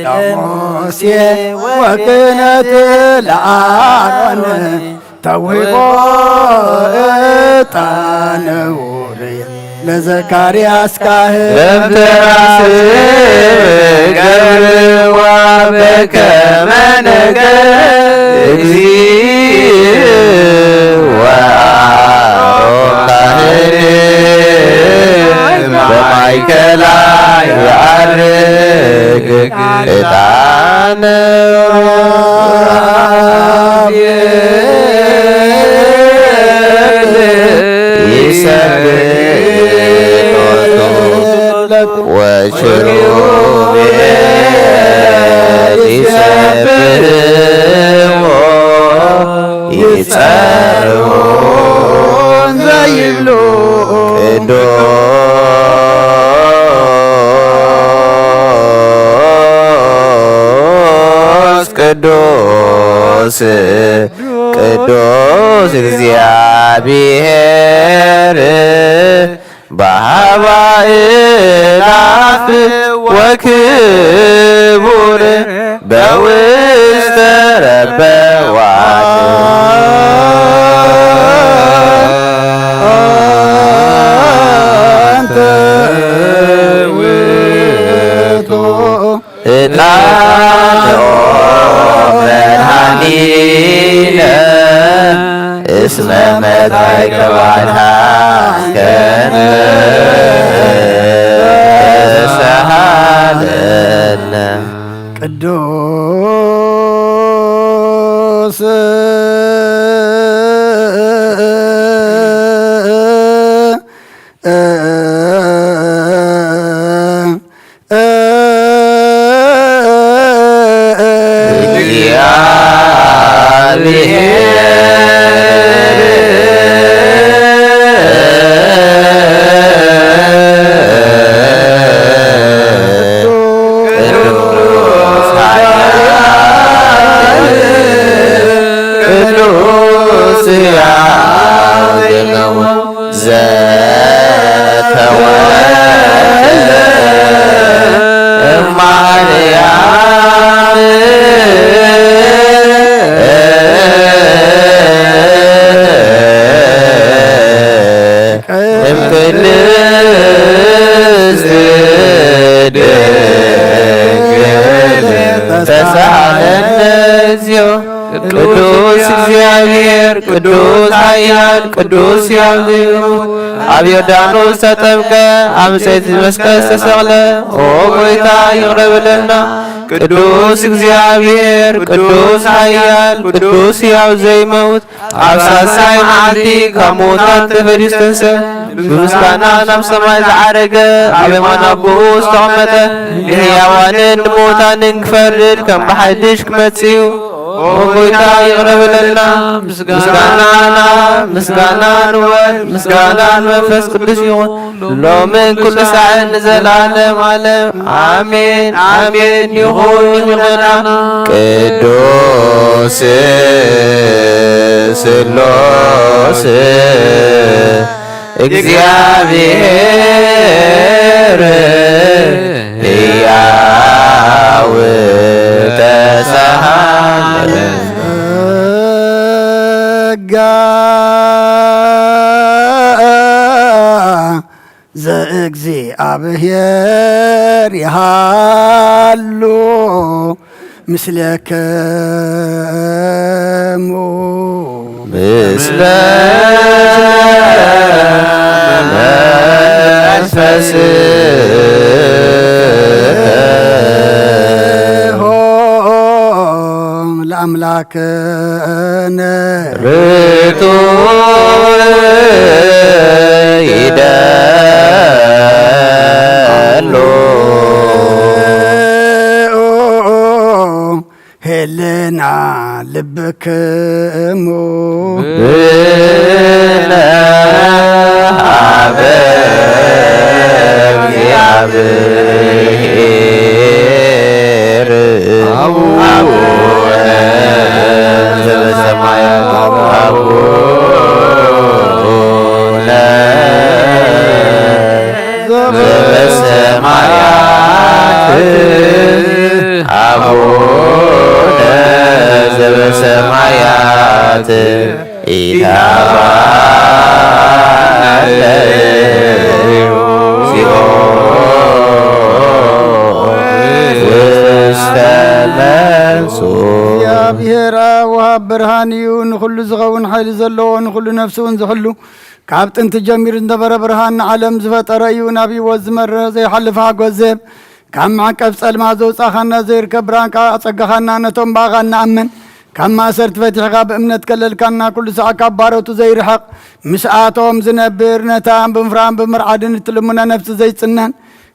ለሙሴ ወክህነት ለአሮን ተውቦ ዕጣን ውሩይ ለዘካርያስ ካህን። ደብተራ ስም ገብርዋ በከመ ነገር እግዚእ ወአሮን ካህን በማእከላ የዐርግ ዕጣን ይሰግድ ወኪሩቤል ይሰብሕዎ ይጸርዎ ዘይብሉ ቅዱስ ቅዱስ ቅዱስ እግዚአብሔር በሃባ እላፍ ወክቡር በውስተ ረበዋት። አንተ ውእቱ ዕጣን ኦ መድኃኒነ እስመ መጻእከ ወአድኃንከነ ተሳሃለነ። ቅዱስ ቅዱስ ያው ዘተወልደ እማርያም እምቅድስት ድንግል ተሳለነ እግዚኦ። ቅዱስ እግዚኣብሔር፣ ቅዱስ ኃያል፣ ቅዱስ ሕያው ዘይሙት፣ ኣብ ዮርዳኖስ ተጠምቀ፣ ኣብ ዕንጸይቲ መስቀል ዝተሰቕለ፣ ኦ ጐይታ ይቕረ በለልና። ቅዱስ እግዚኣብሔር፣ ቅዱስ ኃያል፣ ቅዱስ ሕያው ዘይመውት፣ ኣብ ሳልሳይ መዓልቲ ካብ ምዉታት ተፈልዩ ዝተንስአ፣ ብምስጋና ናብ ሰማይ ዝዓረገ፣ ኣብ የማን ኣቦኡ ዝተቐመጠ፣ ንሕያዋንን ንምዉታንን ክፈርድ ከም ብሓድሽ ክመጽእ እዩ። ኦ ጐይታ ይቕረ በለልና። ምስጋና ናብ፣ ምስጋና ንወልድ፣ ምስጋና ንመንፈስ ቅዱስ ይኹን፣ ሎምን ኩሉ ሳዕን ንዘለዓለም ዓለም። ኣሜን፣ ኣሜን። ይኹን፣ ይኹነና። ቅዱስ ስሉስ እግዚኣብሔር ሕያው ተሳሃለ። ጸጋ ዘእግዚኣብሔር ይሃሉ ምስሌክሙ። ምስለ መንፈስከ። ለአምላክነ ርቱዕ ይደሉ። ህልና ልብክሙ ብነ ሀበ እግዚአብሔር አቡነ ዘበሰማያት። አቡነ ዘበሰማያት። አቡነ ዘበሰማያት። ኢታባአነ እግዚኦ ውስተ መንሱ። እግዚኣብሔር ኣብ ወሃብ ብርሃን እዩ፣ ንኹሉ ዝኸውን ሓይሊ ዘለዎ፣ ንኹሉ ነፍሲ እውን ዝሕሉ፣ ካብ ጥንቲ ጀሚሩ ዝነበረ ብርሃን፣ ንዓለም ዝፈጠረ እዩ፣ ናብ ህይወት ዝመርሕ ዘይሓልፍ ሓጎስ ዝህብ፣ ካብ መዕቀብ ጸልማት ዘውጻኻና፣ ዘይርከብ ብርሃን ከኣ ኣጸጋኻና፣ ነቶም ብኣኻ እንኣምን፣ ካብ ማእሰርቲ ፈቲሕኻ ብእምነት ከለልካና፣ ኩሉ ሳዕ ካብ ባሮቱ ዘይርሕቕ፣ ምስኣቶም ዝነብር፣ ነታ ብምፍራህን ብምርዓድን እትልምኖ ነፍሲ ዘይጽነን፣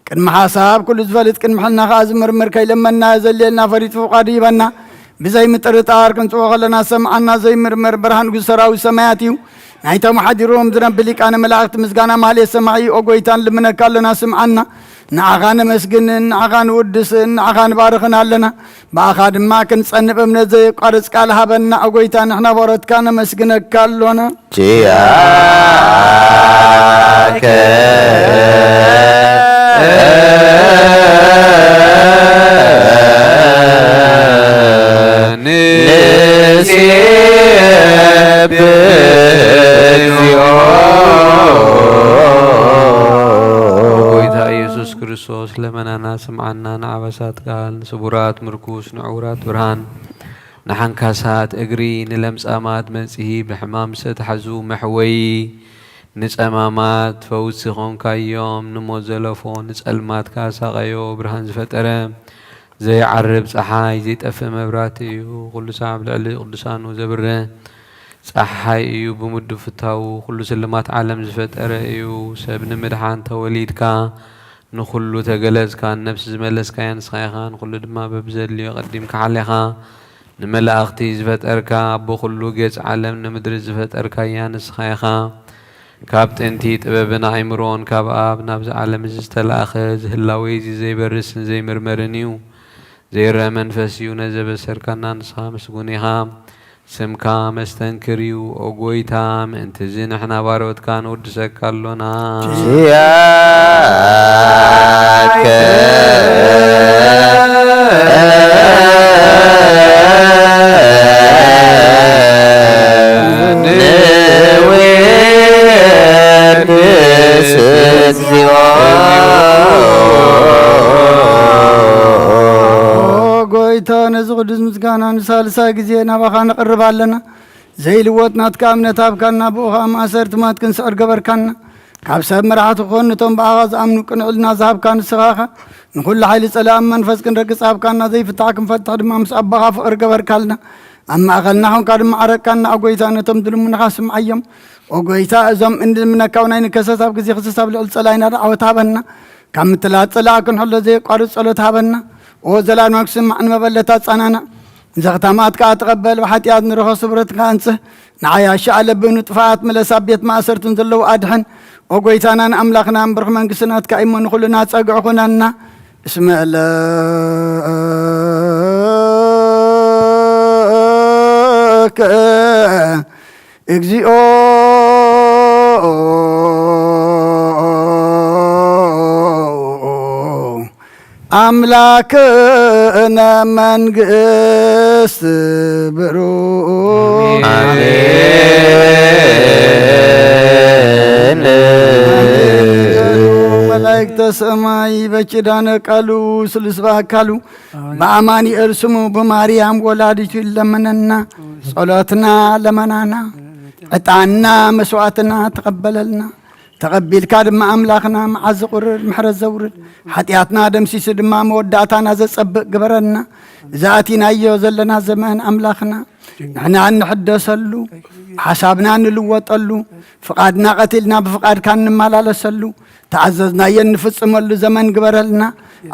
ቅድሚ ሓሳብ ኩሉ ዝፈልጥ፣ ቅድሚ ሕልና ከኣ ዝምርምር፣ ከይለመንና ዘድልየልና ፈሊጡ ፍቓዱ ይበና። ብዘይ ምጥርጣር ክንጽውዖ ከለና ዝሰምዓና ዘይምርመር ብርሃን ንጉስ ሰራዊት ሰማያት እዩ። ናይቶም ሓዲሮም ዝነብ ሊቃነ መላእኽቲ ምስጋና ማህሌት ሰማዒ፣ ኦ ጐይታ፣ ንልምነካ ኣለና፣ ስምዓና። ንዓኻ ነመስግንን ንዓኻ ንውድስን ንዓኻ ንባርኽን ኣለና። ብኣኻ ድማ ክንጸንዕ እምነት ዘየቋርጽ ቃል ሃበና፣ ኦ ጐይታ፣ ንሕና ባሮትካ ነመስግነካ ኣሎና። ኪያከ ንሴብሕ እግዚኦ። ጐይታ ኢየሱስ ክርስቶስ ለመናና ስምዓና፣ ንዓበሳት ቃል፣ ንስቡራት ምርኩስ፣ ንዕውራት ብርሃን፣ ንሓንካሳት እግሪ፣ ንለምጻማት መጽሂ፣ ብሕማም ዝተታሕዙ መሕወዪ፣ ንጸማማት ፈውሲ ኾንካዮም፣ ንሞት ዘለፎ፣ ንጸልማት ካሳቐዮ፣ ብርሃን ዝፈጠረ፣ ዘይዓርብ ጸሓይ፣ ዘይጠፍእ መብራህቲ እዩ። ኩሉ ሳዕ ኣብ ልዕሊ ቅዱሳኑ ዘብርህ ጸሓይ እዩ። ብምዱ ፍታዉ ኩሉ ስልማት ዓለም ዝፈጠረ እዩ። ሰብ ንምድሓን ተወሊድካ፣ ንኹሉ ተገለጽካ፣ ንነፍሲ ዝመለስካያ ንስኻ ኢኻ፣ ንኹሉ ድማ በብዘድልዮ ቀዲምካ ሓሌኻ። ንመላእኽቲ ዝፈጠርካ፣ ኣቦ ኩሉ ገጽ ዓለም ንምድሪ ዝፈጠርካያ ንስኻ ኢኻ። ካብ ጥንቲ ጥበብን ኣእምሮን ካብ ኣብ ናብዚ ዓለም እዚ ዝተላእኸ፣ እዚ ህላዌ እዚ ዘይበርስን ዘይምርመርን እዩ። ዘይረአ መንፈስ እዩ። ነዚ ዘበሰርካና ንስኻ ምስጉን ኢኻ። ስምካ መስተንክር እዩ፣ ኦ ጐይታ፣ ምእንትዚ ንሕና ባሮትካ ንውድሰካ ኣሎና። ኪያከ ንውድስ እግዚኦ። ኦ ጐይታ፣ ነዚ ቅዱስ ምስጋና ንሳልሳይ ግዜ ናባኻ ንቕርብ ኣለና። ዘይልወጥ ናትካ እምነት ሃብካና፣ ብኡ ኸኣ ማእሰርቲ ሞት ክንስዕር ገበርካና። ካብ ሰብ መራሕቲ ክኾን ነቶም ብኣኻ ዝኣምኑ ቅንዕልና ዝሃብካ ንስኻ ኢኻ። ንኹሉ ሓይሊ ጸላእን መንፈስ ክንረግጽ ሃብካና፣ ዘይፍታሕ ክንፈትሕ ድማ ምስ ኣቦኻ ፍቕሪ ገበርካልና። ኣብ ማእከልና ኾንካ ድማ ዓረቅካና፣ ኦ ጐይታ፣ ነቶም ዝልምኑኻ ስምዓዮም። ኦ ጐይታ፣ እዞም እንልምነካ እውን ኣይንከሰስ፣ ኣብ ግዜ ክሰስ ኣብ ልዕሊ ጸላኢና ደዓወት ሃበና። ካብ ምትላል ጸላእ ክንሕሎ ዘየቋርጽ ጸሎት ሃበና። ኦ ዘላለማዊ ክስማዕ ንመበለት ኣጻናና። ዘኽታማት ከኣ ተቐበል፣ ብሓጢኣት ንረኸ ስብረትካ ኣንጽህ። ንዓይ ኣሻ ኣለብብ ንጥፋኣት ምለስ፣ ኣብ ቤት ማእሰርትን ዘለዉ ኣድሕን። ኦ ጐይታናን ኣምላኽናን ብርኽ መንግስቲ ናትካ እሞ ንኹልና ጸግዒ ኹነና። እስመ ለከ እግዚኦ ኣምላክነ መንግስት ብሩ። ኣሜን። መላእክተ ሰማይ በኪዳነ ቃሉ ስሉስ በአካሉ በአማኑኤል ስሙ በማርያም ወላዲቱ ይለመነና። ጸሎትና ለመናና፣ ዕጣንና መስዋዕትና ተቐበለልና። ተቐቢልካ ድማ ኣምላኽና መዓዝ ቁርር ምሕረት ዘውርድ፣ ሓጢኣትና ደምሲሱ ድማ መወዳእታና ዘጸብቕ ግበረልና። እዚ ኣቲናዮ ዘለና ዘመን ኣምላኽና ንሕና እንሕደሰሉ፣ ሓሳብና እንልወጠሉ፣ ፍቓድና ቀቲልና ብፍቓድካ እንመላለሰሉ፣ ተኣዘዝናዮ እንፍጽመሉ ዘመን ግበረልና።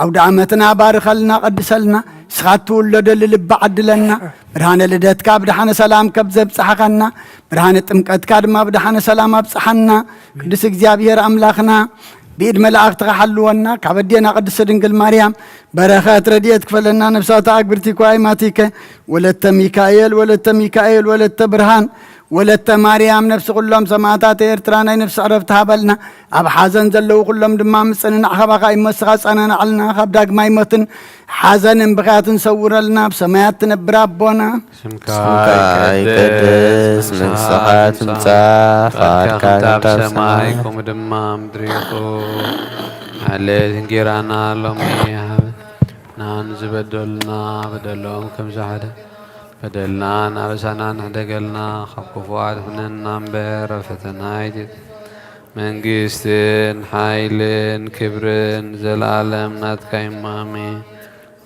ኣውደ ዓመትና ባርኸልና፣ ቀድሰልና። ንስኻ እትውለደሉ ልቢ ዓድለና። ብርሃነ ልደትካ ብደሓነ ሰላም ከብ ዘብጽሓኻና፣ ብርሃነ ጥምቀትካ ድማ ብደሓነ ሰላም ኣብጽሓና። ቅዱስ እግዚኣብሔር ኣምላኽና ብኢድ መላእኽትኻ ሓልወና። ካብ ኣዴና ቅድስት ድንግል ማርያም በረኸት ረድኤት ክፈለና። ነፍሳት ኣግብርቲ ኳይ ማቲከ ወለተ ሚካኤል፣ ወለተ ሚካኤል፣ ወለተ ብርሃን፣ ወለተ ማርያም፣ ነፍሲ ኩሎም ሰማዕታት ኤርትራ ናይ ነፍሲ ዕረፍቲ ሃበልና። ኣብ ሓዘን ዘለዉ ኩሎም ድማ ምጽንናዕ ካባኻ እዩ እሞ ንስኻ ጸናናዓልና። ካብ ዳግማይ ሞትን ሓዘንን ብኽያትን ሰውረልና። ኣብ ሰማያት ትነብር ኣቦና፣ ስምካ ስምካ ይቀደስ፣ ይቀደስ፣ መንግስትኻ መንግስትኻ ትምጻእ፣ ትምጻእ፣ ፍቓድካ ፍቓድካ ከምታ ኣብ ከምታ ኣብ ሰማይ ሰማይ። ከምኡ ድማ ኣብ ምድሪ ይኹን። ዕለት እንጌራና ሎሚ ሃበ። ናን ዝበደሉና በደሎም ከም ዝሓደ በደልናን ኣበሳናን ሕደገልና፣ ካብ ክፉ ኣድሕነና እምበር፣ ኣብ ፈተና ኣይትእት። መንግስትን ሓይልን ክብርን ዘለኣለም ናትካ እዩ እሞ ኣሜን።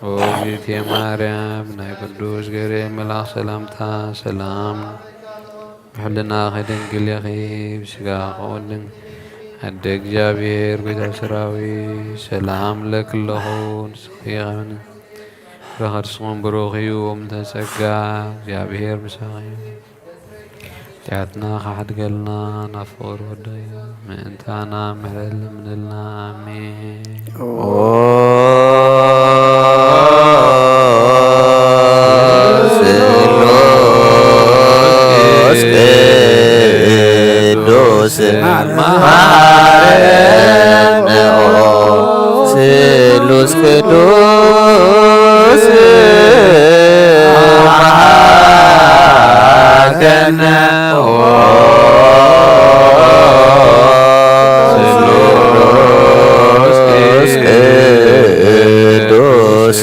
ኦ እግዝእትየ ማርያም፣ ናይ ቅዱስ ገብርኤል መልኣኽ ሰላምታ ሰላም። ብሕልናኺ ድንግል ኢኺ፣ ብስጋኺ እውን ድንግል። ኣደ እግዚኣብሔር፣ ጐይታ ሰራዊት፣ ሰላም እብለኪ ኣለኹ። ንስኺ ኸም ፍረ ከርስኹም ብሩኽ እዩ፣ እምተ ጸጋ፣ እግዚኣብሔር ምሳኺ እዩ። ሓጢኣትና ኻሕድገልና፣ ናብ ፍቕሪ ወደዩ፣ ምእንታና ምሕረት ለምንልና። ኣሜን። ኦ ስሉስ ቅዱስ መሐረነ፣ ኦ ስሉስ ቅዱስ መሐረነ፣ ኦ ስሉስ ቅዱስ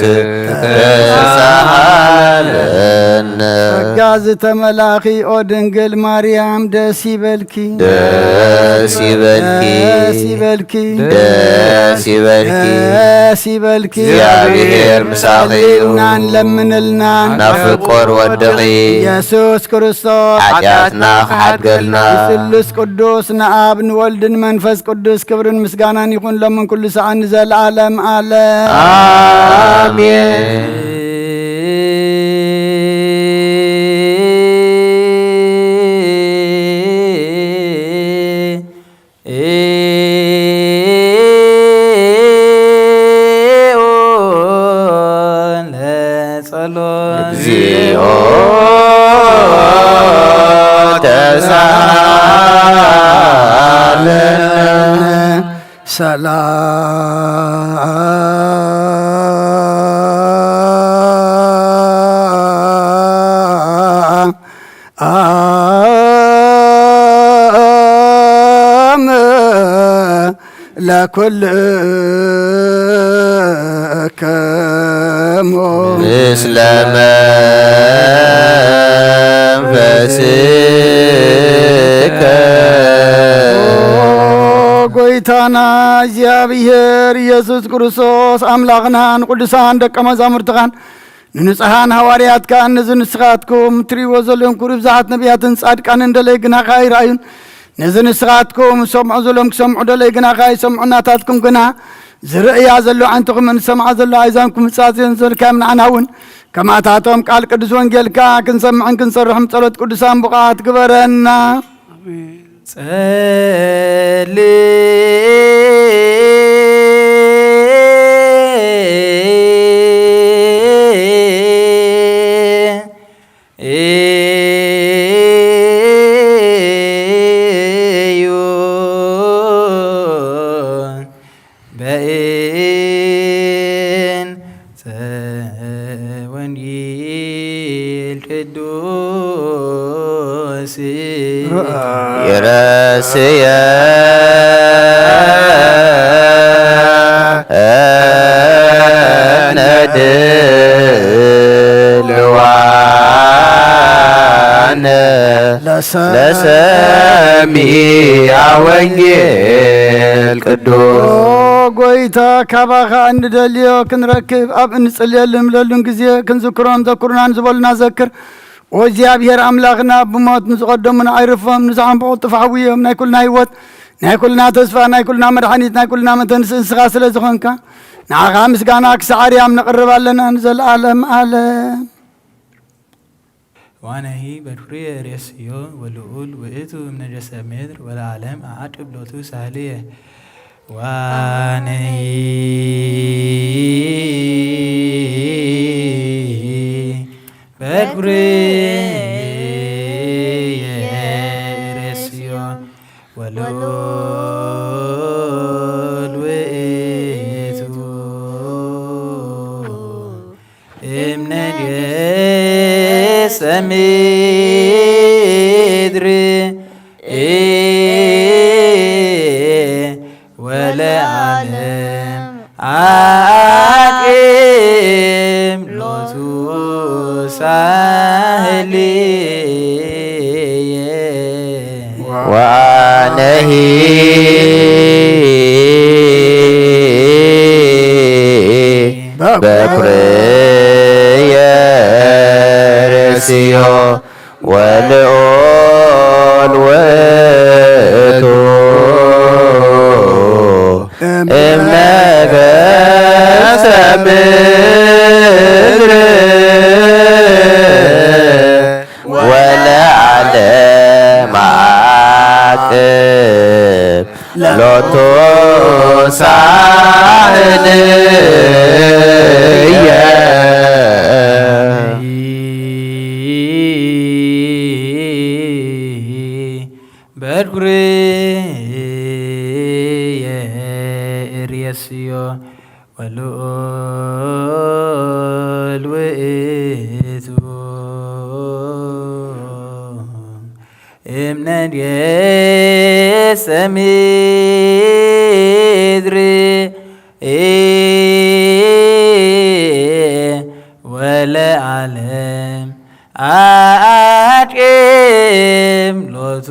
ተሳሃለነ። ጸጋ ዝተመላኺ ኦ ድንግል ማርያም ደስ ይበልኪ። ደስ ይበልኪ። ደስ ይበልኪ። ደስ ይበልኪ። ደስ ይበልኪ። እግዚኣብሔር ምሳኺ እዩ። ጸልዩልናን ለምንልናን። ናብ ፍቁር ወድኺ። ኢየሱስ ክርስቶስ። ሓጢኣትና ክሓድገልና። ንስሉስ ቅዱስ ንኣብ ንወልድን መንፈስ ቅዱስ ክብርን ምስጋናን ይኹን ሎምን ኩሉ ሰዓት ንዘለዓለም ዓለም። ኣሜን። እግዚኦ ተሳሃለነ። ሰላም ለኩልክሙ ምስለ መንፈስከ። ኦ ጎይታና እግዚኣብሔር ኢየሱስ ክርስቶስ ኣምላኽና ንቅዱሳን ደቀ መዛሙርትኻን ንንጹሓን ሃዋርያትካን ነዚ ንስኻትኩም ትርእይዎ ዘለኹም ክብሪ ብዙሓት ነቢያትን ጻድቃንን ደለይ ግናኻ ኣይረኣዩን። ነዚ ንስኻትኩም ዝሰምዑ ዘለኹም ክሰምዑ ደለይ ግናኻ ኣይሰምዑን። ናታትኩም ግና ዝርእያ ዘሎ ኣዒንትኹምን ዝሰምዓ ዘሎ ኣእዛንኩም ምጻጽዮን ዘልካዮም ንዓና እውን ከማታቶም ቃል ቅዱስ ወንጌልካ ክንሰምዕን ክንሰርሕን ጸሎት ቅዱሳን ብቑዓት ግበረና። ጸሊ እዩ በእንተ ወንጌል ቅዱስ ይረስየ ነድልዋነ ለሰሚያ ወንጌል ቅዱስ። ኦ ጎይታ፣ ካባኻ እንደልዮ ክንረክብ ኣብ እንጽልየሉ እንብለሉን ግዜ ክንዝክሮን ዘክሩናን ዝበሉና ዘክር። ኦ እግዚኣብሔር ኣምላኽና፣ ብሞት ንዝቐደሙና ኣይርፎም፣ ንዝሓንብቑ ጥፋሕ ውዮም። ናይ ኩልና ህይወት፣ ናይ ኩልና ተስፋ፣ ናይ ኩልና መድሓኒት፣ ናይ ኩልና መተንስእ ንስኻ ስለ ዝኾንካ፣ ንዓኻ ምስጋና ክሳዕ ኣርያም ነቕርብ ኣለና ንዘለኣለም ኣለም። ዋነሂ በድኩርየ ርእስዮ ወልዑል ውእቱ እምነገሰ ምድር ወለዓለም ኣዓቅብ ሎቱ ሳህልየ። ዋነሂ በድኩርየ ርእስዮ ወልዑል ውእቱ እምነገሰ ምድር ወለዓለም ኣቅም ሎቱ ሳህልየ። ዋነሂ በኩርየ ርእስዮ ወልዑል ውእቱ እምነገሰ ምድር ወለዓለም ኣቅም ሎቱ ሳህልየ። በድኩርየ ርእስዮ ወልዑል ውእቱ እምነገሰ ምድር ወለዓለም ኣቅም ሎቱ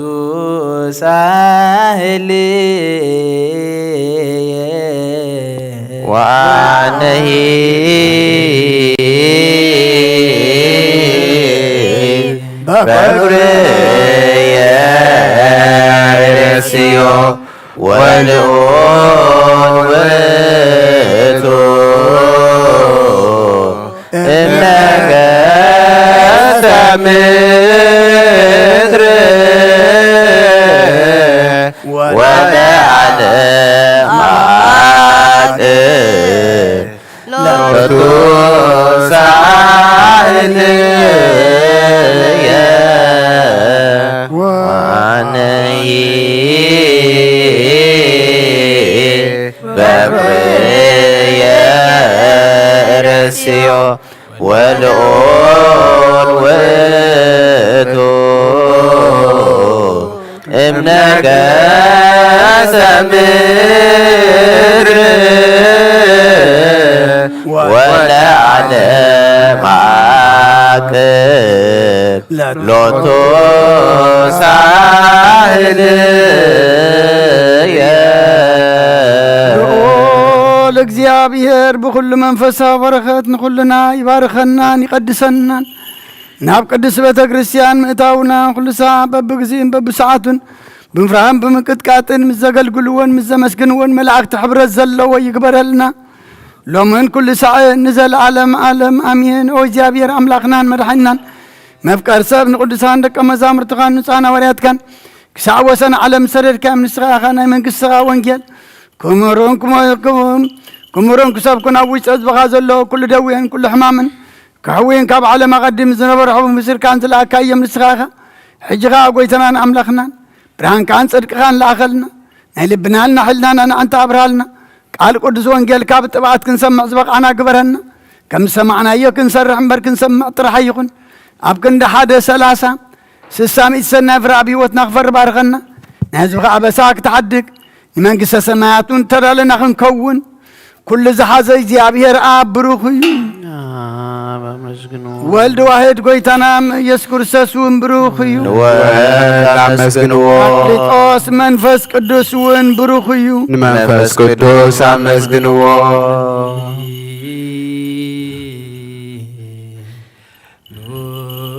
ሳህልየ። ዋነሂ በኩርየ ርእስዮ ወልዑል ውእቱ እምነገሰ ምድር ወለዓለም ኣቅም ሎቱ ሳህልየ። ዋነሂ በኩርየ ርእስዮ ወልዑል ውእቱ እምነገሰ ምድር ሎቱ ሳህልየ። ልዑል እግዚኣብሔር ብኹሉ መንፈሳዊ በረኸት ንኹልና ይባርኸናን ይቐድሰናን። ናብ ቅድስት ቤተ ክርስቲያን ምእታውና ኩሉ ሰዓት በብግዚእን በብሰዓቱን ብምፍራህን ብምቅጥቃጥን ምስ ዘገልግልዎን ምስ ዘመስግንዎን መላእክቲ ሕብረት ዘለዎ ይግበረልና። ሎምን ኩሉ ሳዕ ንዘለዓለም ዓለም ኣሜን። ኦ እግዚኣብሔር ኣምላኽናን መድሓኒናን መፍቀር ሰብ ንቅዱሳን ደቀ መዛሙርትኻን ንጹሓን ሃዋርያትካን ክሳዕ ወሰን ዓለም ሰደድካዮም ንስኻ ኢኻ ናይ መንግስትኻ ወንጌል ክምሩን ክመ-፣ ክም-፣ ክምሩን ክሰብኩን ኣብ ውሽጢ ህዝብኻ ዘሎ ኩሉ ደዌን ኩሉ ሕማምን ክሕውይን ካብ ዓለም ኣቐዲም ዝነበሩ ሕቡን ምስርካን ዝለኣካዮም ንስኻ ኢኻ። ሕጂ ኸኣ ጎይታናን ኣምላኽናን ብርሃንካን ጽድቅኻን ለኣኸልና። ናይ ልብናን ናይ ሕልናን ኣዕንታ ኣብርሃልና። ቃል ቅዱስ ወንጌልካ ብጥብዓት ክንሰምዕ ዝበቕዓና ግበረና። ከም ዝሰማዕናዮ ክንሰርሕ እምበር ክንሰምዕ ጥራሕ ኣይኹን። ኣብ ክንዲ ሓደ ሰላሳ ስሳ ሚእቲ ሰናይ ፍረ ኣብ ህይወትና ክፈሪ ባርኸና። ናይ ህዝብኻ ኣበሳ ክትሓድግ ንመንግስተ ሰማያት እውን ተዳለና ክንከውን ኩሉ ዝሓዘ እግዚኣብሔር ኣብ ብሩኽ እዩ። ኣብ ኣመስግንዎ። ወልድ ዋሕድ ጎይታና ኢየሱስ ክርስቶስ እውን ብሩኽ እዩ። ንወልድ ኣመስግንዎ። ጳራቅሊጦስ መንፈስ ቅዱስ እውን ብሩኽ እዩ። ንመንፈስ ቅዱስ ኣመስግንዎ።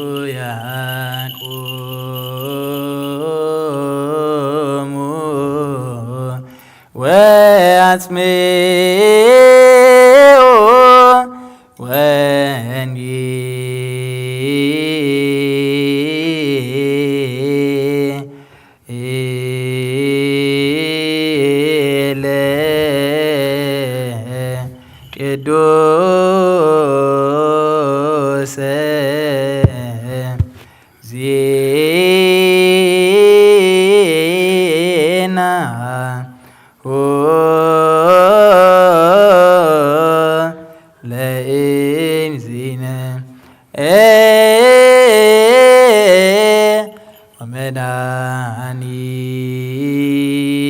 ሉያን ቁሙ ወአጽምዑ ወንጌለ ቅዱስ ዜና ሆ ለእግዚእነ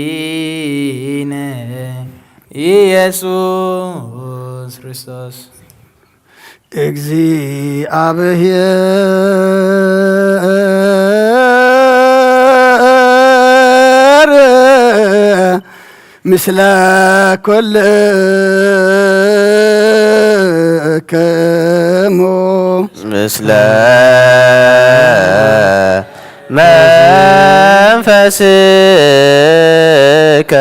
ወመድኃኒነ ኢየሱስ ክርስቶስ። እግዚአብሔር ምስለ ኩልክሙ። ምስለ መንፈስከ።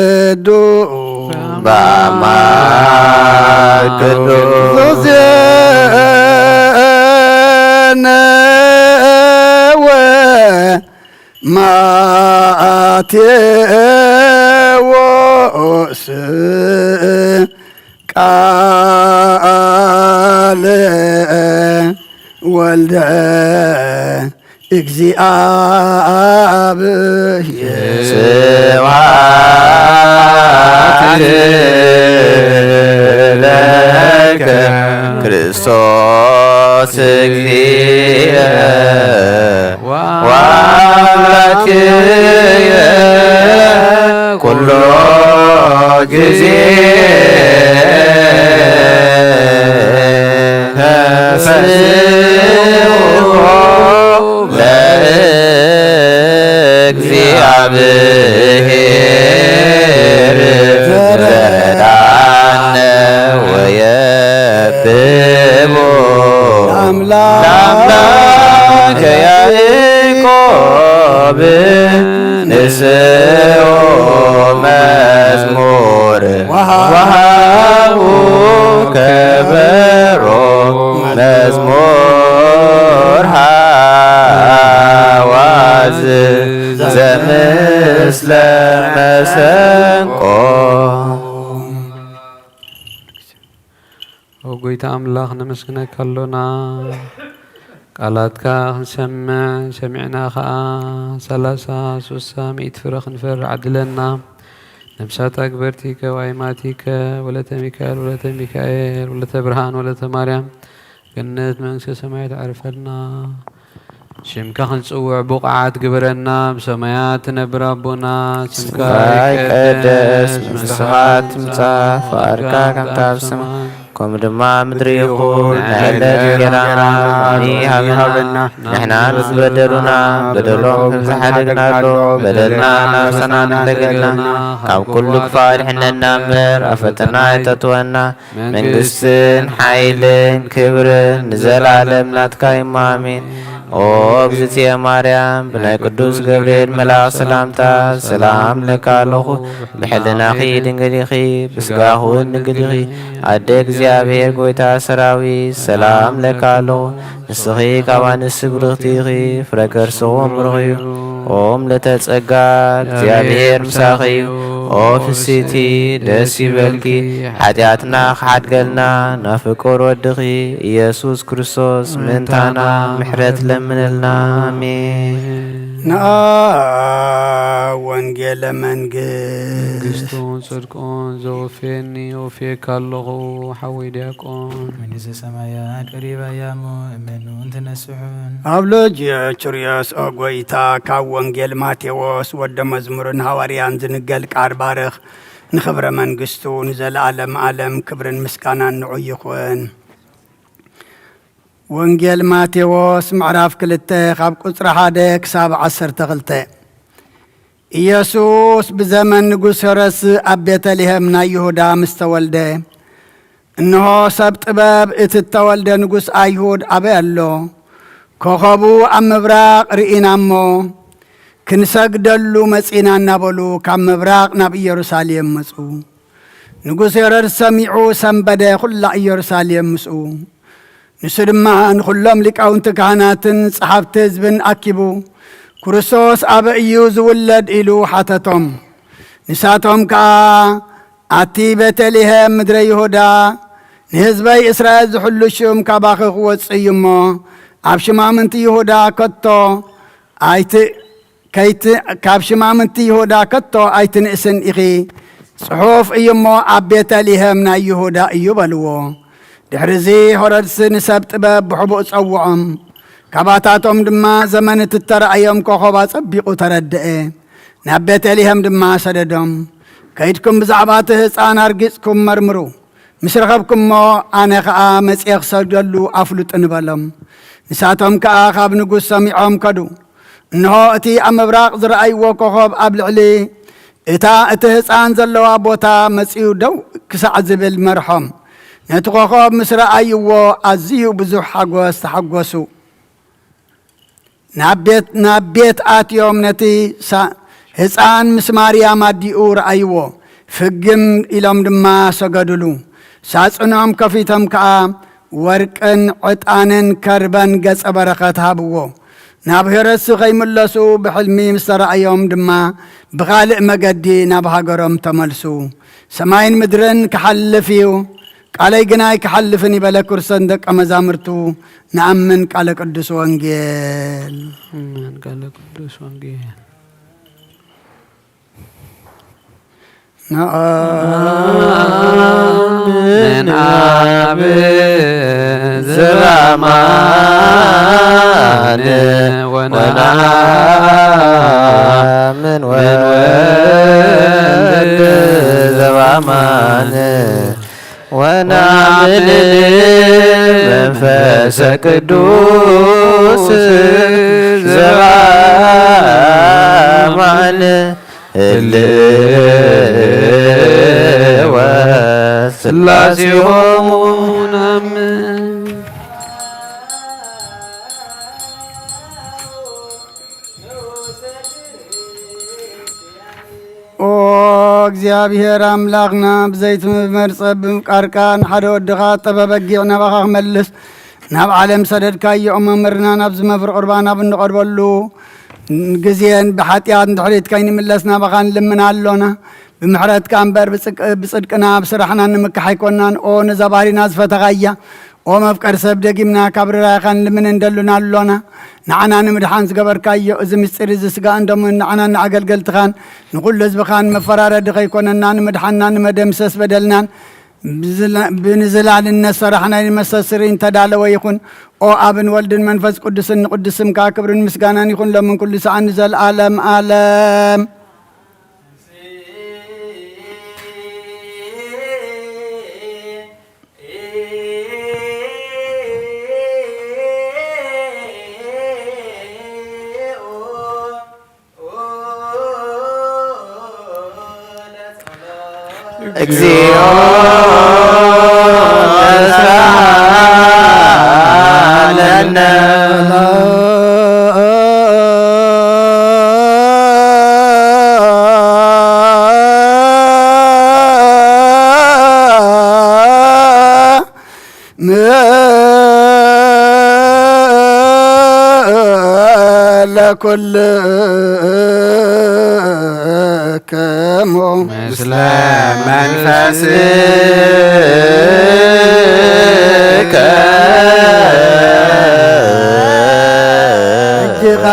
ቅዱስ በአማን ቅዱስ ዜነ ወማቴዎስ ቃለ ወልደ እግዚአብሔር። ስብሐት ለከ ክርስቶስ እግዚእ ወአምላክየ ኩሎ ጊዜ ተፈስሑ ለእግዚአብሔር ዘዳነ ወየብቦ ለአምላከ ያዕቆብ ንስኦ መዝሙር ወሃቡ ከበ ዘምስለ መሰንቆ። ኦ ጎይታ ኣምላኽ ነመስግነካ ኣሎና። ቃላትካ ክንሰምዕ ሰሚዕና ኸኣ ሰላሳ፣ ሱሳ፣ ሚእቲ ፍረ ክንፈሪ ዓድለና። ነብሳት ኣግበርቲከ ዋይማቲከ ወለተ ሚካኤል ወለተ ሚካኤል ወለተ ብርሃን ወለተ ማርያም ገነት መንግስተ ሰማያት ኣዕርፈልና። ሽምካ ክንጽውዕ ብቑዓት ግበረና። ብሰማያት ትነብር ኣቦና፣ ስምካ ይቀደስ፣ መንግስትኻ ትምጻእ፣ ፍቓድካ ከምታ ኣብ ሰማይ ከምኡ ድማ ምድሪ ይኹን። ናይ ዕለት እንጀራና ሎሚ ሃበና። ንሕና ንዝበደሉና በደሎም ከም ዝሓደግናሉ በደልና ናብ ሰናን ንደገልና፣ ካብ ኩሉ ክፋ ድሕነና እምበር ኣብ ፈተና ኣይተእትወና። መንግስትን ሓይልን ክብርን ንዘለኣለም ናትካ እዩ። ኣሜን። ኦ እግዝእትየ ማርያም፣ ብናይ ቅዱስ ገብርኤል መልኣኽ ሰላምታ ሰላም እብለካ ኣለኹ። ብሕልናኺ ድንግል ኢኺ፣ ብስጋኺ እውን ድንግል ኢኺ። ኣደ እግዚኣብሔር፣ ጎይታ ሰራዊት፣ ሰላም እብለካ ኣለኹ። ንስኺ ካብ ኣንስቲ ብርኽቲ ኢኺ፣ ፍረ ከርስኺ እውን ብሩኽ እዩ። ኦ ምልእተ ጸጋ፣ እግዚኣብሔር ምሳኺ እዩ። ኦ ፍስቲ፣ ደስ ይበልኪ፣ ሓጢኣትና ክሓድገልና ናብ ፍቁር ወድኺ ኢየሱስ ክርስቶስ ምእንታና ምሕረት ለምንልና። ኣሜን። ንኣ ወንጌለ መንግስት መንግስቱን ጽድቁን ዘወፍየኒ ወፍየካ ኣለኹ፣ ሓወይ ዲያቆን። መንግስተ ሰማያት ቀሪባ እያ እሞ እመኑ እንትነስሑን። ኣብ ልጅ ችርዮስ ኦ ጎይታ፣ ካብ ወንጌል ማቴዎስ ወደ መዝሙርን ሃዋርያን ዝንገል ቃል ባርኽ። ንኽብረ መንግስቱ ንዘለኣለም ኣለም ክብርን ምስጋናን ንዑ ይኹን። ወንጌል ማቴዎስ ምዕራፍ ክልተ ካብ ቁጽሪ ሓደ ክሳብ ዓሰርተ ክልተ። ኢየሱስ ብዘመን ንጉስ ሄሮድስ ኣብ ቤተልሔም ናይ ይሁዳ ምስ ተወልደ፣ እንሆ ሰብ ጥበብ እቲ እተወልደ ንጉስ ኣይሁድ ኣበይ ኣሎ? ኮኸቡ ኣብ ምብራቕ ርኢና እሞ ክንሰግደሉ መጺና እናበሉ ካብ ምብራቕ ናብ ኢየሩሳሌም መጹ። ንጉስ ሄሮድስ ሰሚዑ ሰንበደ፣ ኹላ ኢየሩሳሌም ምስኡ። ንሱ ድማ ንኹሎም ሊቃውንቲ ካህናትን ጸሓፍቲ ህዝብን ኣኪቡ፣ "ክርስቶስ ኣበይ እዩ ዝውለድ?" ኢሉ ሓተቶም። ንሳቶም ከኣ፣ "ኣቲ ቤተልሔም ምድረ ይሁዳ፣ ንህዝበይ እስራኤል ዝሕሉ ሽም ካባኺ ክወጽእ እዩ እሞ፣ ኣብ ሽማምንቲ ይሁዳ ከቶ ኣይት-፣ ከይት-፣ ካብ ሽማምንቲ ይሁዳ ከቶ ኣይትንእስን ኢኺ። ጽሑፍ እዩ እሞ፣ ኣብ ቤተልሔም ናይ ይሁዳ እዩ በልዎ።" ድሕርዚ ሄሮድስ ንሰብ ጥበብ ብሕቡእ ጸውዖም። ካባታቶም ድማ ዘመን እቲ እተራእዮም ኮኸብ ኣጸቢቑ ተረድአ። ናብ ቤተልሔም ድማ ሰደዶም። "ከይድኩም ብዛዕባ እቲ ህጻን ኣርጊጽኩም መርምሩ። ምስ ረኸብኩሞ፣ ኣነ ኸኣ መጺኤ ክሰግደሉ ኣፍልጡኒ" በሎም። ንሳቶም ከኣ ካብ ንጉስ ሰሚዖም ከዱ። እንሆ፣ እቲ ኣብ ምብራቕ ዝረኣይዎ ኮኸብ ኣብ ልዕሊ እታ እቲ ህጻን ዘለዋ ቦታ መጺኡ ደው ክሳዕ ዝብል መርሖም። ነቲ ኮኸብ ምስ ረኣይዎ፣ ኣዝዩ ብዙሕ ሓጎስ ተሓጎሱ። ናብ ቤት፣ ናብ ቤት ኣትዮም ነቲ ሳ-፣ ህጻን ምስ ማርያም ኣዲኡ ረኣይዎ። ፍግም ኢሎም ድማ ሰገዱሉ። ሳጽኖም ከፊቶም ከኣ ወርቅን ዕጣንን ከርበን ገጸ በረኸት ሃብዎ። ናብ ሄሮድስ ከይምለሱ ብሕልሚ ምስ ተራእዮም ድማ ብኻልእ መገዲ ናብ ሃገሮም ተመልሱ። "ሰማይን ምድርን ክሓልፍ እዩ፣ ቃለይ ግና ኣይክሓልፍን" ይበለ ክርስቶስ ንደቀ መዛሙርቱ። ንኣምን ቃለ ቅዱስ ወንጌል። ኣሜን። ቃለ ቅዱስ ወንጌል። ንኣምን ኣብ ዘበኣማን ወነኣምን ወልድ ዘበኣማን ወነኣምን መንፈሰ ቅዱስ ዘበኣማን ህልወ ስላሴሆሙ ነኣምን። ኦ እግዚኣብሔር ኣምላኽና፣ ብዘይትምርመር ጸብብ ቃርቃን ሓደ ወድኻ ጠበበጊዕ ናባኻ ክመልስ ናብ ዓለም ሰደድካዮ፣ መምህርና፣ ናብዚ መፍሪ ቁርባን ኣብ እንቐርበሉ ግዜን ብሓጢኣት ንድሕሪት ከይንምለስ ናባኻ ንልምን ኣሎና። ብምሕረትካ እምበር ብጽቅ-፣ ብጽድቅና ብስራሕና ንምካሕ ኣይኮናን። ኦ ነዛ ባህሪና ዝፈተኻያ፣ ኦ መፍቀሪ ሰብ፣ ደጊምና ካብ ርራይኻ ንልምን እንደሉና ኣሎና። ንዓና ንምድሓን ዝገበርካዮ እዚ ምስጢር እዚ ስጋእን ደሙን ንዓናን ንኣገልገልትኻን ንኹሉ ህዝብኻን መፈራረዲ ከይኮነና ንምድሓንና ንመደምሰስ በደልናን ብዝላ-፣ ብንዝላልነት ሰራሕናይ ንመስተስሪ እንተዳለወ ይኹን። ኦ ኣብን ወልድን መንፈስ ቅዱስን ንቅዱስ ስምካ ክብርን ምስጋናን ይኹን ሎምን ኩሉ ሰዓት ንዘለኣለም ኣለም። እግዚኦ ተሳሃለነ። ለኩልክሙ ምስለ መንፈስከ። እጅኻ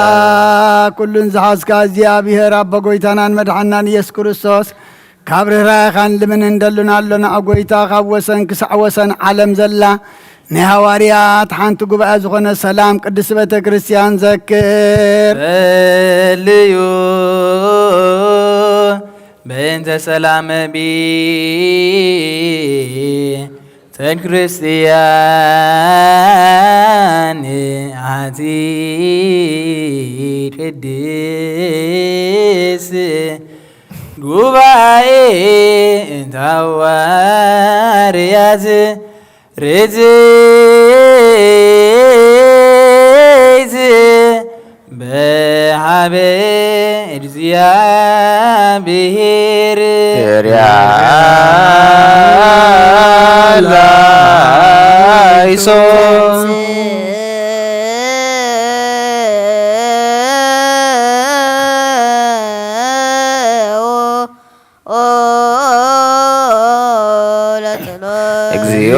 ኩሉን ዝሓዝካ እግዚኣብሔር ኣቦ ጎይታናን መድሓናን ኢየሱስ ክርስቶስ ካብ ርህራሄኻን ልምን እንደሉና ኣሎና። ኦ ጎይታ፣ ካብ ወሰን ክሳዕ ወሰን ዓለም ዘላ ናይ ሃዋርያት ሓንቲ ጉባኤ ዝኾነ ሰላም ቅድስቲ ቤተ ክርስቲያን ዘክር። ጸልዩ በእንተ ሰላም ቤተ ክርስቲያን ኣቲ ቅድስት ጉባኤ እንተ ሃዋርያት ርትዕት በሃበ እግዚኣብሔር ርያ ላይሶ። ኦ ለጸሎት። እግዚኦ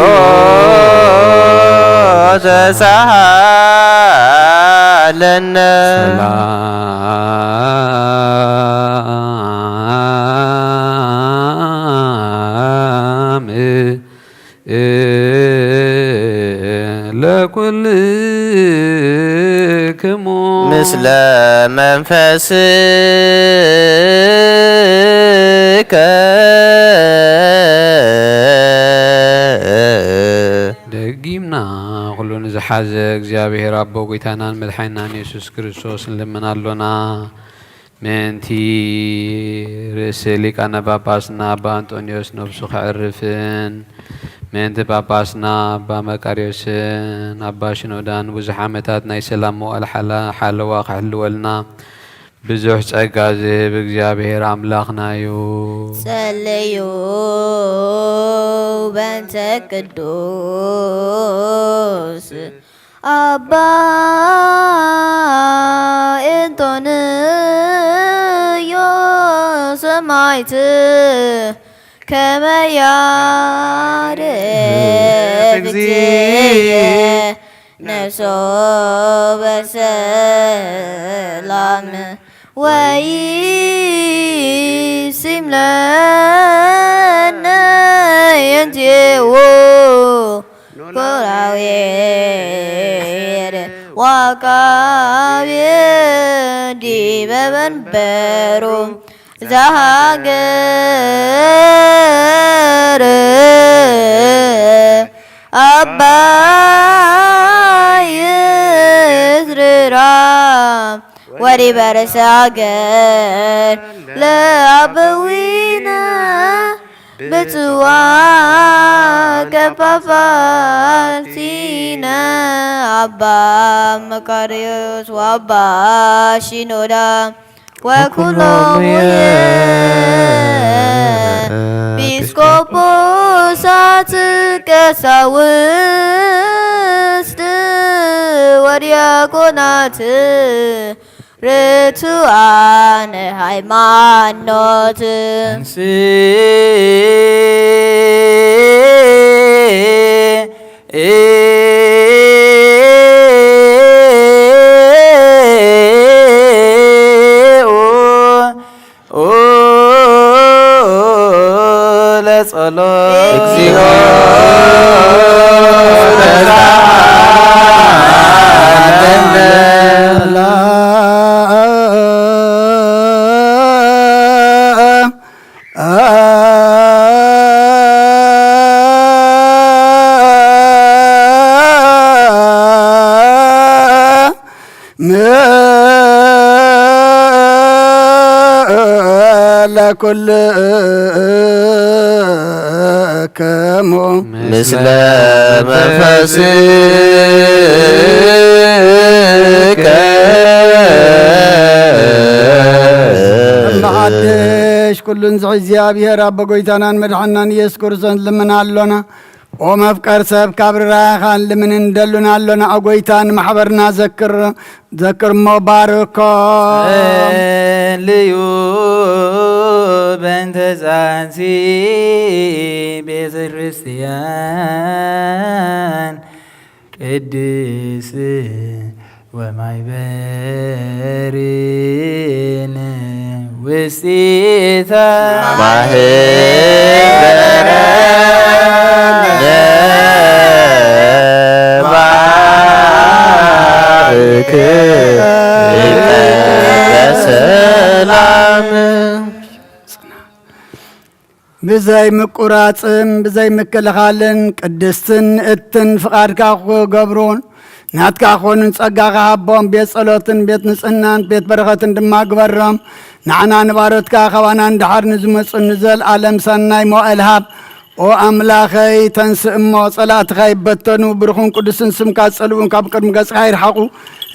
ተሳሃለነ። ሰላም ለኩልክሙ ምስለ መንፈስከ። ደጊምና ኩሉ ንዝሓዘ እግዚኣብሔር ኣቦ ጎይታናን መድሓኒናን የሱስ ክርስቶስ ንልምን ኣሎና። ምእንቲ ርእሲ ሊቃነ ጳጳስና ኣባ ኣንጦንዮስ ነብሱ ከዕርፍን ምእንቲ ጳጳስና ኣባ መቃርዮስን ኣባ ሽኖዳን ብዙሕ ዓመታት ናይ ሰላም መዋእል ሓላ-፣ ሓለዋ ክሕልወልና ብዙሕ ጸጋ ዝህብ እግዚኣብሔር ኣምላኽና እዩ። ጸልዩ በእንተ ቅዱስ ኣባ እንጦንዮስ ሰማዕት ከመ ያዕርፍ እግዚእ ነፍሶ በሰላም ወይሲም ለነ የንቴዎ ኮራዌር ዋቃቤ ዲበ መንበሩ ዘሃገር አባ ይስርራ ወዲበ ርእሰ ሃገር ለአበዊነ ብፁዓን ጳጳሳቲነ አባ መቃርዮስ ወአባ ሺኖዳ ወኩሎሙ ኤጲስቆጶሳት ቀሳውስት ወዲያቆናት ርቱዓነ ሃይማኖት። ለጸሎት። እግዚኦ ተሳሃለነ። ለኩልክሙ ምስለ መንፈስከ። እምበሓድሽ ኩሉን ዝሒ እግዚኣብሔር ኣቦ ጎይታናን መድሓናን ኢየሱስ ክርስቶስ ልምና ኣሎና። ኦ መፍቀር ሰብ፣ ካብ ርራይኻን ልምን እንደሉን ኣሎና። ኦ ጎይታ፣ ንማሕበርና ዘክር፣ ዘክር እሞ ባርኮ። ጸልዩ በእንተ ዛቲ ቤተ ክርስቲያን ቅድስ ወማይበርን ውስጢታ ማህበረ ባርክ በሰላም። ብዘይ ምቁራጽን ብዘይ ምክልኻልን ቅድስትን እትን ፍቓድካ ክገብሩን ናትካ ክኾኑን ጸጋኻ ሃቦም። ቤት ጸሎትን ቤት ንጽህናን ቤት በረኸትን ድማ ግበሮም። ንዓና ንባሮትካ ካባና ንድሓር ንዝመጹ ንዘለኣለም ሰናይ መዋእል ሃብ። ኦ ኣምላኸይ፣ ተንስእ እሞ ጸላእትኻ ይበተኑ፣ ብሩኽን ቅዱስን ስምካ ጸልኡን ካብ ቅድሚ ገጽካ ይርሓቑ።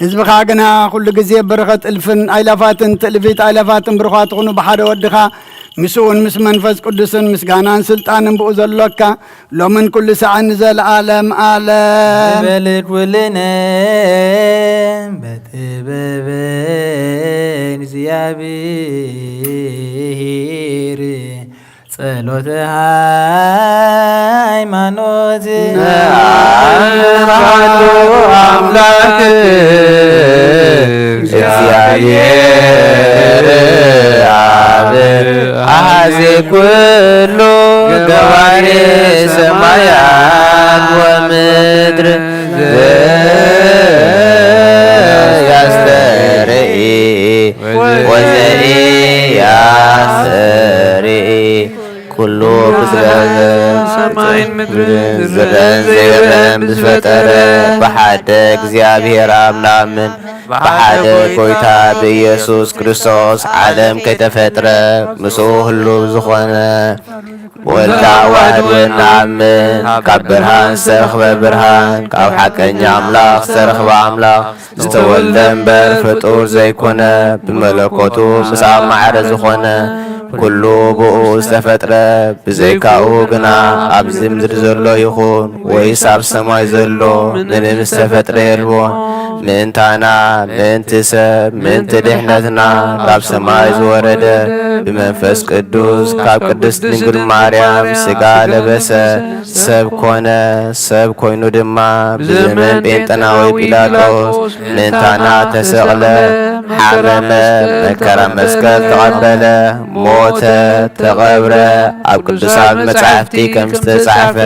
ህዝብኻ ግና ኩሉ ግዜ በረኸት እልፍን ኣይላፋትን ትእልፊት ኣይላፋትን ብሩኻት ትኹኑ ብሓደ ወድኻ ምስኡ እውን ምስ መንፈስ ቅዱስን ምስጋናን ስልጣንን ብኡ ዘሎካ ሎምን ኩሉ ሰዓን ንዘለኣለም ኣለም። ንበል ኩልነ በጥበበ እግዚኣብሔር ጸሎተ ሃይማኖት ንኣምር ባሕቱ ኣምላክ እግዚኣብሔር ኣብ ኣሐዜ ኩሉ ገባሬ ሰማያት ወምድር ዘያስተርኢ ወዘኢያስተርኢ ኩሉ ብዝበለ ሰማይን ምድርን ዝረአን ዘይረአን ብዝፈጠረ ብሓደ እግዚኣብሔር ኣብ ንኣምን። ብሓደ ጎይታ ብኢየሱስ ክርስቶስ ዓለም ከይተፈጥረ ምስኡ ህሉው ዝኾነ ወልዳ ዋህድ እውን ንኣምን። ካብ ብርሃን ዝተረኽበ ብርሃን፣ ካብ ሓቀኛ ኣምላኽ ዝተረኽበ ኣምላኽ፣ ዝተወልደ እምበር ፍጡር ዘይኮነ፣ ብመለኮቱ ምስ ኣብ ማዕረ ዝኾነ፣ ኩሉ ብኡ ዝተፈጥረ፣ ብዘይካኡ ግና ኣብዚ ምድሪ ዘሎ ይኹን ወይስ ኣብ ሰማይ ዘሎ ምንም ዝተፈጥረ የልቦን። ምእንታና፣ ምእንቲ ሰብ፣ ምእንቲ ድሕነትና ካብ ሰማይ ዝወረደ፣ ብመንፈስ ቅዱስ ካብ ቅድስት ድንግል ማርያም ሥጋ ለበሰ፣ ሰብ ኮነ። ሰብ ኮይኑ ድማ ብዘመን ጴንጠናዊ ጲላጦስ ምእንታና ተሰቕለ፣ ሓመመ፣ መከራ መስቀል ተቐበለ፣ ሞተ፣ ተቐብረ። ኣብ ቅዱሳት መጻሕፍቲ ከም ዝተጻሕፈ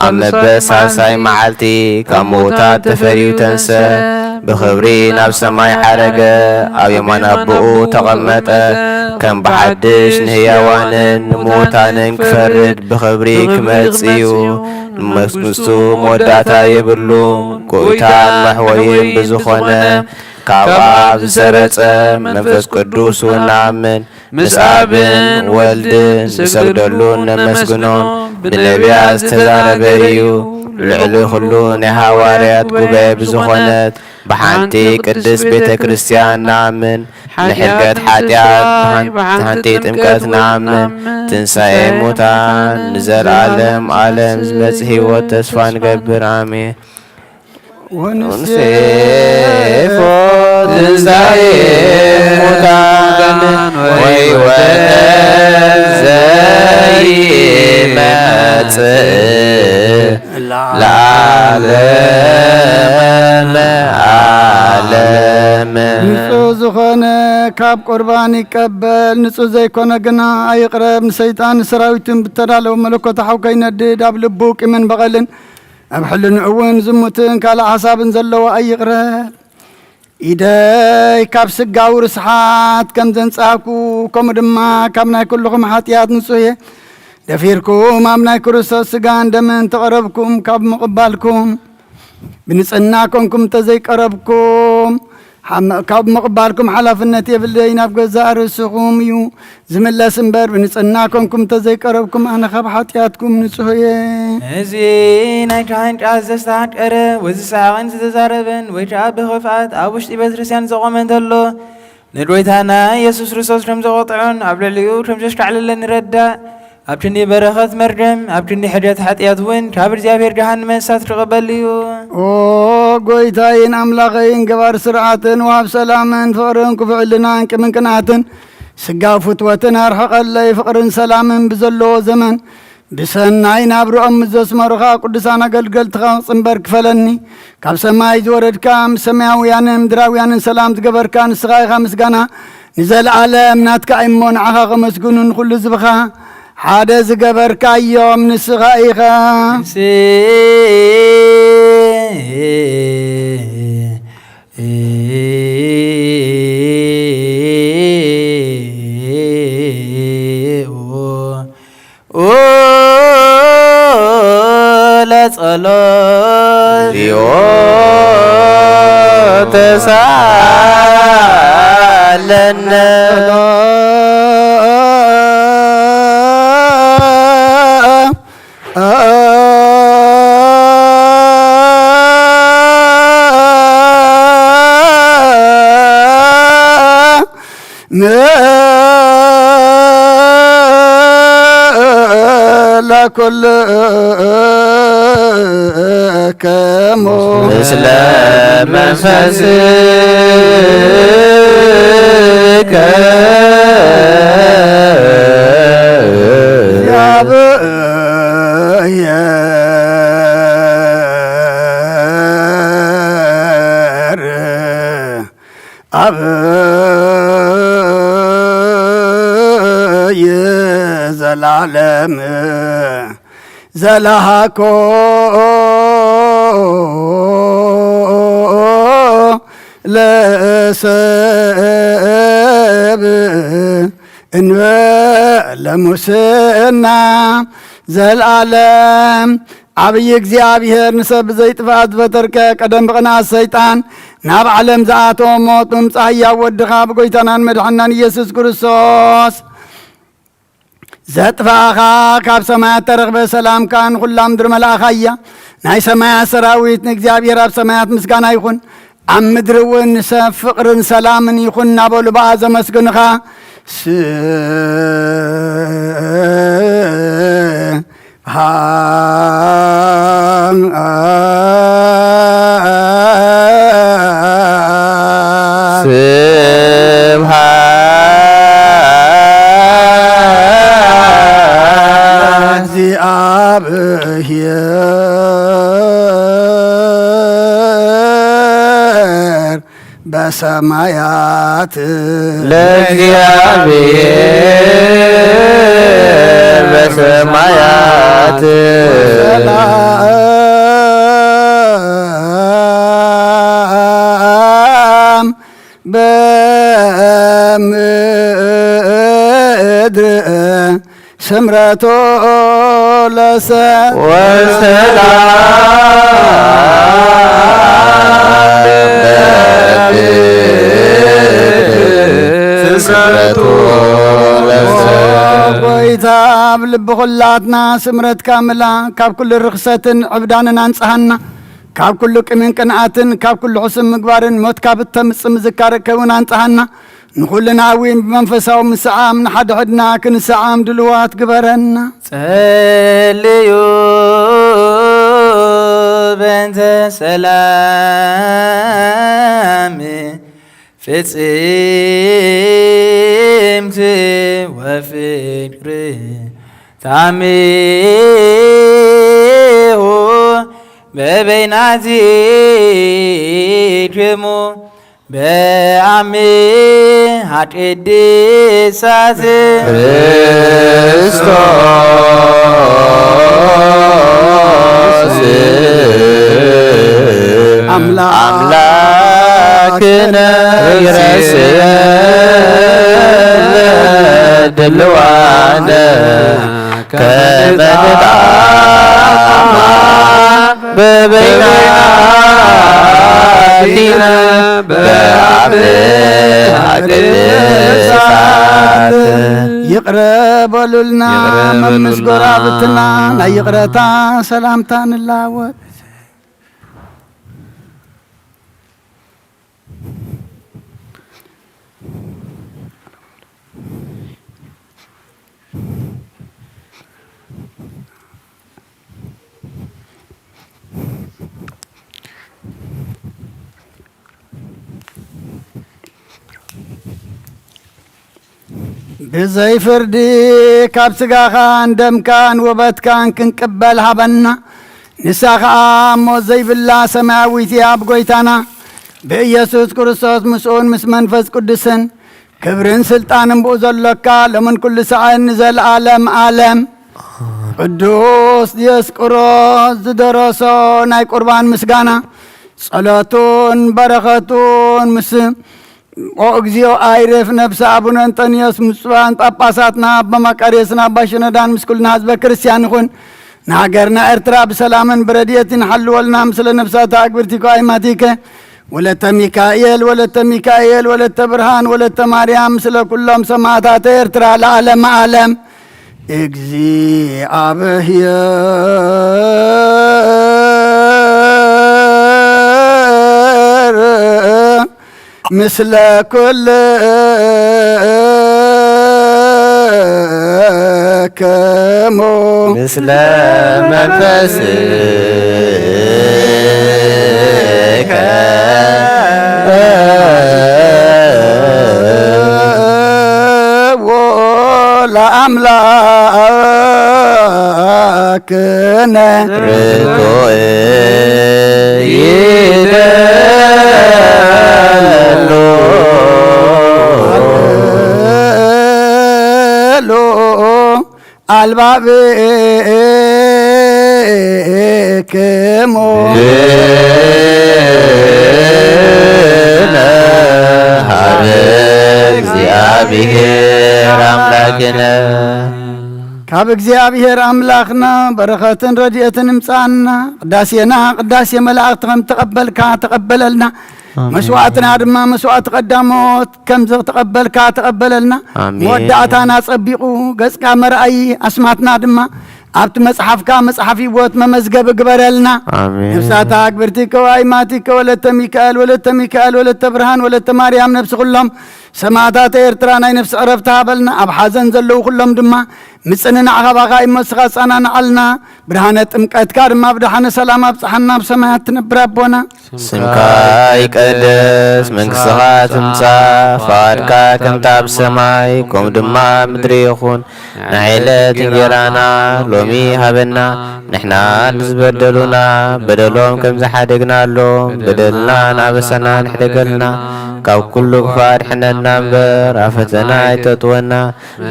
ኣብ መበል ሳልሳይ መዓልቲ ካብ ምዉታት ተፈርዩ ተንሰ፣ ብኽብሪ ናብ ሰማይ ዓረገ፣ ኣብ የማን ኣቦኡ ተቐመጠ። ከም ብሓድሽ ንህያዋንን ንምዉታንን ክፈርድ ብኽብሪ ክመጽእ እዩ። ንመንግስቱ መወዳእታ የብሉን። ጎይታን መሕወይን ብዝኾነ ካብ ኣብ ዝሰረጸ መንፈስ ቅዱስ እውን ንኣምን። ምስ ኣብን ወልድን ንሰግደሉን ነመስግኖን ብነቢያት ዝተዛረበ እዩ። ልዕሊ ኩሉ ናይ ሃዋርያት ጉባኤ ብዝኾነት ብሓንቲ ቅድስት ቤተ ክርስቲያን ንኣምን። ንሕድገት ሓጢኣት ብሓንቲ ጥምቀት ንኣምን። ትንሳኤ ሙታን ንዘለዓለም ዓለም ዝመጽእ ህይወት ተስፋ ንገብር። ኣሜን። ወንሴፎ ትንሳኤ ሙታን ወሕይወተ ዘይመጽእ ለዓለመ ዓለም። ንጹህ ዝኾነ ካብ ቁርባን ይቀበል፣ ንጹህ ዘይኮነ ግና ኣይቕረብ። ንሰይጣን ንሰራዊቱን ብተዳለወ መለኮታዊ ከይነድድ ኣብ ልቡ ቂምን በቐልን ኣብ ሕልንኡ እውን ዝሙትን ካልእ ሓሳብን ዘለዎ ኣይቕረብ። ኢደይ ካብ ስጋዊ ርስሓት ከም ዘንጻኩ፣ ከምኡ ድማ ካብ ናይ ኩልኹም ሓጢኣት ንጹህ እየ። ደፊርኩም ኣብ ናይ ክርስቶስ ስጋን ደምን ተቐረብኩም፣ ካብ ምቕባልኩም ብንጽህና ኮንኩም እንተዘይቀረብኩም፣ ሓመ-፣ ካብ ምቕባልኩም ሓላፍነት የብለይ፣ ናብ ገዛእ ርእስኹም እዩ ዝምለስ እምበር፣ ብንጽህና ኮንኩም እንተዘይቀረብኩም፣ ኣነ ካብ ሓጢኣትኩም ንጹህ እየ። እዚ ናይ ካህን ቃል ዘስተሓቀረ ወይ ዝሰሓቐን ዝተዛረበን ወይ ከዓ ብኽፍኣት ኣብ ውሽጢ ቤተ ክርስቲያን ዘቖመ እንተሎ፣ ንጎይታና ኢየሱስ ክርስቶስ ከም ዘቖጥዖን ኣብ ልዕሊኡ ከም ዘሽካዕለለን ንረዳእ። ኣብ ክንዲ በረኸት መርገም፣ ኣብ ክንዲ ሕደት ሓጢኣት እውን ካብ እግዚኣብሔር ገሃንመ እሳት ክቕበል እዩ። ኦ ጎይታይን ኣምላኸይን፣ ገባር ስርዓትን ወሃብ ሰላምን ፍቕርን ክፉእ ሕልናን ቅምን ቅንኣትን ስጋ ፍትወትን ኣርሕቐለይ። ፍቕርን ሰላምን ብዘለዎ ዘመን ብሰናይ ናብርኦም ምስ ዘስመሩኻ ቅዱሳን ኣገልገልትኻ ክጽንበር ክፈለኒ። ካብ ሰማይ ዝወረድካ ምስ ሰማያውያንን ምድራውያንን ሰላም ዝገበርካ ንስኻ ኢኻ። ምስጋና ንዘለኣለም ናትካ እሞ ንዓኻ ከመስግኑ ንኹሉ ህዝብኻ ሓደ ዝገበርካዮም ንስኻ ኢኻ። ለጸሎት ሊዮ ተሳለነ። ለኩልክሙ ምስለ መንፈስከ እግዚአብሔር አብ ዘላለም ዘለሃኮ ለሰብ እንበለ ሙስና ዘልዓለም ዓብዪ እግዚኣብሔር ንሰብ ብዘይጥፍኣት ዝፈጠርከ ቀደም ብቕንኣት ሰይጣን ናብ ዓለም ዝኣተወ ሞት ምምጻእ ህያው ወድኻ ብጎይታናን መድሓናን ኢየሱስ ክርስቶስ ዘጥፋእኻ ካብ ሰማያት ተረኽበ ሰላምካ ንኹላ ምድሪ መላእኻያ። ናይ ሰማያት ሰራዊት ንእግዚኣብሔር ኣብ ሰማያት ምስጋና ይኹን። ኣብ ምድሪ እውን ንሰብ ፍቕርን ሰላምን ይኹን እናበሉ ብኣ ዘመስግንኻ። ስብሐት ለእግዚአብሔር በሰማያት ለእግዚአብሔር በሰማያት ሰላም በምድር ስምረቱ ለሰብ ወሰላም በምድር ስምረቱ ለሰብ። ጎይታ ኣብ ልቢ ኩላትና ስምረትካ ምላ፣ ካብ ኩሉ ርኽሰትን ዕብዳንን ኣንጽሃና፣ ካብ ኩሉ ቂምን ቅንኣትን፣ ካብ ኩሉ ሕሱም ምግባርን ሞት ካብ እተምጽእ ምዝካር ከውን ኣንጽሃና። ንኹልና እውን ብመንፈሳዊ ምስዓም ንሓድሕድና ክንሰዓም ድልዋት ግበረና። ጸልዩ በእንተ ሰላም ፍጽምቲ ወፍቅሪ ታሚሁ በበይናቲ ክሙ በአምሃ ቅድሳት ክርስቶስ አምላክነ ይረስዕ ድልዋነ ከመ ንጣማ በበይናቲነ በአምሃ ቅድሳት። ይቕረ በሉልና ይቕረ በሉልና። መምስ ጎራብትና ናይ ይቕረታ ሰላምታ ንላወጥ። ብዘይ ፍርዲ ካብ ስጋኻን ደምካን ውበትካን ክንቅበል ሃበና። ንሳ ኸኣ ሞት ዘይብላ ሰማያዊት እያ። ብጎይታና ብኢየሱስ ክርስቶስ ምስኡን ምስ መንፈስ ቅዱስን ክብርን ስልጣንን ብኡ ዘሎካ ሎምን ኩሉ ሰዓን ንዘለዓለም ዓለም። ቅዱስ ዲዮስቆሮስ ዝደረሶ ናይ ቁርባን ምስጋና ጸሎቱን በረኸቱን ምስ ኦ እግዚኦ ኣይረፍ ነፍሲ ኣቡነ እንጠንዮስ ምስ ብፁዓን ጳጳሳትና ኣባ መቃርዮስን ኣባ ሽኖዳን ምስ ኩልና ህዝበ ክርስቲያን ይኹን። ንሃገርና ኤርትራ ብሰላምን ብረድኤትን ሓልወልና። ምስለ ነፍሳታ ኣግብርቲኮ ኣይማቲከ ወለተ ሚካኤል ወለተ ሚካኤል ወለተ ብርሃን ወለተ ማርያም ምስለ ኩሎም ሰማዕታት ኤርትራ ለዓለመ ዓለም። እግዚኣብሔር ምስለ ኩልክሙ ምስለ መንፈስከ ለአምላክነ ርቱዕ ይደሉ። ኣልባብክሙ ሀበ እግዚኣብሔር ኣምላክነ። ካብ እግዚኣብሔር ኣምላኽና በረኸትን ረድኤትን እምጻና። ቅዳሴና ቅዳሴ መላእኽቲ ከም ተቐበልካ ተቐበለልና። ኣሜን። መስዋዕትና ድማ መስዋዕቲ ቀዳሞት ከም ዝተቐበልካ ተቐበለልና። ኣሜን። መወዳእታና ጸቢቑ ገጽካ መርኣዪ ኣስማትና ድማ ኣብቲ መጽሓፍካ መጽሓፍ ህይወት መመዝገቢ ግበረልና። ኣሜን። ነፍሳታ ኣግብርቲ ከዋይ ማቲ ከወለተ ሚካኤል ወለተ ሚካኤል ወለተ ብርሃን ወለተ ማርያም ነፍሲ ኩሎም ሰማዕታት ኤርትራ ናይ ነፍሲ ዕረፍቲ ሃበልና። ኣብ ሓዘን ዘለዉ ኩሎም ድማ ምጽንናዕ ካባኻ እሞ ንስኻ ኣጸናንዓልና። ብርሃነ ጥምቀትካ ድማ ብደሓነ ሰላም ኣብጽሓና ኣብ ሰማያት ትነብር ኣቦና። ስምካ ይቀደስ፣ መንግስትኻ ትምጻእ፣ ፍቓድካ ከምቲ ኣብ ሰማይ ከምኡ ድማ ኣብ ምድሪ ይኹን። ንዕለት እንጀራና ሎሚ ሃበና፣ ንሕና ንዝበደሉና በደሎም ከም ዝሓደግናሎም በደልና ናበሰና ንሕደገልና፣ ካብ ኩሉ ክፉእ ኣድሕነና እምበር ኣብ ፈተና ኣይተእትወና።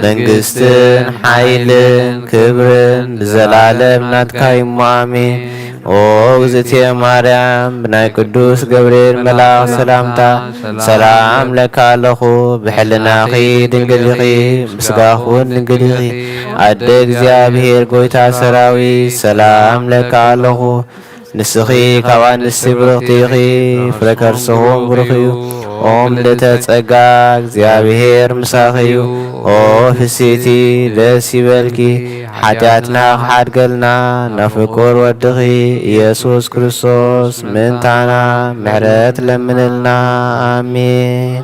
መንግስትን ሓይልን ክብርን ንዘላለም ናትካ እዩ እሞ ኣሜን። ኦ እግዝእትየ ማርያም፣ ብናይ ቅዱስ ገብርኤል መልኣኽ ሰላምታ ሰላም እብለኪ ኣለኹ። ብሕልናኺ ድንግል ኢኺ፣ ብስጋኺ እውን ድንግል ኢኺ። ኣደ እግዚኣብሔር፣ ጎይታ ሰራዊት፣ ሰላም እብለኪ ኣለኹ። ንስኺ ካብ ኣንስቲ ብርኽቲ ኢኺ፣ ፍረ ከርስኺ እውን ብሩኽ እዩ። ኦ ምልእተ ጸጋ፣ እግዚኣብሔር ምሳኺ እዩ። ኦ ፍስሕቲ፣ ደስ ይበልኪ፣ ሓጢኣትና ክሓድገልና፣ ናብ ፍቁር ወድኺ ኢየሱስ ክርስቶስ ምእንታና ምሕረት ለምንልና። ኣሜን።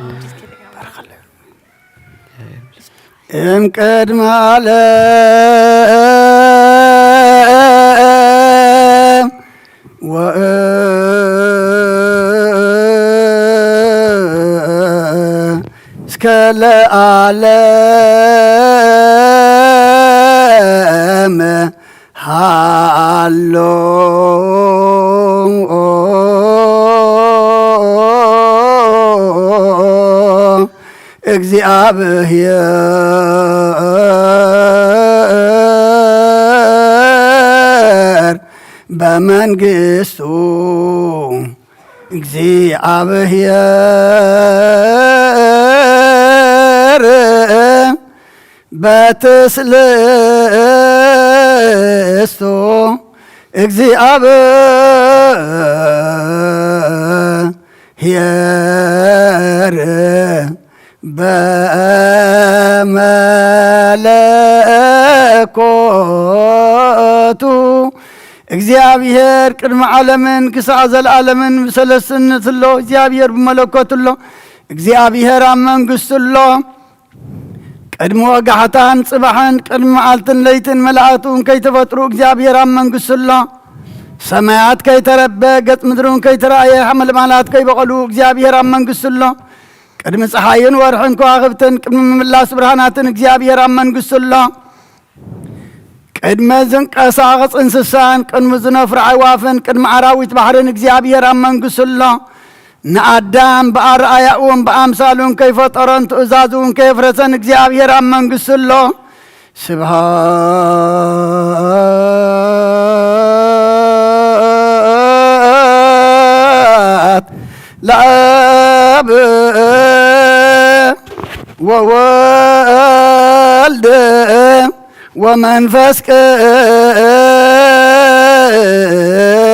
እም ቅድመ ዓለም ወ ከለዓለም ሃሎ። እግዚኣብሔር በመንግስቱ፣ እግዚኣብሔር በትስልስቱ፣ እግዚኣብሔር በመለኮቱ። እግዚኣብሔር ቅድሚ ዓለምን ክሳዕ ዘለዓለምን ብሰለስትነት ኣሎ። እግዚኣብሔር ብመለኮቱ ኣሎ። እግዚኣብሔር ኣብ መንግስቱ ኣሎ። ቅድሚ ወጋሕታን ጽባሕን፣ ቅድሚ መዓልትን ለይትን፣ መላእክቱ እውን ከይተፈጥሩ እግዚኣብሔር ኣብ መንግስቱ ኣሎ። ሰማያት ከይተረበ፣ ገጽ ምድሪ እውን ከይተራእየ፣ ሓመልማላት ከይበቐሉ እግዚኣብሔር ኣብ መንግስቱ ኣሎ። ቅድሚ ጸሓይን ወርሕን ከዋኽብትን፣ ቅድሚ ምምላስ ብርሃናትን እግዚኣብሔር ኣብ መንግስቱ ኣሎ። ቅድሚ ዝንቀሳቐስ እንስሳን፣ ቅድሚ ዝነፍሩ ኣዕዋፍን፣ ቅድሚ ኣራዊት ባሕርን እግዚኣብሔር ኣብ መንግስቱ ኣሎ። ንኣዳም ብኣረኣያኡን ብኣምሳሉን ከይፈጠሮን ትእዛዙ እውን ከየፍረሰን እግዚኣብሔር ኣብ መንግስቱ ኣሎ። ስብሐት ለአብ ወወልድ ወመንፈስ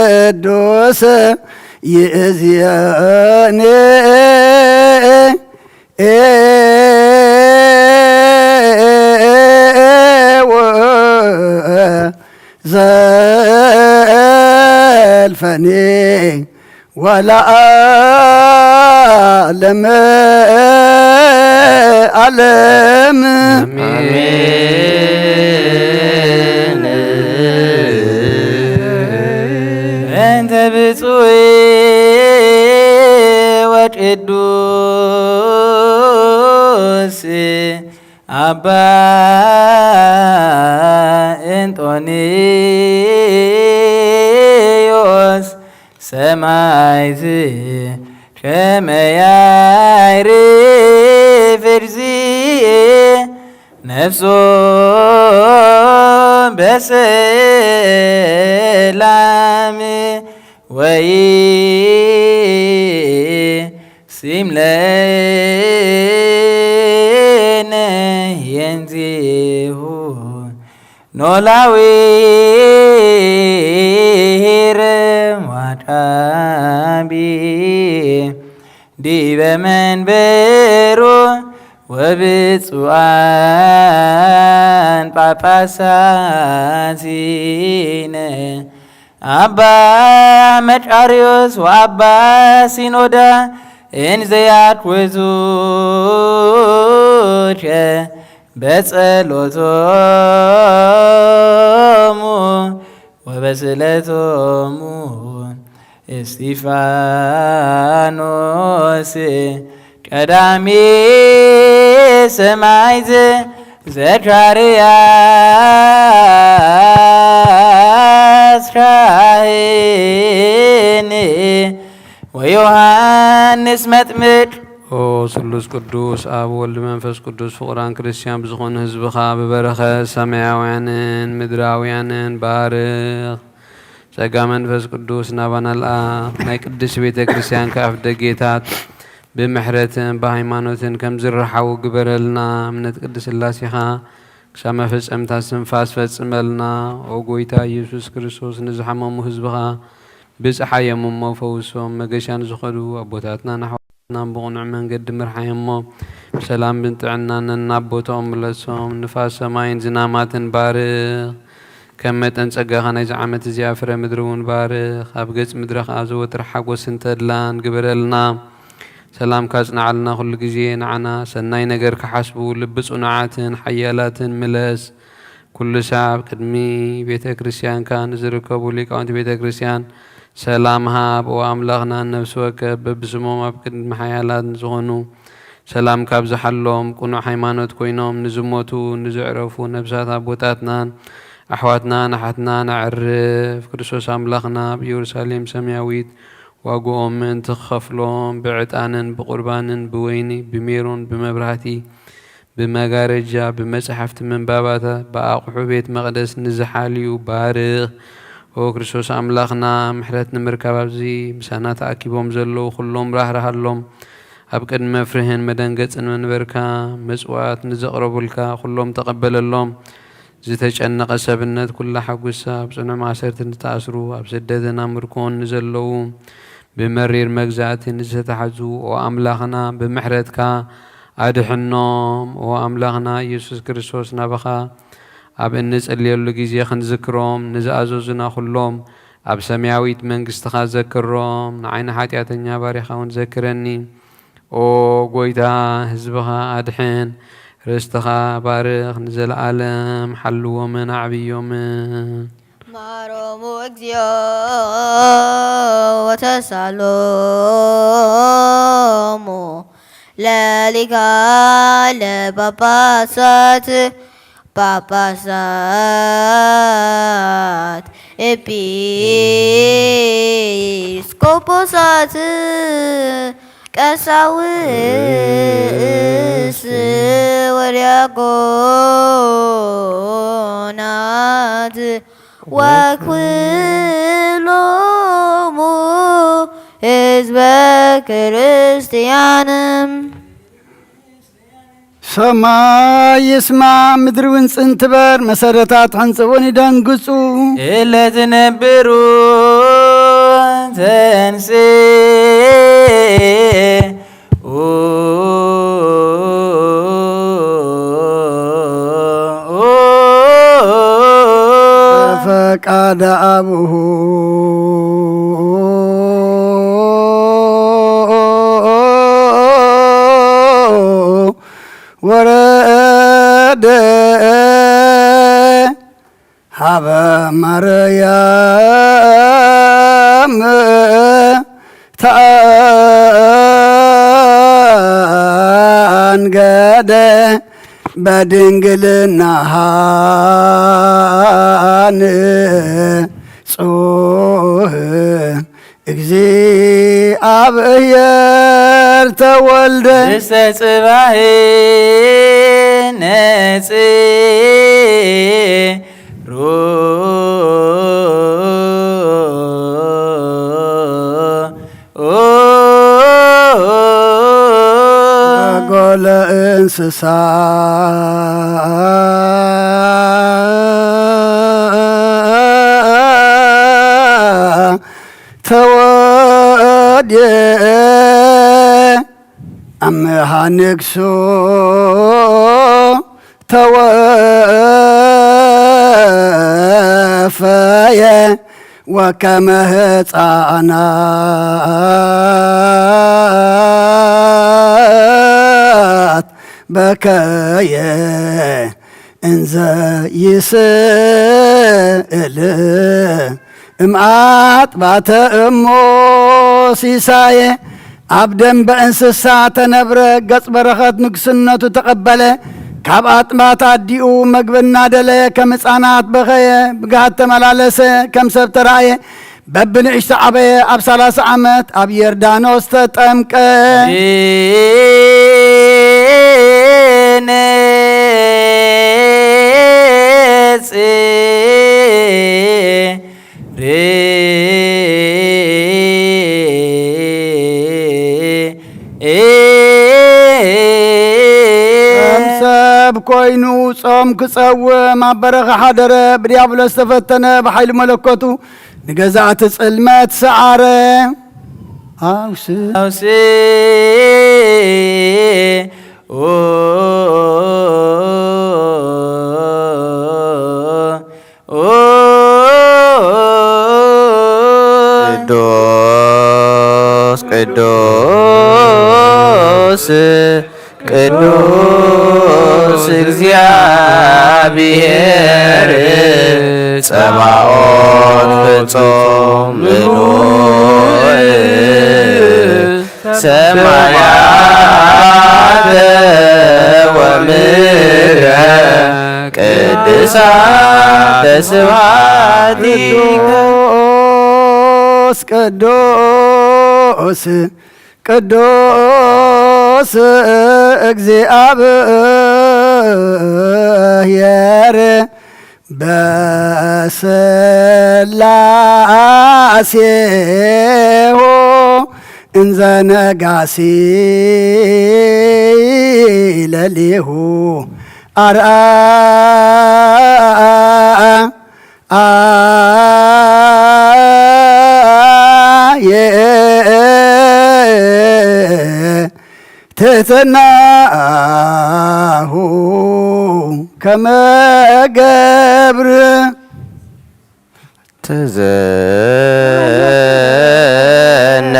ቅዱስ ይእዝየኒ ዘልፈኒ ወለዓለመ ዓለም። አሜን። በእንተ ብፁዕ ወቅዱስ አባ እንጦንዮስ ሰማዕት ከመ ያዕርፍ እግዚእ ነፍሶ በሰላም ወይሲም ለነ የንዚሁ ኖላዊ ሄርም ዋቃቢ ዲበ መንበሩ ወብፁዓን ጳጳሳቲነ አባ መቃርዮስ ወአባ ሲኖዳ እንዘ ያኩዙከ በጸሎቶሙ ወበስእለቶሙ እስጢፋኖስ ቀዳሚ ሰማዕት ዘካርያስ ካህን ወዮሃንስ መጥምቅ። ኦ ስሉስ ቅዱስ፣ ኣብ ወልድ መንፈስ ቅዱስ ፍቑራን ክርስቲያን ብዝኾኑ ህዝብኻ ብበረኸት ሰማያውያንን ምድራውያንን ባርኽ። ጸጋ መንፈስ ቅዱስ ናባና ልኣኽ። ናይ ቅድስት ቤተ ክርስቲያን ከኣፍ ደጌታት ብምሕረትን ብሃይማኖትን ከም ዝረሓቡ ግበረልና። እምነት ቅድስት ስላሴኻ ክሳብ መፈጸምታ ስንፋስ ፈጽመልና። ኦ ጎይታ ኢየሱስ ክርስቶስ፣ ንዝሓመሙ ህዝብኻ ብጽሓዮም እሞ ፈውሶም። መገሻ ንዝኸዱ ኣቦታትናን ኣሕዋትናን ብቕኑዕ መንገዲ ምርሓዮም እሞ፣ ብሰላም ብጥዕናን ናብ ቦታኦም ምለሶም። ንፋስ ሰማይን ዝናማትን ባርኽ። ከም መጠን ጸጋኻ ናይዚ ዓመት እዚኣ ፍረ ምድሪ እውን ባርኽ። ኣብ ገጽ ምድሪ ኸኣ ዘወትር ሓጎስን ተድላን ግበረልና። ሰላምካ ኣጽንዓልና፣ ኩሉ ግዜ ንዓና ሰናይ ነገር ክሓስቡ ልቢ ጽኑዓትን ሓያላትን ምለስ። ኩሉ ሳዕ ኣብ ቅድሚ ቤተ ክርስቲያንካ ንዝርከቡ ሊቃውንቲ ቤተ ክርስቲያን ሰላም ሃብ። ኦ ኣምላኽና፣ ነፍሲ ወከፍ በብስሞም ኣብ ቅድሚ ሓያላን ዝኾኑ ሰላም ካብዝሓሎም፣ ቅኑዕ ሃይማኖት ኮይኖም ንዝሞቱ፣ ንዝዕረፉ ነብሳት ኣቦታትናን ኣሕዋትናን ኣሓትናን ኣዕርፍ። ክርስቶስ ኣምላኽና ኣብ ኢየሩሳሌም ሰማያዊት ዋግኦም ምእንቲ ክኸፍሎም፣ ብዕጣንን ብቁርባንን ብወይኒ ብሜሮን ብመብራህቲ ብመጋረጃ ብመጻሕፍቲ ምንባባታ ብኣቑሑ ቤት መቕደስ ንዝሓልዩ ባርኽ። ኦ ክርስቶስ ኣምላኽና፣ ምሕረት ንምርካብ ኣብዚ ምሳና ተኣኪቦም ዘለዉ ኩሎም ራህርሃሎም። ኣብ ቅድሚ መፍርህን መደንገጽን መንበርካ፣ መጽዋዕት ንዘቕረቡልካ ኩሎም ተቐበለሎም። ዝተጨነቐ ሰብነት ኩላ ሓጉሳ፣ ኣብ ጽኑዕ ማእሰርቲ ንተኣስሩ፣ ኣብ ስደትን ኣብ ምርኮን ንዘለዉ፣ ብመሪር መግዛእቲ ንዝተታሕዙ፣ ኦ ኣምላኽና፣ ብምሕረትካ ኣድሕኖም። ኦ ኣምላኽና ኢየሱስ ክርስቶስ፣ ናባኻ ኣብ እንጽልየሉ ግዜ ክንዝክሮም ንዝኣዘዙና ኩሎም ኣብ ሰማያዊት መንግስትኻ ዘክሮም። ንዓይ ንሓጢኣተኛ ባሪኻ እውን ዘክረኒ። ኦ ጎይታ፣ ህዝብኻ ኣድሕን፣ ርስትኻ ባርኽ፣ ንዘለኣለም ሓልዎምን ኣዕብዮምን። ማሮሙ እግዚኦ ወተሳሎሙ ለሊቃነ ጳጳሳት ጳጳሳት ኤጲስቆጶሳት ቀሳውስት ወዲያቆናት ወኩሎሙ ህዝበ ክርስቲያን። ሰማይ ይስማዕ፣ ምድሪ እውን ጽን ትበር፣ መሰረታት ሕንጽ እውን ይደንግጹ። እለ ትነብሩ ተንሴ ፈቃደ አቡሁ ወረደ ሀበ ማርያም ተአንገደ በድንግልና ንጹህ እግዚኣብሔር ተወልደ። ርእሰ ጽባሕ ነጽሩ ጎለ እንስሳ ተወድየ ኣምሃ ንግሱ ተወፈየ ወከመ ህፃናት በከየ እንዘ ይስእል እምኣጥባተ እሞ ሲሳየ። ኣብ ደንበ እንስሳ ተነብረ፣ ገጽ በረኸት ንግስነቱ ተቐበለ። ካብ ኣጥባት ኣዲኡ መግቢ እናደለየ ከም ህፃናት በኸየ፣ ብግሃድ ተመላለሰ፣ ከም ሰብ ተራእየ። በብንእሽቶ ዓበየ፣ ኣብ ሰላሳ ዓመት ኣብ ዮርዳኖስ ተጠምቀ። ከም ሰብ ኮይኑ ጾም ክጸውም ኣብ በረኻ ሓደረ። ብዲያብሎስ ተፈተነ፣ ብሓይሊ መለኮቱ ንገዛእቲ ጽልመት ሰዓረ። ኣውስ ኣውስ ኦ ኦ ቅዱስ ቅዱስ ቅዱስ እግዚኣብሔር ጸባኦት ፍጹም ምሉእ። ሰማያት እሳተ ስብሐቲከ። ቅዱስ ቅዱስ ቅዱስ እግዚኣብሔር በስላሴሁ እንዘ ነጋሲ ለሊሁ አርአየ ትሕትናሁ ከመ ገብር። ተዘነ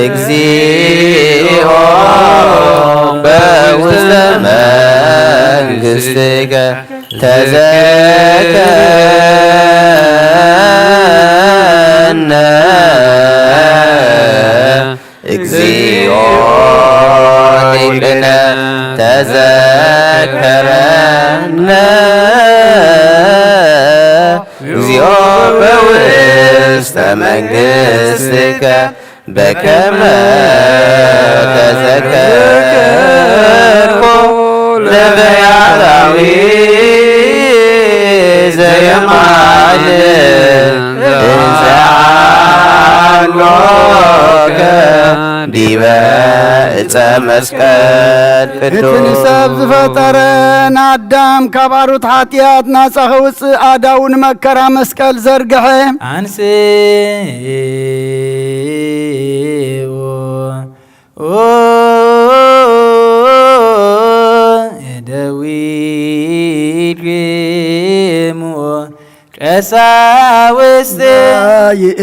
እግዚኦ በውስተ መንግሥትከ ተዘከረነ እግዚኦ ሊቅነ ተዘከረነ እግዚኦ በውስተ መንግሥትከ በከመ ተዘከርኮ ለፈያታዊ ዘየማን እንዘ አሎከ ዲበ ዕፀ መስቀል እቲ ቅዱስ። ንሰብ ዝፈጠረ ንኣዳም ካብ ኣሩት ሓጢኣት ናጻ ከውጽእ ኣዳው ንመከራ መስቀል ዘርግሐ። አንስኡ እደዊክሙ ቀሳውስት ይእቲ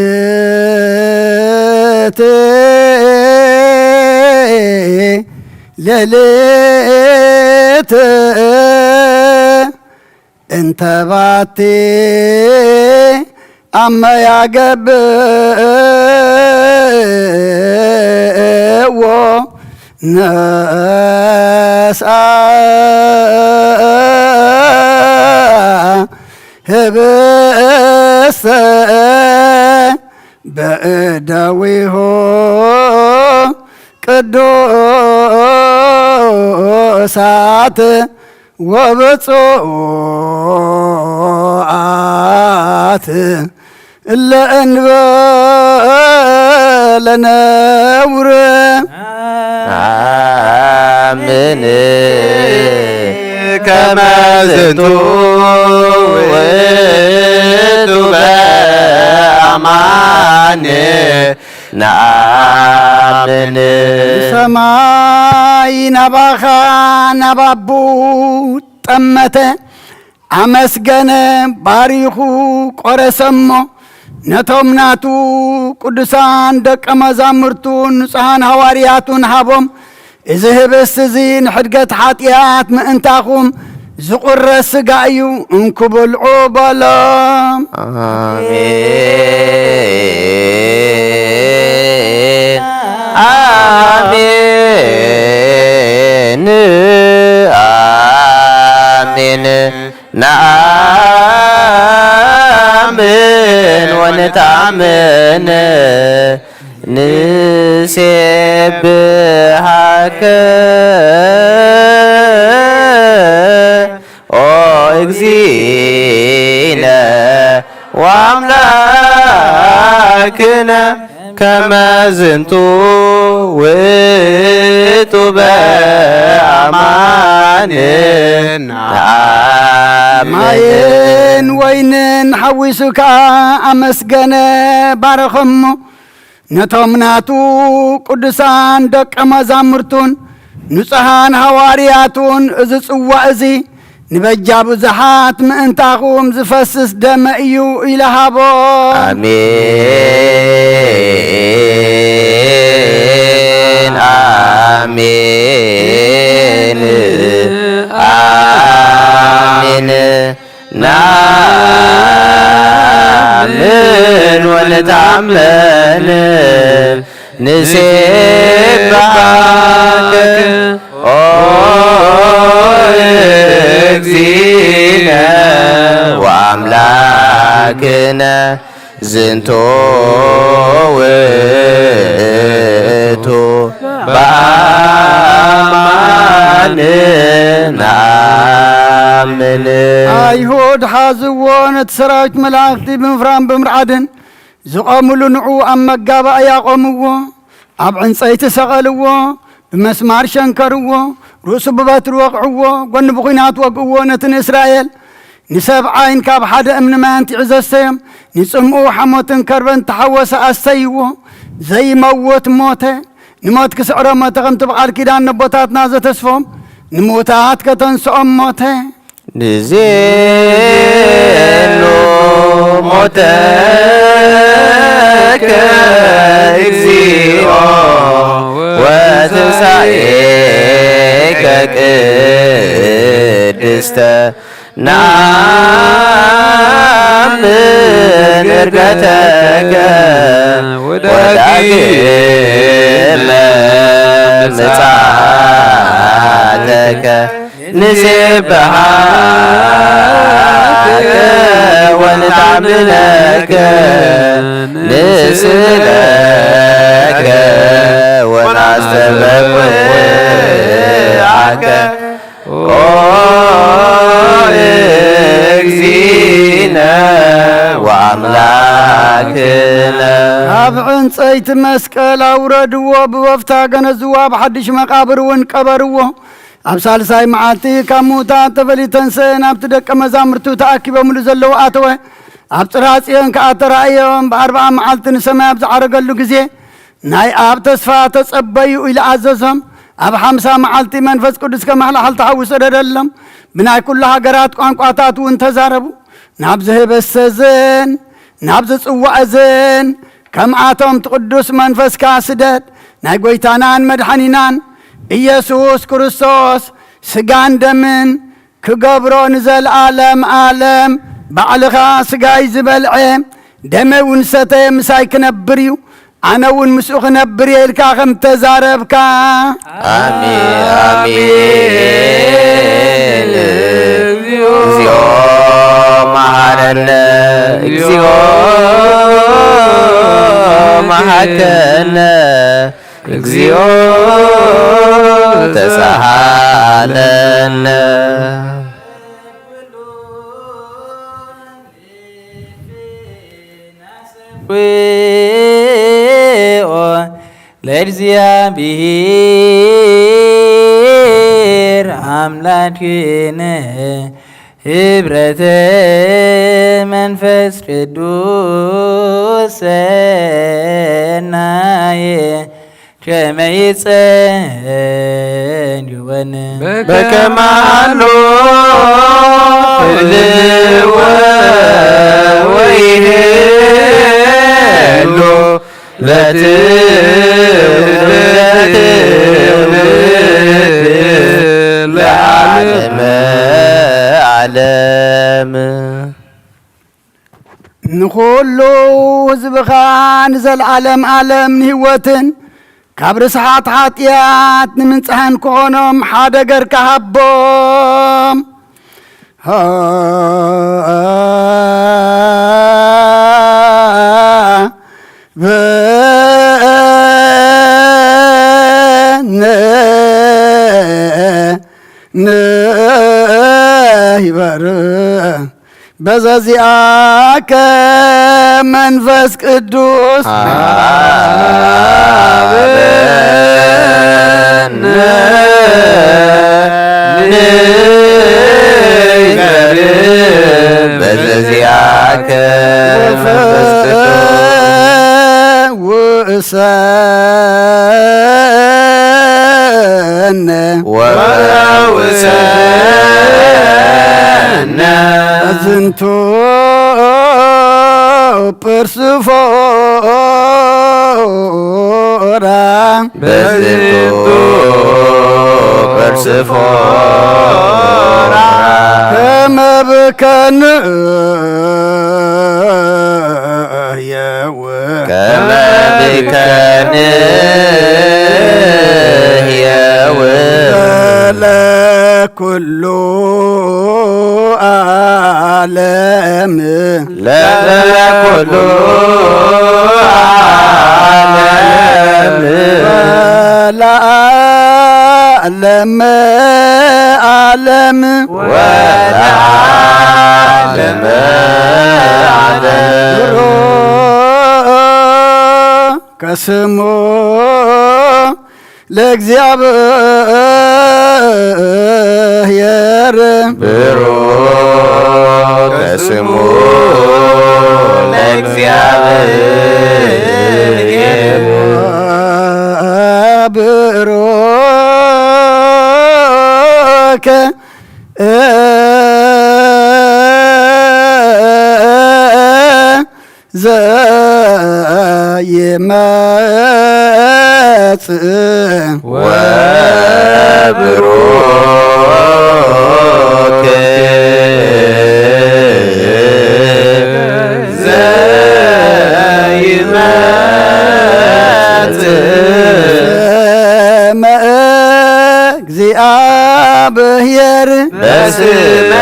ሌሊት እንተ ባቲ አመ ያገብእዎ ነስአ ህብስተ በእደዊሁ ቅዱሳት ወብፁዓት እለ እንበለ ነውር። አምን ከመ ዝንቱ ውእቱ በአማን ነአምን። ሰማይ ናባኻ ናብ ኣቡ ጠመተ፣ ኣመስገነ፣ ባሪኹ፣ ቆረሰ እሞ ነቶም ናቱ ቅዱሳን ደቀ መዛሙርቱን ንጹሓን ሃዋርያቱን ሃቦም። እዚ ህብስት እዚ ንሕድገት ሓጢኣት ምእንታኹም ዝቑረስ ሥጋ እዩ፣ እንኩ ብልዑ በሎም። አሜን፣ አሜን፣ አሜን። ነአምን ወንታምን ንሴብሃከ ኦ እግዚእነ ወአምላክነ ከመ ዝንቱ ውእቱ በአማን ነአምን። ማይን ወይንን ሓዊሱ ከኣ ኣመስገነ፣ ባረኸሞ። ነቶም ናቱ ቅዱሳን ደቀ መዛሙርቱን ንጹሓን ሃዋርያቱን፣ እዚ ጽዋእ እዚ ንበጃ ብዙሓት ምእንታኹም ዝፈስስ ደመ እዩ ኢሉ ሃቦ። አሜን፣ አሜን፣ አሜን። ነአምን ወንታመን ንሴብሐከ ኦ ዝንቶ ውእቱ በአማን ነአምን። ኣይሁድ ሓዝዎ፣ ነቲ ሰራዊት መላእኽቲ ብምፍራን ብምርዓድን ዝቖምሉ ንዑ ኣብ መጋባእያ ኣቖምዎ፣ ኣብ ዕንጸይቲ ሰቐልዎ፣ ብመስማር ሸንከርዎ፣ ርእሱ ብበትሪ ወቕዕዎ፣ ጎኒ ብኲናት ወግእዎ። ነቲ ንእስራኤል ንሰብዓይን ካብ ሓደ እምኒ ማይ ኣንቲዑ ዘስተዮም፣ ንጽምኡ ሓሞትን ከርበን ተሓወሰ ኣስተይዎ። ዘይመውት ሞተ፣ ንሞት ክስዕሮ ሞተ፣ ከምቲ ብቓል ኪዳን ነቦታትና ዘተስፎም ንምውታት ከተንስኦም ሞተ። ንዜኑ ሞተከ እግዚኦ ወትንሳኤከ ቅድስተ ነአምን ዕርገተከ ወዳግመ ምጽኣተከ ንሴብሐከ ወንታምነከ ንስእለከ ወናስተበቅዓከ ኦ እግዚእነ ወኣምላክነ። ካብ ዕንጸይቲ መስቀል ኣውረድዎ፣ ብወፍታ ገነዝዎ፣ ኣብ ሓድሽ መቓብር እውን ቀበርዎ። ኣብ ሳልሳይ መዓልቲ ካብ ምዉታት ተፈልዩ ተንስአ፣ ናብቲ ደቀ መዛሙርቱ ተኣኪቦምሉ ዘለዉ ኣተወ። ኣብ ጽርሐ ጽዮን ከኣ ተራእዮም። ብኣርብዓ መዓልቲ ንሰማይ ኣብ ዝዓረገሉ ግዜ፣ ናይ ኣብ ተስፋ ተጸበዩ ኢሉ ኣዘዞም። ኣብ ሓምሳ መዓልቲ መንፈስ ቅዱስ ከማሕላሓል ተሓዊ ሰደደሎም። ብናይ ኩሉ ሃገራት ቋንቋታት እውን ተዛረቡ። ናብ ዝህበሰዝን ናብ ዝጽዋዕዝን ከምኣቶም እቲ ቅዱስ መንፈስካ ስደድ። ናይ ጐይታናን መድሓኒናን ኢየሱስ ክርስቶስ ስጋን ደምን ክገብሮ ንዘለኣለም ኣለም። ባዕልኻ ስጋይ ዝበልዐ ደመይ እውን ሰተየ ምሳይ ክነብር እዩ፣ ኣነ እውን ምስኡ ክነብር እየ ኢልካ ከም ተዛረብካ። ኣሜን፣ ኣሜን። እግዚኦ መሐረነ፣ እግዚኦ መሐከነ፣ እግዚኦ ተሳሃለነ። ወኦ ለእግዚኣብሔር ኣምላክነ ህብረተ መንፈስ ቅዱስ ሰናየ ከመ ይጸንወን በከመ ሀሎ ህልወ ወይህሉ ለትውልድ ለዓለመ ዓለም። ንኹሉ ህዝብኻ ንዘለዓለም ዓለም ንህይወትን ካብ ርስሓት ሓጢኣት ንምንጻህን ክኾኖም ሓደ ገርካ ሃቦም። በነ ንይበር በዘዚኣከ መንፈስ ቅዱስ ሃበነ ንዘርእ በዘዚኣከ መንፈስ ቅዱስ ወፈውሰነ ወፈውሰነ ዝንቱ ጵርስፎራ በዝንቱ ፐርስፎራ ከመ ብከንየው ከመ ብከንየው ለኩሉ ዓለም ለኩሉ ዓለም ዓለም ወለዓለመ ዓለም። ከስሙ ለእግዚኣብሔር ብሩክ ስሙ ለእግዚኣብሔር ብሩክ ዘይመጽእ ወብሩክ ዘይመጽእ ስመ እግዚኣብሔር በስመ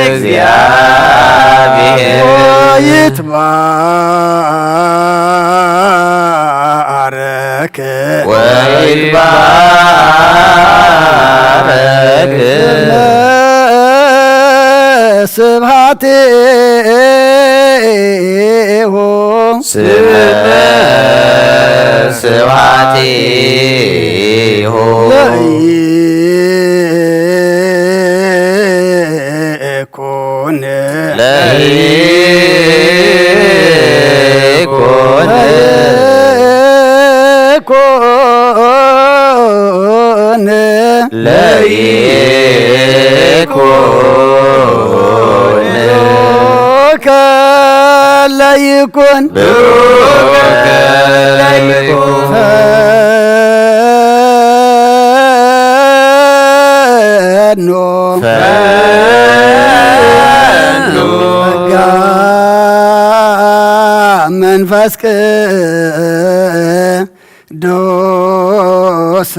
እግዚኣብሔር ወይትባረክ ወይትባረክ ስብሐቲሁ ስብሐቲሁ ለኢኮን ለኢኮን ለኢኮን ለይኩን ብሩከ ለይኩን ፈኑ ፈኑ ጸጋ መንፈስ ቅዱስ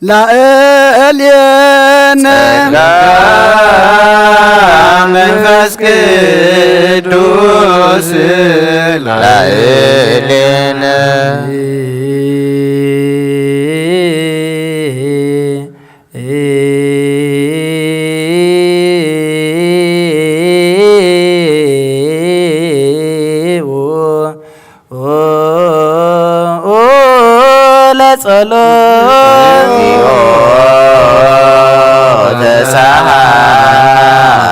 ላዕሌነ ጸጋ መንፈስ ቅዱስ ላዕሌነ ለጸሎት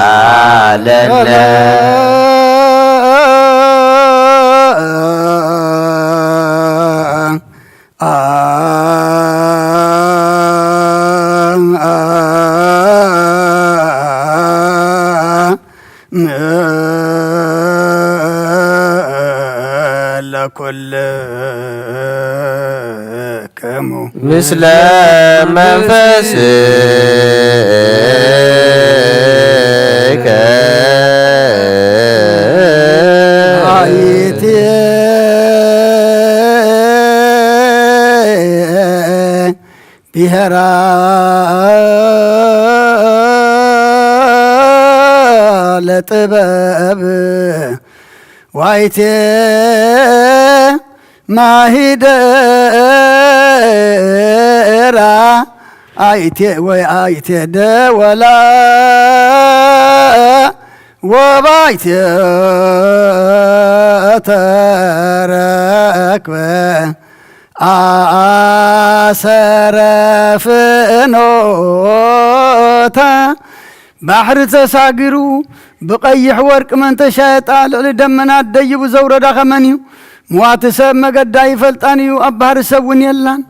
ተሳሃለነ ለኩልክሙ ምስለ መንፈስከ አይቴ ብሔራ ለጥበብ ዋይቴ ማሂደራ አይቴ ወይ አይቴ ደወላ ወባይቴ ተረክበ ኣሰረ ፍኖታ ባሕሪ ተሳጊሩ ብቐይሕ ወርቂ መንተሻየጣ ልዕሊ ደመናት ደይቡ ዘውረዳ ኸመን እዩ? ምዋቲ ሰብ መገዳ ይፈልጣን እዩ፣ ኣብ ባሕሪ ሰብ እውን የላን።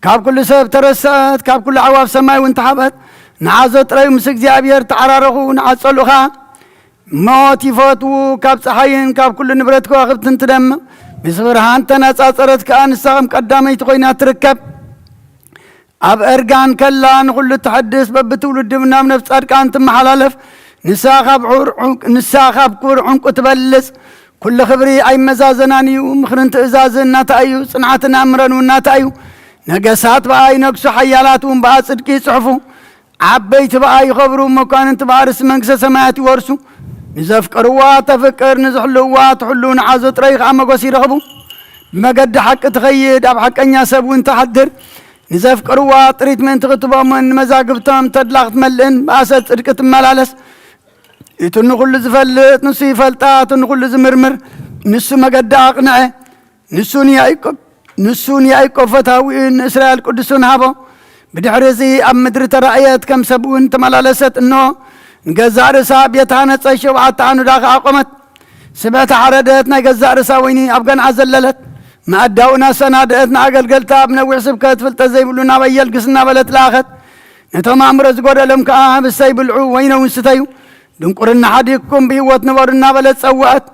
ካብ ኩሉ ሰብ ተረሰአት፣ ካብ ኩሉ ኣዕዋፍ ሰማይ እውን ተሓብአት። ንዓዞ ጥራዩ ምስ እግዚኣብሔር ተዓራረኹ፣ ንዓጸሉ ኸኣ ሞት ይፈትዉ፣ ካብ ጸሓይን ካብ ኩሉ ንብረት ከዋኽብትን ትደምቕ፣ ምስ ብርሃን ተነጻጸረት ከኣ ንሳ ከም ቀዳመይቲ ኮይና ትርከብ። ኣብ እርጋን ከላ ንኹሉ ትሐድስ፣ በብትውልዲ ናብ ነፍስ ጻድቃን ትመሓላለፍ። ንሳ ካብ ዑር ዑንቅ-፣ ንሳ ካብ ኩር ዑንቁ ትበልጽ። ኩሉ ክብሪ ኣይመዛዘናን እዩ። ምኽርን ትእዛዝን ናታ እዩ፣ ጽንዓትን ኣምረን እውን ናታ እዩ። ነገሳት ብኣ ይነግሱ፣ ሓያላት እውን ብኣ ጽድቂ ይጽሕፉ። ዓበይቲ ብኣ ይኸብሩ፣ መኳንንቲ ብኣ ርስቲ መንግስተ ሰማያት ይወርሱ። ንዘፍቅርዋ ተፍቅር፣ ንዝሕልውዋ ትሕሉ፣ ንዓዞ ጥራይ ኸኣ መጎስ ይረኽቡ። ብመገዲ ሓቂ ትኸይድ፣ ኣብ ሓቀኛ ሰብ እውን ትሓድር። ንዘፍቅርዋ ጥሪት ምእንቲ ክትቦምን ንመዛግብቶም ተድላ ክትመልእን ብኣሰር ጽድቂ ትመላለስ። እቱ ንኹሉ ዝፈልጥ ንሱ ይፈልጣ፣ እቱ ንኹሉ ዝምርምር ንሱ መገዳ ኣቕንዐ። ንሱ ንያዕቆብ ንሱ ንያዕቆብ ፈታዊኡ ንእስራኤል ቅዱሱን ሃቦ። ብድሕሪ እዚ ኣብ ምድሪ ተራእየት፣ ከም ሰብ እውን ተመላለሰት። እንሆ ንገዛእ ርእሳ ቤት ሃነጸት፣ ሸውዓተ ኣኑዳ ኸዓ ኣቆመት። ስብዕቲ ሓረደት፣ ናይ ገዛእ ርእሳ ወይኒ ኣብ ገንዓ ዘለለት። መኣዳውን ኣሰናድአት፣ ንኣገልገልታ ኣብ ነዊሕ ስብከት ፍልጠት ዘይብሉ ናበይ የልግስ እናበለት ለኣኸት። ነቶም ኣእምሮ ዝጎደሎም ከኣ ህብስተ ይብልዑ ወይነ እውን ስተዩ፣ ድንቁርና ሓዲግኩም ብህይወት ንበሩ እናበለት ጸውዐት።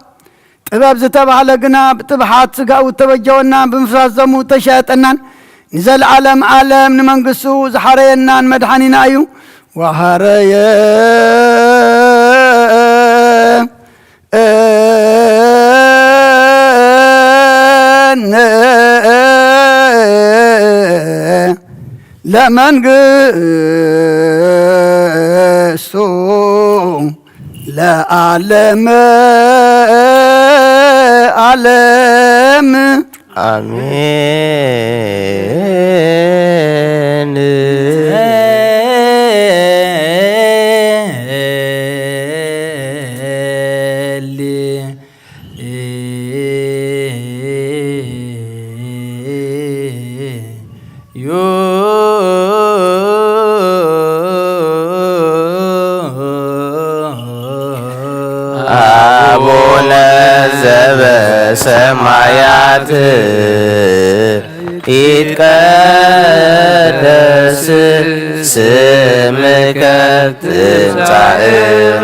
ጥበብ ዝተባህለ ግና ብጥብሓት ስጋኡ እተበጀወና ብምፍሳስ ደሙ እተሸየጠናን ንዘለዓለም ዓለም ንመንግስቱ ዝሓረየናን መድሓኒና እዩ። ወሃረየ ለመንግስቱ ለዓለመ ዓለም። ኣሜን። አቡነ ዘበሰማያት ይትቀደስ ስምከ ትምጻእ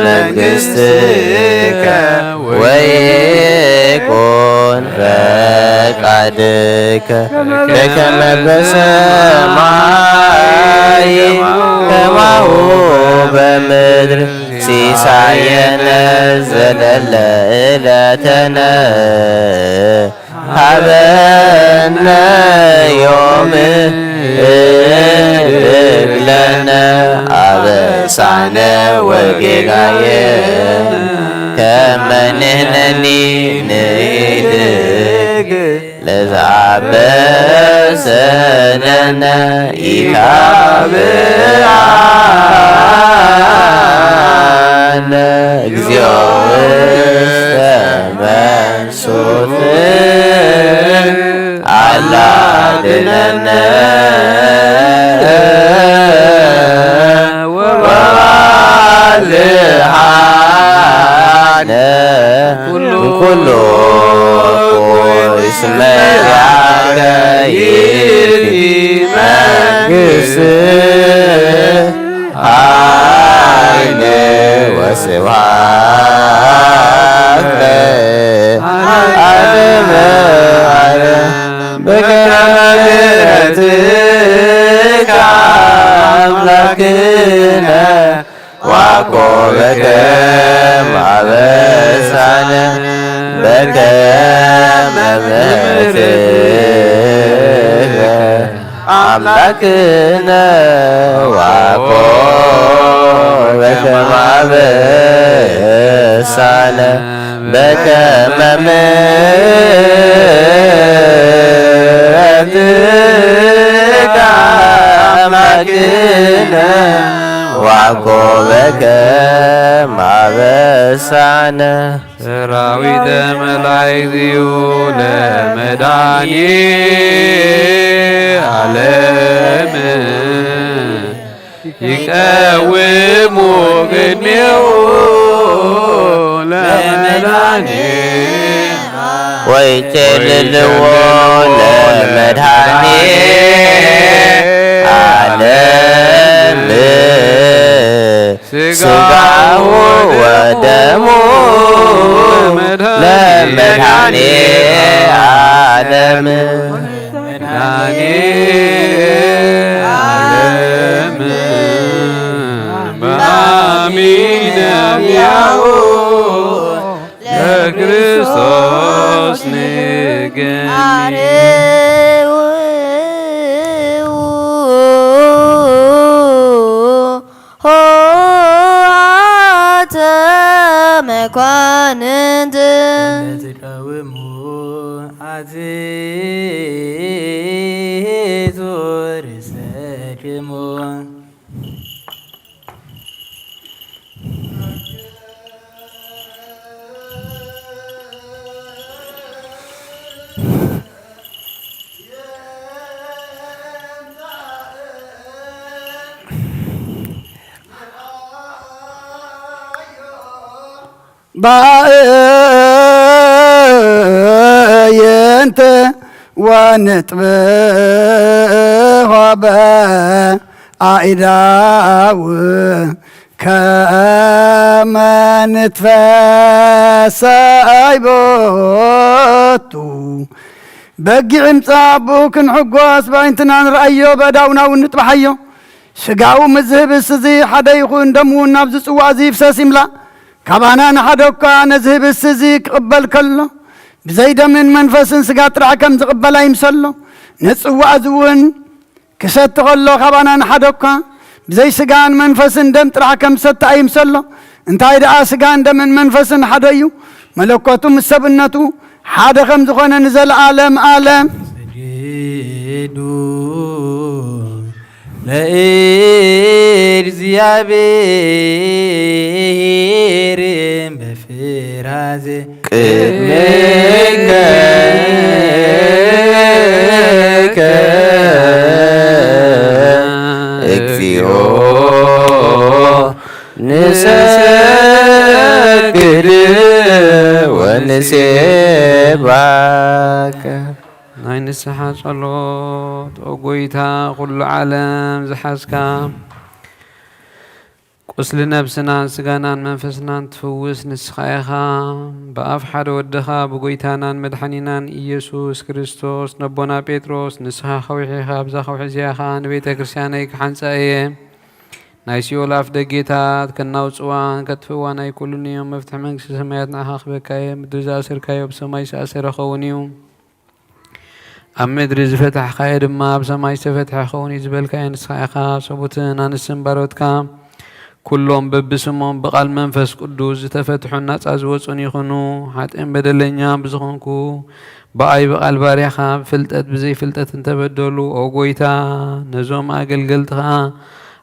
መንግስትከ ወይኩን ፈቃድከ በከመ በሰማይ ከማሁ በምድር። ሲሳየነ ዘለለ ዕለተነ ሃበነ ዮም። እድግ ለነ አበሳነ ወጌጋየ ከመ ንሕነኒ ንኢድግ ለዘአበሰ ለነ ኢታብአነ እግዚኦ ውስተ መንሱት አላ አድነነ ወባልሃነ ኩሉ እስመ ያከ ይእቲ መንግስት ኃይል ወስብሐት ለዓለመ ዓለም። በከመ ምሕረትከ አምላክነ ዋኮበከ ማበሳነ በከመ ምሕረትከ አምላክነ ዋኮበከ ማበሳነ በከመ ምሕረትከ አምላክነ ዋኮበከ ማበሳነ። ሰራዊተ መላእክት እዩ ለመድኃኔ ዓለም ይቀውሙ ቅድሜሁ ለመድኃኔ ወይጼልልዎ ለመድኃኔ ዓለም ስጋሁ ወደሙ ለመድኃኔ ዓለም። መድኃኔ ዓለም በአሚነ ያሁ ለክርስቶስ ንገኝ። አርዑ ኆኃተ መኳንንት ለትቀውሙ አትሕቱ ሰኪሙ ባእየንተ ወንጥበ ሆበ ኣኢዳው ከመ ንትፈሳይ ቦቱ። በጊዕ ይምጻእ ኣብኡ ክንሕጎስ፣ በዒንትና ንርኣዮ፣ በእዳውና እውን ንጥባሓዮ። ስጋኡ ምስ ዝህብስ እዚ ሓደ ይኹን፣ ደሙ እውን ናብዚ ጽዋእ እዚ ይፍሰስ ይምላእ። ካባና ንሓደ እኳ ነዚ ህብስቲ እዚ ክቕበል ከሎ፣ ብዘይ ደምን መንፈስን ስጋ ጥራሕ ከም ዝቕበል ኣይምሰሎ። ነዚ ጽዋእ እዚ እውን ክሰቲ ከሎ፣ ካባና ንሓደ እኳ ብዘይ ስጋን መንፈስን ደም ጥራሕ ከም ዝሰቲ ኣይምሰሎ። እንታይ ደኣ፣ ስጋን ደምን መንፈስን ሓደ እዩ። መለኮቱ ምስ ሰብነቱ ሓደ ከም ዝኾነ ንዘለኣለም ኣለም። ሰጊዱ ለእግዚኣብሔር በፍራዜ ቅድሜከ እግዚኦ ንሰግድ ወንሴባከ። ናይ ንስሓ ጸሎት። ኦ ጎይታ፣ ኩሉ ዓለም ዝሓዝካ፣ ቁስሊ ነብስናን ስጋናን መንፈስናን ትፍውስ ንስኻ ኢኻ። ብኣፍ ሓደ ወድኻ፣ ብጎይታናን መድሓኒናን ኢየሱስ ክርስቶስ፣ ነቦና ጴጥሮስ፣ ንስኻ ከውሒ ኢኻ፣ ኣብዛ ከውሒ እዚኣ ኸኣ ንቤተ ክርስቲያነይ ክሓንጻ እየ። ናይ ሲኦል ኣፍ ደጌታት ከናውጽዋን ከጥፍእዋን ኣይክእሉን እዮም። መፍትሒ መንግስቲ ሰማያት ንዓኻ ክበካ እየ። ምድሪ ዝኣሰርካዮ ብሰማይ ዝተኣሰረ ኸውን እዩ። ኣብ ምድሪ ዝፈታሕካዮ ድማ ኣብ ሰማይ ዝተፈትሐ ክኸውን እዩ ዝበልካዮ ንስኻ ኢኻ። ሰቡትን ኣንስትን ባሮትካ ኩሎም በብስሞም ብቓል መንፈስ ቅዱስ ዝተፈትሑን ናጻ ዝወጹን ይኹኑ። ሓጥእን በደለኛን ብዝኾንኩ ብኣይ ብቓል ባርያኻ ብፍልጠት ብዘይፍልጠት እንተበደሉ፣ ኦ ጎይታ፣ ነዞም ኣገልገልትኻ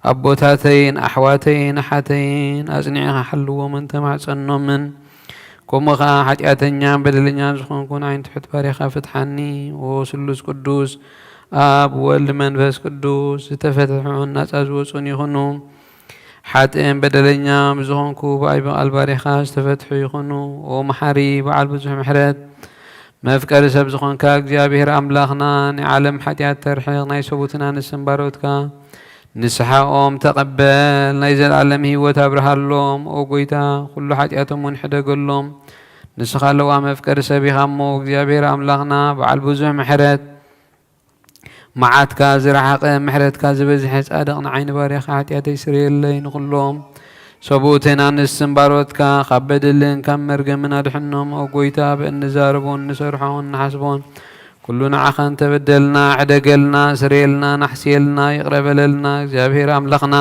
ኣቦታተይን ኣሕዋተይን ኣሓተይን ኣጽኒዕኻ ሓልዎምን ተማሕጸኖምን። ከምኡ ኸዓ ሓጢኣተኛን በደለኛን ዝኾንኩ ንዓይን ትሑት ባርያኻ ፍትሓኒ። ኦ ስሉስ ቅዱስ፣ ኣብ ወልድ መንፈስ ቅዱስ ዝተፈትሑን ናጻ ዝወጹን ይኹኑ። ሓጥእን በደለኛን ብዝኾንኩ ብኣይ ብቓል ባርያኻ ዝተፈትሑ ይኹኑ። ኦ መሓሪ በዓል ብዙሕ ምሕረት፣ መፍቀሪ ሰብ ዝኾንካ እግዚኣብሔር ኣምላኽና፣ ናይ ዓለም ሓጢኣት ተርሕቕ፣ ናይ ሰቡትን ኣንስትን ባሮትካ ንስሓኦም ተቐበል፣ ናይ ዘለኣለም ህይወት ኣብርሃሎም። ኦ ጎይታ፣ ኩሉ ሓጢኣቶም እውን ሕደገሎም። ንስኻ ለዋም መፍቀሪ ሰብ ኢኻ እሞ፣ እግዚኣብሔር ኣምላኽና፣ በዓል ብዙሕ ምሕረት፣ መዓትካ ዝረሓቐ፣ ምሕረትካ ዝበዝሐ፣ ጻድቕ፣ ንዓይ ንባርያኻ ሓጢኣተይ ስረየለይ፣ ንኹሎም ሰብኡትን ኣንስትን ባሮትካ ካብ በደልን ካብ መርገምን ኣድሕኖም። ኦ ጎይታ፣ ብእንዛረቦን እንሰርሖን እንሓስቦን ኩሉ ንዓኻ እንተበደልና፣ ሕደገልና፣ ስረየልና፣ ናሕስየልና፣ ይቕረ በለልና። እግዚኣብሔር ኣምላኽና፣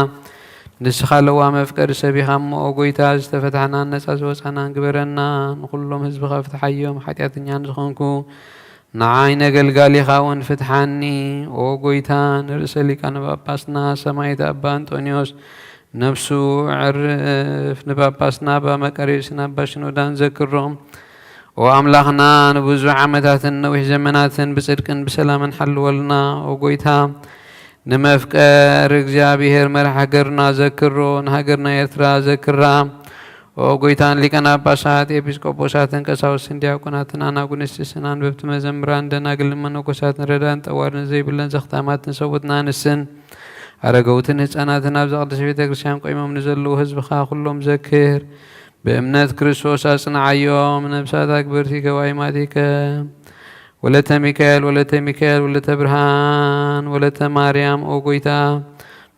ንስኻ ለዋም መፍቀሪ ሰብ ኢኻ እሞ፣ ኦ ጎይታ፣ ዝተፈታሕናን ነጻ ዝወጻናን ግበረና። ንኹሎም ህዝብኻ ፍትሓዮም። ሓጢኣተኛ ንዝኾንኩ ንዓይ ነገልጋሊኻ እውን ፍትሓኒ። ኦ ጎይታ፣ ንርእሰ ሊቃነ ጳጳስና ሰማዕት ኣባ እንጦንዮስ ነፍሱ ዕርፍ፣ ንጳጳስና ኣባ መቃርዮስን ኣባ ሽኖዳን ዘክሮም። ኦ ኣምላኽና፣ ንብዙሕ ዓመታትን ነዊሕ ዘመናትን ብጽድቅን ብሰላምን ሓልወልና። ኦ ጎይታ፣ ንመፍቀር እግዚኣብሔር መራሕ ሃገርና ዘክሮ፣ ንሃገርና ኤርትራ ዘክራ። ኦ ጎይታ፣ ንሊቃነ ጳጳሳት፣ ኤጲስቆጶሳትን ቀሳውስትን ዲያቆናትን ኣናጉንስትን ኣንበብቲ መዘምራን ደናግልን መነኮሳትን ረዳን ጠዋርን ዘይብለን ዘኽታማትን ሰቡትና ኣንስትን ኣረገውትን ህፃናትን ኣብዛ ቅድስት ቤተ ክርስቲያን ቆይሞም ንዘለዉ ህዝብኻ ኩሎም ዘክር። ብእምነት ክርስቶስ ኣጽንዓዮም። ነብሳት ኣክብርቲ ከዋይማቲከ ወለተ ሚካኤል፣ ወለተ ሚካኤል፣ ወለተ ብርሃን፣ ወለተ ማርያም። ኦ ጎይታ፣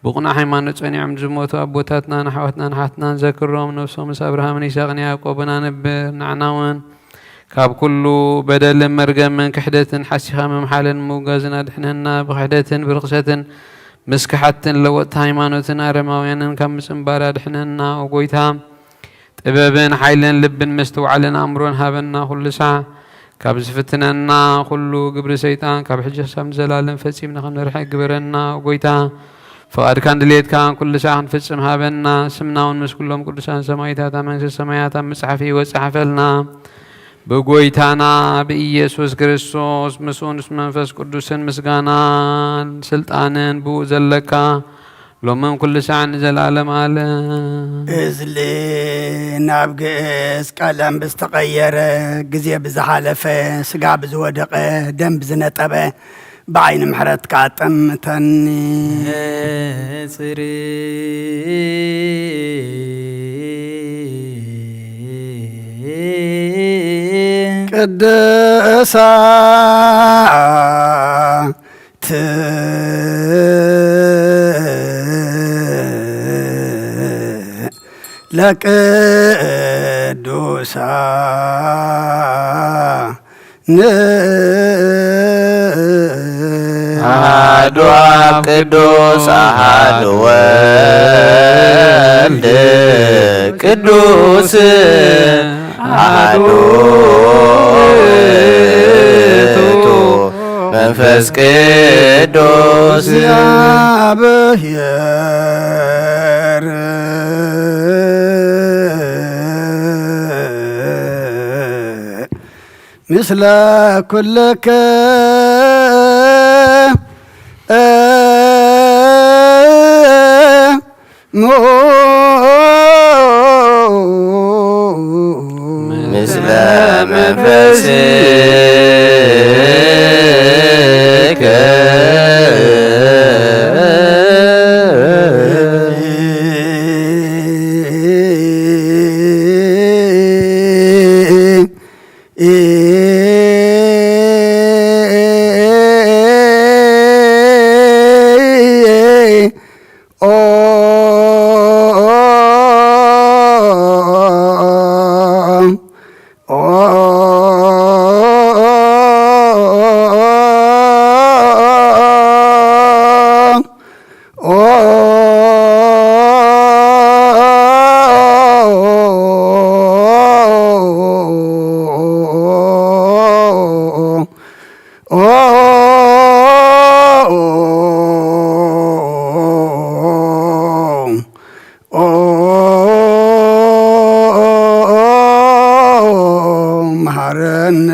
ብቕኑዕ ሃይማኖት ጸኒዖም ዝሞቱ ኣቦታትናን ኣሕዋትናን ኣሓትናን ዘክሮም። ነፍሶም ምስ ኣብርሃምን ይስሐቅን ያዕቆብን ኣንብር። ንዓና እውን ካብ ኩሉ በደልን መርገምን ክሕደትን ሓሲኻ ምምሓልን ምውጋዝን ኣድሕነና። ብክሕደትን ብርኽሰትን ምስ ከሓድትን ለወጥቲ ሃይማኖትን ኣረማውያንን ካብ ምጽንባር ኣድሕነና። ኦ ጎይታ፣ ጥበብን ሓይልን ልብን ምስትውዓልን ኣእምሮን ሃበና። ኩሉ ሳዕ ካብ ዝፍትነና ኩሉ ግብሪ ሰይጣን ካብ ሕጂ ክሳብ ንዘላለም ፈጺምና ክንርሕቅ ግበረና። ጎይታ፣ ፍቓድካን ድሌትካን ኩሉ ሳዕ ክንፍጽም ሃበና። ስምና እውን ምስ ኩሎም ቅዱሳን ሰማይታት ኣብ መንግስተ ሰማያት ኣብ መጽሓፍ ህይወት ጸሓፈልና። ብጎይታና ብኢየሱስ ክርስቶስ ምስኡን ምስ መንፈስ ቅዱስን ምስጋናን ስልጣንን ብኡ ዘለካ ሎምን ኩሉ ሳዕ ንዘለዓለም ዓለም። እዝሊ ናብ ግእዝ ቀለም ብዝተቐየረ፣ ግዜ ብዝሓለፈ፣ ስጋ ብዝወደቐ፣ ደም ብዝነጠበ፣ ብዓይኒ ምሕረትካ ጠምተኒ። ጽሪ ቅድሳ ለቅዱሳን አሐዱ አብ ቅዱስ አሐዱ ወልድ ቅዱስ አሐዱ ውእቱ መንፈስ ቅዱስ። እግዚአብሔር ምስለ ኩልክ ምስለ መንፈስከ። መሐረነ።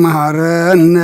መሐረነ።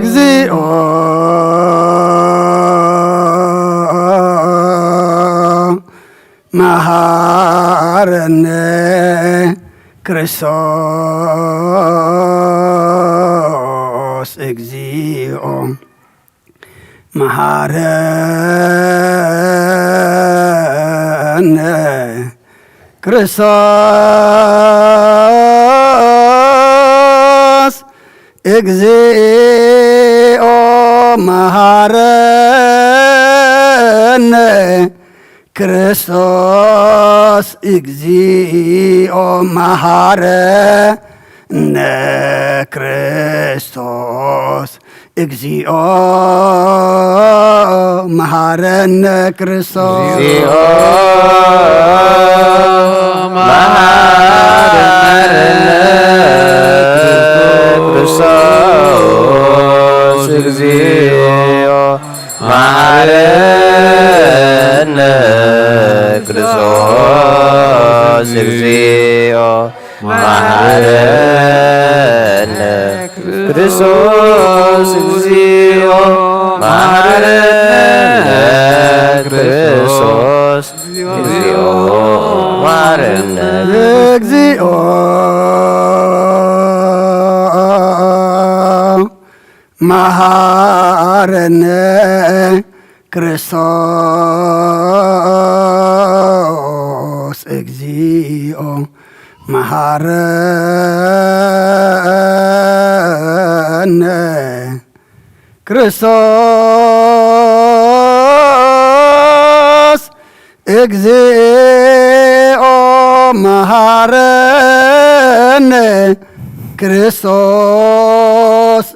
እግዚኦ መሃረነ ክርስቶስ። እግዚኦ መሃረነ ክርስቶስ። እግዚኦ መሃረነ ክርስቶስ። እግዚኦ መሃረነ ክርስቶስ። እግዚኦ መሃረነ ክርስቶስ። እግዚኦ መሃረነ ክርስቶስ። እግዚኦ መሃረነ ክርስቶስ። እግዚኦ መሃረነ ክርስቶስ። እግዚኦ መሃረነ ክርስቶስ። እግዚኦ መሃረነ። እግዚኦ መሃረነ ክርስቶስ። እግዚኦ መሃረነ ክርስቶስ። እግዚኦ መሃረነ ክርስቶስ።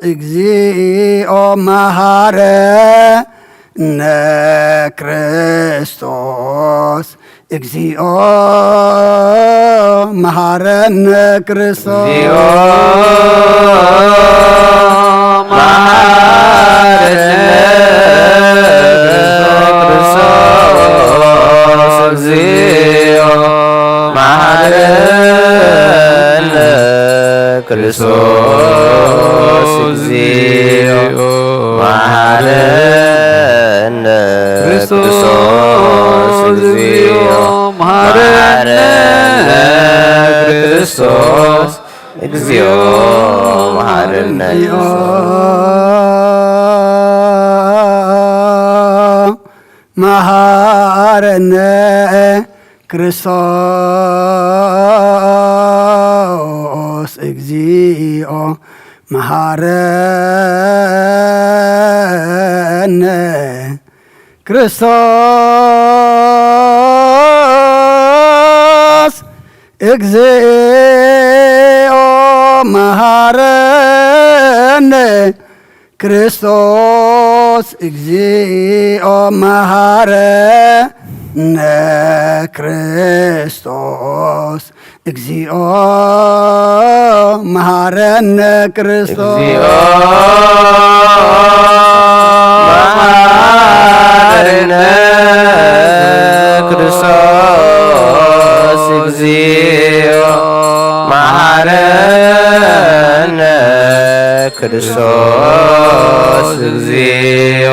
እግዚኦ መሃረነ ክርስቶስ። እግዚኦ መሃረነ ክርስቶስ። እግዚኦ መሃረነ ክርስቶስ። እግዚኦ መሃረነ ክርስቶስ። እግዚኦ መሃረነ ክርስቶስ። እግዚኦ መሃረነ ክርስቶስ። እግዚኦ መሃረነ። መሃረነ ክርስቶስ። እግዚኦ መሃረነ ክርስቶስ። እግዚኦ መሃረነ ክርስቶስ። እግዚኦ መሃረነ ክርስቶስ። እግዚኦ መሃረነ ክርስቶስ። እግዚኦ መሃረነ ክርስቶስ። እግዚኦ መሃረነ ክርስቶስ። እግዚኦ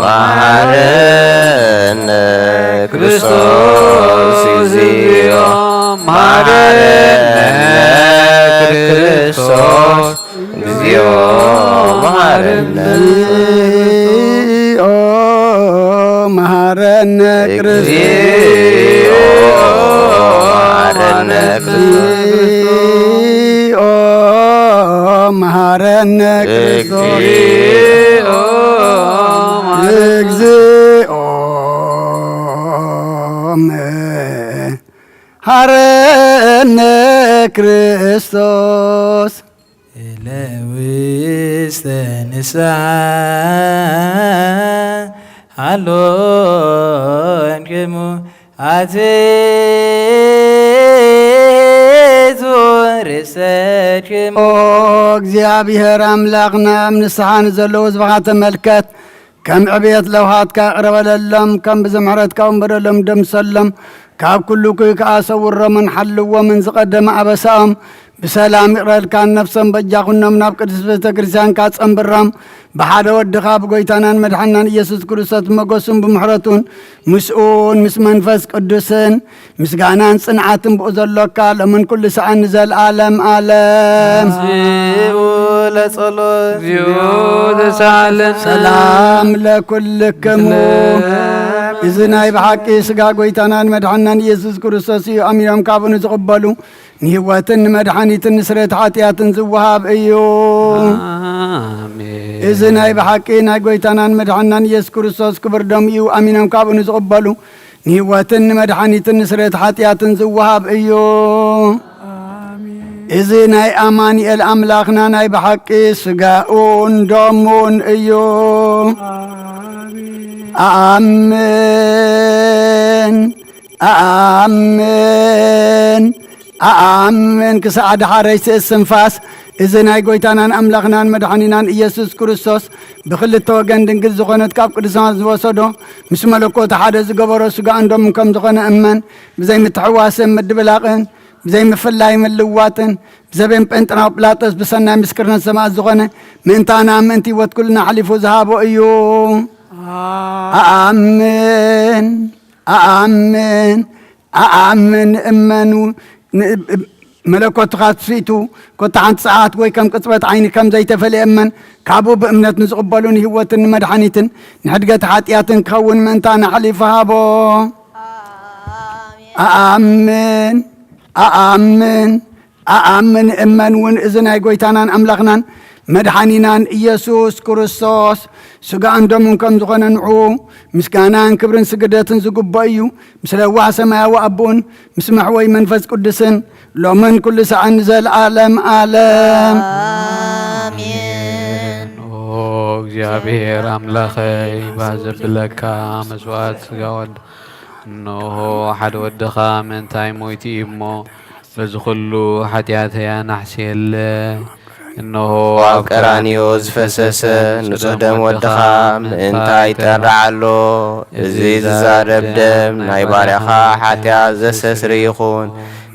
መሃረነ ክርስቶስ። እግዚኦ መሃረነ ክርስቶስ። እግዚኦ መሃረነ። እግዚኦ መሃረነ ክርስቶስ። እግዚኦ መሃረነ ክርስቶስ። እግዚኦ መሃረነ ክርስቶስ። እግዚኦ ሃረነ ክርስቶስ። እለ ውስተ ንስሓ ሃሎ እንክሙ ኣትሕቱ ርእሰክሙ። ኦ እግዚኣብሔር ኣምላኽና፣ ኣብ ንስሓ ንዘለዉ ህዝብኻ ተመልከት። ከም ዕብየት ለውሃትካ ይቕረ በለሎም፣ ከም ብዘ ምሕረትካ እውን በደሎም ደምሰሎም። ካብ ኩሉ እኩይ ከኣ ሰውሮምን ሓልዎምን ዝቐደመ ኣበሳኦም ብሰላም ይቕረልካን ነፍሶም በጃ ኩኖም ናብ ቅድስት ቤተ ክርስቲያንካ ጸንብሮም። ብሓደ ወድኻ ብጎይታናን መድሓናን ኢየሱስ ክርስቶስ ብመጎሱን ብምሕረቱን ምስኡን ምስ መንፈስ ቅዱስን ምስጋናን ጽንዓትን ብኡ ዘሎካ ሎምን ኩሉ ሰዓን ንዘለዓለም ዓለም። እግዚኡ ለጸሎት። እግዚኡ ተሳለን። ሰላም ለኩልክሙ። ምስለ እዚ ናይ ብሓቂ ስጋ ጎይታናን መድሓናን ኢየሱስ ክርስቶስ እዩ። ኣሚኖም ካብኡ ንዝቕበሉ ንህይወትን ንመድሓኒትን ንስርየት ሓጢኣትን ዝወሃብ እዩ። ኣሜን። እዚ ናይ ብሓቂ ናይ ጎይታናን መድሓናን ኢየሱስ ክርስቶስ ክብር ደሙ እዩ። ኣሚኖም ካብኡ ንዝቕበሉ ንህይወትን ንመድሓኒትን ንስርየት ሓጢኣትን ዝወሃብ እዩ። እዚ ናይ ኣማኑኤል ኣምላኽና ናይ ብሓቂ ስጋኡን ደሙን እዩ። ኣኣምን፣ ኣኣምን፣ ኣኣምን ክሳዕ ደሓረይቲ እስትንፋስ እዚ ናይ ጎይታናን ኣምላኽናን መድሓኒናን ኢየሱስ ክርስቶስ ብኽልተ ወገን ድንግል ዝኾነት ካብ ቅዱሳን ዝወሰዶ ምስ መለኮቱ ሓደ ዝገበሮ ስጋኡን ደሙን ከም ዝኾነ እመን። ብዘይ ምትሕዋስን ምድብላቕን ብዘይ ምፍላይ ምልዋጥን ብዘበን ጴንጥናው ጲላጦስ ብሰናይ ምስክርነት ሰማዕት ዝኾነ ምእንታና ምእንቲ ህይወት ኩልና ኣሕሊፉ ዝሃቦ እዩ። ኣኣምን፣ ኣኣምን፣ ኣኣምን እመኑ። ን-፣ መለኮትካ ትስኢቱ ኮታ ሓንቲ ሰዓት ወይ ከም ቅጽበት ዓይኒ ከም ዘይተፈልየ እመን። ካብኡ ብእምነት ንዝቕበሉ ንህይወትን ንመድሓኒትን ንሕድገት ሓጢኣትን ክኸውን ምእንታና ኣሕሊፉ ሃቦ። ኣኣምን፣ ኣኣምን፣ ኣኣምን እመን እውን እዚ ናይ ጎይታናን ኣምላኽናን መድሓኒናን ኢየሱስ ክርስቶስ ስጋኡን ደሙን ከም ዝኾነ ንዕኡ ምስጋናን ክብርን ስግደትን ዝግብኦ እዩ። ምስ ለዋህ ሰማያዊ ኣቦኡን ምስ መሕወይ መንፈስ ቅዱስን ሎምን ኩሉ ሰዓን ንዘለዓለም ዓለም። ኣሜን። ኦ እግዚኣብሔር ኣምላኸይ፣ ባህ ዘብለካ መስዋዕት ስጋ ወልድ፣ እንሆ ሓደ ወድኻ ምእንታይ ሞይቱ እዩ እሞ፣ በዚ ኩሉ ሓጢኣተይ ኣናሕስየለ። እንሆ ኣብ ቀራንዮ ዝፈሰሰ ንጹሕ ደም ወድኻ ምእንታይ ይጠርዕ ኣሎ። እዚ ዝዛረብ ደም ናይ ባርያኻ ሓጢኣት ዘስተስሪ ይኹን።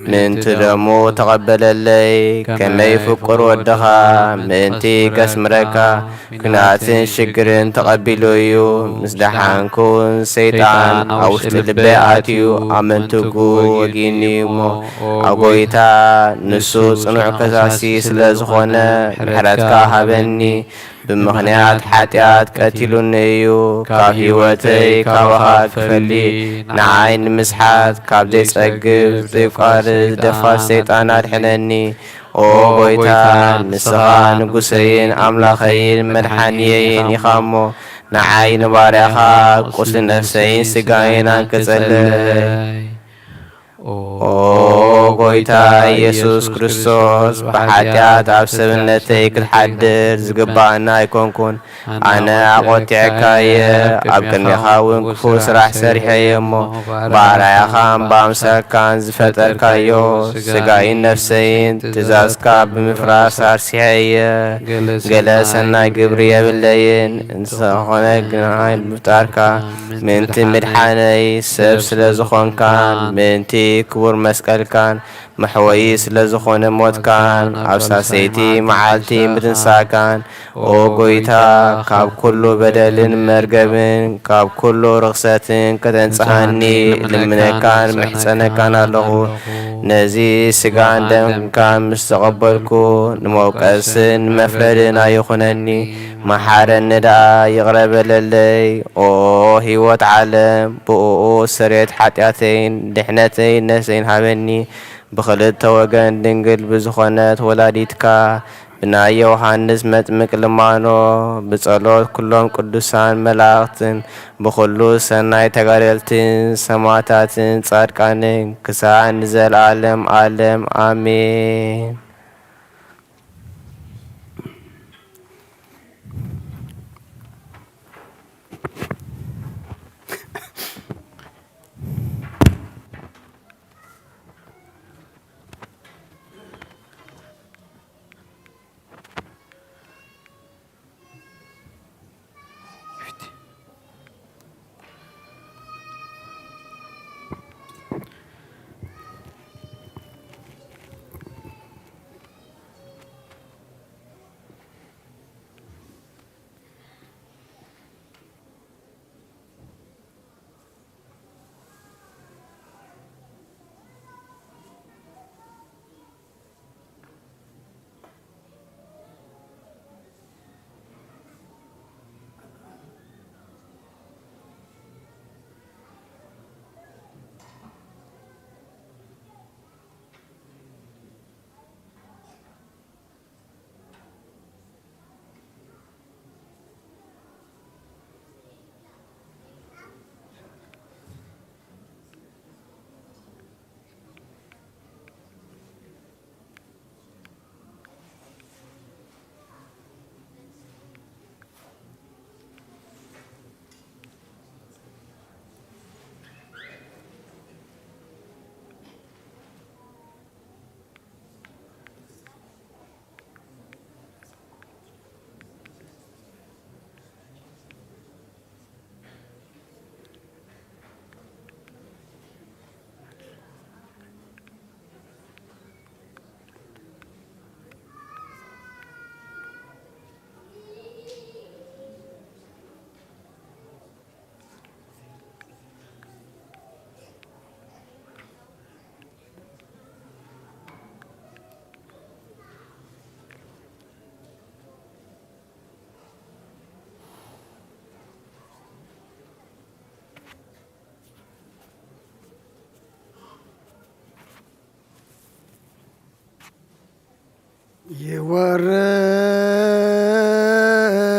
ምእንቲ ደሙ ተቐበለለይ። ከመይ ፍቁር ወድኻ ምእንቲ ከስምረካ ኲናትን ሽግርን ተቐቢሉ እዩ። ምስ ደሓንኩን ሰይጣን ኣብ ውሽጢ ልበይ ኣትዩ ኣብ መንትጉ ወጊኒ እሞ፣ ኣብ ጎይታ ንሱ ጽኑዕ ከሳሲ ስለ ዝኾነ ምሕረትካ ሃበኒ። ብምኽንያት ሓጢኣት ቀቲሉኒ እዩ። ካብ ህይወተይ ካባኻ ክፈሊ ንዓይ ንምስሓት ካብ ዘይጸግብ ዘይቋርጽ ደፋር ሰይጣን ኣድሕነኒ። ኦ ጎይታ፣ ንስኻ ንጉሰይን ኣምላኸይን መድሓንየይን ኢኻ እሞ፣ ንዓይ ንባርያኻ ቁስሊ ነፍሰይን ስጋይን ኣንቅጸለይ። ኦ ጎይታ ኢየሱስ ክርስቶስ፣ ብሓጢኣት ኣብ ሰብነተይ ክትሓድር ዝግባኣና ኣይኮንኩን። ኣነ ኣቖጢዐካ እየ፣ ኣብ ቅድሜኻ እውን ክፉእ ስራሕ ሰሪሐ እየ እሞ፣ ብኣርኣያኻን ብኣምሳልካን ዝፈጠርካዮ ስጋይን ነፍሰይን ትእዛዝካ ብምፍራስ ኣርሲሐ እየ። ገለ ሰናይ ግብሪ የብለይን፣ እንተኾነ ግና ምፍጣርካ ምእንቲ ምድሓነይ ሰብ ስለ ዝኾንካን ምእንቲ ክቡር መስቀልካን መሕወዪ ስለ ዝኾነ ሞትካን ኣብ ሳሰይቲ መዓልቲ ምትንሳእካን፣ ኦ ጎይታ፣ ካብ ኩሉ በደልን መርገምን ካብ ኩሉ ርኽሰትን ከተንጽሃኒ እልምነካን ምሕጸነካን ኣለኹ። ነዚ ስጋን ደምካን ምስ ተቐበልኩ፣ ንመውቀስን ንመፍረድን ኣይኹነኒ፣ መሓረኒ ደኣ ይቕረ በለለይ። ኦ ህይወት ዓለም፣ ብእኡ ስርየት ሓጢኣተይን ድሕነተይን ነፍሰይን ሃበኒ። ብኽልተ ወገን ድንግል ብዝኾነት ወላዲትካ ብናይ ዮሃንስ መጥምቅ ልማኖ፣ ብጸሎት ኩሎም ቅዱሳን መላእኽትን፣ ብኹሉ ሰናይ ተጋደልትን ሰማዕታትን ጻድቃንን፣ ክሳዕ ንዘለዓለም ዓለም ኣሜን።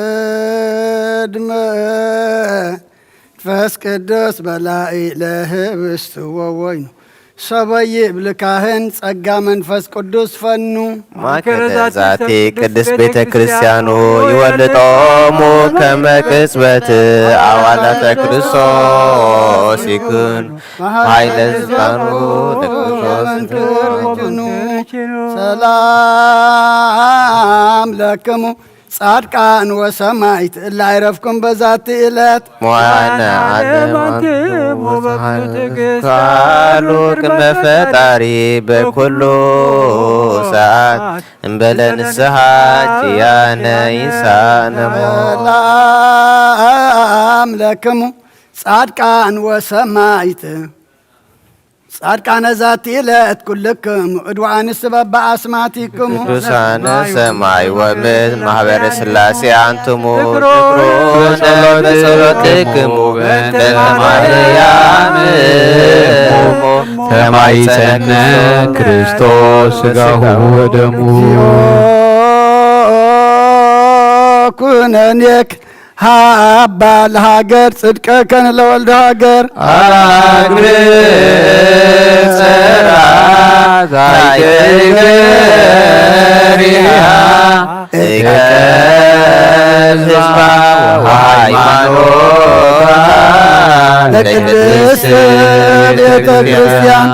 ይወርድ መንፈስ ቅዱስ በላኢ ለህብስት ወወይኑ ሰበይ ይብል ካህን ጸጋ መንፈስ ቅዱስ ፈኑ። ማእከለ ዛቲ ቅድስት ቤተ ክርስቲያኑ ይወልጦሙ ከመ ቅጽበት ኣዋላተ ክርስቶስ ይኩን። ኃይለ ስልጣኑ ለክርስቶስ መንክር ወኩኑ። ሰላም ለክሙ ጻድቃን ወሰማይት እለ አይረፍኩም በዛቲ ዕለት። መዋዕለ ዓለም ዓለም አንትሙ በኩሉ ትዕግስት ካሉ ቅድመ ፈጣሪ በኩሉ ሰዓት እምበለ ንስሓ ኪያነ ይሳነሞ። ሰላም ለክሙ ጻድቃን ወሰማይት ጻድቃነ ዛቲ ዕለት ኩልክሙ እድዋን ስበብ በአስማቲክሙ። ቅዱሳነ ሰማይ ወምድር ማህበረ ሥላሴ አንትሙ። ዝክሩነ በጸሎትክሙ በእንተ ማርያም እሙ። ተማይጸነ ክርስቶስ ሥጋሁ ወደሙ። ኩነኔክ ሃባ ለሃገር ጽድቀከን ለወልድ ሃገር። አግብር ጸራ ዛይተ ገሪሃ እከል ህዝባ ወሃይማኖታ ለቅድስት ቤተ ክርስቲያን።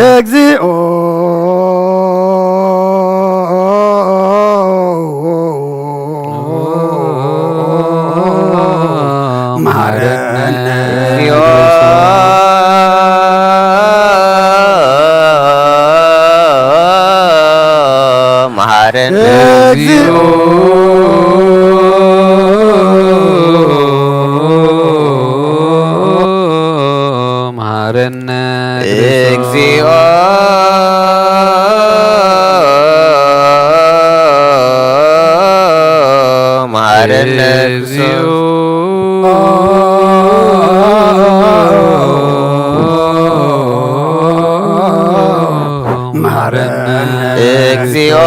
እግዚኦ መሐረነ። እግዚኦ መሐረነ። እግዚኦ መሐረነ። እግዚኦ መሐረነ። እግዚኦ መሐረነ። እግዚኦ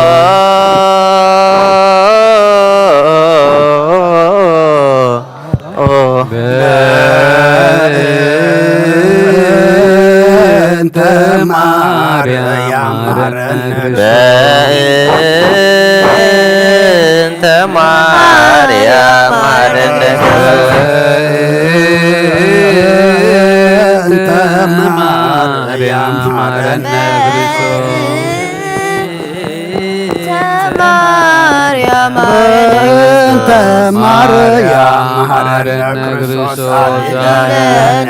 ማርያም በእንተ ማርያም መሐረነ ክርስቶስ አድነነ።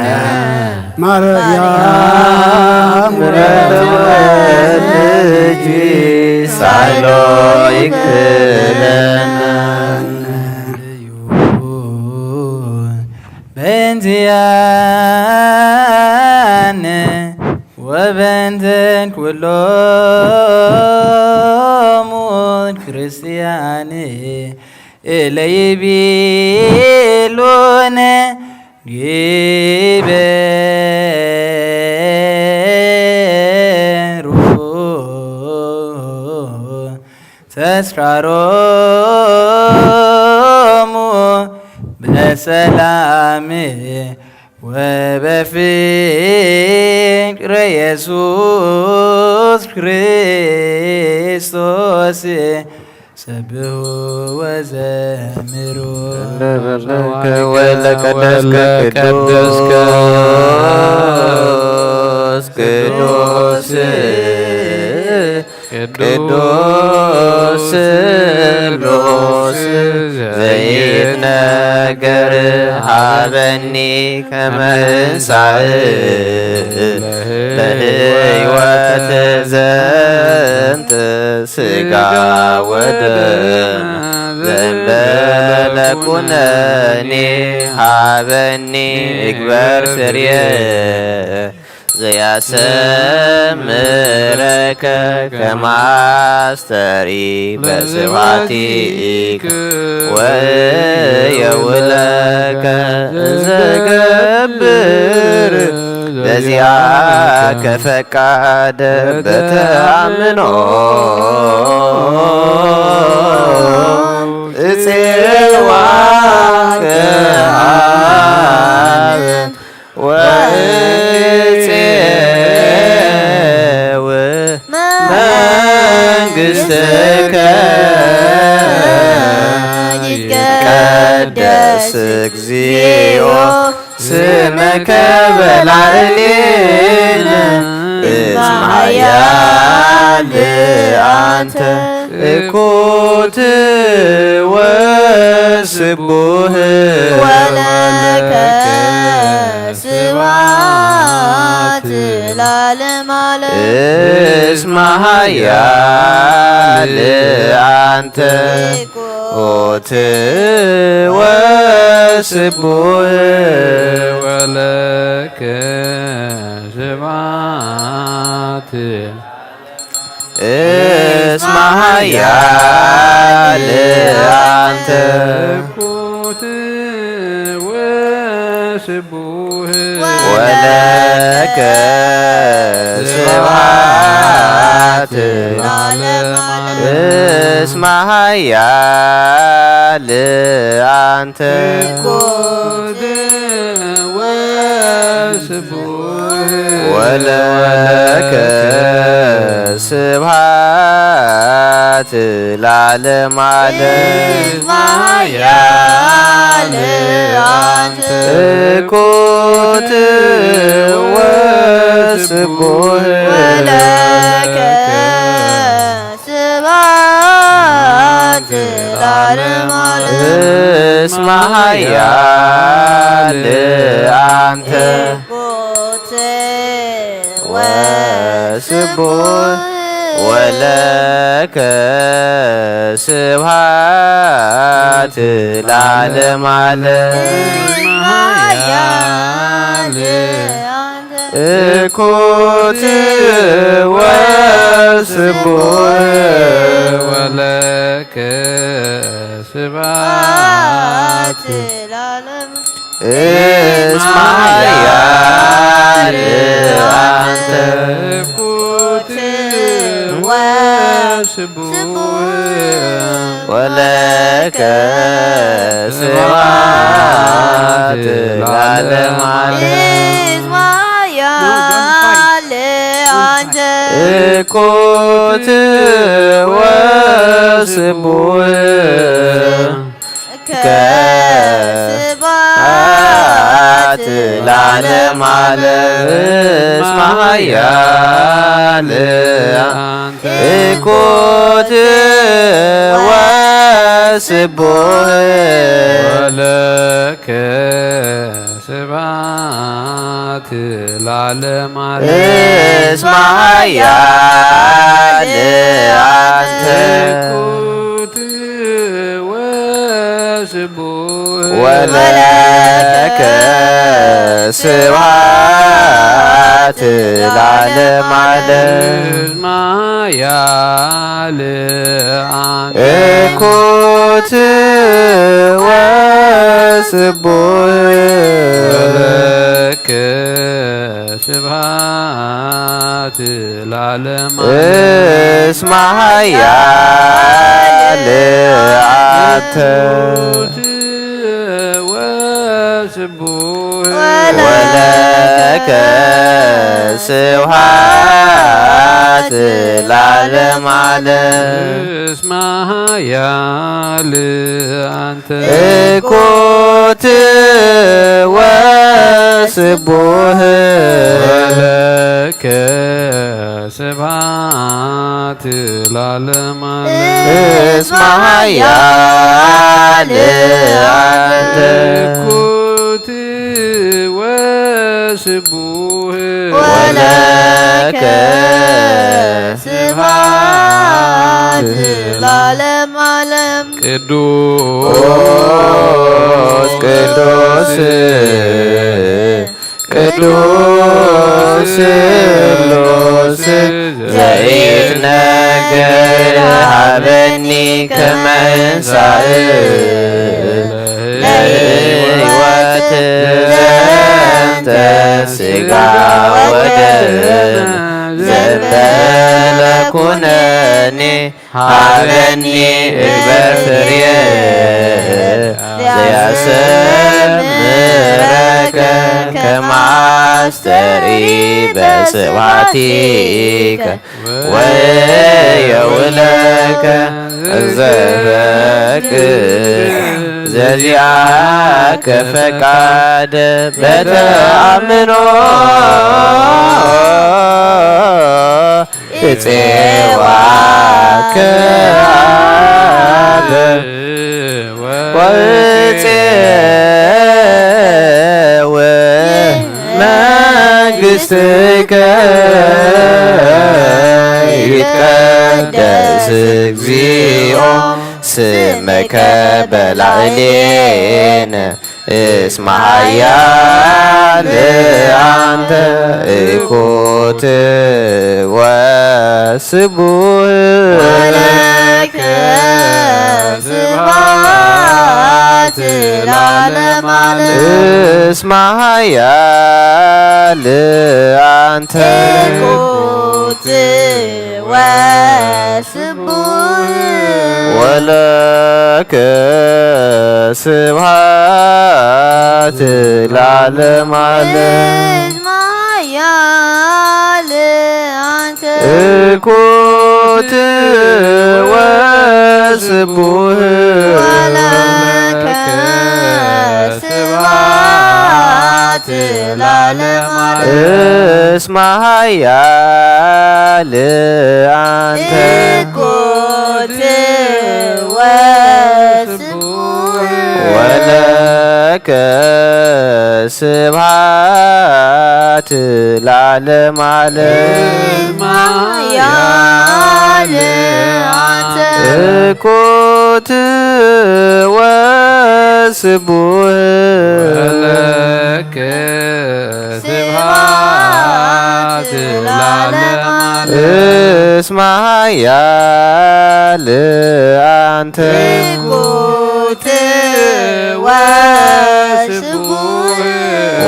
ማርያም ምሕረት ወልድኪ ሳይሎ ይክለነ። በእንቲአነ ወበእንተ ኩሎሙ ክርስቲያን እለ ይቤሉነ ግበሩ ተስካሮሙ በሰላም ወበፍቅረ ኢየሱስ ክርስቶስ ሰብሑ ወዘምሩ። ለበርከ ወለቀደስከ ወለቀደስከ ቅዱስ ቅዱስ ቅዱስ ቅዱስ ዘይትነገር ሀበኒ ከመ እንሳእ ለህይወት ዘንተ ስጋ ወደም ዘንበለ ኩነኔ ሀበኒ እግበር ፍሬ ዘያሰምረከ ከማስተሪ በስብሐቲክ ወየውለከ ዘገብር በዚያከ ፈቃደ በተአምኖ እጽዋከ አብ ወእጼው መንግሥትከ ይትቀደስ እግዚኦ ስመከ በላዕሌነ እስመ ኃያል አንተ እኩት ወስቡህ ወለከ ስብሐት ለዓለመ ዓለም። እስመ ኃያል አንተ እኩት ወስቡህ ወለከ ስብሐት እስመ ኃያል አንተ እኩት ወስቡህ ወለከ ስብሐት ለዓለመ ዓለም። እስመ ኃያል አንተ እኩት ወስቡህ ወለከ ስብሐት ለዓለመ ዓለም። እስመ ኃያል አንተ እኩት ወስቡህ ወለከ ስብሐት ለዓለመ ዓለም። እስመ ኃያል አንተ እኩት ወስቡህ ወለከ ስብሐት ለዓለመ ዓለም። እስመ ኃያል አንተ እኩት ወስቡህ ወለከ ስብሐት ለዓለመ እስመ ኃያል አንተ እኩት ወስቡህ ወለከ ስብሐት ለዓለመ ዓለም። እስመ ኃያል አንተ እኩት ወስቡህ ከስብሐት ለዓለመ ዓለም። እስመ ኃያል አንተ እኩት ወስቡህ ወለከ ስብሐት ለዓለመ ዓለም። እስመ ኃያል አንተ። እኩት ወስቡህ ወለከ ስብሐት ለዓለመ ዓለም። እስመ ኃያል አንተ። እኩት ወስቡህ ወለከ ስብሐት ለዓለመ ዓለም። እስመ ኃያል አንተ። እኩት ወስቡህ ወለከ ስብሐት ለዓለመ ዓለም። እስመ ኃያል አንተ። እኩት ወስቡህ ወለከ ስብሐት ለዓለመ ዓለም። እስመ ኃያል አንተ። እኩት ወስቡህ ወለከ ስብሐት ለዓለመ ዓለም። ቅዱስ ቅዱስ ቅዱስ ስሉስ ዘይትነገር ሀበኒ ከመ እንሳእ ለሕይወት ዘንተ ሥጋ ወደም ዘንበለ ኩነኒ ሀበኒ እግበር ፍሬ ዘያሰምረከ ከመ አስተርኢ በስብሐቲከ ወየውለከ ዘፈቅድ ዘዚአከ ፈቃድ በተአምኖ እጼዋከ አብ ወእጼው መንግሥትከ ይትቀደስ እግዚኦ ስምከ በላዕሌነ እስመ ኃያል አንተ እኩት ወስቡህ ወለከ ስብሐት ለዓለመ ዓለም። እስመ ኃያል አንተ እኩት ወስቡህ ወለከ ስብሐት ለዓለመ ዓለም። እስመ ኃያል አንተ እኩት ወስቡህ ወለከ ስብሐት ለዓለመ ዓለም። እስመ ኃያል አንተ እኩት ወስቡህ ወለከ ስብሐት ለዓለመ ዓለም። እስመ ኃያል አንተ እኩት ወስቡህ ወለከ ስብሐት ለዓለመ ዓለም። እስመ ኃያል አንተ እኩት ወስቡህ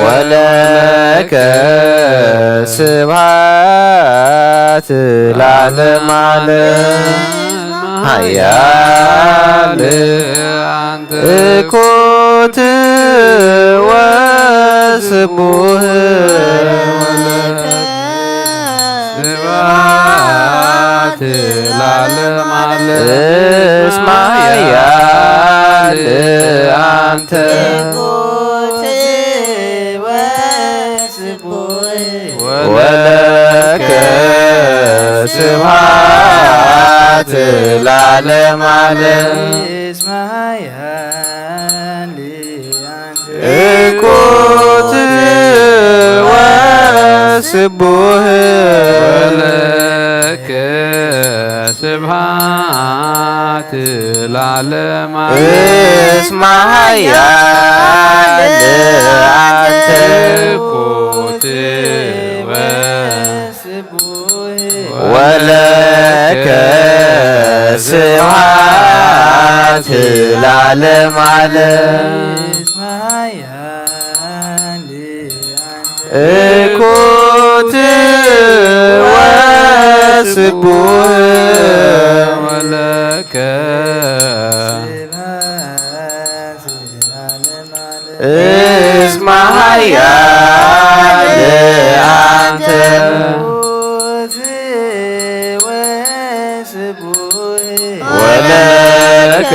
ወለከ ስብሐት ለዓለመ ዓለም። ኃያል አንተ እኩት ወስቡህ ስብሐት ለዓለመ ዓለም። እስመ ኃያል አንተ እኩት ወስቡህ ወለከ ስብሐት ለዓለም ዓለም። እኩት ወስቡህ ወለከ ስብሐት ለዓለም ዓለም። እስመ ኃያል አንተ። እኩት ወለከ ስብሐት ለዓለም ዓለም። እኩት ወስቡህ ወለከ እስመ ኃያል አንተ። ወለከ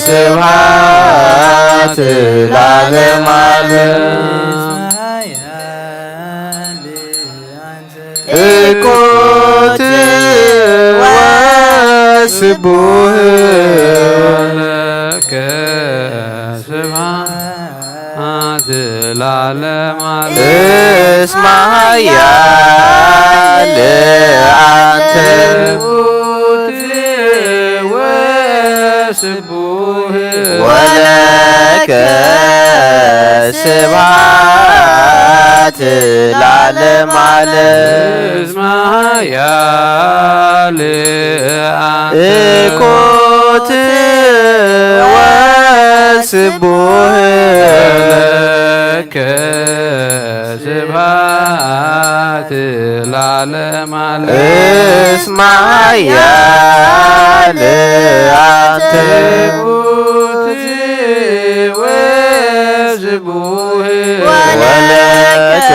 ስብሐት ለዓለም ዓለም። እኩት ወስቡህ ለከ ስብሐት ለዓለም ዓለም። እስመ ኃያል አንተ። እኩት ወስቡህ ወለከ ስብሐት ለዓለም ዓለም። እስመ ኃያል አንተ። እኩት ወስቡህ ወለከ ስብሐት ለዓለም ዓለም። እስመ ኃያል አንተ። እኩት ወስቡህ ወለከ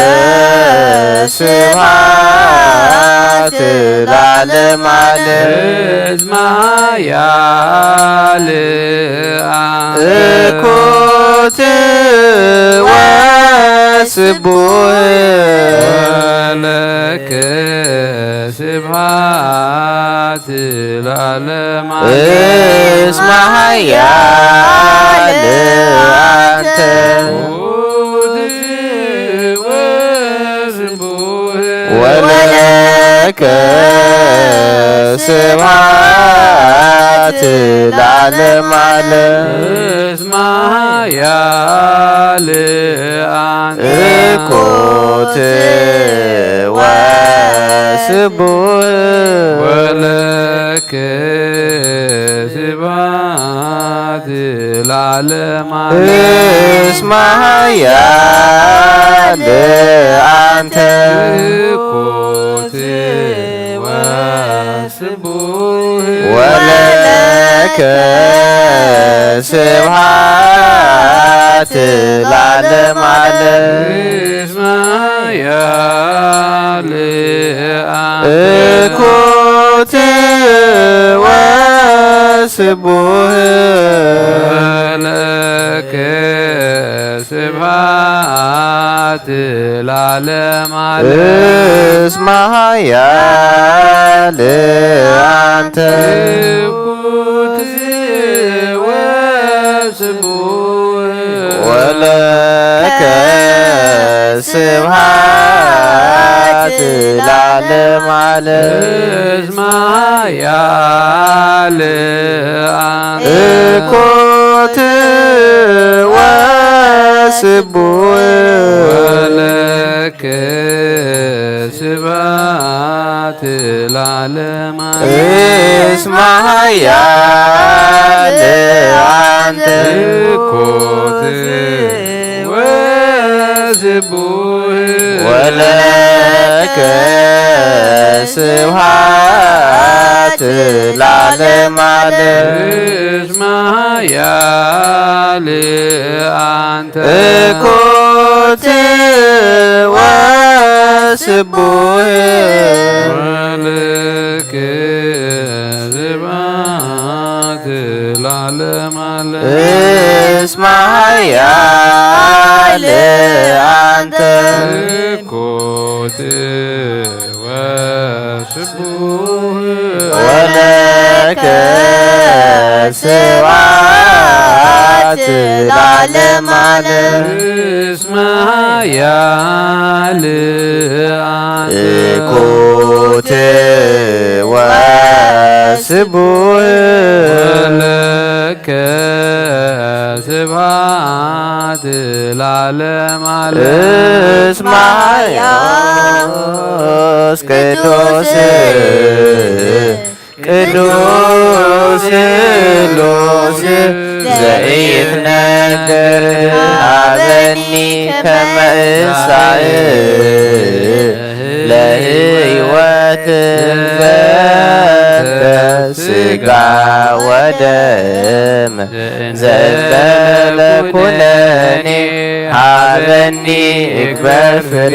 ስብሐት ለዓለም ዓለም። እስመ ኃያል አንተ። እኩት ወስቡህ ወለከ ስብሐት ለዓለም ዓለም። እስመ ኃያል አንተ። እኩት ወስቡህ ወለከ ስብሐት ለዓለም ዓለም። እስመ ኃያል አንተ። እኩት ወስቡህ ወለከ ስብሐት ለዓለም ዓለም። እስመ ኃያል አንተ። እኩት ወስቡህ ወለከ ስብሐት ለዓለም ዓለም። እስመ ኃያል አንተ። እኩት ወስቡህ ወለከ ስብሐት ለዓለም ዓለም። እስመ ኃያል አንተ። እኩት ወስቡህ ወለከ ስብሐት ለዓለም ዓለም። እስመ ኃያል አንተ። እኩት ወስቡህ ወለከ ስብሐት ለዓለም ዓለም። እስመ ኃያል አንተ። እኩት ወስቡህ ወለከ ስብሐት ለዓለም ዓለም። እስመ ኃያል አንተ። እኩት ወስቡህ ወለከ ስብሐት ለዓለም ዓለም። እስመ ኃያል አንተ። እኩት ወስቡህ ስብሐት ለዓለመ ዓለም። እስመ ኃያል እኩት ወስቡሕ ወለከ ስብሐት ለዓለመ ዓለም። እስመ ኃያል ቅዱስ ቅዱስ ስሉስ ዘኢትነግር ሀበኒ ከመ እሳእ ለህይወት ዘንተ ስጋ ወደም ዘእንበለ ኩነኔ ሀበኒ እግበር ፍሬ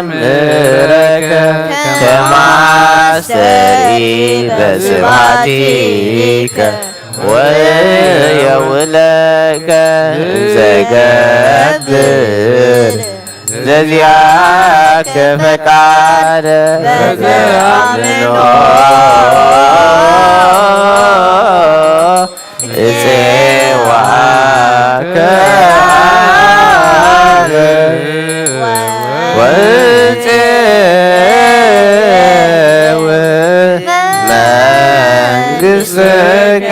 ዘያሰምረከ ከመ አስተርኢ በስብሐቲከ ወየውለከ ዘገብር ዘዚአከ ፈቃደ በተአምኖ እጼዋከ አብ ወእጼው መንግሥትከ።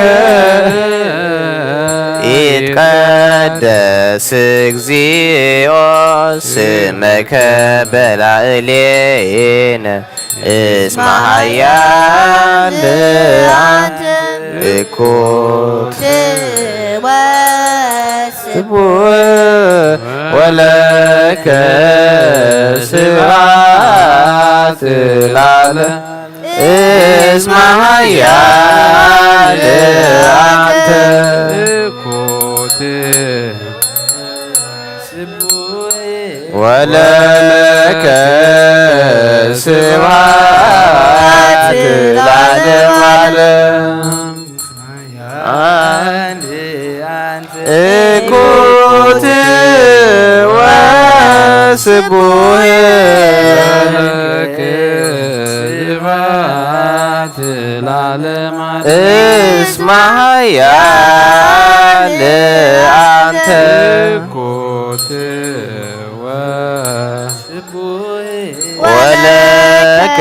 ይትቀደስ እግዚኦ ስመከ በላዕሌነ እስመ ኃያል አንተ እኩት ወስቡሕ ወለከ ስብሐት ለዓለም። እስመ ኃያል አንተ እኩት ወለከ ስብሐት ለዓለመ ዓለም። እኩት ወስቡሕ ስብሐት ለዓለመ ዓለም። እስመ ኃያል አንተ እኩት ወ ወለከ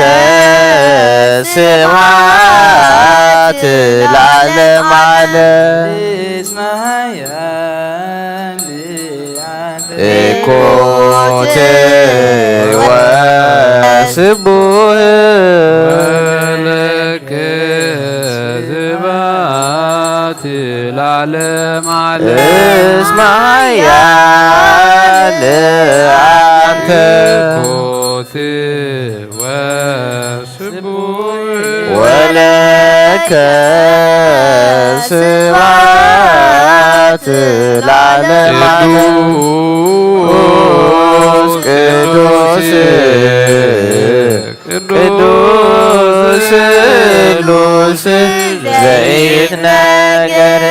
ስብሐት ለዓለመ ዓለም። እኩት ወስቡሕ ወለከ ስብሐት ለዓለመ ዓለም። እስመ ኃያል አንተ እኩት ወስቡሕ ወለከ ስብሐት ለዓለመ ዓለም። ቅዱስ ቅዱስ ቅዱስ ስሉስ ዘኢትነገር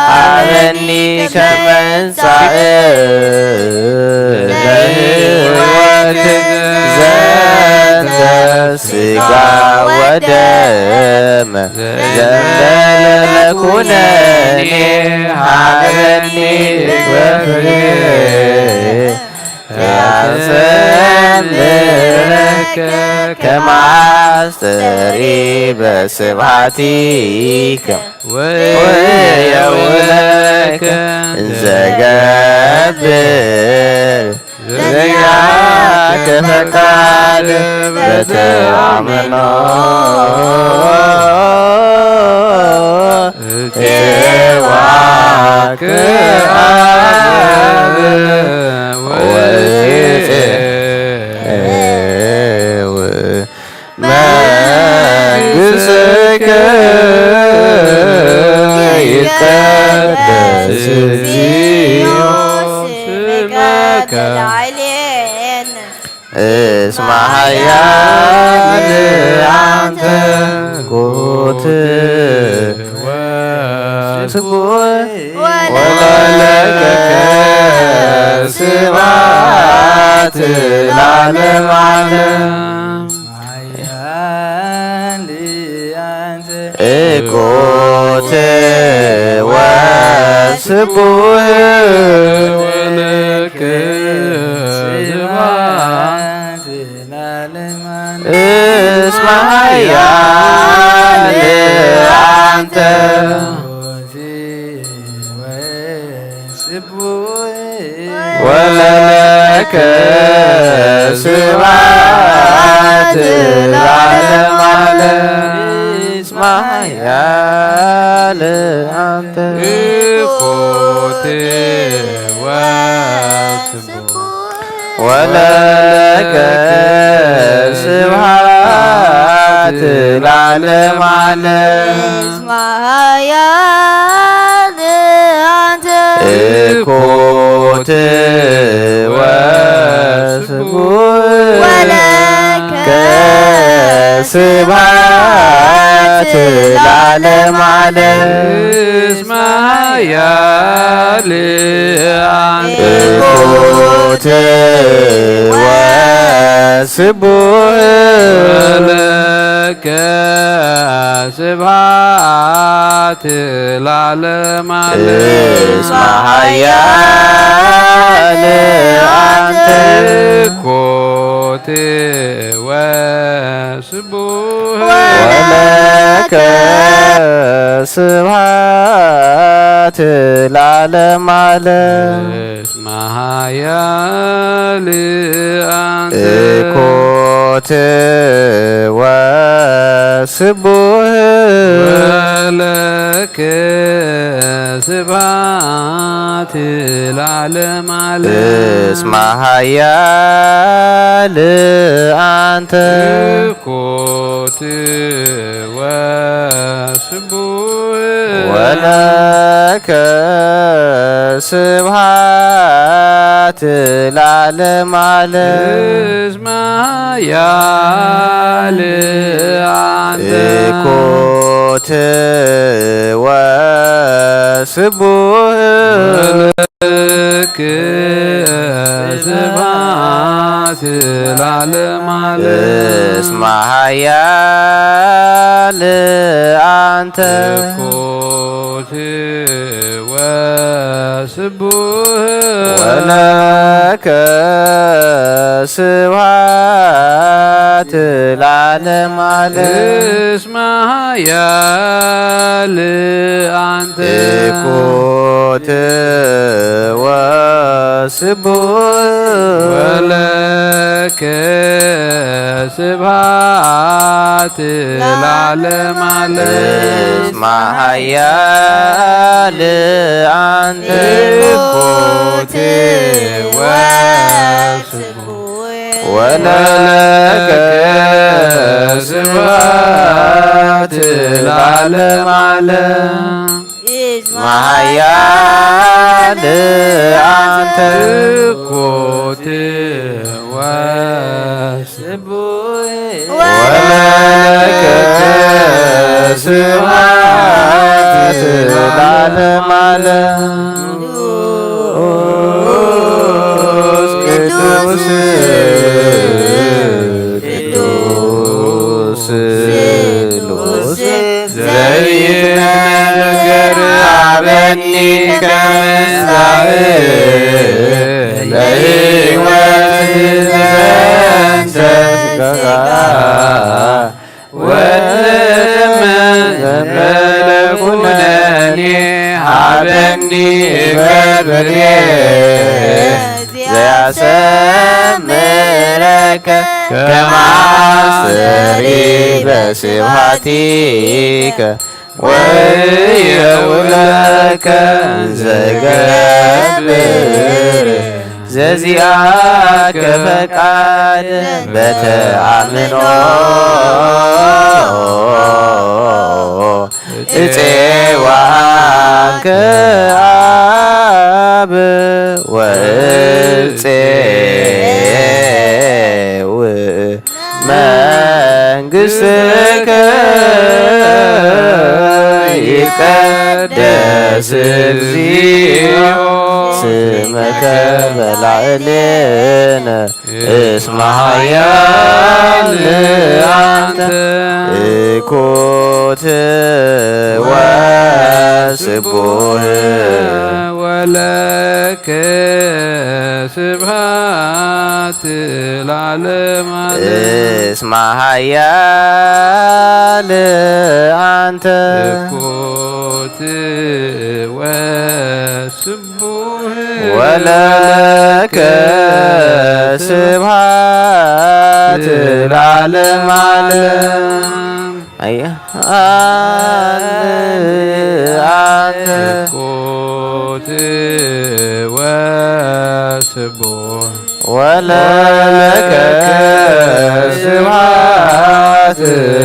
ሀበኒ ከመ እንሳእ ለህይወት ዘንተ ስጋ ወደም ዘንበለ ኩነኔ ሀበኒ እግበፍሬ ያሰምረከ ከመ አስተሪ በስብሐቲከ ወየውለከ ዘገብር ዘዚአከ ፈቃድ በተአምኖ እጼዋከ አብ ወእጼው መንግሥትከ ይትቀደስ እግዚኦ ስምከ እስመ ኃያል አንተ እኩት ወስቡሕ ወለከ ስብሐት ለዓለመ ዓለም። ኮቴ ወስቡህ ወለከ ስብሐት እስመ ኃያል አንተ ወለከ ስብሐት ለዓለመ ዓለም። እስመ ኃያል አንተ ኮቴ ወስቡህ ወለከ ስብሐት ለዓለመ ዓለም። እስመ ኃያል አንተ ኮቴ ወስቡህ ወለከ ስብሐት ለዓለመ ዓለም። እስመ ኃያል አንተ ኮቴ ወስቡህ ወለከ ስብሐት ለዓለመ ዓለም። እስመ ኃያል አንተ ኮቴ ወስቡህ ወለከ ስብሐት ለዓለመ ዓለም። እስመ ኃያል አንተ ኮቴ ወስቡህ ወለከ ስብሐት ለዓለመ ዓለም። እስመ ኃያል አንተ ኮቴ ወስቡህ ወለከ ስብሐት ለዓለመ ዓለም። እስመ ኃያል አንተ ኮቴ ወስቡህ ወለከ ስብሐት ለዓለመ ዓለም። እስመ ኃያል አንተ ኮቴ ወስቡህ ወለከ ስብሐት ለዓለመ ዓለም። እስመ ኃያል አንተ ኮቴ ወስቡህ ወለከ ስብሐት ለዓለመ ዓለም። እስመ ኃያል አንተ ኮቴ ወስቡህ ወለከ ስብሐት ለዓለመ ዓለም። እስመ ኃያል አንተ ኮቴ ወስቡህ ወለከ ስብሐት ለዓለመ ዓለም። ቅዱስ ቅዱስ ስሉስ ዘይትነገር ሀበኒ ከመ ዛብእ ለሕይወት ዘንተ ሥጋ ወለመ ዘንበለ ኩነኔ ሀበኒ እገር ብርየ ዘያሰምረከ ከመ አስተሪ በስብሐቲከ ወየውለከ ዘገብር ዘዚአከ ፈቃድ በተአምኖ እጼዋከ አብ ወእጼው መንግሥትከ ይትቀደስ እግዚኦ ስምከ በላዕሌነ እስመ ኃያል አንተ። እኩት ወስቡህ ወለከ ስብሐት ለዓለመ ዓለም። እስመ ኃያል አንተ። እኩት ወስቡህ ወለከ ስብሐት ለዓለመ ዓለም። አየ አንተ። እኩት ወስቡህ ወለከ ስብሐት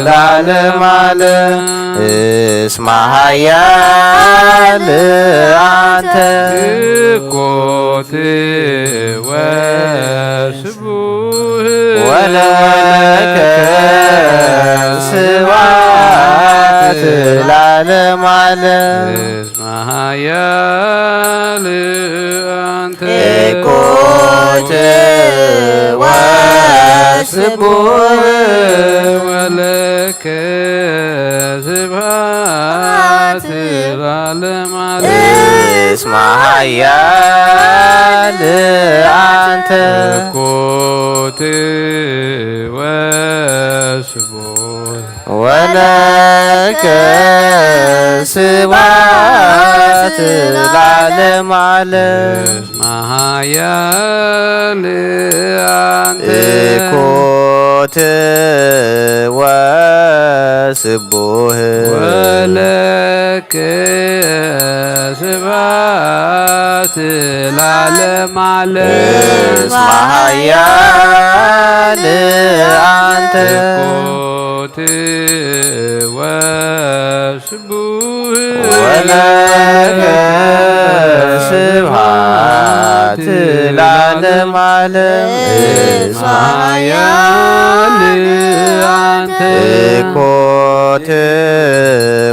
ለዓለመ ዓለም። እስመ ኃያል አንተ። እኩት ወስቡህ ወለከ ስብሐት ለዓለመ ዓለም። እስመ ኃያል አንተ። እኩት ወስቡህ ወለከ ስብሐት ለዓለመ ዓለም። እስመ ኃያል አንተ። እኩት ወስቡህ ወለከ ስብሐት ለዓለመ ዓለም። እስመ ኃያል አንተ። እኩት ወስቡህ ወለከ ስብሐት ለዓለመ ዓለም። እስመ ኃያል አንተ። እኩት ወስቡህ ወለከ ስብሐት ለዓለመ ዓለም። እስመ ኃያል አንተ። እኩት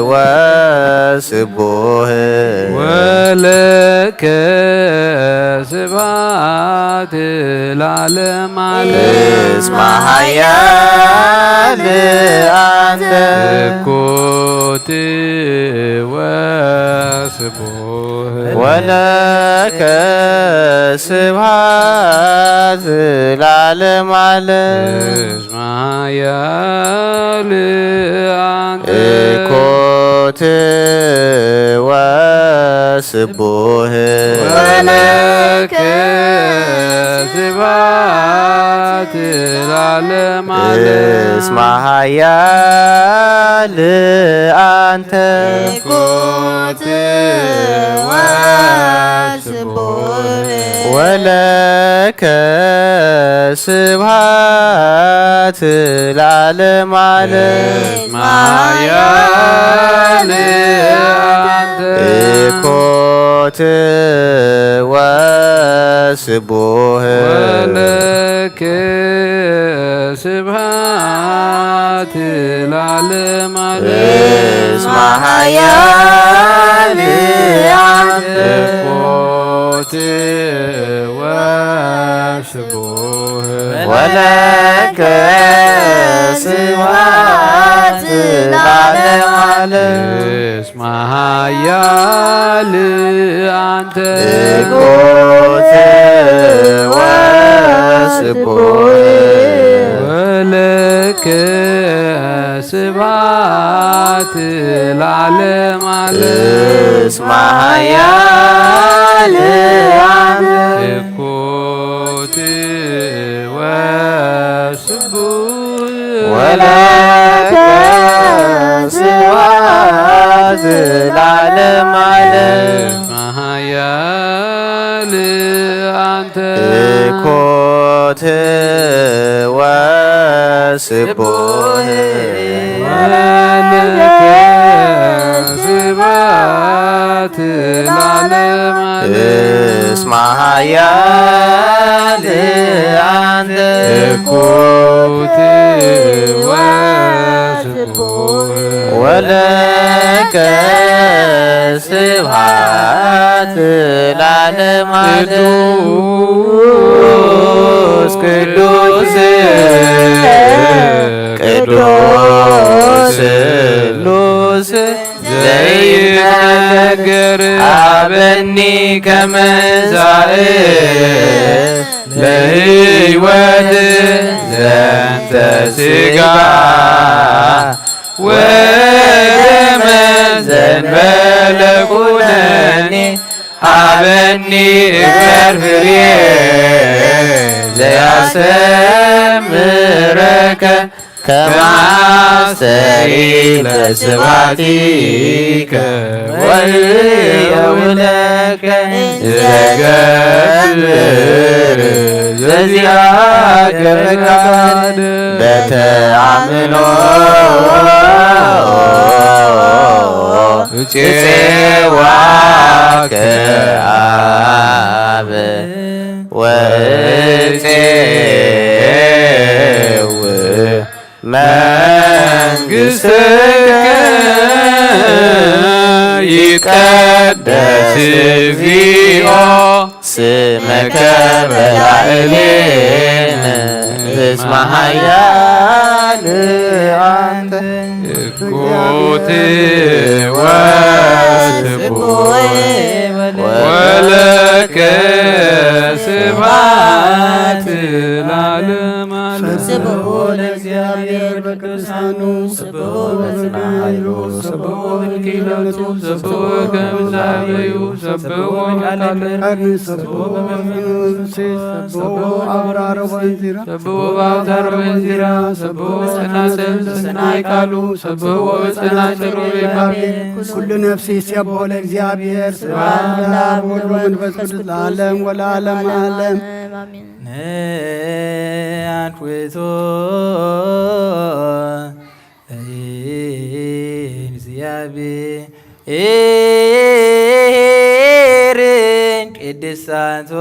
ወስቡህ ወለከ ስብሐት ለዓለመ ዓለም። እስመ ኃያል አንተ። እኩት ወስቡህ ወለከ ስብሐት ለዓለመ ዓለም። እስመ ኃያል አንተ። እኩት ወስቡህ ወለከ ስብሐት ለዓለመ ዓለም። እስመ ኃያል አንተ። እኩት ወስቡህ ወለከ ስብሐት ለዓለመ ዓለም። እስመ ኃያል አንተ። እኩት ወስቡህ ወለከ ስብሐት ለዓለመ ዓለም። እስመ ኃያል አንተ። እኩት ወስቡህ ወለከ ስብሐት ለዓለመ ዓለም። እስመ ኃያል አንተ። እኩት ወስቡህ ወለከ ስብሐት ለዓለመ ዓለም። እስመ ኃያል አንተ። እኩት ወስቡህ ወለከ ስብሐት ለዓለመ ዓለም። እስመ ኃያል አንተ። እኩት ወስቡህ ወለከ ስብሐት ለዓለመ ዓለም። እስመ ኃያል አንተ። እኩት ወስቡህ ወለከ ስብሐት ለዓለመ ዓለም። ቅዱስ ቅዱስ ቅዱስ ስሉስ ዘይነገር። ሀበኒ ከመ ዛእ ለህይወት ዘንተ ስጋ ወደመ ዘንበለ ኩነኔ ሀበኒ እግበር ፍሬ ዘያስተምረከ ከመ አስተሪ ለስብሐቲከ ወእየውለከ ዘገብር ዘዚአከ ፈቃድ በተአምኖ እጼዋከ አብ ወእጼው መንግሥትከ ይትቀደስ እግዚኦ ስመከ በላዕሌነ እስመ ኃያል አንተ። ትኩት ወስቡሕ ወለከ ስብሐት ለዓለመ ዓለም። ስብሖ ለእግዚአብሔር በቅዱሳኑ፣ ስብሖ በጽንዓቱ፣ ስብሖ በክህነቱ፣ ስብሖ በመዛበዩ፣ ስብሖ በቃለ ቀርኒ፣ ስብሖ በመንፈስ፣ ስብሖ በአውራረ ወንዚራ፣ ስብሖ በአውታረ ወንዚራ፣ ስብሖ በጸናጽል በሰናይ ቃሉ፣ ስብሖ በጸናጽል ወበባቤ። ኩሉ ነፍሲ ይሴብሖ ለእግዚአብሔር፣ ስብሐት ለአብ ወወልድ ወመንፈስ ቅዱስ ለዓለም ወለዓለመ ዓለም። አሜን። ነአትውቶ ለእግዚአብሔር ቅድሳቶ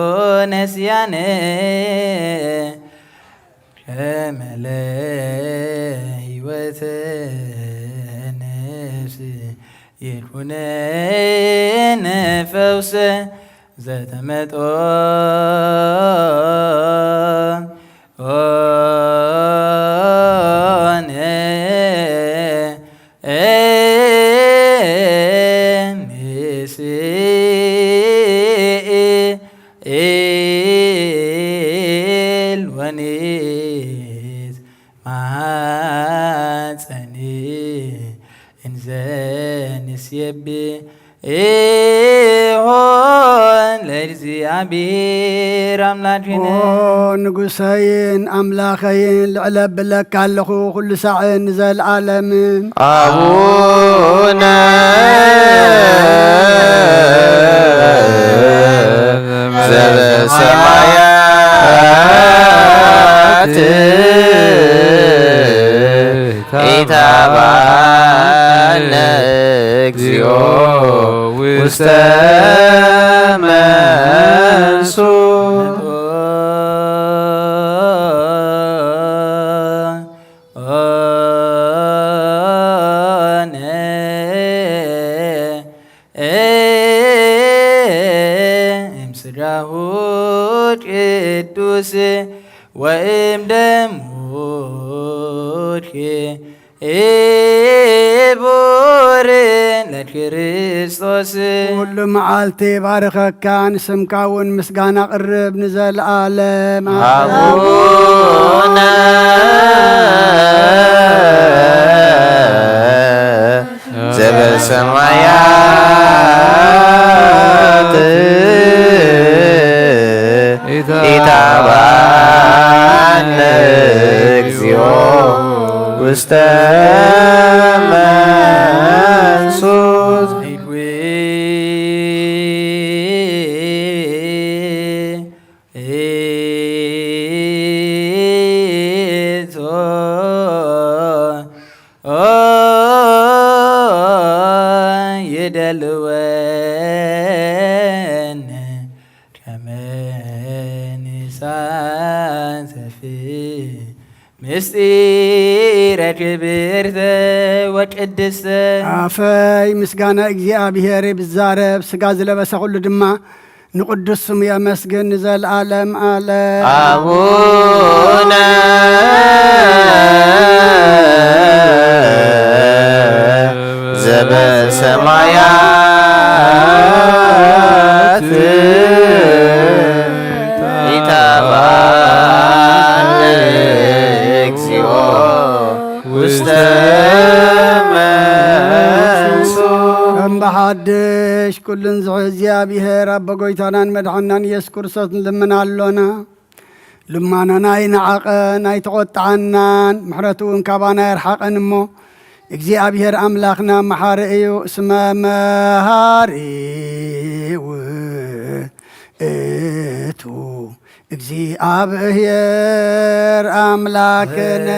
ነስያነ ከመ ለሕይወተ ነፍስ ይኩነነ ፈውሰ ዘተመጦ ኦነ ምስል ወኔት ማሐፀኒ እንዘ ንሴብሖ ለእግዚአብሔር አምላክነ። ኦ ንጉሰይን ኣምላኸይን፣ ልዕለ ብለካ ኣለኹ፣ ኩሉ ሳዕን ንዘለዓለምን። አቡነ ዘበሰማያት ኢታብአነ እግዚኦ ውስተ መንሱት። ኦነ እምስጋሁ ቅዱስ ወእምደሙ ክቡር ለክርስቶስ። ኩሉ መዓልቲ ባርኸካ፣ ንስምካ እውን ምስጋና ቅርብ ንዘለዓለም። አቡነ ዘበሰማያት ኢታብአነ እግዚኦ ውስተ መንሱት። ይደልወነ ከመ ንሳተፍ ምስጢረ ክብር ኣፈይ ምስጋና እግዚኣብሔር ብዛረብ፣ ስጋ ዝለበሰ ኩሉ ድማ ንቅዱስ ስሙ የመስግን ንዘለዓለም ዓለም። ኣቡነ ዘበሰማያት፣ ይትባረክ ስምከ፣ እግዚኦ፣ ውስተ መንሱ። ከም ብሓድሽ ኩሉን ዝሕዝ እግዚኣብሔር ኣቦ ጎይታናን መድሓናን ኢየሱስ ክርስቶስ ንልምን ኣሎና። ልማናና ኣይንዓቐን፣ ኣይተቖጥዓናን፣ ምሕረቱ እውን ካባና ኣይርሓቐን እሞ፣ እግዚኣብሔር ኣምላኽና መሓሪ እዩ። እስመ መሃሪ ውእቱ እግዚኣብሔር ኣምላክነ።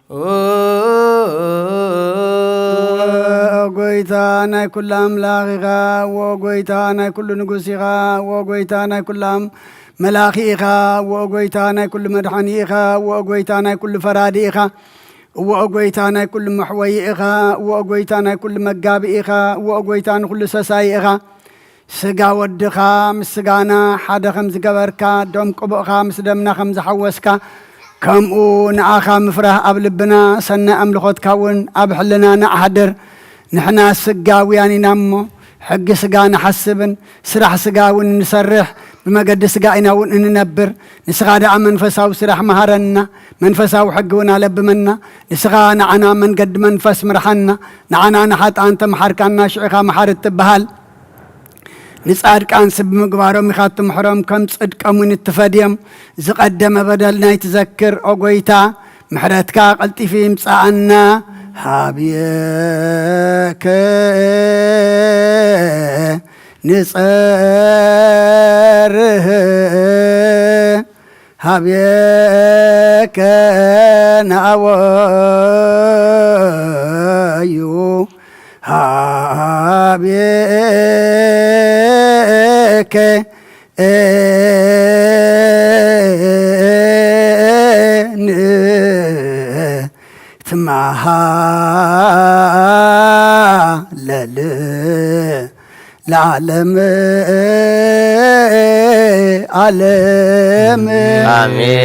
ወ ጎይታ ናይ ኩሉ ኣምላኽ ኢኻ፣ ወ ጎይታ ናይ ኩሉ ንጉስ ኢኻ፣ ወ ጎይታ ናይ ኩሉ ኣም-፣ መላኺ ኢኻ፣ ወ ጎይታ ናይ ኩሉ መድሓኒ ኢኻ፣ ወ ጎይታ ናይ ኩሉ ፈራዲ ኢኻ፣ ወ ጎይታ ናይ ኩሉ መሕወዪ ኢኻ፣ ወ ጎይታ ናይ ኩሉ መጋቢ ኢኻ፣ ወ ጎይታ ንኩሉ ሰሳይ ኢኻ። ስጋ ወድኻ ምስ ስጋና ሓደ ከም ዝገበርካ፣ ደም ቅቡእኻ ምስ ደምና ከም ዝሓወስካ፣ ከምኡ ንኣኻ ምፍራህ ኣብ ልብና፣ ሰናይ ኣምልኾትካ እውን ኣብ ሕልናና ኣሕድር። ንሕና ስጋውያን ኢና እሞ፣ ሕጊ ስጋ ንሓስብን ስራሕ ስጋ እውን ንሰርሕ፣ ብመገዲ ስጋ ኢና እውን እንነብር። ንስኻ ደኣ መንፈሳዊ ስራሕ መሃረና፣ መንፈሳዊ ሕጊ እውን ኣለብመና። ንስኻ ንዓና መንገዲ መንፈስ ምርሓና፣ ንዓና ንሓጥኣን ተምሓርካና፣ ሽዑኻ መሓሪ እትበሃል። ንጻድቃንሲ ብምግባሮም ኢኻ እትምሕሮም፣ ከም ጽድቆም እውን እትፈድዮም። ዝቐደመ በደልና ኣይትዘክር፣ ኦ ጐይታ፣ ምሕረትካ ቀልጢፉ ይምጽኣና። ሃብየከ ንጸርህ፣ ሃብየከ ንኣወዩ፣ ሃብየከ ንትመሃለል። ለዓለም ዓለም። ኣሜን።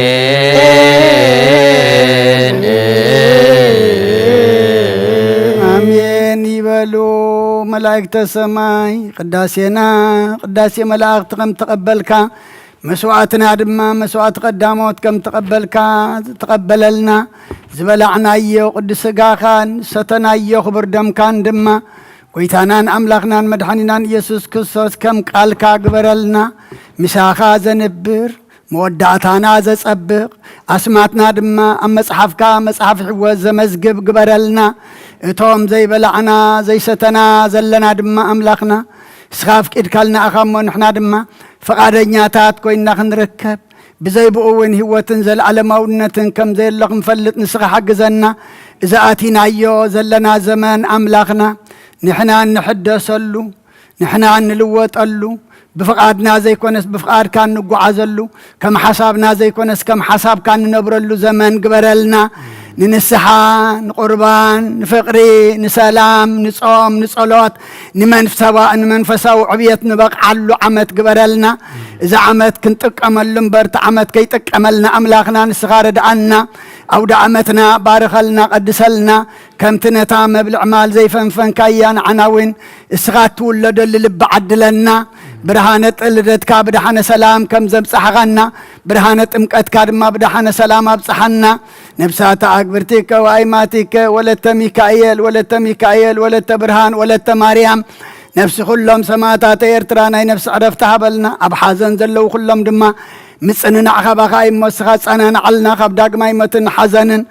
ኣሜን ይበሉ መላእክተ ሰማይ። ቅዳሴና ቅዳሴ መላእክቲ ከም ተቐበልካ፣ መስዋዕትና ድማ መስዋዕቲ ቀዳሞት ከም ተቐበልካ ተቐበለልና። ዝበላዕናዮ ቅዱስ ስጋኻን ሰተናዮ ክቡር ደምካን ድማ ጎይታናን ኣምላኽናን መድሓኒናን ኢየሱስ ክርስቶስ ከም ቃልካ ግበረልና። ምሳኻ ዘንብር፣ መወዳእታና ዘጸብቕ፣ ኣስማትና ድማ ኣብ መጽሓፍካ መጽሓፍ ሕይወት ዘመዝግብ ግበረልና። እቶም ዘይበላዕና ዘይሰተና ዘለና ድማ ኣምላኽና፣ ንስኻ ኣፍቂድካልና ኢኻ እሞ ንሕና ድማ ፍቓደኛታት ኮይንና ክንርከብ፣ ብዘይ ብኡ እውን ህይወትን ዘለዓለማውነትን ከም ዘየሎ ክንፈልጥ ንስኻ ሓግዘና። እዚ ኣቲናዮ ዘለና ዘመን ኣምላኽና፣ ንሕና እንሕደሰሉ፣ ንሕና እንልወጠሉ፣ ብፍቓድና ዘይኮነስ ብፍቓድካ እንጓዓዘሉ፣ ከም ሓሳብና ዘይኮነስ ከም ሓሳብካ እንነብረሉ ዘመን ግበረልና። ንንስሓ፣ ንቁርባን፣ ንፍቕሪ፣ ንሰላም፣ ንጾም፣ ንጸሎት፣ ንመንፈሳዋ-፣ ንመንፈሳዊ ዕብየት ንበቕዓሉ ዓመት ግበረልና። እዚ ዓመት ክንጥቀመሉ እምበር፣ እቲ ዓመት ከይጥቀመልና ኣምላኽና ንስኻ ርድኣና። ኣውደ ዓመትና ባርኸልና፣ ቀድሰልና። ከምቲ ነታ መብልዕ ማል ዘይፈንፈንካያ ንዓና እውን እስኻ እትውለደሉ ልቢ ዓድለና። ብርሃነ ጥ-፣ ልደትካ ብደሓነ ሰላም ከም ዘብጻሕኻና፣ ብርሃነ ጥምቀትካ ድማ ብደሓነ ሰላም ኣብጽሓና። ነብሳተ ኣግብርቲከ ወኣይማቲከ ወለተ ሚካኤል፣ ወለተ ሚካኤል፣ ወለተ ብርሃን፣ ወለተ ማርያም፣ ነፍሲ ኩሎም ሰማእታተ ኤርትራ ናይ ነፍሲ ዕረፍቲ ሃበልና። ኣብ ሓዘን ዘለዉ ኩሎም ድማ ምጽንናዕ ካባኻ እዩ እሞ፣ እስኻ ጸናንዓልና፣ ካብ ዳግማይ ሞትን ሓዘንን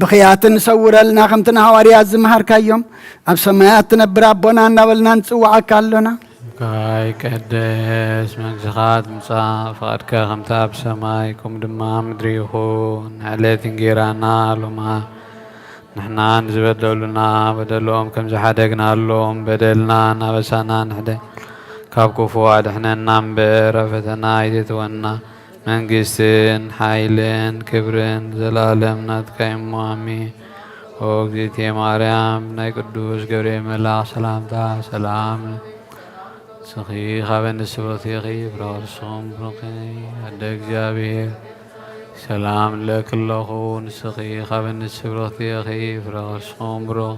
ብኽያትን ሰውረልና፣ ከምቲ ንሃዋርያት ዝመሃርካዮም፣ ኣብ ሰማያት ትነብር ኣቦና እናበልና ንጽውዓካ ኣሎና። ይቀደስ መንግስኻ ትምጻእ፣ ፍቓድካ ከምቲ ኣብ ሰማይ ከምኡ ድማ ኣብ ምድሪ ይኹን። ዕለት እንጌራና ሎማ ንሕናን ዝበደሉና በደሎም ከም ዝሓደግናሎም በደልና እናበሳና ንሕደ ካብ ክፉ ኣድሕነና እምበር ኣብ ፈተና ኣይተእትወና። መንግስትን ሓይልን ክብርን ዘላለም ናትካ እሞ ኣሜን። ኦ እግዝእትየ ማርያም ናይ ቅዱስ ገብርኤል መልኣኽ ሰላምታ ሰላም ንስኺ ካብ ኣንስቲ ብርኽቲ ኢኺ፣ ፍረ ከርስኹም ብሩኽ እዩ። ኣደ እግዚኣብሔር ሰላም ንለኪ ኣለኹ፣ ንስኺ ካብ ኣንስቲ ብርኽቲ ኢኺ፣ ፍረ ከርስኹም ብሩኽ።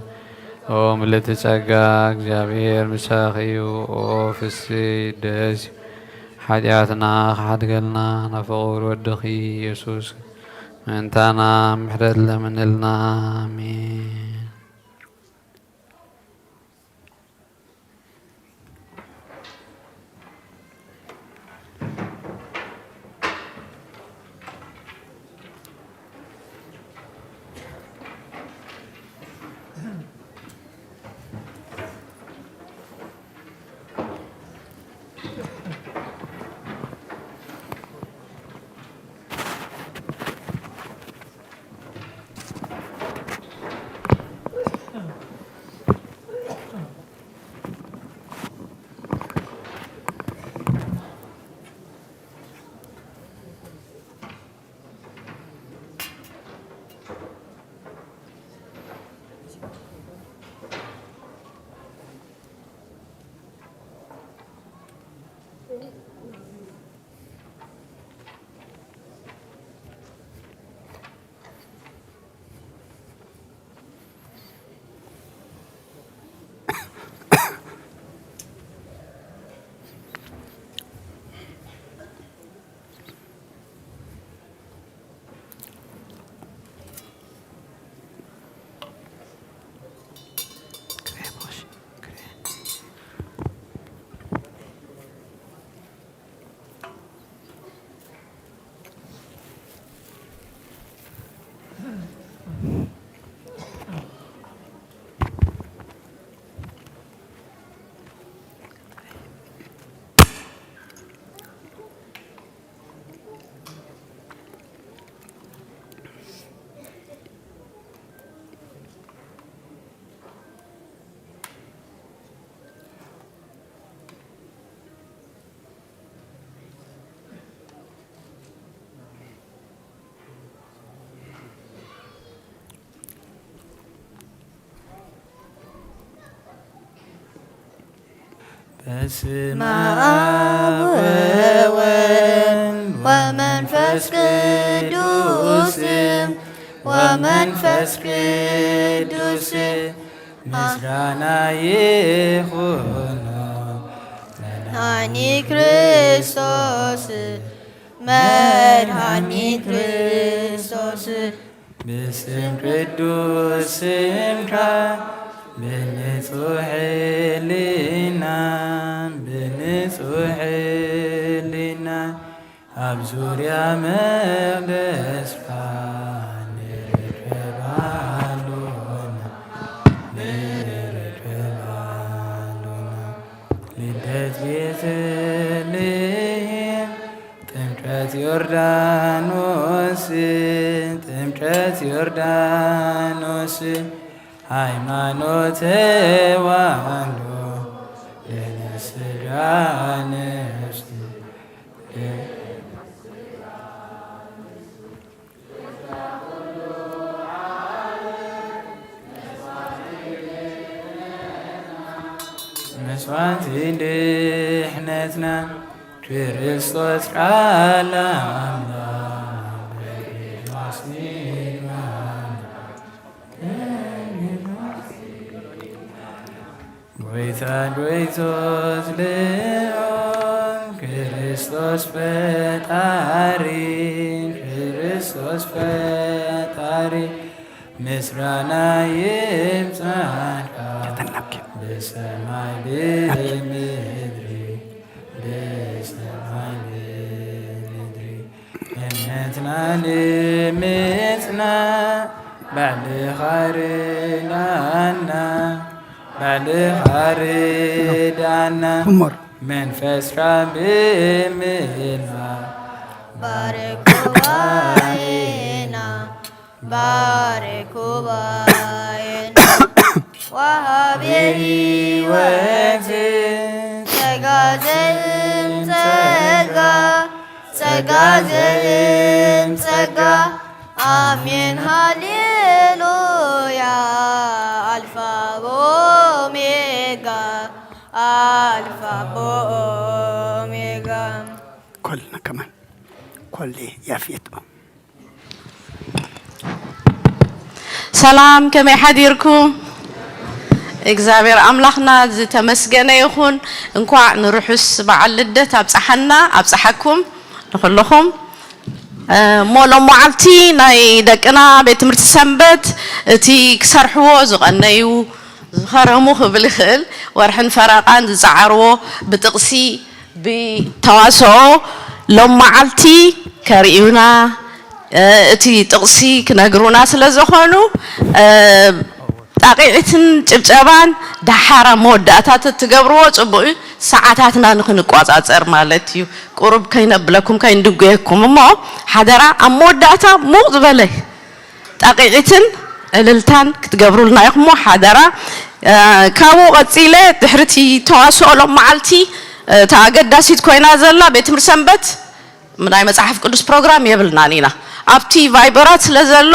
ኦ ምልእቲ ጸጋ እግዚኣብሔር ምሳኺ እዩ። ኦ ፍስሕቲ ደስ ሓጢኣትና ክሓድገልና ናብ ፍቑር ወድኺ ኢየሱስ ምእንታና ምሕረት ለምንልና። ኣሜን። በስመ አብ ወወልድ ወመንፈስ ቅዱስ ወመንፈስ ቅዱስ ምስጋና ይኹኖ መድኃኒ ክርስቶስ መድኃኒ ክርስቶስ ብስም ቅዱስ ስምካ ብንጹሕ ሕሊና ብንጹሕ ሕሊና ኣብ ዙርያ መቕደስካ ንርከብ ኣሎና ንርከብ ኣሎና። ልደት ቤተልሔም ጥምቀት ዮርዳኖስ ጥምቀት ዮርዳኖስ ሃይማኖት ተዋህዶ ለነስጋ ነፍስ መስዋዕቲ ድሕነትና ክርስቶስ ቃል ኣምላኽ በኪ ኣስኒና። ጎይታ ጎይቶት ልዑል ክርስቶስ ፈጣሪ ክርስቶስ ፈጣሪ ምስጋና ይብጻሕካ ብሰማይ ብምድሪ ብሰማይ ብምድሪ እምነትና ንምጽና ባዕልኻ ርዳና ባዕልኻ ርዳና እሞር መንፈስካ ብምልማ ባርክ ጉባኤና ባርክ ጉባኤ ወሃቤ ሕይወት ጸጋ ዘእም ጸጋ ጸጋ ዘእም ጸጋ ኣሜን ሃሌሉያ ኣልፋ ኦሜጋ ኣልፋ ኦሜጋ كلنا كمان كل يافيت ሰላም ከመይ ሓዲርኩም? እግዚኣብሔር ኣምላኽና ዝተመስገነ ይኹን። እንኳዕ ንርሑስ በዓል ልደት ኣብፀሓና ኣብፀሓኩም ንኩልኹም። እሞ ሎም መዓልቲ ናይ ደቅና ቤት ትምህርቲ ሰንበት እቲ ክሰርሕዎ ዝቐነዩ ዝኸረሙ ክብል ይኽእል ወርሕን ፈረቓን ዝፀዓርዎ ብጥቕሲ ብተዋስኦ ሎም መዓልቲ ከርእዩና እቲ ጥቕሲ ክነግሩና ስለ ዝኾኑ ጣቂዒትን ጭብጨባን ደሓር ኣብ መወዳእታ ተትገብርዎ ፅቡቅ እዩ። ሰዓታትና ንክንቋፃፀር ማለት እዩ። ቁሩብ ከይነብለኩም ከይንድጉየኩም እሞ ሓደራ ኣብ መወዳእታ ሙቕ ዝበለ ጣቂዒትን ዕልልታን ክትገብሩልና ኢኹሞ ሓደራ። ካብኡ ቀፂለ ድሕርቲ ተዋስኦ ሎም መዓልቲ እታ ኣገዳሲት ኮይና ዘላ ቤት ትምህርቲ ሰንበት ናይ መፅሓፍ ቅዱስ ፕሮግራም የብልናን ኢና። ኣብቲ ቫይበራት ስለ ዘሎ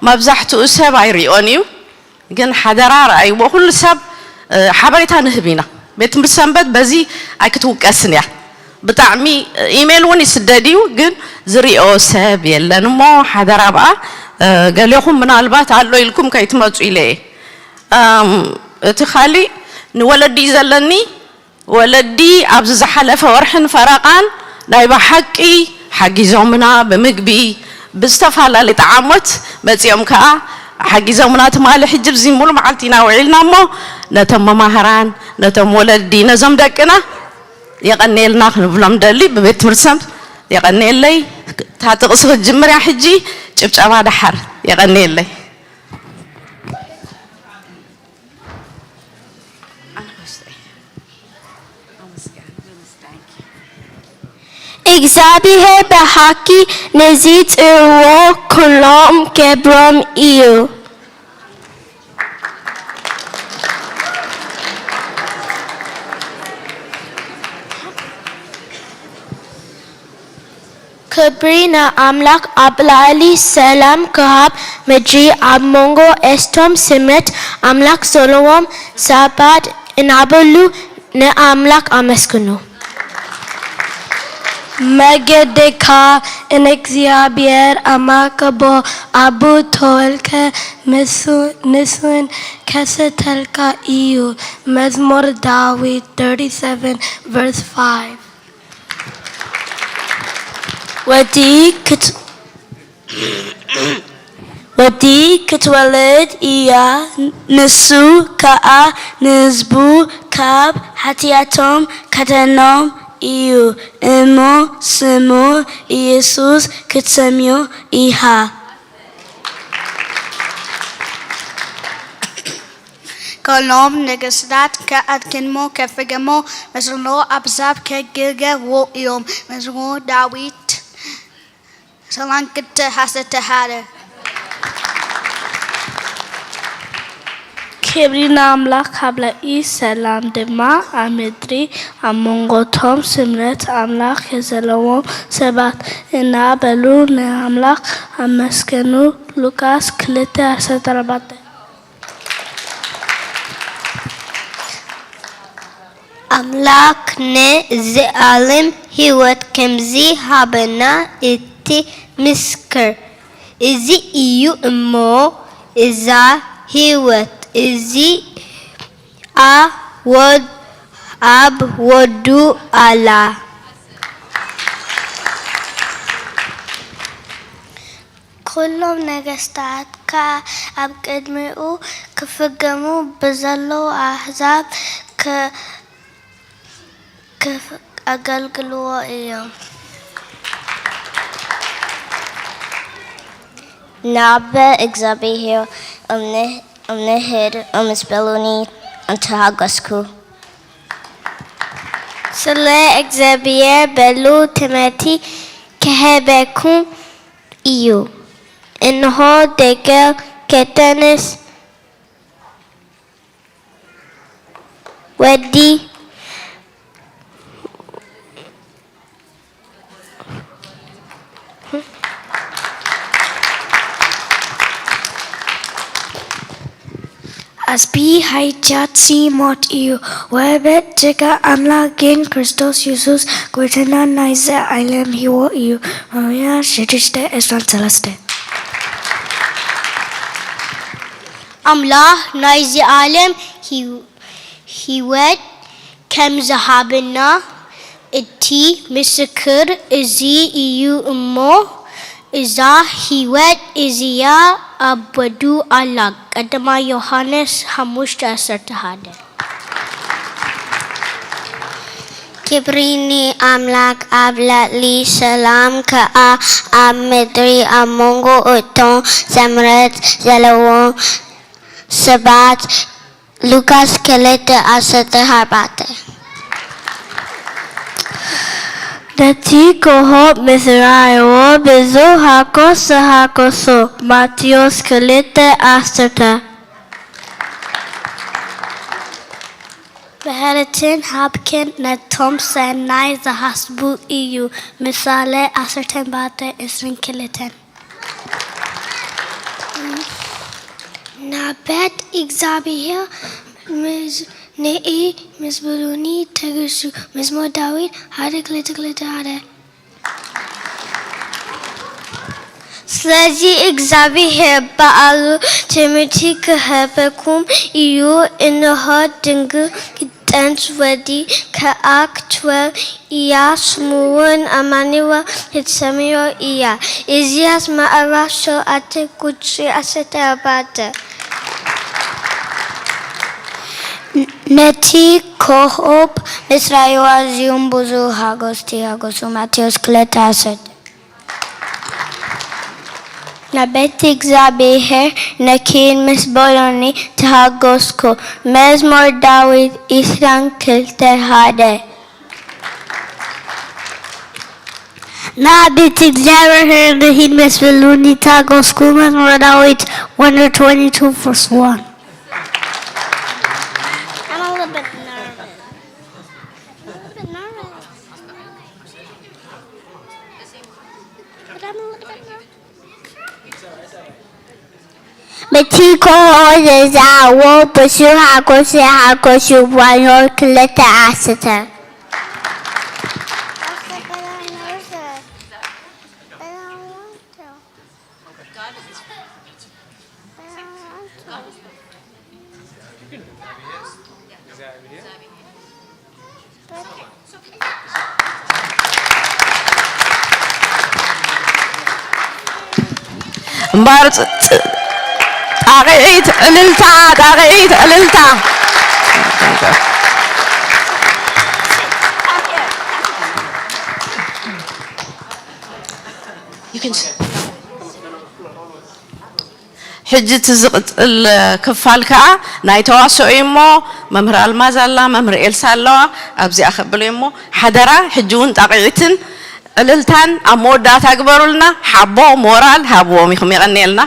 መብዛሕትኡ ሰብ ኣይሪኦን እዩ። ግን ሓደራ ረኣይዎ ኩሉ ሰብ ሓበሬታ ንህብ ኢና። ቤት ትምህርቲ ሰንበት በዚ ኣይክትውቀስን እያ። ብጣዕሚ ኢሜል እውን ይስደድ እዩ ግን ዝሪኦ ሰብ የለን እሞ ሓደራ ብኣ ገሌኹም ምናልባት ኣሎ ኢልኩም ከይትመፁ ኢለ እየ። እቲ ካሊእ ንወለዲ እዩ ዘለኒ። ወለዲ ኣብዚ ዝሓለፈ ወርሕን ፈረቓን ናይ ብሓቂ ሓጊዞምና ብምግቢ ብዝተፈላለዩ ጠዓሞት መፂኦም ከዓ ሓጊዞምና ትማሊ ሕጂ ብዚ ሙሉ መዓልቲ ኢና ውዒልና እሞ ነቶም መማህራን ነቶም ወለዲ ነዞም ደቅና የቐንየልና ክንብሎም ደሊ ብቤት ትምህርቲ ሰብ የቐንየለይ እታ ጥቕሲ ክትጅምር እያ ሕጂ ጭብጨባ ደሓር የቐንየለይ እግዚኣብሄር ብሓቂ ንዝፅውዕዎ ኩሎም ክብሮም እዩ። ክብሪ ንኣምላኽ ኣብ ላዕሊ ሰላም ክሃብ ምድሪ ኣብ መንጎ እስቶም ስምረት ኣምላኽ ዘለዎም ሰባት እናበሉ ንኣምላኽ ኣመስግኑ። መገደካ ንእግዚኣብሔር ኣማከቦ ኣቡ ተወልከ ንሱን ከሰተልካ እዩ። መዝሙር ዳዊት thirty-seven verse five። ወዲ ወዲ ክትወልድ እያ፣ ንሱ ከኣ ንህዝቡ ካብ ሓጢኣቶም ከድሕኖም እዩ እሞ ስሙ ኢየሱስ ክትሰምዮ ኢኻ። ከሎም ነገስታት ከኣድክንሞ ከፍገሞ መስሎ ኣብዛብ ከግገዎ እዮም። መዝሙር ዳዊት ሰላም ክልተ ዓሰርተ ሓደ። ክብሪ ንኣምላኽ ኣብ ላዕሊ ሰላም ድማ ኣብ ምድሪ ኣብ መንጎ እቶም ስምረት ኣምላኽ ዘለዎም ሰባት እናበሉ ንኣምላኽ ኣመስገኑ። ሉቃስ ክልተ ዓሰርተ ኣርባዕተ። ኣምላክ ን እዚ ዓለም ህይወት ከምዚ ሃበና እቲ ምስክር እዚ እዩ እሞ እዛ ህይወት እዚ ኣ ወድ ኣብ ወዱ ኣላ። ኩሎም ነገስታት ከኣ ኣብ ቅድሚኡ ክፍገሙ ብዘለዉ ኣህዛብ ከገልግልዎ እዮም። ናብ እግዚኣብሄር እምንሄድ እምስ በሉኒ እንተሃገስኩ። ስለ እግዚኣብሄር በሉ ትምህርቲ ክህበኩም እዩ። እንሆ ደገ ከተንስ ወዲ ኣስቢ ሃይቻት ሲሞት እዩ። ወበት ጅጋ ኣምላክ ግን ክርስቶስ የሱስ ጎይታና ናይዚ ዓለም ህይወ እዩ። ሮምያ ሽዱሽተ ዕስራን ሰለስተ። ኣምላኽ ናይዚ ዓለም ህይወት ከም ዝሃበና እቲ ምስክር እዚ እዩ እሞ፣ እዛ ህይወት እዚኣ ኣብ ወዱ ኣላ። ቀዳማይ ዮሃንስ ሓሙሽተ ዓሰርተ ሓደ። ክብሪ ንኣምላኽ ኣብ ላዕሊ፣ ሰላም ከኣ ኣብ ምድሪ ኣብ መንጎ እቶም ዘምረት ዘለዎም ሰባት። ሉቃስ ክልተ ዓሰርተ ኣርባዕተ። ነቲ ኮኾብ ምስ ረኣይዎ ብዙሕ ሓጎስ ተሓጎሱ። ማቴዎስ ክልተ ዓሰርተ። ምሕረትን ሓብክን ነቶም ሰናይ ዝሓስቡ እዩ። ምሳሌ ዓሰርተ ኣርባዕተ ዕስራን ክልተን። ናብ ቤት እግዚኣብሔር ምስ ንኢ ምስ ብሉኒ ተገሱ። መዝሙር ዳዊት ሓደ ክልተ ክልተ ሓደ። ስለዚ እግዚኣብሔር ባዕሉ ትምህርቲ ክህበኩም እዩ። እንሆ ድንግል ክጠንስ ወዲ ከኣ ክትወልድ እያ፣ ስሙውን ኣማኑኤል ክትሰምዮ እያ። ኢሳይያስ ምዕራፍ ሸውዓተ ቁጽሪ ዓሰርተ ኣርባዕተ። ነቲ ኮኾብ ምስ ረኣይዎ ኣዝዮም ብዙሕ ሓጎስ ተሓጎሱ። ማቴዎስ ክልተ ዓሰርተ። ናብ ቤት እግዚኣብሔር ንኺድ ምስ በሉኒ ተሓጎስኩ። መዝሙር ዳዊት ዕስራን ክልተ ሓደ። ናብ ቤት እግዚኣብሔር ንኺድ ምስ በሉኒ ተሓጎስኩ። መዝሙር ዳዊት one twenty-two verse one። I'm a little bit nervous. I'm a little bit nervous. But I'm a little bit nervous. በቲ ኮኾብ ዝረኣይዎ ብዙሕ ሓጎስ ተሓጎሱ። ዮሐንስ ክልተ ዓሰርተ። እምበር ፅ- ፅ- ጣቕዒት ዕልልታ፣ ጣቕዒት ዕልልታ። You can s- ሕጂ እቲ ዝቕጽል ክፋል ከኣ ናይ ተዋስኦ እዩ እሞ፣ መምህር ኣልማዝ ኣላ፣ መምህር ኤልሳ ኣለዋ፣ ኣብዚኣ ከብሎ እሞ፣ ሓደራ ሕጂ እውን ጣቕዒትን ዕልልታን ኣብ መወዳእታ ግበሩልና። ሓቦ ሞራል ሃብዎም ኢኹም። የቐንየልና።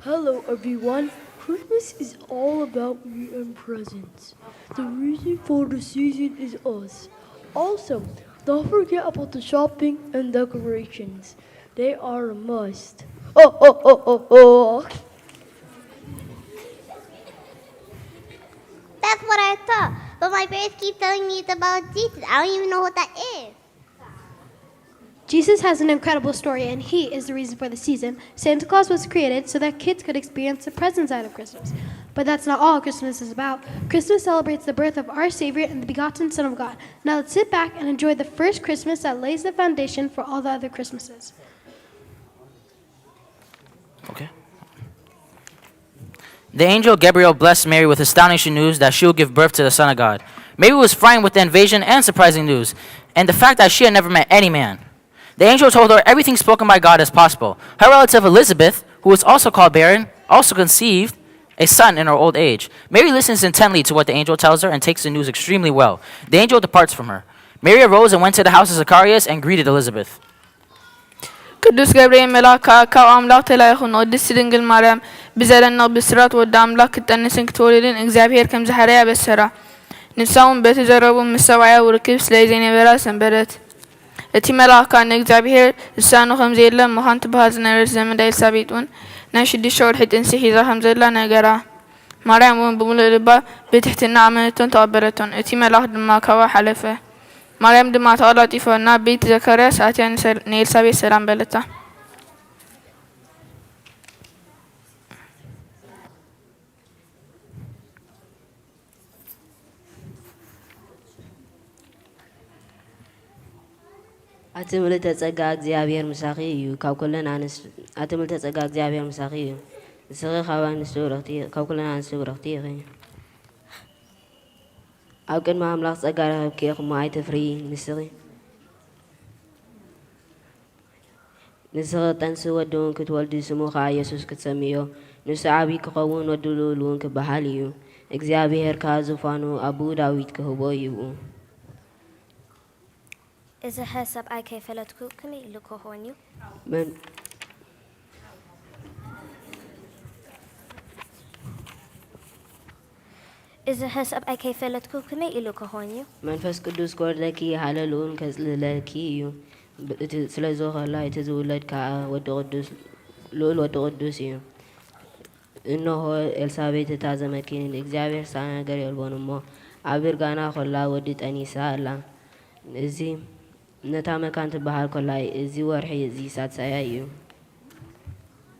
Hello everyone, Christmas is all about me and presents. The reason for the season is us. Also, don't forget about the shopping and decorations. They are a must. Oh, oh, oh, oh, oh. That's what I thought. But my parents keep telling me it's about Jesus. I don't even know what that is. Jesus has an incredible story, and he is the reason for the season. Santa Claus was created so that kids could experience the present side of Christmas. But that's not all Christmas is about. Christmas celebrates the birth of our Savior and the begotten Son of God. Now let's sit back and enjoy the first Christmas that lays the foundation for all the other Christmases. Okay. The angel Gabriel blessed Mary with astonishing news that she will give birth to the Son of God. Mary was frightened with the invasion and surprising news, and the fact that she had never met any man. The angel told her everything spoken by God is possible. Her relative Elizabeth, who is also called barren, also conceived a son in her old age. Mary listens intently to what the angel tells her and takes the news extremely well. The angel departs from her. Mary arose and went to the house of Zacharias and greeted Elizabeth. ቅዱስ ገብርኤል መልኣክ ከኣ ካብ ኣምላኽ ተላኢኹ ንቅድስቲ ድንግል ማርያም ብዘደንቕ ብስራት ወዲ ኣምላኽ ክትጠንስን ክትወልድን እግዚኣብሔር ከም ዝሓረያ ኣበሰራ። ንሳ እውን በቲ ዘረብኡ ምስ ሰብኣያ ውርክብ ስለ ዘይነበራ ሰንበደት። እቲ መልኣክ ከኣ ንእግዚኣብሔር ዝሳኖ ከም ዘየለ ምዃን ትበሃል ዝነበረት ዘመዳ ኤልሳቤጥ እውን ናይ ሽዱሽተ ወርሒ ጥንሲ ሒዛ ከም ዘላ ነገራ። ማርያም እውን ብምሉእ ልባ ብትሕትና ኣመነቶን ተቐበለቶን። እቲ መልኣኽ ድማ ካብኣ ሓለፈ። ማርያም ድማ ተቐላጢፋ ናብ ቤት ዘካርያስ ኣትያ ንኤልሳቤጥ ሰላም በለታ። ኣቲ ምልእተ ጸጋ እግዚኣብሔር ምሳኺ እዩ ካብ ኩለን ኣንስ ኣቲ ምልእተ ጸጋ እግዚኣብሔር ምሳኺ እዩ ንስኺ ካብ ኣንስቲ ብርኽቲ ካብ ኩለን ኣንስቲ ብርኽቲ ኢኺ ኣብ ቅድሚ ኣምላኽ ጸጋ ረኺብኪ ኢኺ እሞ ኣይትፍሪ ንስኺ ንስኺ ክትጠንሲ ወዲ እውን ክትወልዲ ስሙ ኸኣ የሱስ ክትሰምዮ ንሱ ዓብዪ ክኸውን ወዲ ልኡል እውን ክበሃል እዩ እግዚኣብሔር ከኣ ዙፋኑ ኣቦኡ ዳዊት ክህቦ ይብኡ እዝሀ ሰብኣይ ከይፈለጥኩ ከመይ ኢሉ ክኾን እዩ? እዝሀ ሰብኣይ ከይፈለጥኩ ከመይ ኢሉ ክኾን እዩ? መንፈስ ቅዱስ ክወርደኪ ሃለልኡን ከጽልለኪ እዩ። ስለዚ ኸላ እቲ ዝውለድ ከኣ ወዲ ቅዱስ ልኡል ወዲ ቅዱስ እዩ። እንሆ፣ ኤልሳቤጥ እታ ዘመኪኒ ንእግዚኣብሔር ዝሳነ ነገር የልቦን እሞ፣ ኣብ እርጋና ኾላ ወዲ ጠኒሳ ኣላ። እዚ ነታ መካን ትበሃል ኮላይ፣ እዚ ወርሒ እዚ ሳድሳያ እዩ።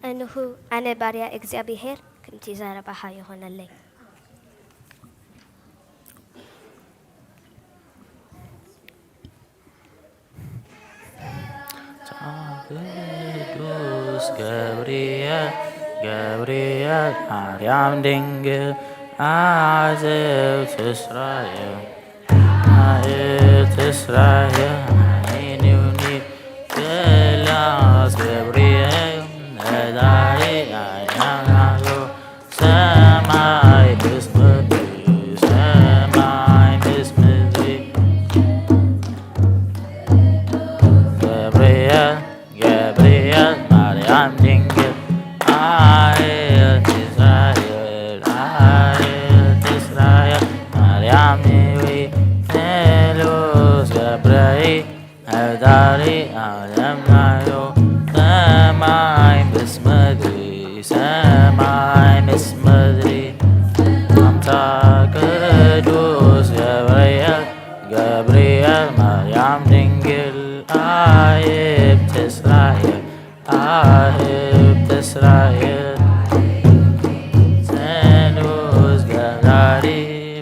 እንሁ፣ ኣነ ባርያ እግዚኣብሄር፣ ከምቲ ዘረባኻ ይኹነለይ። ቅዱስ ገብርኤል ገብርኤል ማርያም ድንግል ኣዘብ ትስራየ ኣእብ ትስራየ ኣይንውኒ ቅላስ ገብርኤል ነዳሪ ኣያናሎ ሰማይ ምስ ምድሪ ሰማይ ምስ ምድሪ ገብርኤል ገብርኤል ማርያም ድንግል ኣየት እስራኤል ኣየት እስራኤል ማርያም ሂዊ ንሉስ ገብረይ ፈጣሪ ዓለም ናዮ ሰማይ ምስ ምድሪ ሰማይ ምስ ምድሪ ኣምታ ቅዱስ ገብርኤል ገብርኤል ማርያም ድንግል ኣህብቲ እስራኤል ኣህብቲ እስራኤል ንሉስ ገብራሪ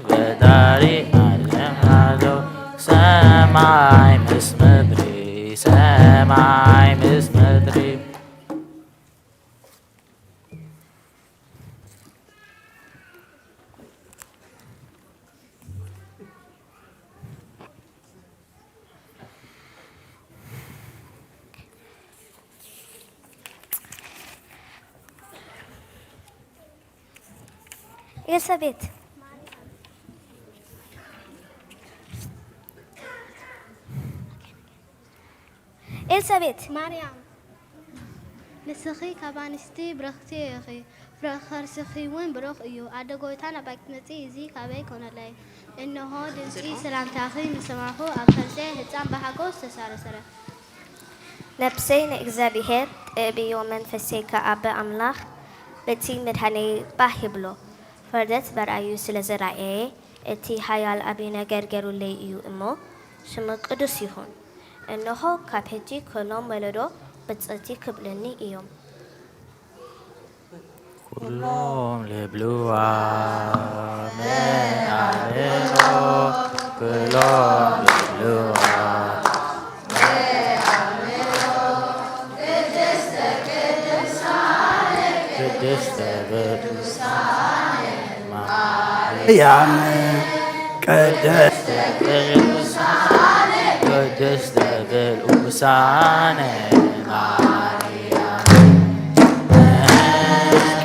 ፈጣሪ ዓለም ናዮ ሰማይ ምስ ምድሪ ሰማይ ምስ ምድሪ ኤልሳቤት ኤልሳቤት ማርያም ንስኺ ካብ ኣንስቲ ብርኽቲ ኢኺ፣ ፍረ ከርስኺ እውን ብሩኽ እዩ። ኣደ ጐይታ ናባይ ክትመጺ እዚ ካበይ ኮነለይ? እንሆ፣ ድምጺ ሰላምታኺ ምስ ሰማዕኩ፣ ኣብ ከርሰይ ህጻን ብሓጎስ ተሰረሰረ። ነፍሰይ ንእግዚኣብሄር ተእብዮ፣ መንፈሰይ ከኣ ብኣምላኽ በቲ መድሓኒይ ባህ ይብሎ። ፍርደት በርኣዩ ስለ ዘርኣየ፣ እቲ ሓያል ዓቢ ነገር ገይሩለይ እዩ እሞ፣ ሽሙ ቅዱስ ይኹን። እንሆ፣ ካብ ሕጂ ኸሎም ወለዶ ብጽእቲ ክብሉኒ እዮም። ኩሎም ልብልዋ መን ኣበሎ፣ ኩሎም ልብልዋ ቅድስተ ቅዱሳን ማርያም፣ ቅድስተ ቅዱሳን፣ ቅድስተ ቅዱሳን ማርያም፣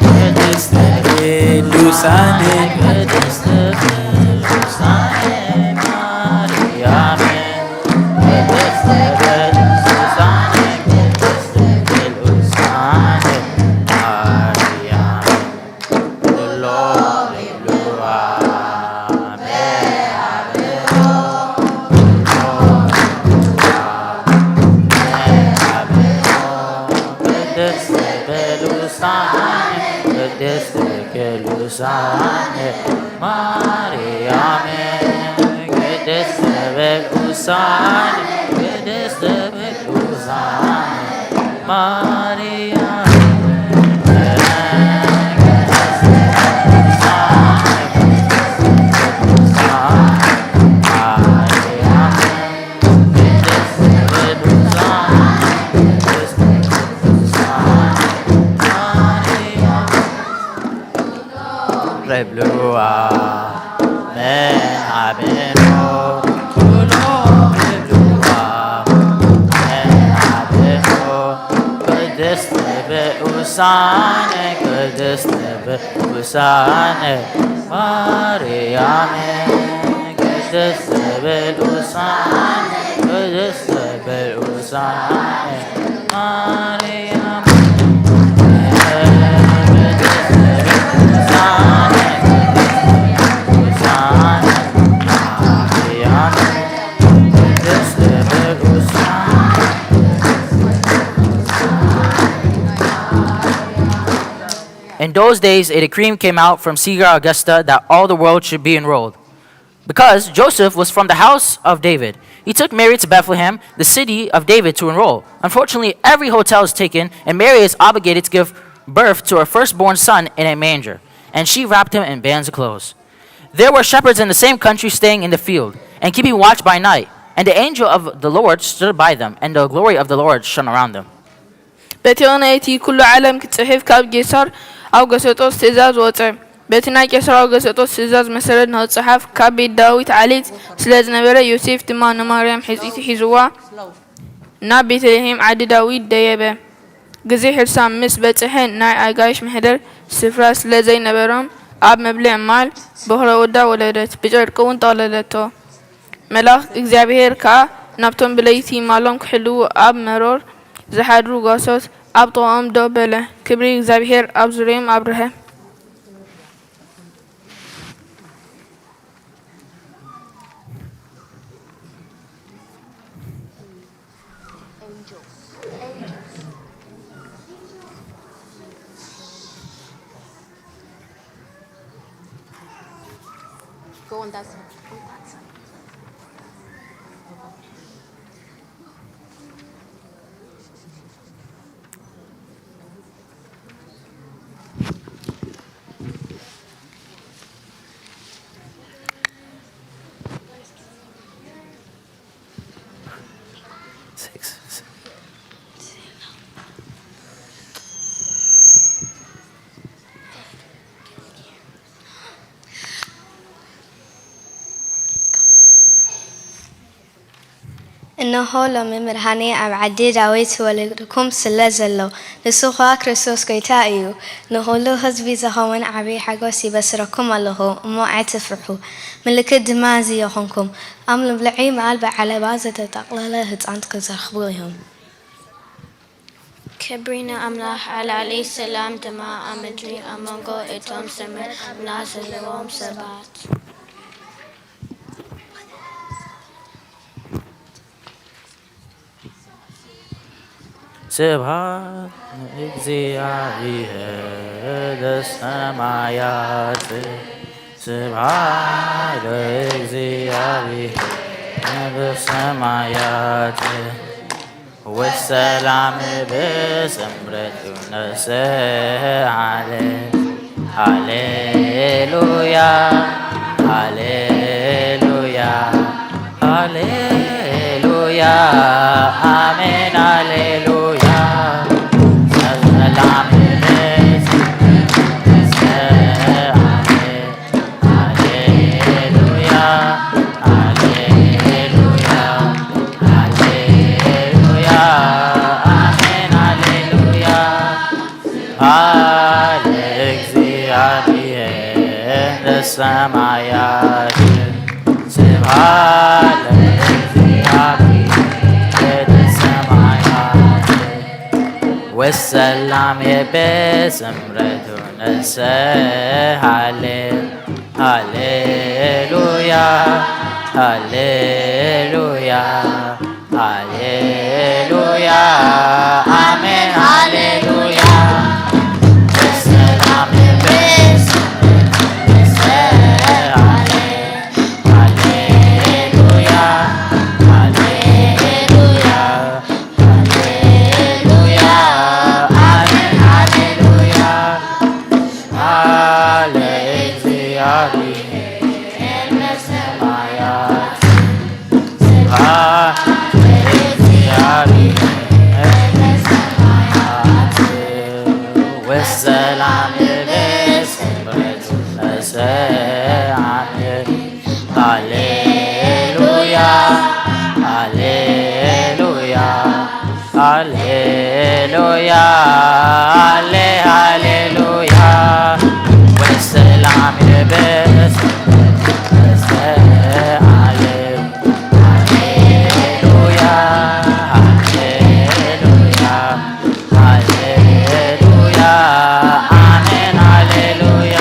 ቅድስተ ቅዱሳን፣ ቅድስተ ቅዱሳን ማርያም፣ ቅድስተ ቅዱሳን፣ ቅድስተ ቅዱሳን ማርያም፣ ኩሎ ይብልዋ መሃብኦ፣ ኩሎ ይብልዋ መሃብኦ፣ ቅድስተ ቅዱሳን፣ ቅድስተ ቅዱሳን ማርያም፣ ቅድስተ ቅዱሳን፣ ቅድስተ ቅዱሳን ማርያም፣ ሬብሉዋ መን ኣበሎ፣ ኩሎ ሬብሉዋ መን ኣበሎ፣ ቅድስት ብኡሳነ፣ ቅድስት ብኡሳነ ማርያም፣ ቅድስት ብኡሳነ፣ ቅድስት ብኡሳነ ማርያም። In those days, a decree came out from Caesar Augusta that all the world should be enrolled. Because Joseph was from the house of David, he took Mary to Bethlehem, the city of David, to enroll. Unfortunately, every hotel is taken, and Mary is obligated to give birth to her firstborn son in a manger, and she wrapped him in bands of clothes. There were shepherds in the same country staying in the field and keeping watch by night, and the angel of the Lord stood by them, and the glory of the Lord shone around them. በቲ ቅነ እቲ ኩሉ ዓለም ክጽሕፍ ካብ ቄሳር ኣውገሰጦስ ትእዛዝ ወጸ። በቲ ናይ ቄሳር ኣውገሰጦስ ትእዛዝ መሰረት ንኽጽሓፍ ካብ ቤት ዳዊት ዓሌት ስለ ዝነበረ፣ ዮሴፍ ድማ ንማርያም ሕጽይቲ ሒዝዋ ናብ ቤተልሔም ዓዲ ዳዊት ደየበ። ግዜ ሕርሳ ምስ በጽሐ፣ ናይ ኣጋይሽ መሕደር ስፍራ ስለ ዘይነበሮም፣ ኣብ መብልዕ ማል በኹረ ወዳ ወለደት፣ ብጨርቂ እውን ጠቕለለቶ። መልኣኽ እግዚኣብሔር ከኣ ናብቶም ብለይቲ ማሎም ክሕልዉ ኣብ መሮር ዝሓድሩ ጓሶት ኣብ ጥቓኦም ደው በለ። ክብሪ እግዚኣብሔር ኣብ ዙርያኦም ኣብርሀ። Go on that side. On that side. Six. እነሆ ሎሚ መድሓኒ ኣብ ዓዲ ዳዊት ተወሊዱኩም ስለ ዘሎ፣ ንሱ ኸኣ ክርስቶስ ጐይታ እዩ። ንኹሉ ህዝቢ ዝኸውን ዓቢ ሓጎስ ይበስረኩም ኣለኹ፣ እሞ ኣይትፍርሑ። ምልክት ድማ እዚ ይኹንኩም፣ ኣብ መብልዒ መኣል ብዓለባ ዝተጠቕለለ ህጻን ክትረኽቡ ኢኹም። ክብሪ ንኣምላኽ፣ ዓላሊ ሰላም ድማ ኣብ ምድሪ ኣብ መንጎ እቶም ስምዕና ዘለዎም ሰባት። ስብሐት ለእግዚኣብሔር በሰማያት፣ ስብሐት ለእግዚኣብሔር በሰማያት፣ ወሰላም በሰምረቱ ነሰአለ። ሃሌሉያ፣ ሃሌሉያ፣ ሃሌሉያ፣ አሜን፣ ሃሌሉያ። ሰላም በሰምረቱ ነሰአለ። ሃሌሉያ፣ ሃሌሉያ፣ ሃሌሉያ፣ አሜን፣ ሃሌሉያ። ስብሐት ለእግዚኣብሔር በሰማያት፣ ስብሐት ለእግዚኣብሔር በሰማያት፣ ወሰላም በስምረቱ ነሰአለ። ሃሌሉያ፣ ሃሌሉያ፣ ሃሌሉያ፣ አሜን፣ ሃሌሉያ። በሰላም በስምህ ሃሌሉያ፣ ሃሌሉያ፣ ሃሌሉያ፣ አሜን፣ ሃሌሉያ። ስብሐት ለእግዚኣብሔር በሰማያት፣ ስብሐት ለእግዚኣብሔር በሰማያት፣ ወሰላም በስምረቱ ነሰአለ። ሃሌሉያ፣ ሃሌሉያ፣ ሃሌ፣ ሃሌሉያ። ወሰላም በሰማያት፣ ሃሌሉያ፣ ሃሌሉያ፣ ሃሌሉያ፣ አሜን፣ ሃሌሉያ።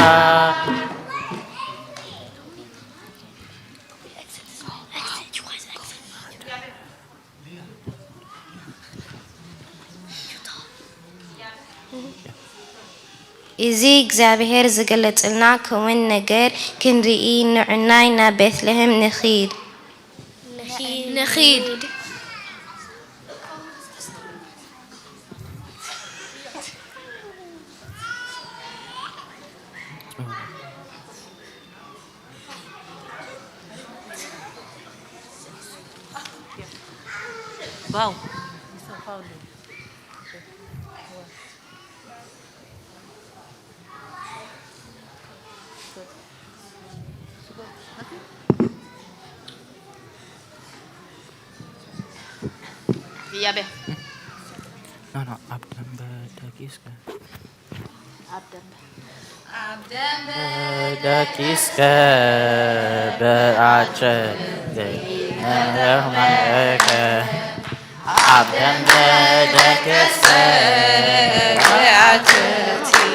እዚ እግዚኣብሔር ዝገለጸልና ክውን ነገር ክንርኢ ንዑናይ ናብ ቤትልሔም ንኺድ። ንኺድ። Wow. Iya, Beh. No, no, abdem be dakiske. Abdem be dakiske be ace de nermeke. Abdem be dakiske be ace ti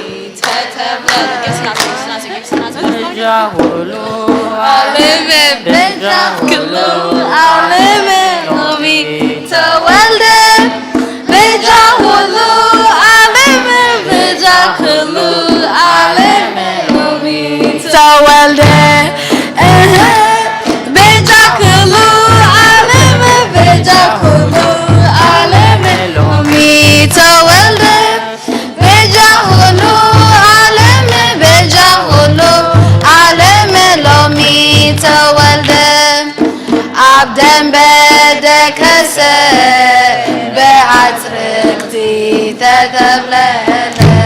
te te be. Beja hulu aleme, beja hulu aleme, lomi tawalde. Beja hulu aleme, beja hulu aleme, lomi tawalde. Ehe. Beja hulu aleme, beja hulu aleme, lomi tawalde. Beja hulu aleme, beja hulu aleme, lomi tawalde. Abdem be dakiske be ace rikti te te blele.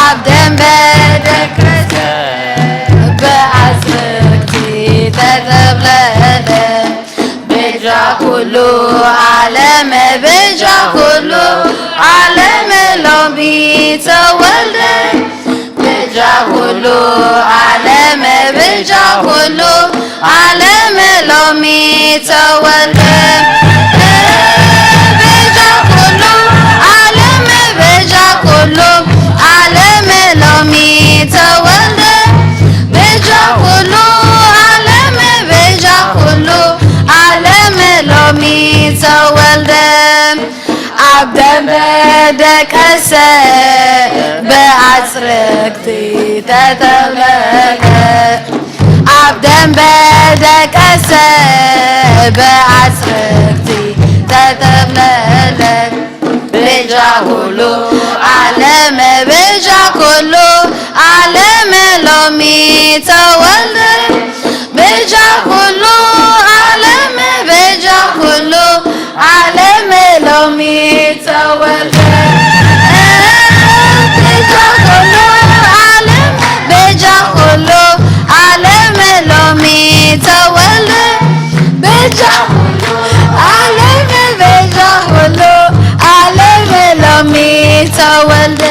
Abdem be dakiske be ace rikti te te blele. Beja hulu aleme, beja hulu aleme, lomi tawalde. Beja hulu aleme, beja hulu aleme, lomi tawalde. Beja hulu aleme. ደንበ ደቀሰ፣ ብኣጽርግቲ ተጠቕለለ። ኣብ ደንበ ደቀሰ፣ ብኣጽርግቲ ተጠቕለለ። ቤጃ ኩሉ ዓለም፣ ቤጃ ኩሉ ዓለም ሎሚ ተወልደ። ቤጃ ኩሉ ዓለም፣ ቤጃ ኩሉ ዓለም ሎሚ ተወልደ። ቤጃ ኩሉ ዓለም፣ ቤጃ ኩሉ ዓለም ሎሚ ተወልደ። ቤጃ ኩሉ ዓለም፣ ቤጃ ኩሉ ዓለም ሎሚ ተወልደ።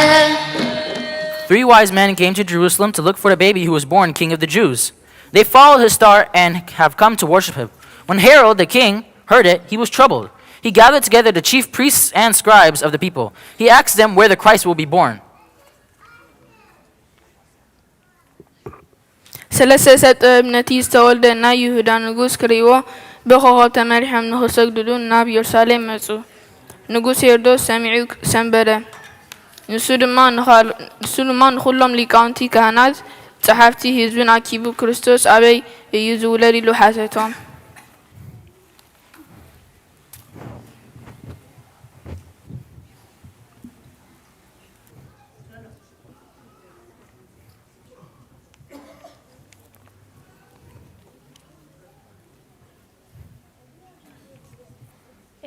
Three wise men came to Jerusalem to look for the baby who was born king of the Jews. They followed his star and have come to worship him. When Herod the king heard it, he was troubled. He gathered together the chief priests and scribes of the people. He asked them where the Christ will be born. ሰለስተ ሰብ ጥበብ ነቲ ዝተወልደ ናይ ይሁዳ ንጉስ ክርእይዎ ብኮኸብ ተመሪሖም ንኽሰግድሉ ናብ ኢየሩሳሌም መጹ። ንጉስ ሄሮዶስ ሰሚዑ ሰንበደ። ንሱ ድማ ንኻል- ንሱ ድማ ንኹሎም ሊቃውንቲ ካህናት፣ ጸሓፍቲ ህዝብን ኣኪቡ ክርስቶስ ኣበይ እዩ ዝውለድ ኢሉ ሓተቶም።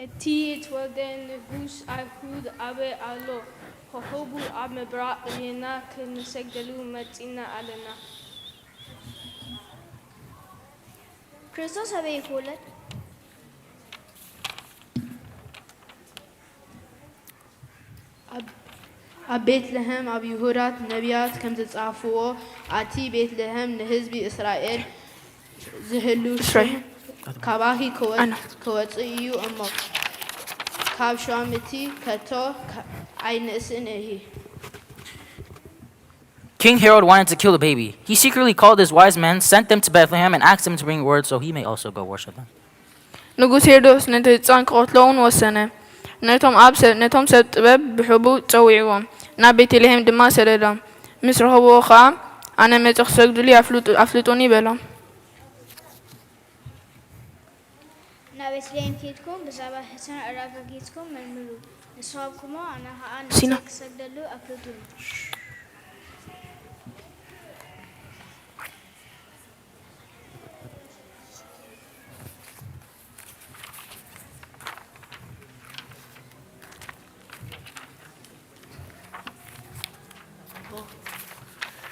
እቲ እተወልደ ንጉስ ኣይሁድ ኣበይ ኣሎ? ኮኾቡ ኣብ ምብራቕ ርእና ክንሰግደሉ መጺና ኣለና። ክርስቶስ ኣበይ ይወለድ? ኣብ ቤት ልሔም ኣብ ይሁዳ ነቢያት ከም ዝጸሓፍዎ፣ ኣቲ ቤት ልሔም ንህዝቢ እስራኤል ዝህሉ ሽም ካባኺ ክወጽእ እዩ እሞ፣ ካብ ሸምቲ ከቶ ኣይንእስን እሂ። King Herod wanted to kill the baby. He secretly called his wise men, sent them to Bethlehem, and asked them to bring word so he may also go worship them. ንጉስ ሄሮድስ ነቲ ህጻን ክቐትሎ እውን ወሰነ። ነቶም ኣብ ሰብ ነቶም ሰብ ጥበብ ብሕቡእ ጸዊዕዎም፣ ናብ ቤተልሔም ድማ ሰደዶም። ምስ ረኸብዎ ኸኣ ኣነ መጺ ክሰግድሉ ኣፍልጡኒ በሎም። ናብ ቤተልሔም ኬድኩም ብዛዕባ ህጻን ኣረጋጊጽኩም መርምሩ፣ ምስ ረኸብኩሞ ኣነ ኸኣ ነቲ ክሰግደሉ ኣፍልጡኒ።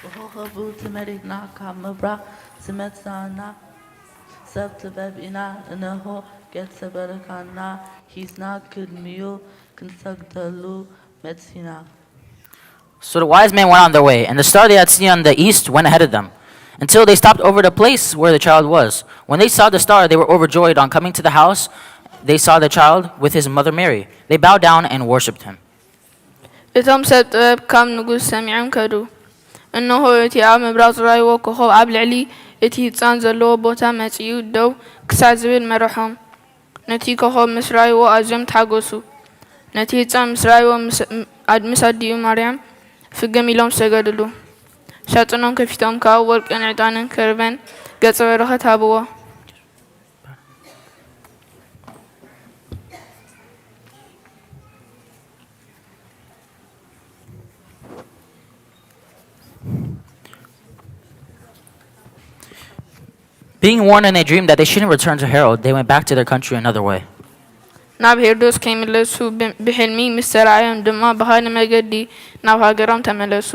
ብኾኸቡ ተመሪሕና ካብ ምብራቕ ዝመጻና ሰብ ጥበብ ኢና፣ እንሆ ገጸ በረከትና ሒዝና ቅድሚኡ ክንሰግደሉ መጺና። So the wise men went on their way, and the star they had seen on the east went ahead of them, until they stopped over the place where the child was. When they saw the star, they were overjoyed. On coming to the house, they saw the child with his mother Mary. They bowed down and worshipped him. እቶም ሰብ ጥበብ ካብ ንጉስ ሰሚዖም ከዱ። እንሆ እቲ ኣብ ምብራቕ ዝረኣይዎ ኮኾብ ኣብ ልዕሊ እቲ ህጻን ዘለዎ ቦታ መጺኡ ደው ክሳዕ ዝብል መረሖም። ነቲ ኮኾብ ምስ ረኣይዎ ኣዝዮም ተሓጎሱ። ነቲ ህጻን ምስ ረኣይዎ ምስ ኣዲኡ ማርያም ፍግም ኢሎም ሰገድሉ። ሳጥኖም ከፊቶም ከኣ ወርቅን ዕጣንን ከርበን ገጸ በረኸት ሃብዎ። Being warned in a dream that they shouldn't return to Herod, they went back to their country another way. ናብ ሄሮዶስ ከይምለሱ ብሕልሚ ምስ ተራእዮም ድማ ብኻልእ መገዲ ናብ ሃገሮም ተመለሱ።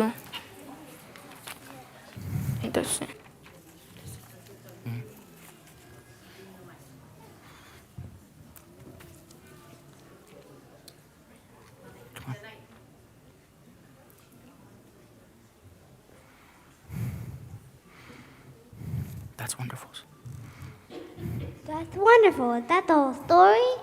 That's wonderful. That's wonderful. Is that the whole story?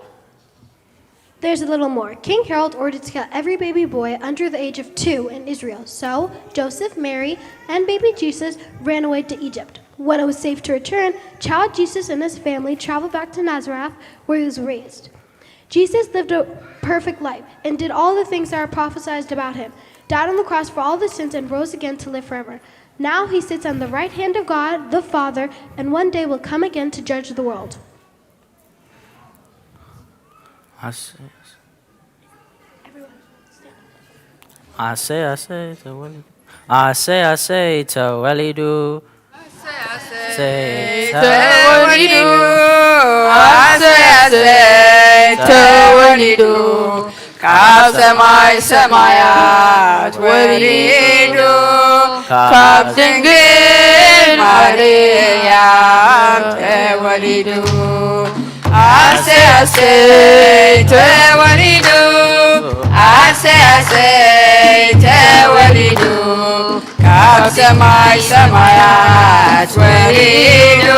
There's a little more. King Herod ordered to kill every baby boy under the age of two in Israel. So Joseph, Mary, and baby Jesus ran away to Egypt. When it was safe to return, child Jesus and his family traveled back to Nazareth, where he was raised. Jesus lived a perfect life and did all the things that are prophesied about him, died on the cross for all the sins, and rose again to live forever. Now he sits on the right hand of God the Father, and one day will come again to judge the world. ኣሰይ ኣሰይ ኣሰይ ተወሊዱ ኣሰይ ኣሰይ ተወሊዱ ኣሰይ ኣሰይ ተወሊዱ ኣሰይ ኣሰይ ተወሊዱ ካብ ሰማይ ሰማያት ወሪዱ ካብ ድንግል ማርያም ተወሊዱ ኣሰይ ኣሰይ ተወሊዱ ኣሰይ ኣሰይ ተወሊዱ ካብ ሰማይ ሰማያት ወሪዱ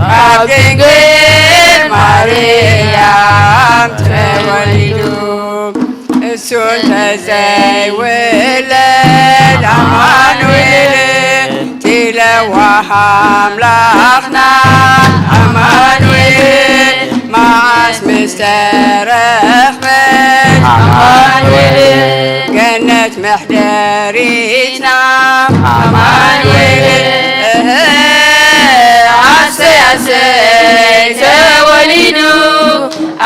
ካብ ድንግል ማርያም ተወሊዱ እሱ እንተዘይውለድ ኣማኑኤል ትለዋህ ኣምላኽና ኣማኑኤል መዓስ ምስ ተረኽበት ኣማኑኤል ገነት መሕደሪትና ኣማኑኤል እህ ኣሰይ ኣሰይ ተወሊዱ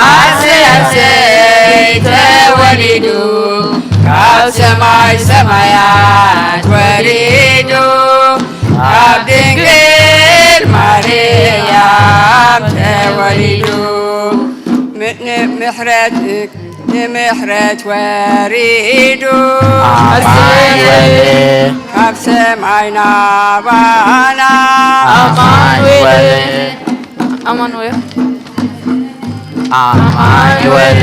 ኣሰይ ኣሰይ ተወሊዱ ካብ ሰማይ ሰማያት ወሪዱ ካብ ድንግል ማርያም ተወሊዱ ም- ንምሕረት ንምሕረት ወሪዱ ኣማኑኤል ካብ ሰማይ ናባና ኣማኑኤል ኣማኑኤል ኣማኑኤል ኣማኑኤል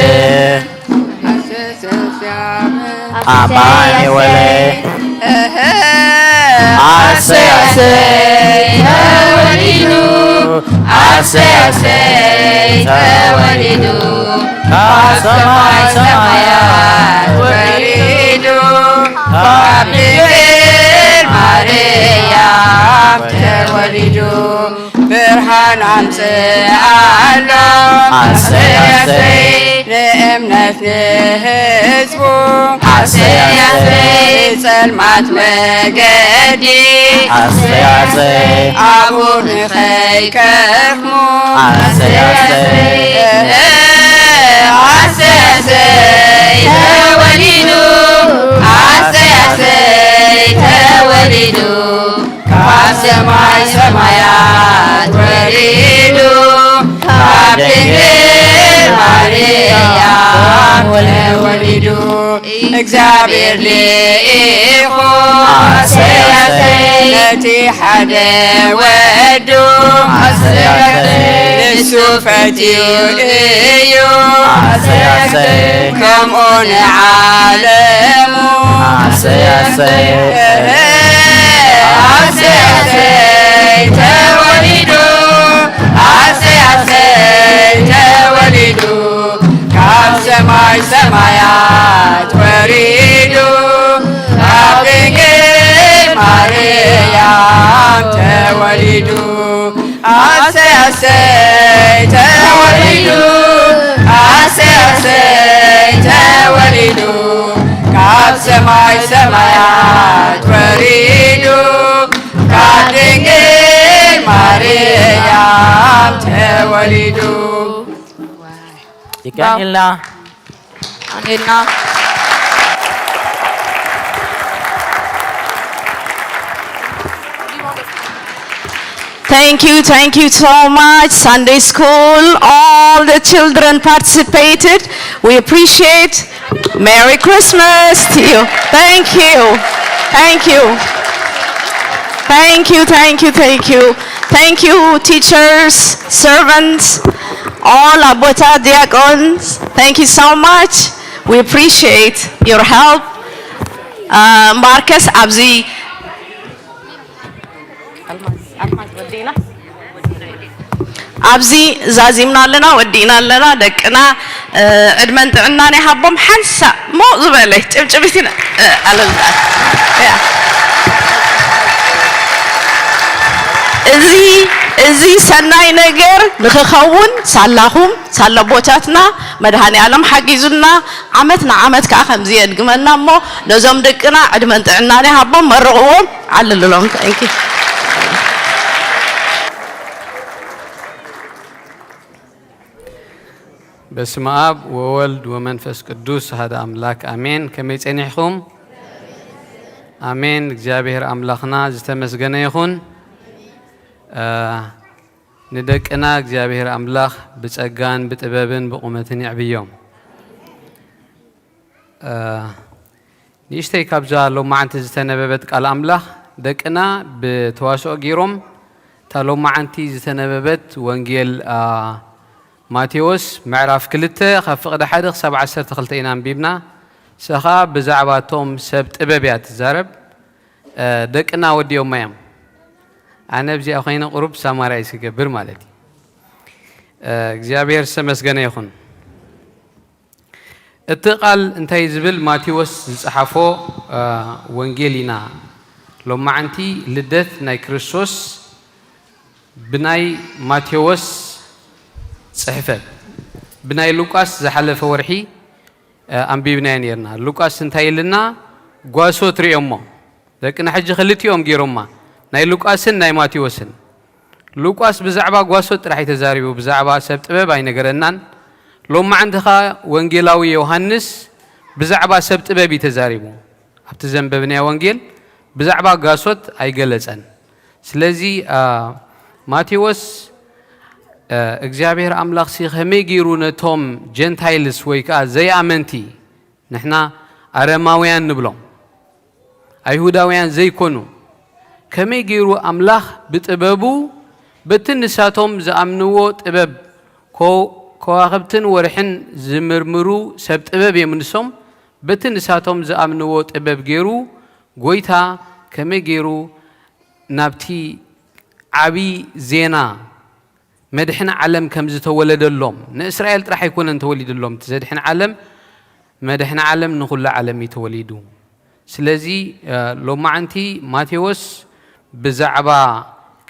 ኣሰይ ኣሰይ ተወሊዱ ኣሰይ ኣሰይ ተወሊዱ ካብ ሰማይ ሰማያት ወሪዱ ካብ ድንግል ማርያም ተወሊዱ ብርሃን ኣምጽኣሎም ኣሰይ ኣሰይ ንእምነት ንህዝቡ ኣሰይ ኣሰይ ጸልማት መገዲ ኣሰይ ኣሰይ ኣብኡ ንኸይከርሙ ኣሰይ ኣሰይ ኣሰይ ኣሰይ ተወሊዱ ኣሰይ ኣሰይ ተወሊዱ ካብ ሰማይ ሰማያት ወሪዱ ካብ ድንግል ማርያም ተወሊዱ እግዚኣብሔር ልኢኹ ኣሰይ ኣሰይ ነቲ ሓደ ወዱ ኣሰይ ኣሰይ ንሱ ፈትዩ እዩ ኣሰይ ኣሰይ ከምኡ ንዓለሙ ኣሰይ ኣሰይ ኣሰይ ኣሰይ ተወሊዱ ኣሰይ ኣሰይ ተወሊዱ ካብ ሰማይ ሰማያት ወሪዱ ካብ ድንግል ማርያም ተወሊዱ ኣሰይ ኣሰይ ተወሊዱ ኣሰይ ኣሰይ ተወሊዱ ካብ ሰማይ ሰማያት ወሪዱ ካብ ድንግል ማርያም ተወሊዱ ይቀኒልና ኣሜንና Thank you, thank you so much, Sunday school, all the children participated. We appreciate. Merry Christmas to you. Thank you, thank you, thank you, thank you, thank you, thank you, teachers, servants, all ኣቦታት ዲያቆንስ. Thank you so much. We appreciate your help. ማርከስ ኣብዚ ኣብዚ ዛዚምና ኣለና ወዲእና ኣለና ደቅና ዕድመን ጥዕናን ይሃቦም ሓንሳእ ሞቕ ዝበለ ጭብጭቢቲ ኣለና እዚ እዚ ሰናይ ነገር ንኽኸውን ሳላኹም ሳላ ኣቦታትና መድሃኔ ዓለም ሓጊዙና ዓመት ንዓመት ከዓ ከምዚ የድግመና እሞ ነዞም ደቅና ዕድመን ጥዕናን ይሃቦም መርቕዎም። ዓልልሎም። Thank you። በስመ ኣብ ወወልድ ወመንፈስ ቅዱስ ኣሐደ ኣምላክ ኣሜን። ከመይ ጸኒሕኹም? ኣሜን። እግዚኣብሔር ኣምላኽና ዝተመስገነ ይኹን። ንደቅና እግዚኣብሔር ኣምላኽ ብጸጋን ብጥበብን ብቑመትን የዕብዮም። ንእሽተይ ካብዛ ሎማዓንቲ ዝተነበበት ቃል ኣምላኽ ደቅና ብተዋስኦ ገይሮም እታ ሎማዓንቲ ዝተነበበት ወንጌል ማቴዎስ ምዕራፍ ክልተ ካብ ፍቕዲ ሓደ ክሳብ ዓሰርተ ክልተ ኢና ኣንቢብና። ሰኻ ብዛዕባ እቶም ሰብ ጥበብ እያ ትዛረብ። ደቅና ወዲኦማ እዮም። ኣነ ኣብዚኣ ኮይነ ቁሩብ ሳማራይ ስገብር ማለት እዩ። እግዚኣብሔር ዝተመስገነ ይኹን። እቲ ቃል እንታይ ዝብል ማቴዎስ ዝጸሓፎ ወንጌል ኢና። ሎማዓንቲ ልደት ናይ ክርስቶስ ብናይ ማቴዎስ ጽሕፈት ብናይ ሉቃስ ዝሓለፈ ወርሒ ኣንቢብናዮ ነርና። ሉቃስ እንታይ ኢልና ጓሶት ርእዮሞ ደቅና ሕጂ ክልቲኦም ገይሮማ ናይ ሉቃስን ናይ ማቴዎስን። ሉቃስ ብዛዕባ ጓሶት ጥራሕ እዩ ተዛሪቡ፣ ብዛዕባ ሰብ ጥበብ ኣይነገረናን። ሎማዓንቲ ኸኣ ወንጌላዊ ዮሃንስ ብዛዕባ ሰብ ጥበብ እዩ ተዛሪቡ። ኣብቲ ዘንበብናዮ ወንጌል ብዛዕባ ጋሶት ኣይገለጸን። ስለዚ ማቴዎስ እግዚኣብሔር ኣምላኽሲ ከመይ ገይሩ ነቶም ጀንታይልስ ወይ ከዓ ዘይኣመንቲ ንሕና ኣረማውያን ንብሎም ኣይሁዳውያን ዘይኮኑ ከመይ ገይሩ ኣምላኽ ብጥበቡ በቲ ንሳቶም ዝኣምንዎ ጥበብ ከዋኽብትን ወርሕን ዝምርምሩ ሰብ ጥበብ እዮም ንሶም በቲ ንሳቶም ዝኣምንዎ ጥበብ ገይሩ ጎይታ ከመይ ገይሩ ናብቲ ዓብዪ ዜና መድሕን ዓለም ከም ዝተወለደሎም ንእስራኤል ጥራሕ ኣይኮነን ተወሊድሎም እቲ ዘድሕን ዓለም መድሕን ዓለም ንኹሉ ዓለም እዩ ተወሊዱ። ስለዚ ሎማዓንቲ ማቴዎስ ብዛዕባ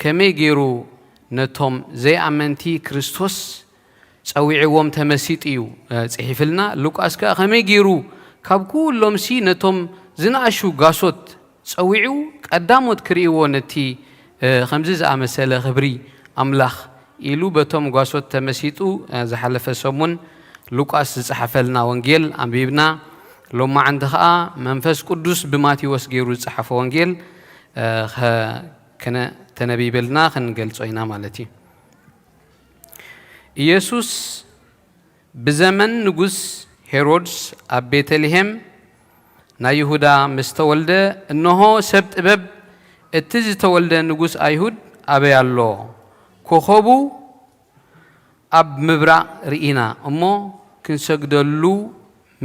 ከመይ ገይሩ ነቶም ዘይኣመንቲ ክርስቶስ ጸዊዕዎም ተመሲጡ እዩ ጽሒፍልና። ሉቃስ ከኣ ከመይ ገይሩ ካብ ኩሎምሲ ነቶም ዝነኣሹ ጋሶት ጸዊዑ ቀዳሞት ክርእይዎ ነቲ ከምዚ ዝኣመሰለ ክብሪ ኣምላኽ ኢሉ በቶም ጓሶት ተመሲጡ ዝሓለፈ ሰሙን ሉቃስ ዝጸሓፈልና ወንጌል ኣንቢብና። ሎማዓንቲ ኸኣ መንፈስ ቅዱስ ብማቴዎስ ገይሩ ዝጸሓፎ ወንጌል ተነቢበልና ክንገልጾ ኢና ማለት እዩ። ኢየሱስ ብዘመን ንጉስ ሄሮድስ ኣብ ቤተልሔም ናይ ይሁዳ ምስ ተወልደ፣ እንሆ ሰብ ጥበብ፣ እቲ ዝተወልደ ንጉስ ኣይሁድ ኣበይ ኣሎ? ኮኸቡ ኣብ ምብራቕ ርኢና እሞ ክንሰግደሉ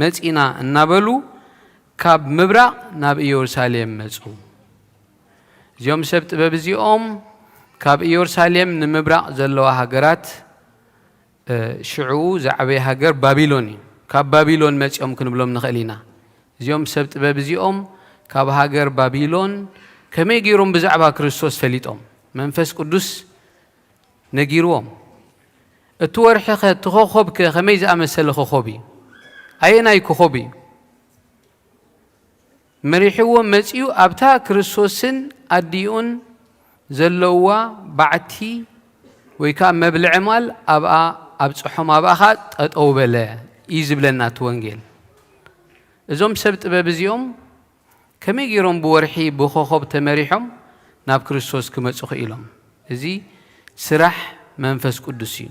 መጺና እናበሉ ካብ ምብራቕ ናብ ኢየሩሳሌም መጹ። እዚኦም ሰብ ጥበብ እዚኦም ካብ ኢየሩሳሌም ንምብራቕ ዘለዋ ሃገራት ሽዑ ዝዓበየ ሃገር ባቢሎን እዩ። ካብ ባቢሎን መጺኦም ክንብሎም ንኽእል ኢና። እዚኦም ሰብ ጥበብ እዚኦም ካብ ሃገር ባቢሎን ከመይ ገይሮም ብዛዕባ ክርስቶስ ፈሊጦም? መንፈስ ቅዱስ ነጊርዎም። እቲ ወርሒ ኸ እቲ ኾኾብ ከ ከመይ ዝኣመሰለ ኾኾብ እዩ? ኣየናይ ኮኾብ እዩ? መሪሕዎም መጺኡ ኣብታ ክርስቶስን ኣዲኡን ዘለውዋ ባዕቲ ወይ ከዓ መብልዒ ማል ኣብኣ ኣብጽሖም ኣብኣ ኸዓ ጠጠው በለ እዩ ዝብለና እቲ ወንጌል። እዞም ሰብ ጥበብ እዚኦም ከመይ ገይሮም ብወርሒ ብኾኾብ ተመሪሖም ናብ ክርስቶስ ክመጹ ክኢሎም? እዚ ስራሕ መንፈስ ቅዱስ እዩ።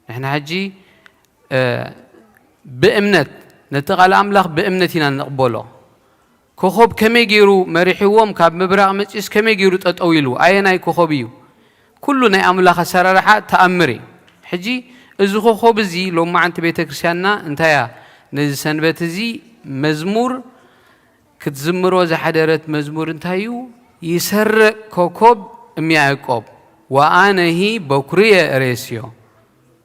ንሕና ሕጂ ብእምነት ነቲ ቃል ኣምላኽ ብእምነት ኢና ንቕበሎ። ኮኾብ ከመይ ገይሩ መሪሕዎም ካብ ምብራቕ መጺኡስ ከመይ ገይሩ ጠጠው ኢሉ ኣየናይ ኮኾብ እዩ? ኩሉ ናይ ኣምላኽ ኣሰራርሓ ተኣምር እዩ። ሕጂ እዚ ኮኾብ እዚ ሎማዓንቲ ቤተ ክርስቲያንና እንታይ እያ ነዚ ሰንበት እዚ መዝሙር ክትዝምሮ ዝሓደረት መዝሙር እንታይ እዩ? ይሰርቅ ኮኮብ እምያዕቆብ ወኣነሂ በኩርየ እሬስዮ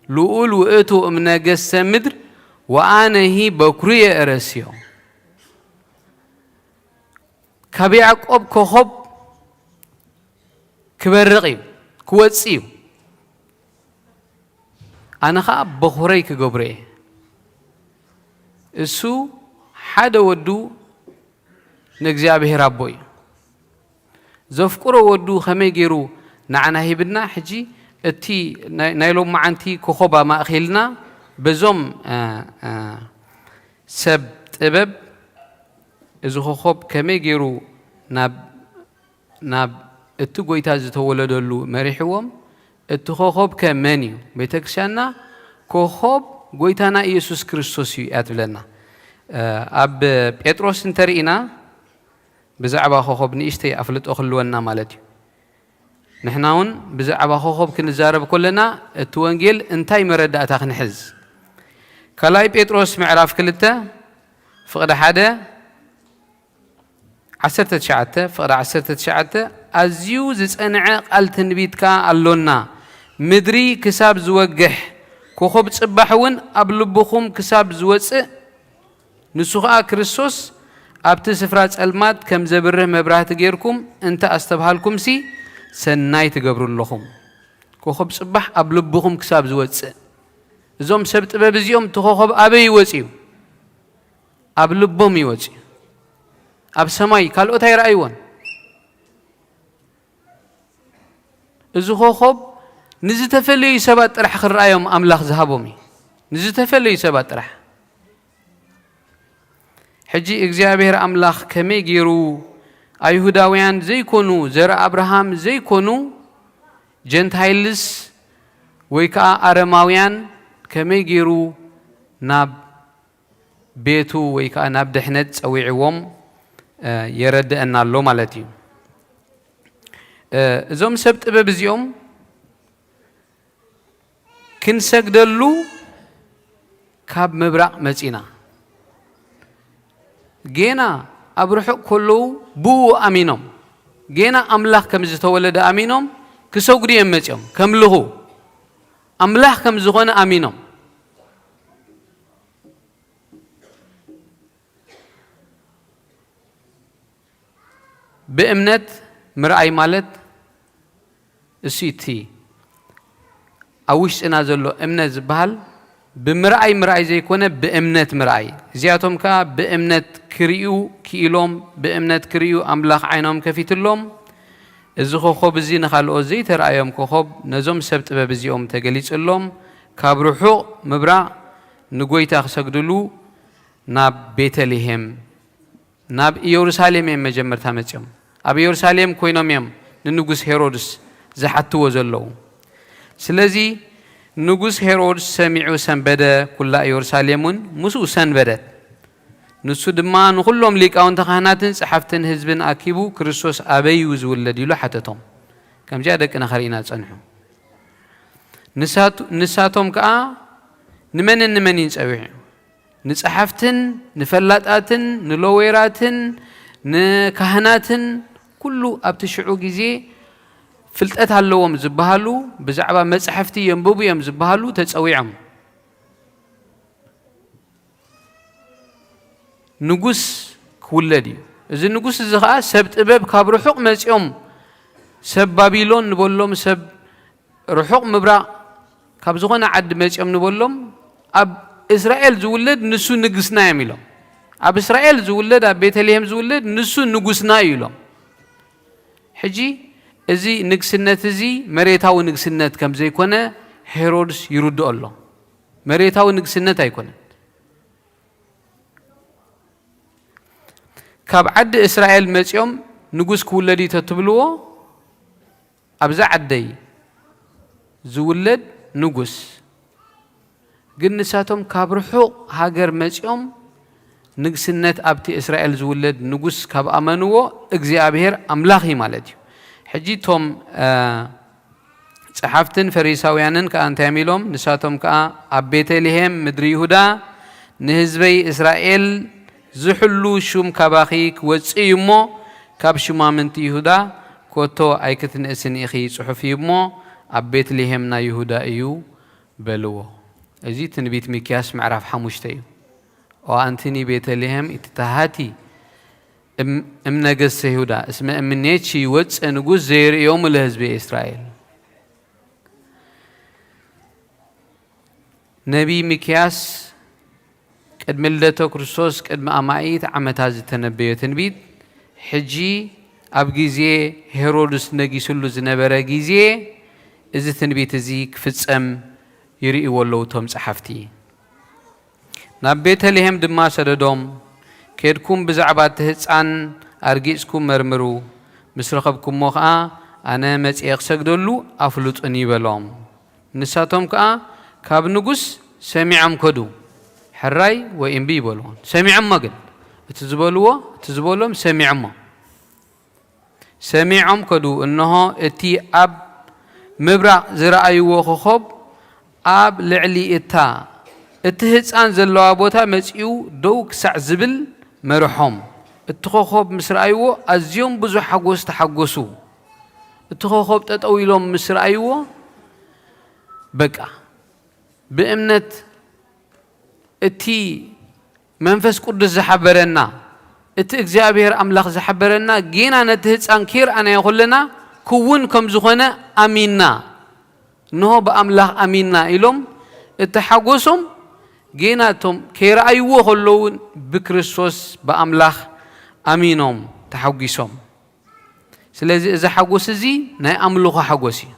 ልኡል ውእቱ እምነገስተ ምድር ወኣነሂ በኩርየ እረስዮ። ካብ ያዕቆብ ኮኾብ ክበርቕ እዩ። ክወጽእ እዩ። ኣነ ኸኣ በኹረይ ክገብሮ እየ። እሱ ሓደ ወዱ ንእግዚኣብሔር ኣቦ እዩ። ዘፍቅሮ ወዱ ከመይ ገይሩ ንዓና ሂብና? ሕጂ እቲ ናይ ናይ ሎመዓንቲ ኮኾብ ኣማእኺልና በዞም፣ እ፣ እ፣ ሰብ ጥበብ እዚ ኮኾብ ከመይ ገይሩ ናብ ናብ እቲ ጐይታ ዝተወለደሉ መሪሕዎም። እቲ ኮኾብ ከ መን እዩ? ቤተ ክርስቲያንና ኮኾብ ጐይታና ኢየሱስ ክርስቶስ እዩ እያ ትብለና። እ፣ ኣብ ጴጥሮስ እንተርኢና ብዛዕባ ኮኾብ ንእሽተይ ኣፍልጦ ክህልወና ማለት እዩ። ንሕና እውን ብዛዕባ ኮኾብ ክንዛረብ ከለና እቲ ወንጌል እንታይ መረዳእታ ክንሕዝ? ካልኣይ ጴጥሮስ ምዕራፍ ክልተ ፍቕዲ ሓደ ዓሰርተ ትሽዓተ ፍቕዲ ዓሰርተ ትሽዓተ ኣዝዩ ዝጸንዐ ቃል ትንቢት ከኣ ኣሎና። ምድሪ ክሳብ ዝወግሕ፣ ኮኾብ ጽባሕ እውን ኣብ ልብኹም ክሳብ ዝወጽእ፣ ንሱ ኸኣ ክርስቶስ ኣብቲ ስፍራ ጸልማት ከም ዘብርህ መብራህቲ ጌርኩም እንተ ኣስተብሃልኩምሲ፣ ሰናይ ትገብሩ ኣለኹም። ኮኾብ ጽባሕ ኣብ ልብኹም ክሳብ ዝወጽእ። እዞም ሰብ ጥበብ እዚኦም፣ እቲ ኮኾብ ኣበይ ይወጽእ እዩ? ኣብ ልቦም ይወጽእ እዩ። ኣብ ሰማይ ካልኦት ኣይረኣይዎን። እዚ ኮኾብ ንዝተፈለዩ ሰባት ጥራሕ ክረኣዮም ኣምላኽ ዝሃቦም እዩ። ንዝተፈለዩ ሰባት ጥራሕ። ሕጂ እግዚኣብሔር ኣምላኽ ከመይ ገይሩ ኣይሁዳውያን ዘይኮኑ፣ ዘርኢ ኣብርሃም ዘይኮኑ፣ ጀንታይልስ ወይ ከኣ ኣረማውያን ከመይ ገይሩ ናብ ቤቱ ወይ ከኣ ናብ ድሕነት ጸዊዕዎም፣ እ፣ የረድአና ኣሎ ማለት እዩ። እ፣ እዞም ሰብ ጥበብ እዚኦም ክንሰግደሉ ካብ ምብራቕ መጺና። ጌና ኣብ ርሑቕ ከለዉ ብኡ ኣሚኖም። ጌና ኣምላኽ ከም ዝተወለደ ኣሚኖም ክሰግዱ እዮም መጺኦም። ከምልኹ ኣምላኽ ከም ዝኾነ ኣሚኖም። ብእምነት ምርኣይ ማለት እሱ እቲ ኣብ ውሽጥና ዘሎ እምነት ዝበሃል ብምርኣይ ምርኣይ ዘይኮነ ብእምነት ምርኣይ። እዚኣቶም ከኣ ብእምነት ክርእዩ ክኢሎም፣ ብእምነት ክርእዩ ኣምላኽ ዓይኖም ከፊትሎም። እዚ ኮኾብ እዚ ንኻልኦት ዘይተራእዮም ኮኾብ ነዞም ሰብ ጥበብ እዚኦም ተገሊጽሎም። ካብ ርሑቕ ምብራቕ ንጎይታ ክሰግድሉ ናብ ቤተልሔም ናብ ኢየሩሳሌም እዮም መጀመርታ መጺኦም። ኣብ ኢየሩሳሌም ኮይኖም እዮም ንንጉስ ሄሮድስ ዝሓትዎ ዘለዉ። ስለዚ ንጉስ ሄሮድስ ሰሚዑ ሰንበደ፣ ኩላ ኢየሩሳሌም እውን ምስኡ ሰንበደት። ንሱ ድማ ንኹሎም ሊቃውንቲ ካህናትን ጸሓፍትን ህዝብን ኣኪቡ፣ "ክርስቶስ ኣበይ እዩ ዝውለድ?" ኢሉ ሓተቶም። ከምዚኣ ደቅና ከርእዩና ጸንሑ። ንሳቱ-፣ ንሳቶም ከኣ ንመንን ንመንን ጸዊዑ? ንጸሓፍትን ንፈላጣትን ንሎዌራትን ንካህናትን፣ ኩሉ ኣብቲ ሽዑ ግዜ ፍልጠት ኣለዎም ዝበሃሉ፣ ብዛዕባ መጻሕፍቲ የንብቡ እዮም ዝበሃሉ ተጸዊዖም። ንጉስ ክውለድ እዩ። እዚ ንጉስ እዚ ኸኣ ሰብ ጥበብ ካብ ርሑቕ መጺኦም፣ ሰብ ባቢሎን ንበሎም፣ ሰብ ርሑቕ ምብራቕ ካብ ዝኾነ ዓዲ መጺኦም ንበሎም፣ ኣብ እስራኤል ዝውለድ ንሱ ንግስና እዮም ኢሎም። ኣብ እስራኤል ዝውለድ፣ ኣብ ቤተልሔም ዝውለድ ንሱ ንጉስና እዩ ኢሎም። ሕጂ እዚ ንግስነት እዚ መሬታዊ ንግስነት ከም ዘይኮነ ሄሮድስ ይርድኦ ኣሎ። መሬታዊ ንግስነት ኣይኮነን። ካብ ዓዲ እስራኤል መጺኦም ንጉስ ክውለድ እዩ ተትብልዎ፣ ኣብዛ ዓደይ ዝውለድ ንጉስ፣ ግን ንሳቶም ካብ ርሑቕ ሃገር መጺኦም ንግስነት ኣብቲ እስራኤል ዝውለድ ንጉስ ካብ ኣመንዎ እግዚኣብሔር ኣምላኽ እዩ ማለት እዩ። ሕጂ እቶም፣ እ፣ ጸሓፍትን ፈሪሳውያንን ከኣ እንታይ እዮም ኢሎም? ንሳቶም ከኣ፣ "ኣብ ቤተልሔም ምድሪ ይሁዳ ንህዝበይ እስራኤል ዝሕሉ ሹም ካባኺ ክወጽእ እዩ እሞ፣ ካብ ሹማምንቲ ይሁዳ ኮቶ ኣይክትንእስን ኢኺ፣ ጽሑፍ እዩ እሞ፣ ኣብ ቤትልሔም ናይ ይሁዳ እዩ" በልዎ። እዚ ትንቢት ሚክያስ ምዕራፍ ሓሙሽተ እዩ። "ኦ ኣንትኒ ቤተልሔም ኢትተሃቲ እም-፣ እም ነገሥተ ይሁዳ፣ እስመ እምኔኪ ይወፅእ ንጉሥ ዘይርእዮሙ ለህዝበ እስራኤል።" ነቢይ ሚክያስ ቅድሚ ልደተ ክርስቶስ ቅድሚ ኣማኢት ዓመታት ዝተነበዮ ትንቢት፣ ሕጂ ኣብ ግዜ ሄሮድስ ነጊስሉ ዝነበረ ግዜ፣ እዚ ትንቢት እዚ ክፍጸም ይርእይዎ ኣለዉ እቶም ጸሓፍቲ። ናብ ቤተልሔም ድማ ሰደዶም፣ "ኬድኩም ብዛዕባ እቲ ህጻን ኣርጊጽኩም መርምሩ፣ ምስ ረኸብኩሞ ኸኣ ኣነ መጺኤ ክሰግደሉ ኣፍልጡኒ" በሎም። ንሳቶም ከኣ፣ "ካብ ንጉስ ሰሚዖም ከዱ፣ ሕራይ ወይ እምቢ" ይበልዎ። ሰሚዖሞ ግን፣ እቲ ዝበልዎ፣ እቲ ዝበሎም ሰሚዖሞ። ሰሚዖም ከዱ፣ እንሆ፣ እቲ ኣብ ምብራቕ ዝረኣይዎ ኮኾብ ኣብ ልዕሊ እታ እቲ ህጻን ዘለዋ ቦታ መጺኡ ደው ክሳዕ ዝብል መርሖም። እቲ ኮኾብ ምስ ረኣይዎ፣ ኣዝዮም ብዙሕ ሓጎስ ተሓጎሱ። እቲ ኮኾብ ጠጠው ኢሎም ምስ ረኣይዎ፣ በቃ፣ ብእምነት እቲ መንፈስ ቅዱስ ዝሓበረና፣ እቲ እግዚኣብሔር ኣምላኽ ዝሓበረና፣ ጌና ነቲ ህጻን ከይረኣናዮ ከለና ክውን ከም ዝኾነ ኣሚንና። እንሆ ብኣምላኽ ኣሚንና ኢሎም፣ እቲ ሓጎሶም ጌና እቶም ከይረኣይዎ ከለዉ ብክርስቶስ ብኣምላኽ ኣሚኖም ተሓጒሶም። ስለዚ እዚ ሓጎስ እዚ ናይ ኣምልኾ ሓጎስ እዩ።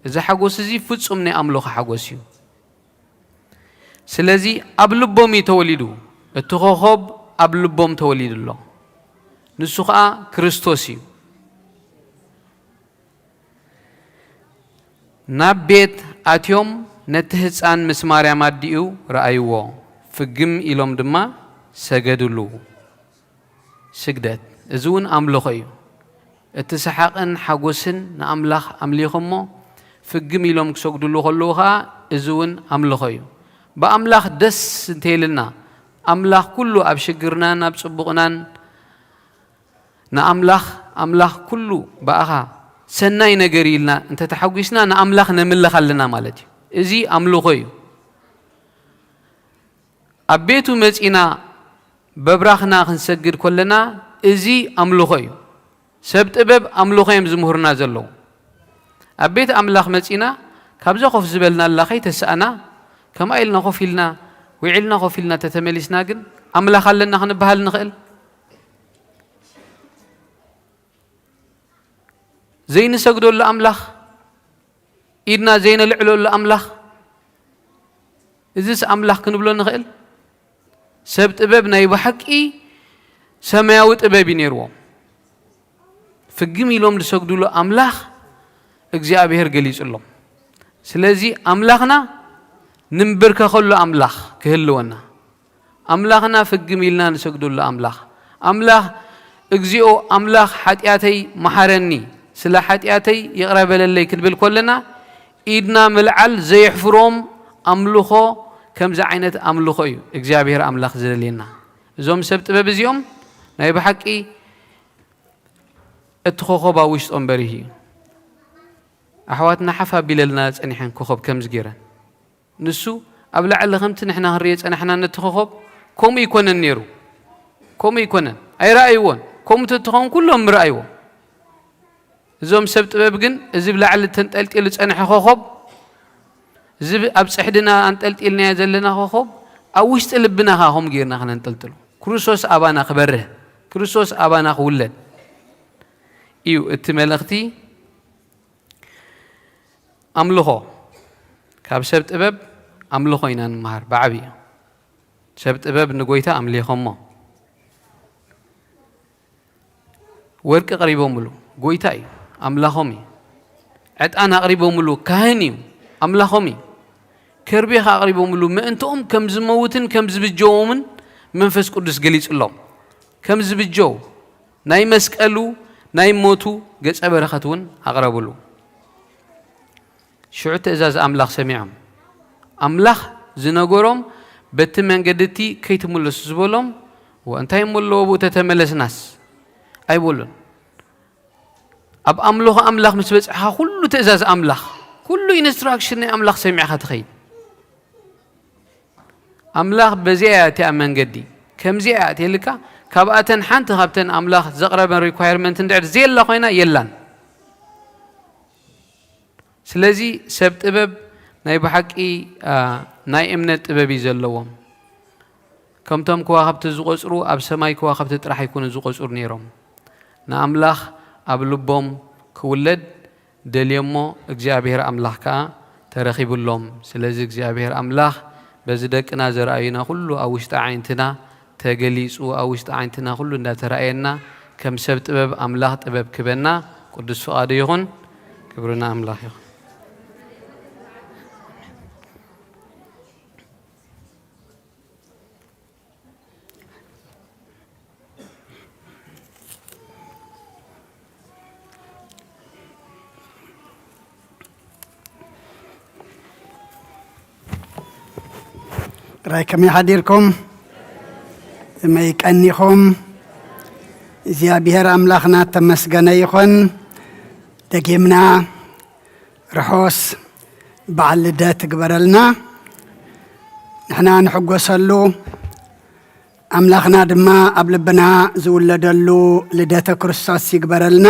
እዚ ሓጎስ እዚ ፍጹም ናይ ኣምልኾ ሓጎስ እዩ። ስለዚ ኣብ ልቦም እዩ ተወሊዱ። እቲ ኮኾብ ኣብ ልቦም ተወሊዱ ኣሎ። ንሱ ኸኣ ክርስቶስ እዩ። ናብ ቤት ኣትዮም ነቲ ህጻን ምስ ማርያም ኣዲኡ ረኣይዎ። ፍግም ኢሎም ድማ ሰገድሉ። ስግደት፣ እዚ እውን ኣምልኾ እዩ። እቲ ሰሓቕን ሓጎስን ንኣምላኽ ኣምሊኾሞ ፍግም ኢሎም ክሰግድሉ ከለዉ ኸኣ፣ እዚ እውን ኣምልኾ እዩ። ብኣምላኽ ደስ እንተይልና፣ ኣምላኽ ኩሉ ኣብ ሽግርናን ኣብ ጽቡቕናን ንኣምላኽ፣ ኣምላኽ ኩሉ ብኣኻ ሰናይ ነገር ኢልና እንተተሓጒስና፣ ንኣምላኽ ነምልኽ ኣለና ማለት እዩ። እዚ ኣምልኾ እዩ። ኣብ ቤቱ መጺና በብራኽና ክንሰግድ ከለና፣ እዚ ኣምልኾ እዩ። ሰብ ጥበብ ኣምልኾ እዮም ዝምህሩና ዘለዉ። ኣብ ቤት ኣምላኽ መጺና፣ ካብዛ ኮፍ ዝበልናላ ከይተሳእና፣ ከምኣ ኢልና ኮፍ ኢልና፣ ውዒልና ኮፍ ኢልና ተተመሊስና ግን፣ ኣምላኽ ኣለና ክንበሃል ንኽእል? ዘይንሰግደሉ ኣምላኽ፣ ኢድና ዘይነልዕለሉ ኣምላኽ፣ እዝስ ኣምላኽ ክንብሎ ንኽእል? ሰብ ጥበብ ናይ ብሓቂ ሰማያዊ ጥበብ እዩ ነይርዎም። ፍግም ኢሎም ዝሰግድሉ ኣምላኽ እግዚኣብሔር ገሊጹሎም። ስለዚ ኣምላኽና ንንብርከኸሉ ኣምላኽ ክህልወና፣ ኣምላኽና ፍግም ኢልና ንሰግደሉ ኣምላኽ፣ ኣምላኽ፣ "እግዚኣብሔር ኣምላኽ ሓጢኣተይ መሓረኒ፣ ስለ ሓጢኣተይ ይቕረ በለለይ" ክንብል ከለና፣ ኢድና ምልዓል ዘየሕፍሮም ኣምልኾ፣ ከምዚ ዓይነት ኣምልኾ እዩ እግዚኣብሔር ኣምላኽ ዝደልየና። እዞም ሰብ ጥበብ እዚኦም ናይ ብሓቂ እቲ ኮኾብ ኣብ ውሽጦም በሪሁ እዩ። ኣሕዋትና ሓፍ ኣቢለልና ጸኒሐን ኮኾብ ከምዚ ገይረን። ንሱ ኣብ ላዕሊ ከምቲ ንሕና ክንርእዮ ጸናሕና ነቲ ኮኾብ ከምኡ ይኮነን ነይሩ። ከምኡ ይኮነን። ኣይረኣይዎን። ከምኡ ተትኸውን ኩሎም ምረኣይዎ። እዞም ሰብ ጥበብ ግን እዚ ብላዕሊ ተንጠልጢሉ ጸንሐ ኮኾብ፣ እዚ ብ-፣ ኣብ ጽሕድና ኣንጠልጢልናዮ ዘለና ኮኾብ ኣብ ውሽጢ ልብና ኸኣ ከምኡ ጌርና ክነንጠልጥሎ። ክርስቶስ ኣባና ክበርህ፣ ክርስቶስ ኣባና ክውለድ እዩ እቲ መልእኽቲ። ኣምልኾ፣ ካብ ሰብ ጥበብ ኣምልኾ ኢና ንመሃር ብዓብዩ። ሰብ ጥበብ ንጎይታ ኣምሊኾሞ። ወርቂ ኣቕሪቦምሉ፣ ጎይታ እዩ፣ ኣምላኾም እዩ። ዕጣን ኣቕሪቦምሉ፣ ካህን እዩ፣ ኣምላኾም እዩ። ከርቤ ኸኣ ኣቕሪቦምሉ፣ ምእንትኦም ከም ዝመውትን ከም ዝብጀዎምን መንፈስ ቅዱስ ገሊጹሎም። ከም ዝብጀው፣ ናይ መስቀሉ፣ ናይ ሞቱ ገጸ በረኸት እውን ኣቕረብሉ። ሽዑ ትእዛዝ ኣምላኽ ሰሚዖም። ኣምላኽ ዝነገሮም በቲ መንገዲ እቲ ከይትምለሱ ዝበሎም፣ "ወ-፣ እንታይ እሞ ኣለዎ ብኡ ተተመለስናስ?" ኣይበሉን። ኣብ ኣምልኾ ኣምላኽ ምስ በጻሕኻ፣ ኩሉ ትእዛዝ ኣምላኽ፣ ኩሉ ኢንስትራክሽን ናይ ኣምላኽ ሰሚዕኻ ትኸይድ። ኣምላኽ በዚኣ እያ እቲኣ መንገዲ፣ ከምዚኣ እያ እትልካ፣ ካብኣተን ሓንቲ ካብተን ኣምላኽ ዘቕረበን ሪኳየርመንት እንድሕር ዘየላ ኮይና፣ የላን። ስለዚ ሰብ ጥበብ ናይ ብሓቂ፣ ኣ፣ ናይ እምነት ጥበብ እዩ ዘለዎም። ከምቶም ከዋኽብቲ ዝቖጽሩ፣ ኣብ ሰማይ ከዋኽብቲ ጥራሕ ኣይኮኑን ዝቖጽሩ ነይሮም። ንኣምላኽ ኣብ ልቦም ክውለድ ደልዮሞ፣ እግዚኣብሔር ኣምላኽ ከኣ ተረኺቡሎም። ስለዚ እግዚኣብሔር ኣምላኽ በዚ ደቅና ዘርኣዩና ኩሉ ኣብ ውሽጢ ኣዒንትና ተገሊጹ፣ ኣብ ውሽጢ ኣዒንትና ኩሉ እንዳተራእየና፣ ከም ሰብ ጥበብ ኣምላኽ ጥበብ ክበና ቅዱስ ፍቓዱ ይኹን። ክብሪ ንኣምላኽ ይኹን። ጥራይ ከመይ ሓዲርኩም? ከመይ ቀኒኹም? እግዚኣብሔር ኣምላኽና ተመስገነ ይኹን። ደጊምና ርሑስ በዓል ልደት ይግበረልና። ንሕና ንሕጎሰሉ፣ ኣምላኽና ድማ ኣብ ልብና ዝውለደሉ ልደተ ክርስቶስ ይግበረልና።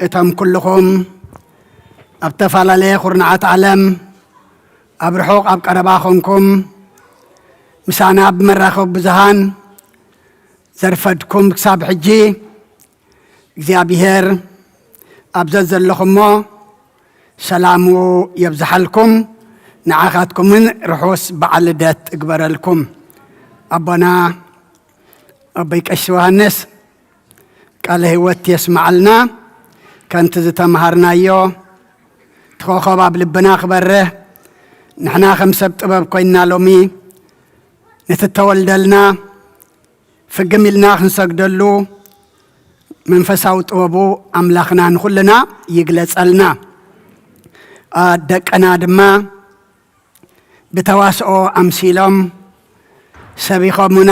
እቶም ኩልኹም ኣብ ዝተፈላለየ ኩርናዓት ዓለም፣ ኣብ ርሑቕ ኣብ ቀረባ ኾንኩም፣ ምሳና ብመራኸቢ ብዙሃን ዘርፈድኩም ክሳብ ሕጂ፣ እግዚኣብሔር ኣብ ዘዘለኹሞ ሰላሙ የብዝሓልኩም፣ ንዓኻትኩምን ርሑስ በዓል ልደት እግበረልኩም። ኣቦና ኣቦይ ቀሺ ዮሃንስ ቃለ ህይወት የስምዓልና፣ ከምቲ ዝተምሃርናዮ እቲ ኮኸብ ኣብ ልብና ክበርህ፣ ንሕና ከም ሰብ ጥበብ ኮይንና ሎሚ ነቲ ተወልደልና ፍግም ኢልና ክንሰግደሉ መንፈሳዊ ጥበቡ ኣምላኽና ንኹልና ይግለጸልና። ኣ፣ ደቅና ድማ ብተዋስኦ ኣምሲሎም ሰቢኾሙና፣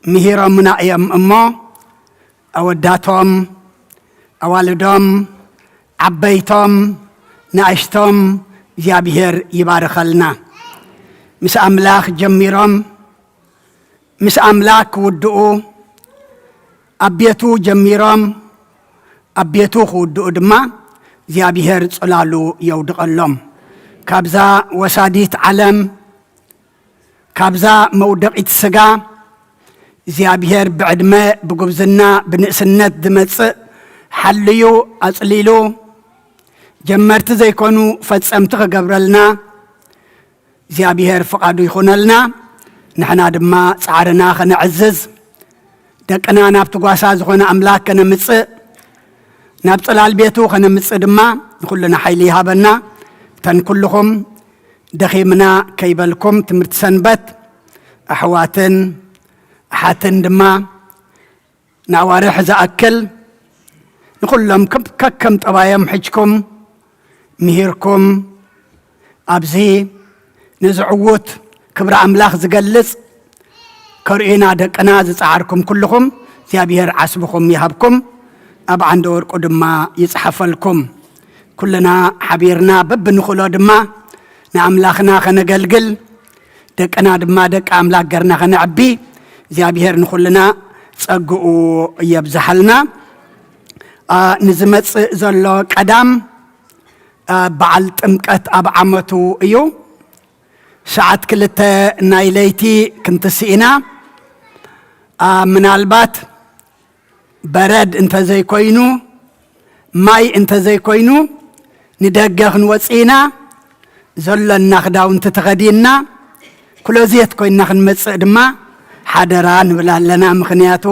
ምሂሮሙና እዮም እሞ፣ ኣወዳቶም፣ ኣዋልዶም፣ ዓበይቶም፣ ንኣሽቶም እግዚኣብሔር ይባርኸልና። ምስ ኣምላኽ ጀሚሮም፣ ምስ ኣምላኽ ክውድኡ፣ ኣብ ቤቱ ጀሚሮም፣ ኣብ ቤቱ ክውድኡ ድማ እግዚኣብሔር ጽላሉ የውድቐሎም። ካብዛ ወሳዲት ዓለም፣ ካብዛ መውደቒት ስጋ፣ እግዚኣብሔር ብዕድመ፣ ብጉብዝና፣ ብንእስነት ዝመጽእ ሓልዩ፣ ኣጽሊሉ፣ ጀመርቲ ዘይኮኑ ፈጸምቲ ክገብረልና፣ እግዚኣብሔር ፍቓዱ ይኹነልና። ንሕና ድማ ጻዕርና ከነዕዝዝ፣ ደቅና ናብቲ ጓሳ ዝኾነ ኣምላኽ ከነምጽእ፣ ናብ ጽላል ቤቱ ከነምጽእ ድማ ንኹልና ሓይሊ ይሃበና። እተን ኩልኹም ደኺምና ከይበልኩም፣ ትምህርቲ ሰንበት ኣሕዋትን ኣሓትን ድማ ንኣዋርሕ ዝኣክል ንኹሎም ከም፣ ከከም ጠባዮም ሒዝኩም ምሂርኩም፣ ኣብዚ ነዚ ዕዉት ክብሪ ኣምላኽ ዝገልጽ ከርእዩና ደቅና ዝጸዓርኩም ኩልኹም እግዚኣብሔር ዓስብኹም ይሃብኩም፣ ኣብ ዓንደ ወርቁ ድማ ይጽሓፈልኩም። ኩልና ሓቢርና በብንኽእሎ ድማ ንኣምላኽና ከነገልግል፣ ደቅና ድማ ደቂ ኣምላኽ ገርና ከነዕቢ እግዚኣብሔር ንኹልና ጸግኡ የብዝሓልና። ኣ፣ ንዝመጽእ ዘሎ ቀዳም፣ ኣ፣ በዓል ጥምቀት ኣብ ዓመቱ እዩ። ሰዓት ክልተ ናይ ለይቲ ክንትስእ ኢና። ኣ፣ ምናልባት በረድ እንተዘይኮይኑ፣ ማይ እንተዘይኮይኑ፣ ንደገ ክንወጽእ ኢና። ዘሎና ክዳውንቲ ተኸዲንና፣ ክሎዜት ኮይንና ክንመጽእ ድማ ሓደራ ንብል ኣለና። ምኽንያቱ፣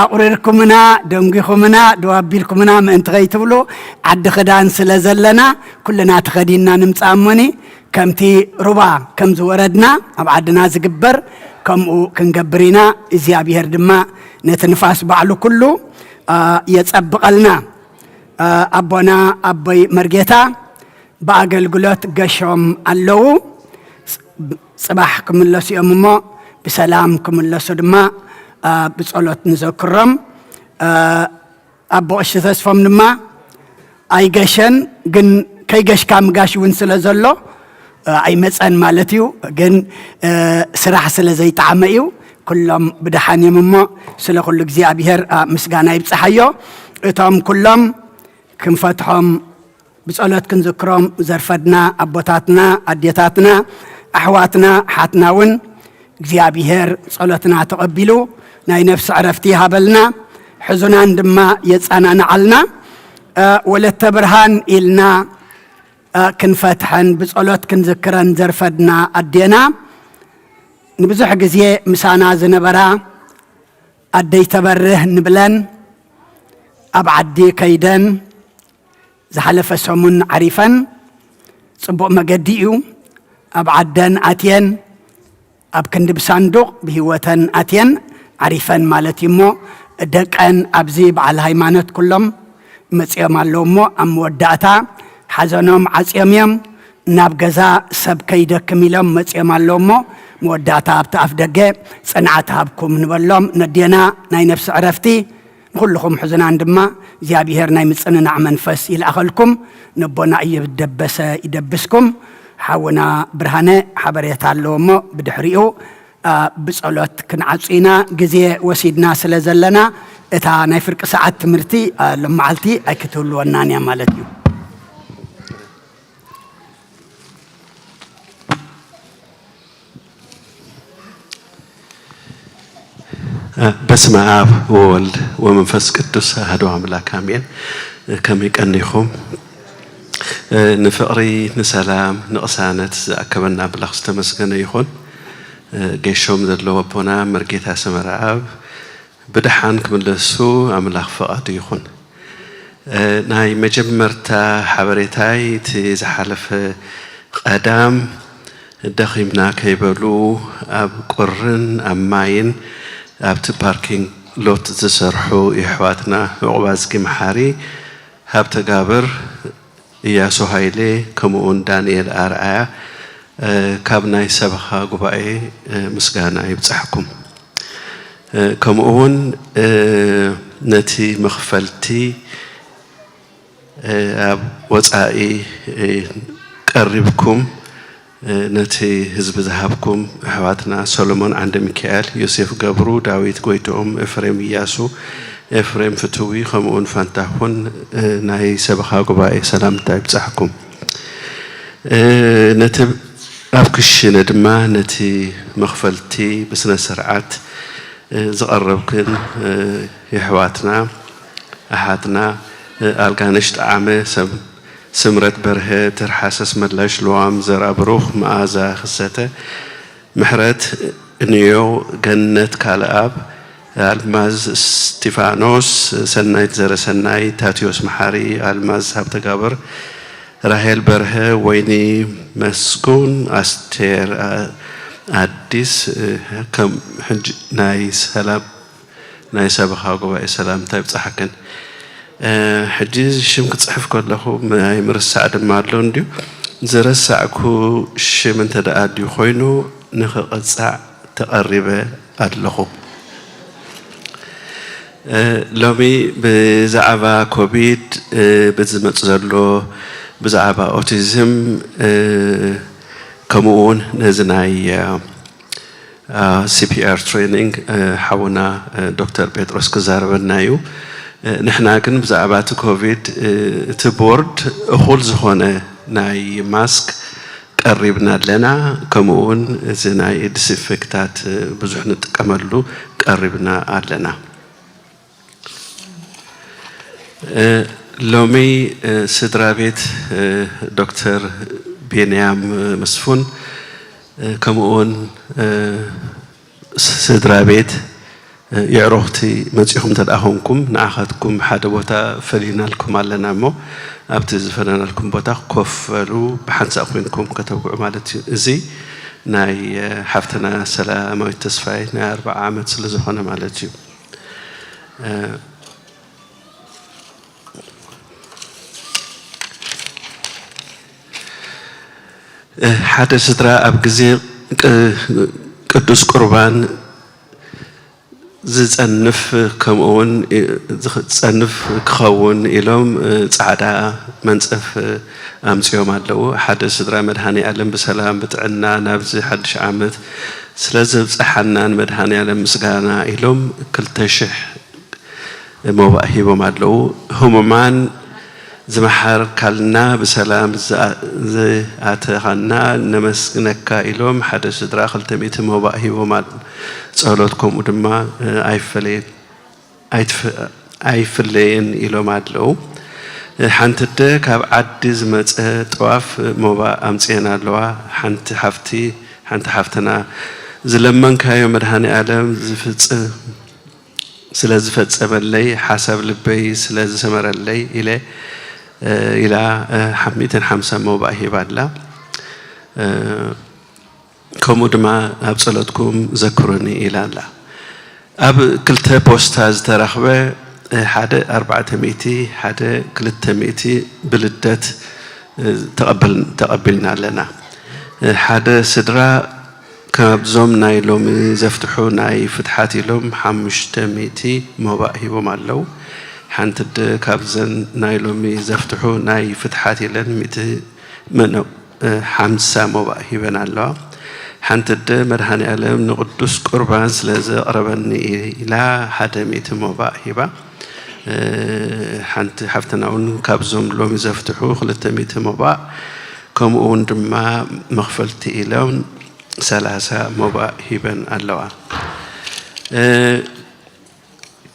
ኣቑሪርኩምና፣ ደንጒኹምና፣ ደው ኣቢልኩምና ምእንቲ ከይትብሉ፣ ዓዲ ክዳን ስለ ዘለና፣ ኩልና ተኸዲንና ንምጻእ እሞኒ፣ ከምቲ ሩባ ከም ዝወረድና ኣብ ዓድና ዝግበር፣ ከምኡ ክንገብር ኢና። እግዚኣብሔር ድማ ነቲ ንፋስ ባዕሉ ኩሉ፣ ኣ፣ የጸብቐልና። ኣ፣ ኣቦና ኣቦይ መርጌታ ብኣገልግሎት ገሾም ኣለዉ። ጽ-፣ ጽባሕ ክምለሱ እዮም እሞ ብሰላም ክምለሱ ድማ፣ ኣ፣ ብጸሎት ንዘክሮም። ኣ፣ ኣቦ ቀሺ ተስፎም ድማ ኣይገሸን፣ ግን ከይገሽካ ምጋሽ እውን ስለ ዘሎ፣ እ፣ ኣይመጸን ማለት እዩ። ግን፣ እ፣ ስራሕ ስለ ዘይጠዓመ እዩ። ኩሎም ብደሓን እዮም እሞ ስለ ኩሉ እግዚኣብሔር፣ ኣ፣ ምስጋና ይብጽሓዮ። እቶም ኩሎም ክንፈትሖም ብጸሎት ክንዝክሮም ዘርፈድና ኣቦታትና፣ ኣዴታትና፣ ኣሕዋትና ሓትና እውን እግዚኣብሔር ጸሎትና ተቐቢሉ ናይ ነፍሲ ዕረፍቲ ይሃበልና፣ ሕዙናን ድማ የጸናንዓልና። እ፣ ወለተ ብርሃን ኢልና፣ እ፣ ክንፈትሐን ብጸሎት ክንዝክረን ዘርፈድና ኣዴና፣ ንብዙሕ ግዜ ምሳና ዝነበራ፣ ኣደይ ተበርህ ንብለን፣ ኣብ ዓዲ ከይደን ዝሓለፈ ሰሙን ዓሪፈን። ጽቡቕ መገዲ እዩ። ኣብ ዓደን ኣትየን፣ ኣብ ክንዲ ብሳንዱቕ ብህይወተን ኣትየን ዓሪፈን ማለት እዩ። እሞ ደቀን ኣብዚ በዓል ሃይማኖት ኩሎም መጺኦም ኣለዉ። እሞ ኣብ መወዳእታ ሓዘኖም ዓጽዮም እዮም። ናብ ገዛ ሰብ ከይደክም ኢሎም መጺኦም ኣለዉ። እሞ መወዳእታ ኣብቲ ኣፍ ደገ ጽንዓት ሃብኩም ንበሎም። ነዴና ናይ ነፍሲ ዕረፍቲ፣ ንኹልኹም ሕዙናን ድማ እግዚኣብሔር ናይ ምጽንናዕ መንፈስ ይልኣኸልኩም። ነቦና እዮብ ደበሰ ይደብስኩም። ሓውና ብርሃነ ሓበሬታ ኣለዎ እሞ ብድሕሪኡ፣ አ፣ ብጸሎት ክንዓጹ ኢና። ግዜ ወሲድና ስለ ዘለና እታ ናይ ፍርቂ ሰዓት ትምህርቲ፣ አ፣ ሎመዓልቲ ኣይክትህልወናን እያ ማለት እዩ። በስመ አብ ወወልድ ወመንፈስ ቅዱስ አሐዱ አምላክ አሜን። ከመይ ቀኒኹም? ንፍቕሪ፣ ንሰላም፣ ንቕሳነት ዝኣከበና ኣምላኽ ዝተመስገነ ይኹን። ጌሾም ዘለዉ ኣቦና መርጌታ ሰመረኣብ ብደሓን ክምለሱ ኣምላኽ ፍቓዱ ይኹን። እ፣ ናይ መጀመርታ ሓበሬታይ እቲ ዝሓለፈ ቀዳም ደኺምና ከይበሉ ኣብ ቁርን ኣብ ማይን ኣብቲ ፓርኪንግ ሎት ዝሰርሑ የሕዋትና ዕቑብ ኣዝጊ መሓሪ፣ ሃብተጋብር፣ እያሱ ሃይሌ ከምኡውን ዳንኤል ኣርኣያ፣ እ፣ ካብ ናይ ሰበኻ ጉባኤ፣ እ፣ ምስጋና ይብጻሕኩም። እ፣ ከምኡ እውን፣ እ፣ ነቲ መኽፈልቲ፣ እ፣ ኣብ ወጻኢ፣ እ፣ ቀሪብኩም፣ እ፣ ነቲ ህዝቢ ዝሃብኩም ኣሕዋትና ሰሎሞን ዓንደሚካኤል፣ ዮሴፍ ገብሩ፣ ዳዊት ጎይትኦም፣ ኤፍሬም እያሱ፣ ኤፍሬም ፍትዊ፣ ከምኡ እውን ፋንታሁን፣ እ፣ ናይ ሰበኻ ጉባኤ ሰላምታ ይብጻሕኩም። እ፣ ነቲ ኣብ ክሽነ ድማ ነቲ መኽፈልቲ ብስነ ስርዓት፣ እ፣ ዘቐረብክን፣ እ፣ የሕዋትና፣ ኣሓትና፣ እ፣ ኣልጋነሽ ጠዓመ፣ ሰብ-፣ ስምረት በርሀ፣ ትርሓስ ኣስመላሽ፣ ልዋም ዘርኣብሩኽ፣ መኣዛ ክሰተ፣ ምሕረት እንዮ፣ ገነት ካልኣብ፣ ኣልማዝ እስቲፋኖስ፣ ሰናይት ዘረሰናይ፣ ታትዮስ መሓሪ፣ ኣልማዝ ሃብተጋብር፣ ራሄል በርሀ፣ ወይኒ መስጉን፣ ኣስቴር፣ ኣ-፣ ኣዲስ፣ እ፣ ከም ሕጂ ናይ ሰላም፣ ናይ ሰበኻ ጉባኤ ሰላምታ ይብጻሕክን። እ፣ ሕጂ ሽም ክጽሕፍ ከለኹ ናይ ምርሳዕ ድማ ኣሎ እንድዩ። ዝረሳዕኩ ሽም እንተ ደኣ ኣድዩ ኮይኑ ንኽቕጻዕ ተቐሪበ ኣለኹ። እ፣ ሎሚ ብዛዕባ ኮቪድ፣ እ፣ ብዝመጽእ ዘሎ ብዛዕባ ኦቲዝም፣ እ፣ ከምኡ እውን ነዚ ናይ፣ እ፣ እ፣ ሲ ፒ ኣር ትሬኒንግ፣ እ፣ ሓውና፣ እ፣ ዶክተር ጴጥሮስ ክዛረበና እዩ። እ፣ ንሕና ግን ብዛዕባ እቲ ኮቪድ፣ እ፣ እቲ ቦርድ እኹል ዝኾነ ናይ ማስክ ቀሪብና ኣለና። ከምኡ እውን እዚ ናይ ዲስኢንፌክታት፣ እ፣ ብዙሕ ንጥቀመሉ ቀሪብና ኣለና። እ፣ ሎሚ፣ እ፣ ስድራ ቤት፣ እ፣ ዶክተር ቢንያም መስፉን፣ እ፣ ከምኡ እውን፣ እ፣ ስድራ ቤት፣ እ፣ የዕሩኽቲ መጺኹም እንተ ደኣ ኾንኩም፣ ንዓኻትኩም ሓደ ቦታ ፈሊናልኩም ኣለና እሞ፣ ኣብቲ ዝፈለናልኩም ቦታ ኮፍ በሉ፣ ብሓንሳእ ኮይንኩም ከተብቅዑ ማለት እዩ። እዚ ናይ፣ እ፣ ሓፍትና ሰላማዊት ተስፋይ ናይ ኣርብዓ ዓመት ስለ ዝኾነ ማለት እዩ። እ፣ ሓደ ስድራ ኣብ ግዜ ቅ-፣ ቅዱስ ቁርባን ዝጸንፍ፣ ከምኡ እውን ዝጸንፍ ክኸውን ኢሎም፣ እ፣ ጻዕዳ መንጸፍ፣ እ፣ ኣምጺኦም ኣለዉ። ሓደ ስድራ መድሃኔ ኣለም ብሰላም ብጥዕና ናብዚ ሓድሽ ዓመት ስለ ዘብጽሓና ንመድሃኔ ኣለም ምስጋና ኢሎም ክልተ ሽሕ ሞባእ ሂቦም ኣለዉ። ህሙማን ዝመሓርካልና ብሰላም ዝኣ-፣ ዝኣተኻና ነመስግነካ ኢሎም ሓደ ስድራ ክልተ ሚእቲ ሞባእ ሂቦም ኣል-፣ ጸሎት ከምኡ ድማ፣ እ፣ ኣይፈለየን፣ ኣይትፍ-፣ ኣይፍለየን ኢሎም ኣለዉ። እ፣ ሓንቲ ኣደ ካብ ዓዲ ዝመጸ ጥዋፍ ሞባእ ኣምጽኤን ኣለዋ። ሓንቲ ሓፍቲ፣ ሓንቲ ሓፍትና ዝለመንካዮ መድሃኔ ኣለም ዝፍጽ-፣ ስለ ዝፈጸመለይ፣ ሓሳብ ልበይ ስለ ዝሰመረለይ ኢለ፣ እ፣ ኢላ፣ እ፣ ሓ-፣ ሚእትን ሓምሳን ሞባእ ሂባ ኣላ። እ፣ ከምኡ ድማ ኣብ ጸሎትኩም ዘክሩኒ ኢላ ኣላ። ኣብ ክልተ ፖስታ ዝተረኽበ፣ እ፣ ሓደ ኣርባዕተ ሚእቲ፣ ሓደ ክልተ ሚእቲ ብልደት፣ እ፣ ተቐብል-፣ ተቐቢልና ኣለና። እ፣ ሓደ ስድራ ካብዞም ናይ ሎሚ ዘፍትሑ ናይ ፍትሓት ኢሎም ሓሙሽተ ሚእቲ ሞባእ ሂቦም ኣለዉ። ሓንቲ ኣደ ካብዘን ናይ ሎሚ ዘፍትሑ ናይ ፍትሓት ኢለን ሚእቲ መነ-፣ እ፣ ሓምሳ ሞባእ ሂበን ኣለዋ። ሓንቲ ኣደ መድሃኔ ኣለም ንቅዱስ ቁርባን ስለ ዘቕረበኒ ኢላ ሓደ ሚእቲ ሞባእ ሂባ። እ፣ ሓንቲ ሓፍትና እውን ካብዞም ሎሚ ዘፍትሑ ክልተ ሚእቲ ሞባእ፣ ከምኡ እውን ድማ መኽፈልቲ ኢሎም ሰላሳ ሞባእ ሂበን ኣለዋ። እ፣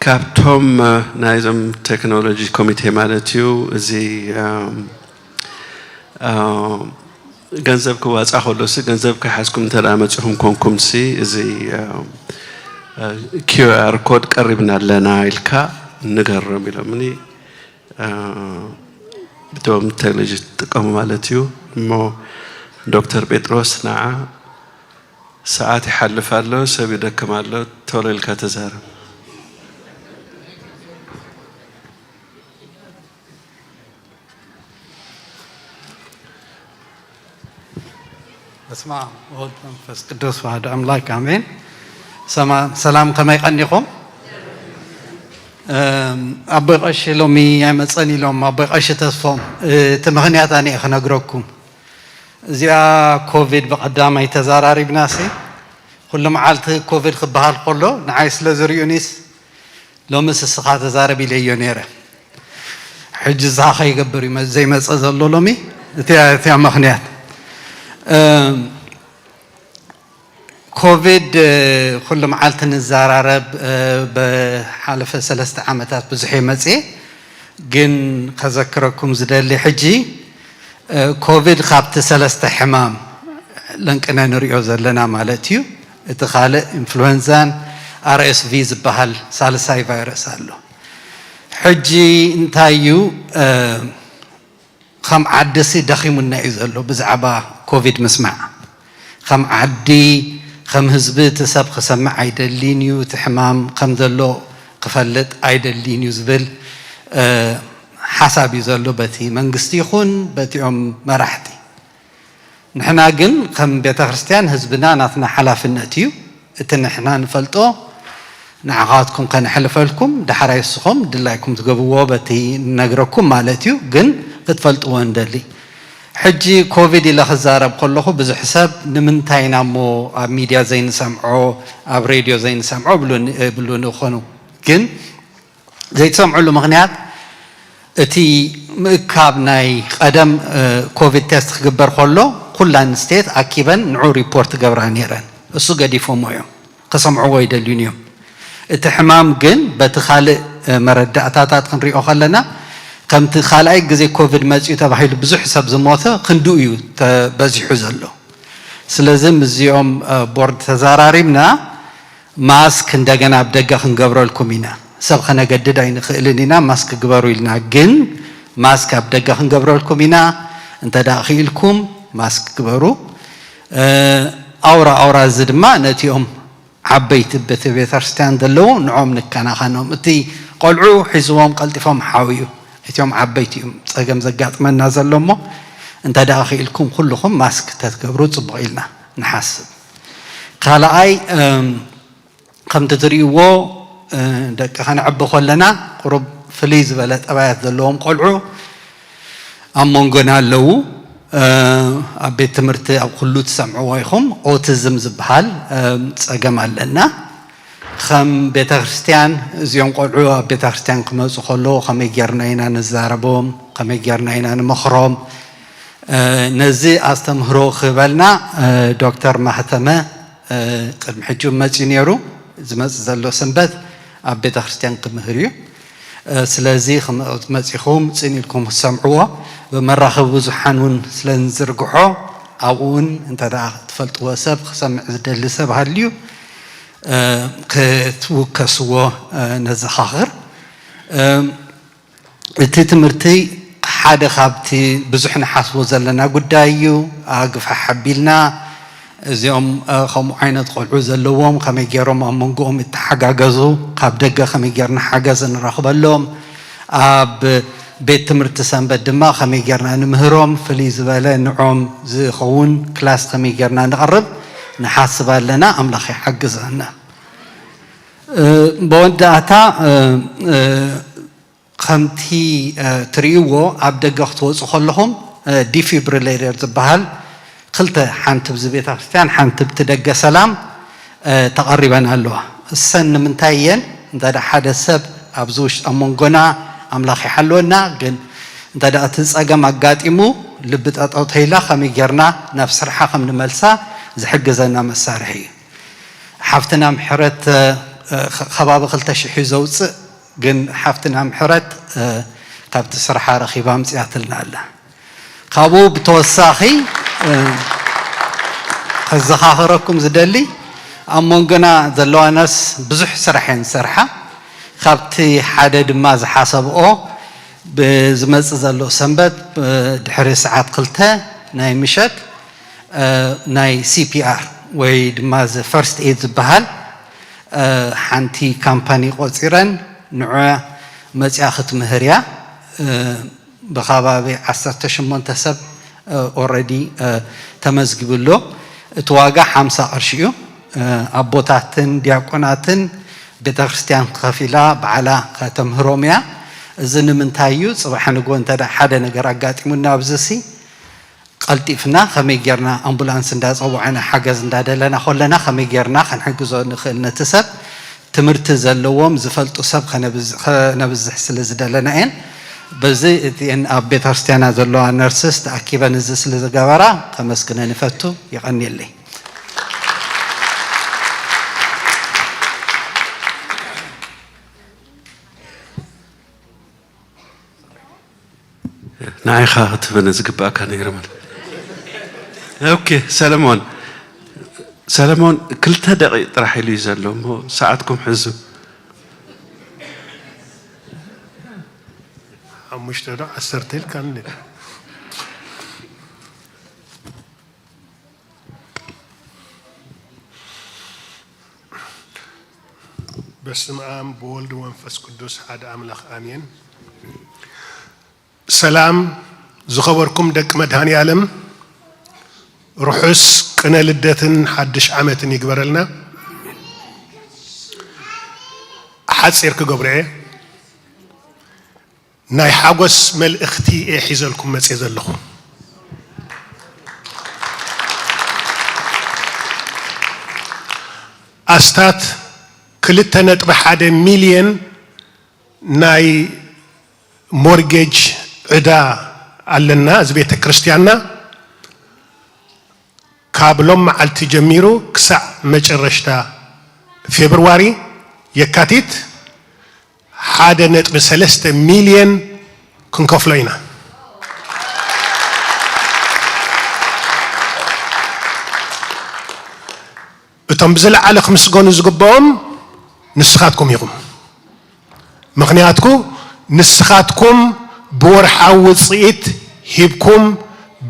ካብቶም፣ እ፣ ናይዞም ቴክኖሎጂ ኮሚቴ ማለት እዩ፣ እዚ፣ እም፣ እ፣ ገንዘብ ክዋፃ ከሎሲ፣ ገንዘብ ከይሓዝኩም እንተ ደኣ መፂኹም ኮንኩምሲ፣ እዚ፣ እ፣ እ፣ ኪው ኣር ኮድ ቀሪብና ኣለና ኢልካ ንገሮም ኢሎምኒ። እ፣ እቶም ቴክኖሎጂ ዝጥቀሙ ማለት እዩ። እሞ ዶክተር ጴጥሮስ፣ ንዓ ሰዓት ይሓልፍ ኣሎ፣ ሰብ ይደክም ኣሎ፣ ቶሎ ኢልካ ተዛረብ። በስመ ኣብ ወወልድ ወመንፈስ ቅዱስ፣ ዋህዶ ኣምላክ፣ ኣሜን። ሰማ-፣ ሰላም፣ ከመይ ቀኒኹም? እም፣ ኣቦይ ቀሺ ሎሚ ኣይመጸን ኢሎም፣ ኣቦይ ቀሺ ተስፎም፣ እቲ ምኽንያት ኣነ እየ ክነግረኩም። እዚኣ ኮቪድ ብቐዳማይ ተዛራሪብናሲ፣ ኩሉ መዓልቲ ኮቪድ ክበሃል ከሎ፣ ንዓይ ስለ ዝርእዩኒስ፣ ሎምስ እስኻ ተዛረብ ኢለዮ ነይረ። ሕጂ ዝኻ ከይገብር እዩ መ-፣ ዘይመጸ ዘሎ ሎሚ። እቲያ፣ እቲያ ምኽንያት። እም፣ ኮቪድ፣ እ፣ ኩሉ መዓልቲ ንዘራረብ፣ እ፣ ብሓለፈ ሰለስተ ዓመታት ብዙሕ እየ መጽየ። ግን ከዘክረኩም ዝደሊ ሕጂ፣ እ፣ ኮቪድ ካብቲ ሰለስተ ሕማም ለንቅነ ንሪኦ ዘለና ማለት እዩ። እቲ ካልእ ኢንፍሉዌንዛን ኣር ኤስ ቪ ዝበሃል ሳልሳይ ቫይረስ ኣሎ። ሕጂ እንታይ እዩ፣ እ፣ ከም ዓድሲ ደኺሙና እዩ ዘሎ ብዛዕባ ኮቪድ ምስማዕ። ከም ዓዲ፣ ከም ህዝቢ እቲ ሰብ ክሰምዕ ኣይደሊን እዩ፣ እቲ ሕማም ከም ዘሎ ክፈልጥ ኣይደሊን እዩ ዝብል፣ እ፣ ሓሳብ እዩ ዘሎ በቲ መንግስቲ ይኹን በቲኦም መራሕቲ። ንሕና ግን ከም ቤተ ክርስቲያን ህዝብና ናትና ሓላፍነት እዩ። እቲ ንሕና ንፈልጦ ንዓኻትኩም ከነሕልፈልኩም፣ ዳሕራይ እስኹም ድላይኩም ትገብርዎ በቲ ንነግረኩም ማለት እዩ። ግን ክትፈልጥዎ ንደሊ። ሕጂ ኮቪድ ኢለ ክዛረብ ከለኹ ብዙሕ ሰብ ንምንታይ ኢና እሞ ኣብ ሚድያ ዘይንሰምዖ፣ ኣብ ሬድዮ ዘይንሰምዖ ብሉኒ-፣ ብሉኒ ይኾኑ። ግን ዘይትሰምዑሉ ምኽንያት፣ እቲ ምእካብ ናይ ቀደም፣ እ፣ ኮቪድ ቴስት ክግበር ከሎ፣ ኩለን ስቴት ኣኪበን ንዑ ሪፖርት ገብራ ነይረን። እሱ ገዲፎሞ እዮም። ክሰምዕዎ ኣይደልዩን እዮም። እቲ ሕማም ግን በቲ ካልእ፣ እ፣ መረዳእታታት ክንሪኦ ከለና፣ ከምቲ ካልኣይ ግዜ ኮቪድ መጺኡ ተባሂሉ ብዙሕ ሰብ ዝሞተ ክንድኡ እዩ ተበዚሑ ዘሎ። ስለዚ ምስዚኦም፣ እ፣ ቦርድ ተዘራሪብና፣ ማስክ እንደገና ኣብ ደገ ክንገብረልኩም ኢና። ሰብ ከነገድድ ኣይንኽእልን ኢና፣ ማስክ ግበሩ ኢልና። ግን ማስክ ኣብ ደገ ክንገብረልኩም ኢና። እንተ ደኣ ክኢልኩም ማስክ ግበሩ። እ፣ ኣውራ ኣውራ እዚ ድማ ነቲኦም ዓበይቲ በቲ ቤተክርስትያን ዘለዉ ንዖም ንከናኸኖም። እቲ ቆልዑ ሒዝዎም ቀልጢፎም ሓውዩ። እቲኦም ዓበይቲ እዮም ጸገም ዘጋጥመና ዘሎ እሞ፣ እንተ ደኣ ክኢልኩም ኩልኹም ማስክ ተትገብሩ ጽቡቕ ኢልና ንሓስብ። ካልኣይ፣ እም፣ ከምቲ ትርእይዎ፣ እ፣ ደቂ ከነዕቢ ከለና ቁሩብ ፍልይ ዝበለ ጠባያት ዘለዎም ቆልዑ ኣብ መንጎና ኣለዉ። እ፣ ኣብ ቤት ትምህርቲ ኣብ ኩሉ ትሰምዕዎ ኢኹም፣ ኦቲዝም ዝበሃል፣ እ፣ ጸገም ኣለና። ከም ቤተ ክርስቲያን እዚኦም ቆልዑ ኣብ ቤተ ክርስቲያን ክመፁ ከለዉ ከመይ ጌርና ኢና ንዛረቦም፣ ከመይ ጌርና ኢና ንመኽሮም? እ፣ ነዚ ኣስተምህሮ ክህበልና፣ እ፣ ዶክተር ማህተመ፣ እ፣ ቅድሚ ሕጂ እውን መፂኡ ነይሩ። ዝመፅእ ዘሎ ሰንበት ኣብ ቤተ ክርስቲያን ክምህር እዩ። እ፣ ስለዚ ክም-፣ መፂኹም ፅን ኢልኩም ክትሰምዕዎ፣ ብመራኸቢ ብዙሓን እውን ስለ ንዝርግሖ፣ ኣብኡ እውን እንተ ደኣ ትፈልጥዎ ሰብ ክሰምዕ ዝደሊ ሰብ ሃልዩ፣ እ፣ ክትውከስዎ፣ እ፣ ነዘኻኽር። እ፣ እቲ ትምህርቲ ሓደ ካብቲ ብዙሕ ንሓስቦ ዘለና ጉዳይ እዩ። ኣግፋሕ ኣቢልና እዚኦም፣ እ፣ ከምኡ ዓይነት ቆልዑ ዘለዎም ከመይ ገይሮም ኣብ መንጎኦም ይተሓጋገዙ፣ ካብ ደገ ከመይ ገይርና ሓገዝ ንረኽበሎም፣ ኣብ ቤት ትምህርቲ ሰንበት ድማ ከመይ ገይርና ንምህሮም፣ ፍልይ ዝበለ ንዖም ዝኸውን ክላስ ከመይ ገይርና ንቕርብ ንሓስብ ኣለና። ኣምላኽ ይሓግዘና። እ፣ መወዳእታ፣ እ፣ እ፣ ከምቲ፣ እ፣ ትርእይዎ ኣብ ደገ ክትወፁ ከለኹም፣ እ፣ ዲፊብሪሌተር ዝበሃል ክልተ፣ ሓንቲ ብዚ ቤተ ክርስቲያን፣ ሓንቲ ብቲ ደገ ሰላም፣ እ፣ ተቐሪበን ኣለዋ። እሰን ንምንታይ እየን? እንተ ደኣ ሓደ ሰብ ኣብዚ ውሽጢ ኣብ መንጎና ኣምላኽ ይሓልወና፣ ግን እንተ ደኣ እቲ ጸገም ኣጋጢሙ ልቢ ጠጠው ተይላ ከመይ ጌርና ናብ ስርሓ ከም ንመልሳ ዝሕግዘና መሳርሒ እዩ። ሓፍትና ምሕረት፣ እ፣ ኸ-፣ ከባቢ ክልተ ሽሕ እዩ ዘውፅእ፣ ግን ሓፍትና ምሕረት፣ እ፣ ካብቲ ስርሓ ረኺባ ኣምፅኣትልና ኣላ። ካብኡ ብተወሳኺ፣ እ፣ ከዘኻኽረኩም ዝደሊ፣ ኣብ መንጎና ዘለዋ ነርስ ብዙሕ ስራሕ እየን ዝሰርሓ። ካብቲ ሓደ ድማ ዝሓሰብኦ፣ ብዝመጽእ ዘሎ ሰንበት፣ እ፣ ድሕሪ ሰዓት ክልተ ናይ ምሸት፣ እ፣ ናይ ሲ ፒ ኣር ወይ ድማ እዚ ፈርስት ኤድ ዝበሃል፣ እ፣ ሓንቲ ካምፓኒ ቆጺረን ንዑ መጽያ ክትምህር እያ። እ፣ ብኸባቢ ዓሰርተ ሸሞንተ ሰብ፣ እ፣ ኦልሬዲ፣ እ፣ ተመዝጊቡ ኣሎ። እቲ ዋጋ ሓምሳ ቅርሺ እዩ። እ፣ ኣቦታትን ዲያቆናትን ቤተ ክርስቲያን ከፊላ ባዕላ ከተምህሮም እያ። እዚ ንምንታይ እዩ? ጽባሕ ንግሆ እንተ ደኣ ሓደ ነገር ኣጋጢሙና ኣብዚ ሲ፣ ቀልጢፍና ከመይ ጌርና ኣምቡላንስ እንዳጸዋዕና ሓገዝ እንዳደለና ከለና ከመይ ጌርና ክንሕግዞ ንኽእል ነቲ ሰብ? ትምህርቲ ዘለዎም ዝፈልጡ ሰብ ከነብዝ-፣ ከነብዝሕ ስለ ዝደለና እየን። በዚ እቲኤን ኣብ ቤተ ክርስቲያና ዘለዋ ነርስስ ተኣኪበን እዚ ስለ ዝገበራ ከመስግነን ይፈቱ። የቐንየለይ። ንዓኻ ክትህበኒ ዝግባእካ ነይሩ ማለት። ኦኬ፣ ሰለሞን። ሰለሞን፣ ክልተ ደቂቕ ጥራሕ ኢሉ እዩ ዘሎ እሞ ሰዓትኩም ሕዙ። ሓሙሽተ ዶ ዓሰርተ ኢልካ እንዴ? በስመ አብ ወወልድ ወመንፈስ ቅዱስ ሓደ አምላክ አሜን። ሰላም ዝኸበርኩም ደቂ መድኃኔ ዓለም፣ ርሑስ ቅነ ልደትን ሓድሽ ዓመትን ይግበረልና። ሓጺር ክገብሮ እየ። ናይ ሓጎስ መልእኽቲ እየ ሒዘልኩም መጽየ ዘለኹ። ኣስታት ክልተ ነጥቢ ሓደ ሚልዮን ናይ ሞርጌጅ ዕዳ ኣለና፣ እዚ ቤተ ክርስቲያንና። ካብ ሎም መዓልቲ ጀሚሩ ክሳዕ መጨረሽታ ፌብርዋሪ፣ የካቲት፣ ሓደ ነጥቢ ሰለስተ ሚልዮን ክንከፍሎ ኢና። እቶም ብዝለዓለ ክምስገኑ ዝግብኦም ንስኻትኩም ኢኹም። ምኽንያትኩ ንስኻትኩም ብወርሓዊ ውጽኢት ሂብኩም፣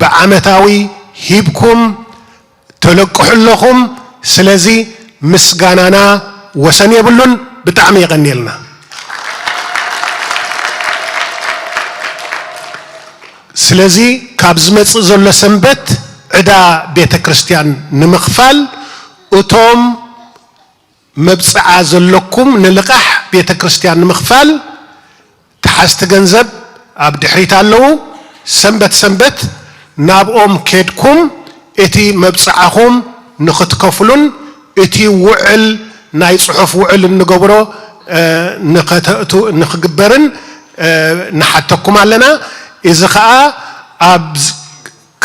ብዓመታዊ ሂብኩም፣ ተለቅሑ ኣለኹም። ስለዚ ምስጋናና ወሰን የብሉን። ብጣዕሚ የቐንየልና። ስለዚ ካብ ዝመጽእ ዘሎ ሰንበት ዕዳ ቤተ ክርስቲያን ንምኽፋል እቶም መብጽዓ ዘለኩም ንልቓሕ ቤተ ክርስቲያን ንምኽፋል ተሓዝቲ ገንዘብ ኣብ ድሕሪት ኣለዉ። ሰንበት ሰንበት ናብኦም ኬድኩም እቲ መብጽዓኹም ንኽትከፍሉን እቲ ውዕል ናይ ጽሑፍ ውዕል እንገብሮ ንኸተእቱ ንኽግበርን ንሓተኩም ኣለና። እዚ ኸኣ ኣብ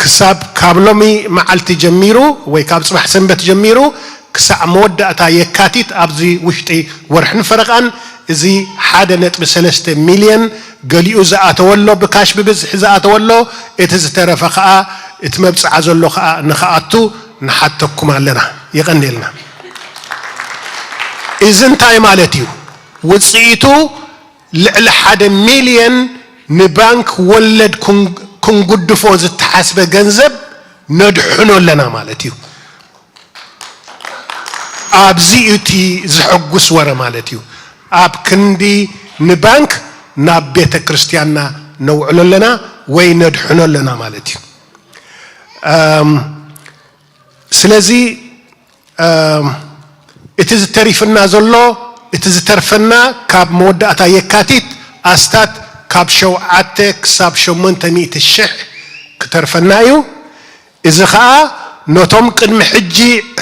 ክሳብ ካብ ሎሚ መዓልቲ ጀሚሩ ወይ ካብ ጽባሕ ሰንበት ጀሚሩ ክሳዕ መወዳእታ የካቲት ኣብዚ ውሽጢ ወርሕን ፈረቓን እዚ ሓደ ነጥቢ ሰለስተ ሚልዮን ገሊኡ ዝኣተወ ኣሎ፣ ብካሽ ብብዝሒ ዝኣተወ ኣሎ፣ እቲ ዝተረፈ ኸኣ እቲ መብጽዓ ዘሎ ኸኣ ንኽኣቱ ንሓተኩም ኣለና። የቐንየልና። እዚ እንታይ ማለት እዩ? ውጽኢቱ ልዕሊ ሓደ ሚልዮን ንባንክ ወለድ ክንጉድፎ ዝተሓስበ ገንዘብ ነድሕኖ ኣለና ማለት እዩ። ኣብዚ እቲ ዝሕጉስ ወረ ማለት እዩ። ኣብ ክንዲ ንባንክ ናብ ቤተ ክርስቲያንና ነውዕሎ ኣለና ወይ ነድሕኖ ኣለና ማለት እዩ። ስለዚ እቲ ዝተሪፍና ዘሎ እቲ ዝተርፈና ካብ መወዳእታ የካቲት ኣስታት ካብ ሸውዓተ ክሳብ ሸሞንተ ሚእቲ ሽሕ ክተርፈና እዩ። እዚ ኸኣ ነቶም ቅድሚ ሕጂ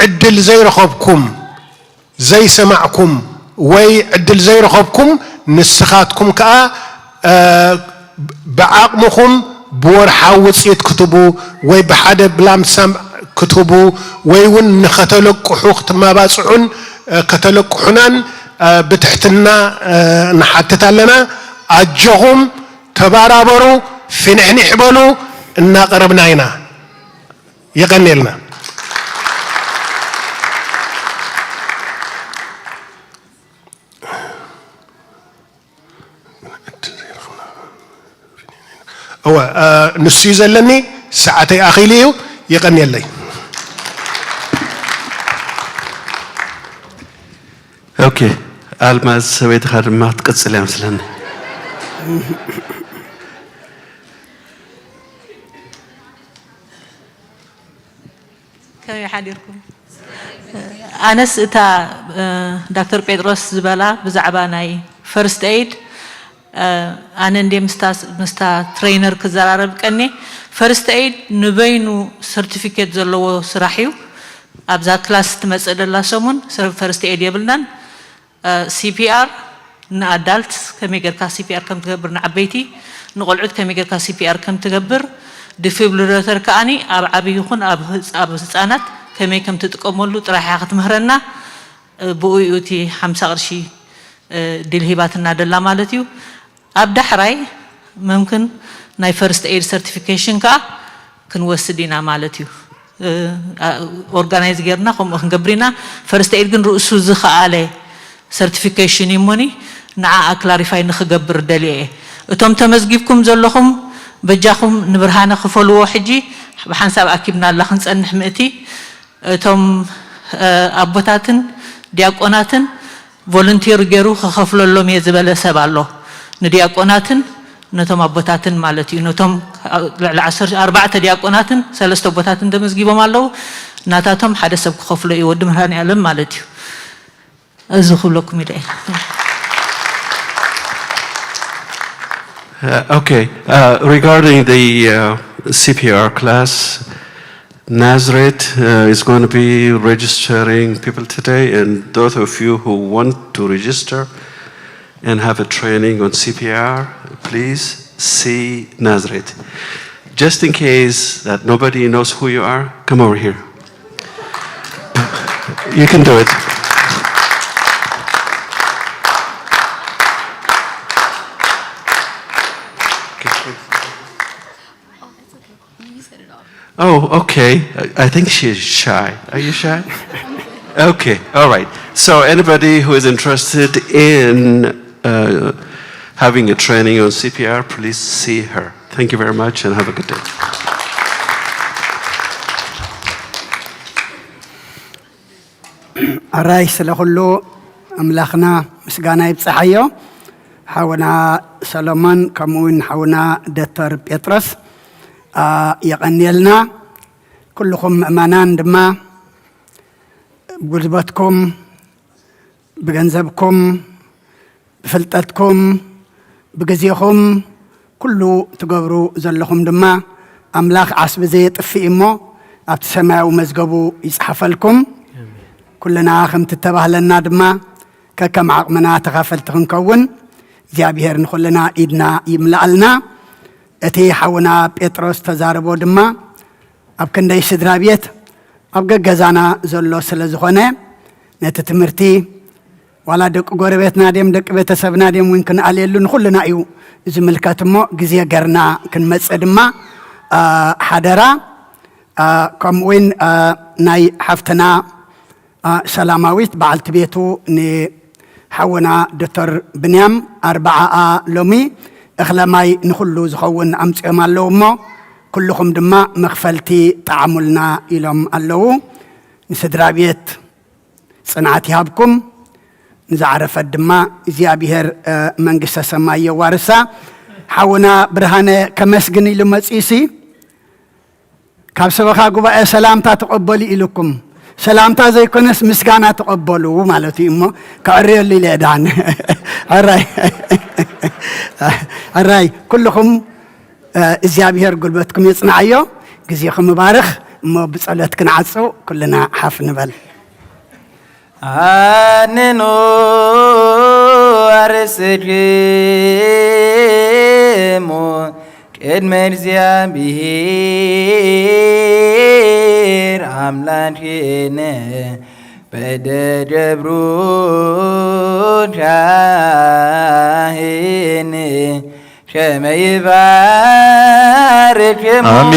ዕድል ዘይረኸብኩም ዘይሰማዕኩም ወይ ዕድል ዘይረኸብኩም ንስኻትኩም ከኣ ብዓቕምኹም ብወርሓዊ ውፅኢት ክትቡ ወይ ብሓደ ብላምሳም ክትቡ ወይ እውን ንኸተለቅሑ ክትመባፅዑን ከተለቅሑናን ብትሕትና ንሓትት ኣለና። ኣጆኹም ተባራበሩ፣ ፍንሕኒሕ በሉ። እናቐረብና ኢና። የቐንየልና። እወ፣ ንሱ እዩ ዘለኒ። ሰዓተይ ኣኺሉ እዩ። የቐንየለይ። ኦኬ፣ ኣልማዝ ሰበይትኻ ድማ ክትቅጽል እያ መስለኒ። ከመይ ሓዲርኩም? ኣነስ እታ ዳክተር ጴጥሮስ ዝበላ ብዛዕባ ናይ ፈርስት ኤይድ ኣነ እንዴ ምስታ ትሬይነር ክዘራረብ ቀኔ። ፈርስት ኤይድ ንበይኑ ሰርቲፊኬት ዘለዎ ስራሕ እዩ። ኣብዛ ክላስ ትመፅእ ደላ ሰሙን ፈርስት ኤይድ የብልናን። ሲፒኣር ንኣዳልትስ ከመይ ጌርካ ሲፒኣር ከም ትገብር፣ ንዓበይቲ ንቆልዑት ከመይ ጌርካ ሲፒኣር ከም ትገብር፣ ዲፊብሪሌተር ከኣኒ ኣብ ዓብዪ ይኹን ኣብ ህፃ- ኣብ ህፃናት ከመይ ከም ትጥቀመሉ ጥራሕ እያ ክትምህረና። ብኡ እዩ እቲ ሓምሳ ቅርሺ ዲል ሂባትና ደላ ማለት እዩ። ኣብ ዳሕራይ መምክን ናይ ፈርስት ኤይድ ሰርቲፊኬሽን ከኣ ክንወስድ ኢና ማለት እዩ። ኦርጋናይዝ ጌርና ከምኡ ክንገብር ኢና። ፈርስት ኤይድ ግን ርእሱ ዝኸኣለ ሰርቲፊኬሽን እዩ እሞኒ ንዓኣ ክላሪፋይ ንኽገብር ደልየ እየ። እቶም ተመዝጊብኩም ዘለኹም በጃኹም ንብርሃነ ክፈልዎ ሕጂ ብሓንሳብ ኣኪብና ኣላ ክንጸንሕ ምእቲ እቶም ኣቦታትን ዲያቆናትን ቮለንቲር ገይሩ ክኸፍለሎም እየ ዝበለ ሰብ ኣሎ። ንዲያቆናትን ነቶም ኣቦታትን ማለት እዩ። ነቶም ልዕሊ ዓሰርተ ኣርባዕተ ዲያቆናትን ሰለስተ ኣቦታትን ተመዝጊቦም ኣለዉ። ናታቶም ሓደ ሰብ ክኸፍሎ እዩ፣ ወዲ መድሃኔ ኣለም ማለት እዩ። እዚ ክብለኩም ኢለ እየ። Uh, okay, uh, regarding the uh, C P R class, Nazareth uh, is going to be registering people today, and those of you who want to register and have a training on C P R, please see Nazareth. Just in case that nobody knows who you are, come over here. You can do it. Oh, okay. I think she is shy. Are you shy? Okay, all right. So anybody who is interested in uh, having a training on C P R, please see her. Thank you very much and have a good day. ኣራይ ስለ ኩሉ ኣምላኽና ምስጋና ይብጽሓዮ። ሓውና ሰሎሞን ከምኡ እውን ሓውና ዶክተር ጴጥሮስ የቐንየልና። ኩልኹም ምእመናን ድማ ብጉልበትኩም፣ ብገንዘብኩም፣ ብፍልጠትኩም፣ ብግዜኹም ኩሉ ትገብሩ ዘለኹም ድማ ኣምላኽ ዓስቢ ዘየጥፍእ እሞ ኣብቲ ሰማያዊ መዝገቡ ይጽሓፈልኩም። ኩልና ከምቲ ተባህለና ድማ ከከም ዓቕምና ተኻፈልቲ ክንከውን እግዚኣብሔር ንኹልና ኢድና ይምልኣልና። እቲ ሓውና ጴጥሮስ ተዛረቦ ድማ ኣብ ክንደይ ስድራ ቤት ኣብ ገገዛና ዘሎ ስለ ዝኾነ ነቲ ትምህርቲ ዋላ ደቂ ጎረቤትና ድዮም ደቂ ቤተሰብና ድዮም እውን ክንኣልየሉ ንኹልና እዩ ዝምልከት እሞ ግዜ ገርና ክንመጽእ ድማ ሓደራ። ከምኡውን ናይ ሓፍትና ሰላማዊት በዓልቲ ቤቱ ንሓውና ዶክተር ብንያም ኣርባዓኣ ሎሚ እኽለ ማይ ንኹሉ ዝኸውን ኣምፅኦም ኣለዉ እሞ ኩልኹም ድማ መኽፈልቲ ጠዓሙልና ኢሎም ኣለዉ። ንስድራ ቤት ፅንዓት ይሃብኩም። ንዝዓረፈት ድማ እግዚኣብሔር መንግስተ ሰማይ የዋርሳ። ሓውና ብርሃነ ከመስግን ኢሉ መፂእሲ ካብ ሰበኻ ጉባኤ ሰላምታ ተቐበሉ ኢሉኩም። ሰላምታ ዘይኮነስ ምስጋና ተቐበሉ ማለት እዩ እሞ ከዕርየሉ ኢለ ዳን ሕራይ ሕራይ ኩልኹም እግዚኣብሔር ጉልበትኩም የጽንዓዮ። ግዜኹም ይባርኽ እሞ ብጸሎት ክንዓጹ ኩልና ሓፍ ንበል። ኣንኑ ኣርእስክሙ ቅድመ እግዚኣብሔር ኣምላክነ በደገብሩ ካህን ከመ ይባርክ ኣሜን።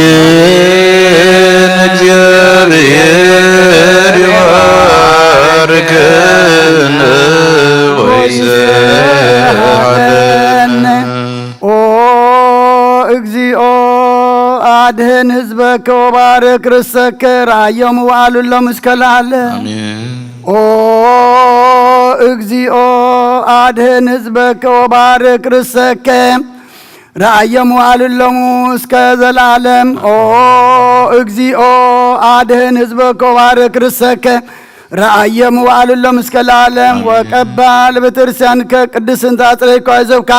እግዚኣብሔር ይባርክን ወይስሐን። ኦ እግዚኦ አድህን ህዝበከ ወባርክ ርሰከ ረአዮም ወአሉሎም እስከ ለዓለም። ኣሜን። ኦ እግዚኦ አድህን ህዝበከ ወባርክ ርሰከ ረአዮም ወአሉሎም እስከ ዘላለም። ኦ እግዚኦ አድህን ህዝበከ ወባርክ ርሰከ ረአዮም ወአሉሎም እስከ ለዓለም። ወቀባ ለቤተክርስቲያንከ ቅድስት እንተ አጽረይኳ ይዘብካ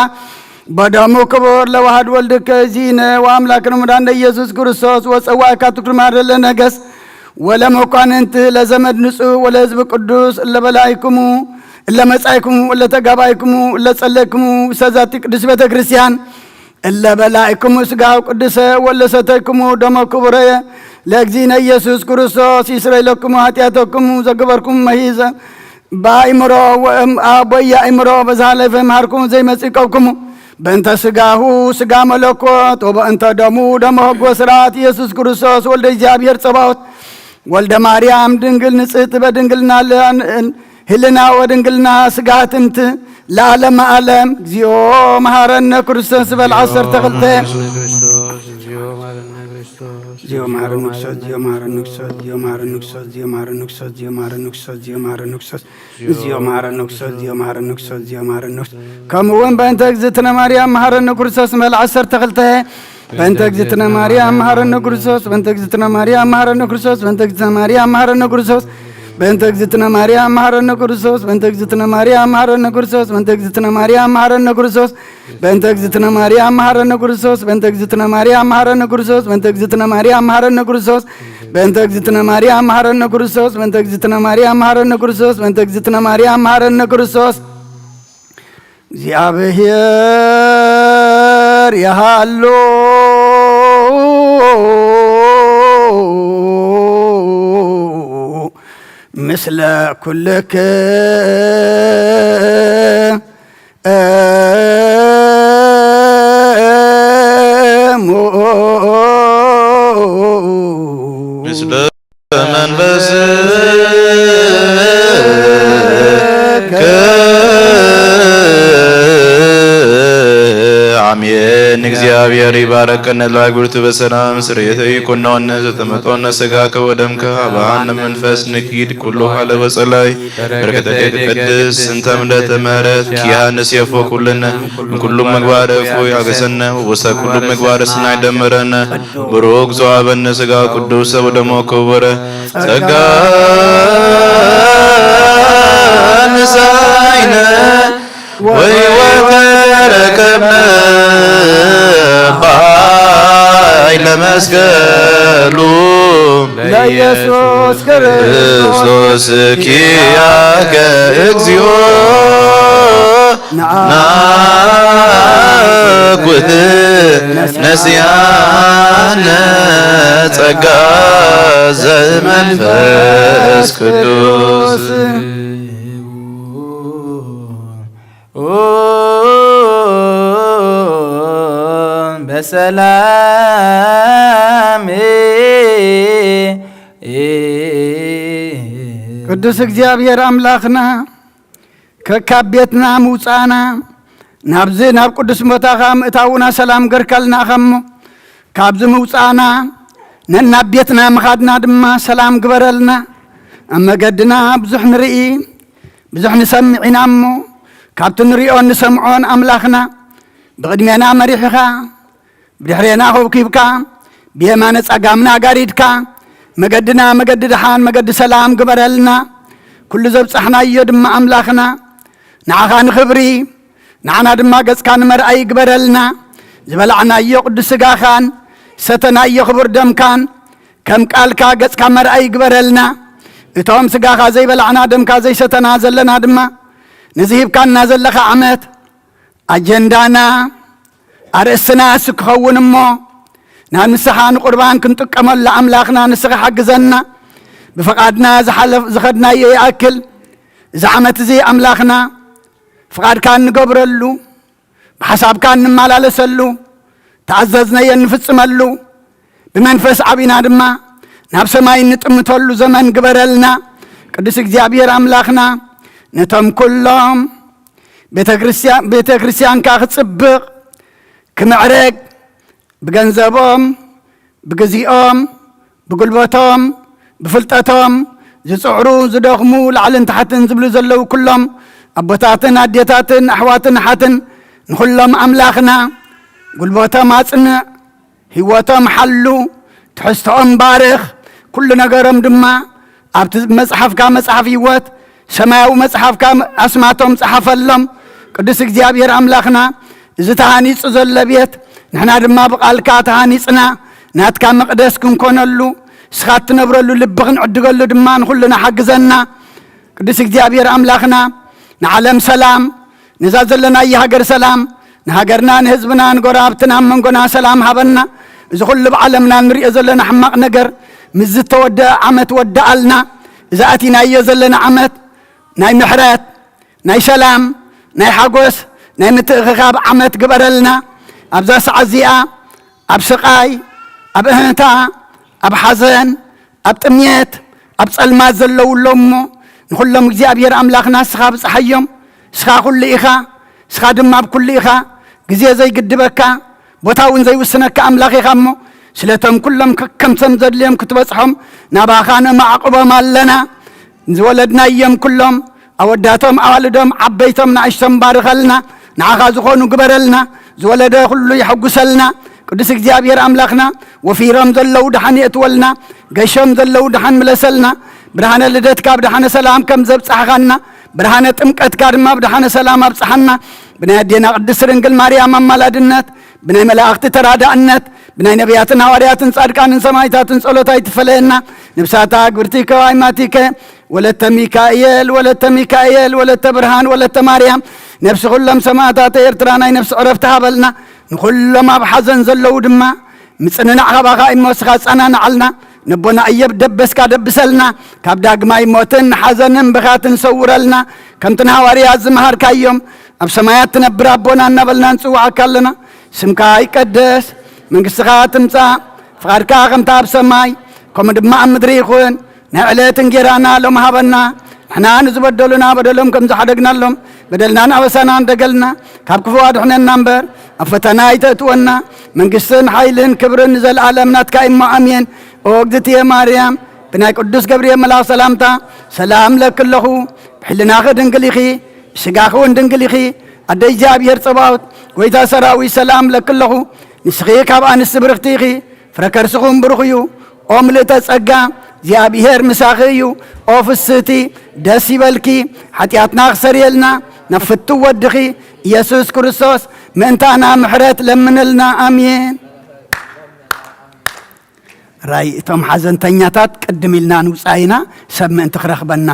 በደሙ ክቡር ለዋህድ ወልድከ ዚነ ወአምላክነ ሙዳንደ ኢየሱስ ክርስቶስ ወጸዋእካ ትኩር ማረለ ነገስ ወለመኳንንት ለዘመድ ንጹህ ወለህዝብ ቅዱስ እለ በላይኩሙ እለ መጻይኩሙ እለ ተጋባይኩሙ እለ ጸለይኩሙ ሰዛቲ ቅዱስ ቤተ ክርስቲያን እለ በላይኩሙ ስጋው ቅዱሰ ወለ ሰተይኩሙ ደሞ ክቡረየ ለእግዚእነ ኢየሱስ ክርስቶስ ይስረይ ለኩሙ ኃጢአተኩሙ ዘገበርኩም መሂዘ በአእምሮ ወእም አቦይ አእምሮ በዛለፈ መሃርኩም ዘይመጽእ ቀብኩሙ በእንተ ስጋሁ ስጋ መለኮት ወበእንተ ደሙ ደመ ሕግ ወስርዓት ኢየሱስ ክርስቶስ ወልደ እግዚኣብሔር ጸባኦት ወልደ ማርያም ድንግል ንጽሕት በድንግልና ህልና ወድንግልና ስጋ ትምት ለዓለመ ዓለም። እግዚኦ መሃረነ ክርስቶስ በል ዓሰርተ ክልተ። እግዚኦ መሃረነ ክርስቶስ፣ እግዚኦ መሃረነ ክርስቶስ፣ እግዚኦ መሃረነ ክርስቶስ፣ እግዚኦ መሃረነ ክርስቶስ፣ እግዚኦ መሃረነ ክርስቶስ፣ እግዚኦ መሃረነ ክርስቶስ፣ እግዚኦ መሃረነ ክርስቶስ፣ እግዚኦ መሃረነ ክርስቶስ። ከምኡ እውን በእንተ እግዝእትነ ማርያም መሃረነ ክርስቶስ በል ዓሰርተ ክልተ። በእንተ እግዝእትነ ማርያም መሃረነ ክርስቶስ፣ በእንተ እግዝእትነ ማርያም መሃረነ ክርስቶስ፣ በእንተ እግዝእትነ ማርያም መሃረነ ክርስቶስ፣ በእንተ እግዝእትነ ማርያም መሃረነ ክርስቶስ፣ በእንተ እግዝእትነ ማርያም መሃረነ ክርስቶስ፣ በእንተ እግዝእትነ ማርያም መሃረነ ክርስቶስ፣ በእንተ እግዝእትነ ማርያም መሃረነ ክርስቶስ፣ በእንተ እግዝእትነ ማርያም መሃረነ ክርስቶስ፣ በእንተ እግዝእትነ ማርያም መሃረነ ክርስቶስ፣ በእንተ እግዝእትነ ማርያም መሃረነ ክርስቶስ፣ በእንተ እግዝእትነ ማርያም መሃረነ ክርስቶስ፣ በእንተ እግዝእትነ ማርያም መሃረነ ክርስቶስ። እግዚኣብሔር ይሃሉ ምስለ ኩልክሙ። ምስለ መንፈስከ። አሜን። እግዚአብሔር ይባረከነ ለአጉርት በሰላም ስርየተ ይኩኖነ ዘተመጦነ ስጋከ ወደምከ አባሃነ መንፈስ ንኪድ ኩሉ ሀለ በጸላይ በረከተ ቅድስት እንተ ምለተ ምህረት ኪያንስ የፎ ኩልነ ኩሉ ምግባር እፎ ያገሰነ ውስተ ኩሉ ምግባር ስናይ ደመረነ ብሩክ ዘዋበነ ስጋ ቅዱስ ወደሞ ክቡረ ጸጋ ንሳይነ ወሕይወተ ረከብነ ባይ ለመስቀሉ ኢየሱስ ክርስቶስ ኪያከ እግዚኦ ናኩት ነስያነ ጸጋ ዘመንፈስ ቅዱስ። በሰላም ቅዱስ እግዚኣብሔር ኣምላኽና ከካብ ቤትና ምውፃእና ናብዚ ናብ ቅዱስ ቦታኻ ምእታውና ሰላም ገርካልና ኢኻ እሞ፣ ካብዚ ምውፃእና ነናብ ቤትና ምኻድና ድማ ሰላም ግበረልና። ኣብ መገድና ብዙሕ ንርኢ፣ ብዙሕ ንሰምዕ ኢና እሞ፣ ካብቲ ንሪኦን ንሰምዖን ኣምላኽና ብቕድሜና መሪሕኻ፣ ብድሕሬና ኾብኪብካ፣ ብየማነ ጸጋምና ጋሪድካ፣ መገድና መገዲ ደሓን፣ መገዲ ሰላም ግበረልና። ኩሉ ዘብጻሕናዮ ድማ ኣምላኽና፣ ንዓኻ ንኽብሪ፣ ንዓና ድማ ገጽካ ንመርኣይ ግበረልና። ዝበላዕናዮ ቅዱስ ስጋኻን፣ ዝሰተናዮ ክቡር ደምካን፣ ከም ቃልካ ገጽካ መርኣይ ግበረልና። እቶም ስጋኻ ዘይበላዕና፣ ደምካ ዘይሰተና ዘለና ድማ፣ ነዚ ሂብካና ዘለኻ ዓመት፣ ኣጀንዳና ኣርእስትና እሱ ክኸውን እሞ፣ ናብ ንስኻ ንቁርባን ክንጥቀመሉ ኣምላኽና ንስኻ ሓግዘና። ብፍቓድና ዝሓለፍ-፣ ዝኸድናዮ ይኣክል፣ እዚ ዓመት እዚ ኣምላኽና ፍቓድካ እንገብረሉ፣ ብሓሳብካ እንመላለሰሉ፣ ተኣዘዝነዮ እንፍጽመሉ፣ ብመንፈስ ዓቢና ድማ ናብ ሰማይ እንጥምተሉ ዘመን ግበረልና። ቅዱስ እግዚኣብሔር ኣምላኽና፣ ነቶም ኩሎም ቤተ ክርስቲያን፣ ቤተ ክርስቲያንካ ክጽብቕ፣ ክምዕረግ፣ ብገንዘቦም፣ ብግዚኦም፣ ብጉልበቶም፣ ብፍልጠቶም ዝጽዕሩ፣ ዝደኽሙ፣ ላዕልን ታሕትን ዝብሉ ዘለዉ ኩሎም ኣቦታትን ኣዴታትን ኣሕዋትን ኣሓትን፣ ንኹሎም ኣምላኽና፣ ጉልበቶም ኣጽንዕ፣ ህይወቶም ሓሉ፣ ትሕዝቶኦም ባርኽ፣ ኩሉ ነገሮም ድማ ኣብቲ መጽሓፍካ መጽሓፍ ህይወት፣ ሰማያዊ መጽሓፍካ ኣስማቶም ጸሓፈሎም። ቅዱስ እግዚኣብሔር ኣምላኽና፣ እዚ ተሃኒጹ ዘሎ ቤት፣ ንሕና ድማ ብቓልካ ተሃኒጽና፣ ናትካ መቕደስ ክንኮነሉ፣ ንስኻ እትነብረሉ ልቢ ክንዕድገሉ ድማ ንኹልና ሓግዘና። ቅዱስ እግዚኣብሔር ኣምላኽና፣ ንዓለም ሰላም፣ ነዛ ዘለናያ ሃገር ሰላም፣ ንሃገርና፣ ንህዝብና፣ ንጎረባብትና፣ ኣብ መንጎና ሰላም ሃበና። እዚ ኩሉ ብዓለምና እንሪኦ ዘለና ሕማቕ ነገር ምስ ዝተወደአ ዓመት ወደኣልና። እዚ ኣቲናዮ ዘለና ዓመት ናይ ምሕረት፣ ናይ ሰላም፣ ናይ ሓጎስ፣ ናይ ምትእኽኻብ ዓመት ግበረልና። ኣብዛ ሰዓት እዚኣ ኣብ ስቓይ፣ ኣብ እህንታ፣ ኣብ ሓዘን፣ ኣብ ጥሜት፣ ኣብ ጸልማት ዘለዉ ኣለዉ እሞ፣ ንኹሎም እግዚኣብሔር ኣምላኽና እስኻ ብጽሓዮም። እስኻ ኩሉ ኢኻ፣ እስኻ ድማ ኣብ ኩሉ ኢኻ። ግዜ ዘይግድበካ፣ ቦታ እውን ዘይውስነካ ኣምላኽ ኢኻ እሞ፣ ስለቶም ኩሎም ከከምቶም ዘድልዮም ክትበጽሖም ናባኻ ነማዕቕቦም ኣለና። ዝወለድናዮም ኩሎም ኣወዳቶም፣ ኣዋልዶም፣ ዓበይቶም፣ ንኣሽቶም ባርኸልና። ንዓኻ ዝኾኑ ግበረልና። ዝወለደ ኩሉ የሐጉሰልና። ቅዱስ እግዚኣብሔር ኣምላኽና፣ ወፊሮም ዘለዉ ደሓን የእትወልና። ገሾም ዘለዉ ደሓን ምለሰልና። ብርሃነ ልደትካ ብደሓነ ሰላም ከም ዘብጻሕኻና፣ ብርሃነ ጥምቀትካ ድማ ብደሓነ ሰላም ኣብጽሓና። ብናይ ኣዴና ቅድስት ድንግል ማርያም ኣማላድነት፣ ብናይ መላእኽቲ ተራዳእነት፣ ብናይ ነቢያትን ሃዋርያትን ጻድቃንን ሰማዕታትን ጸሎት ኣይትፈለየና። ነብሳታ ግብርቲ ከዋይማቲከ ወለተ ሚካኤል፣ ወለተ ሚካኤል፣ ወለተ ብርሃን፣ ወለተ ማርያም፣ ነብሲ ኩሎም ሰማዕታተ ኤርትራ ናይ ነብሲ ዕረፍቲ ሃበልና። ንኩሎም ኣብ ሓዘን ዘለዉ ድማ ምጽንናዕ ካባኻ እሞ እስኻ ኣጸናንዓልና። ነቦና እዮብ ደበስካ ደብሰልና። ካብ ዳግማይ ሞትን ሓዘንን ብኻትን ሰውረልና። ከምቲ ንሃዋርያት ዝመሃርካዮም፣ ኣብ ሰማያት ትነብር ኣቦና እናበልና ንጽውዓካ ኣለና። ስምካ ይቀደስ፣ መንግስትኻ ትምጻእ፣ ፍቓድካ ከምታ ኣብ ሰማይ ከምኡ ድማ ኣብ ምድሪ ይኹን። ናይ ዕለት እንጌራና ሎም ሃበና። ንሕና ንዝበደሉና በደሎም ከም ዝሓደግናሎም፣ በደልናን ኣበሳናን ደገልና፣ ካብ ክፉ ኣድሕነና እምበር፣ ኣብ ፈተና ኣይተእትወና። መንግስትን ሓይልን ክብርን ንዘለኣለም ናትካ እሞ፣ ኣሜን። ኦ እግዝእትየ ማርያም፣ ብናይ ቅዱስ ገብርኤል መልኣኽ ሰላምታ ሰላም እለኪ ኣለኹ። ብሕልናኺ ድንግል ኢኺ፣ ብስጋኺ እውን ድንግል ኢኺ። ኣደ እግዚኣብሔር ጸባኦት፣ ጎይታ ሰራዊት፣ ሰላም እለኪ ኣለኹ። ንስኺ ካብ ኣንስቲ ብርኽቲ ኢኺ፣ ፍረ ከርስኹም ብሩኽ እዩ። ኦ ምልእተ ጸጋ፣ እግዚኣብሔር ምሳኺ እዩ። ኦ ፍስህቲ፣ ደስ ይበልኪ። ሓጢኣትና ክሰርየልና ናብ ፍትው ወድኺ ኢየሱስ ክርስቶስ ምእንታና ምሕረት ለምንልና። ኣሜን። ራይ እቶም ሓዘንተኛታት ቅድም ኢልና ንውፃእ ኢና፣ ሰብ ምእንቲ ክረኽበና።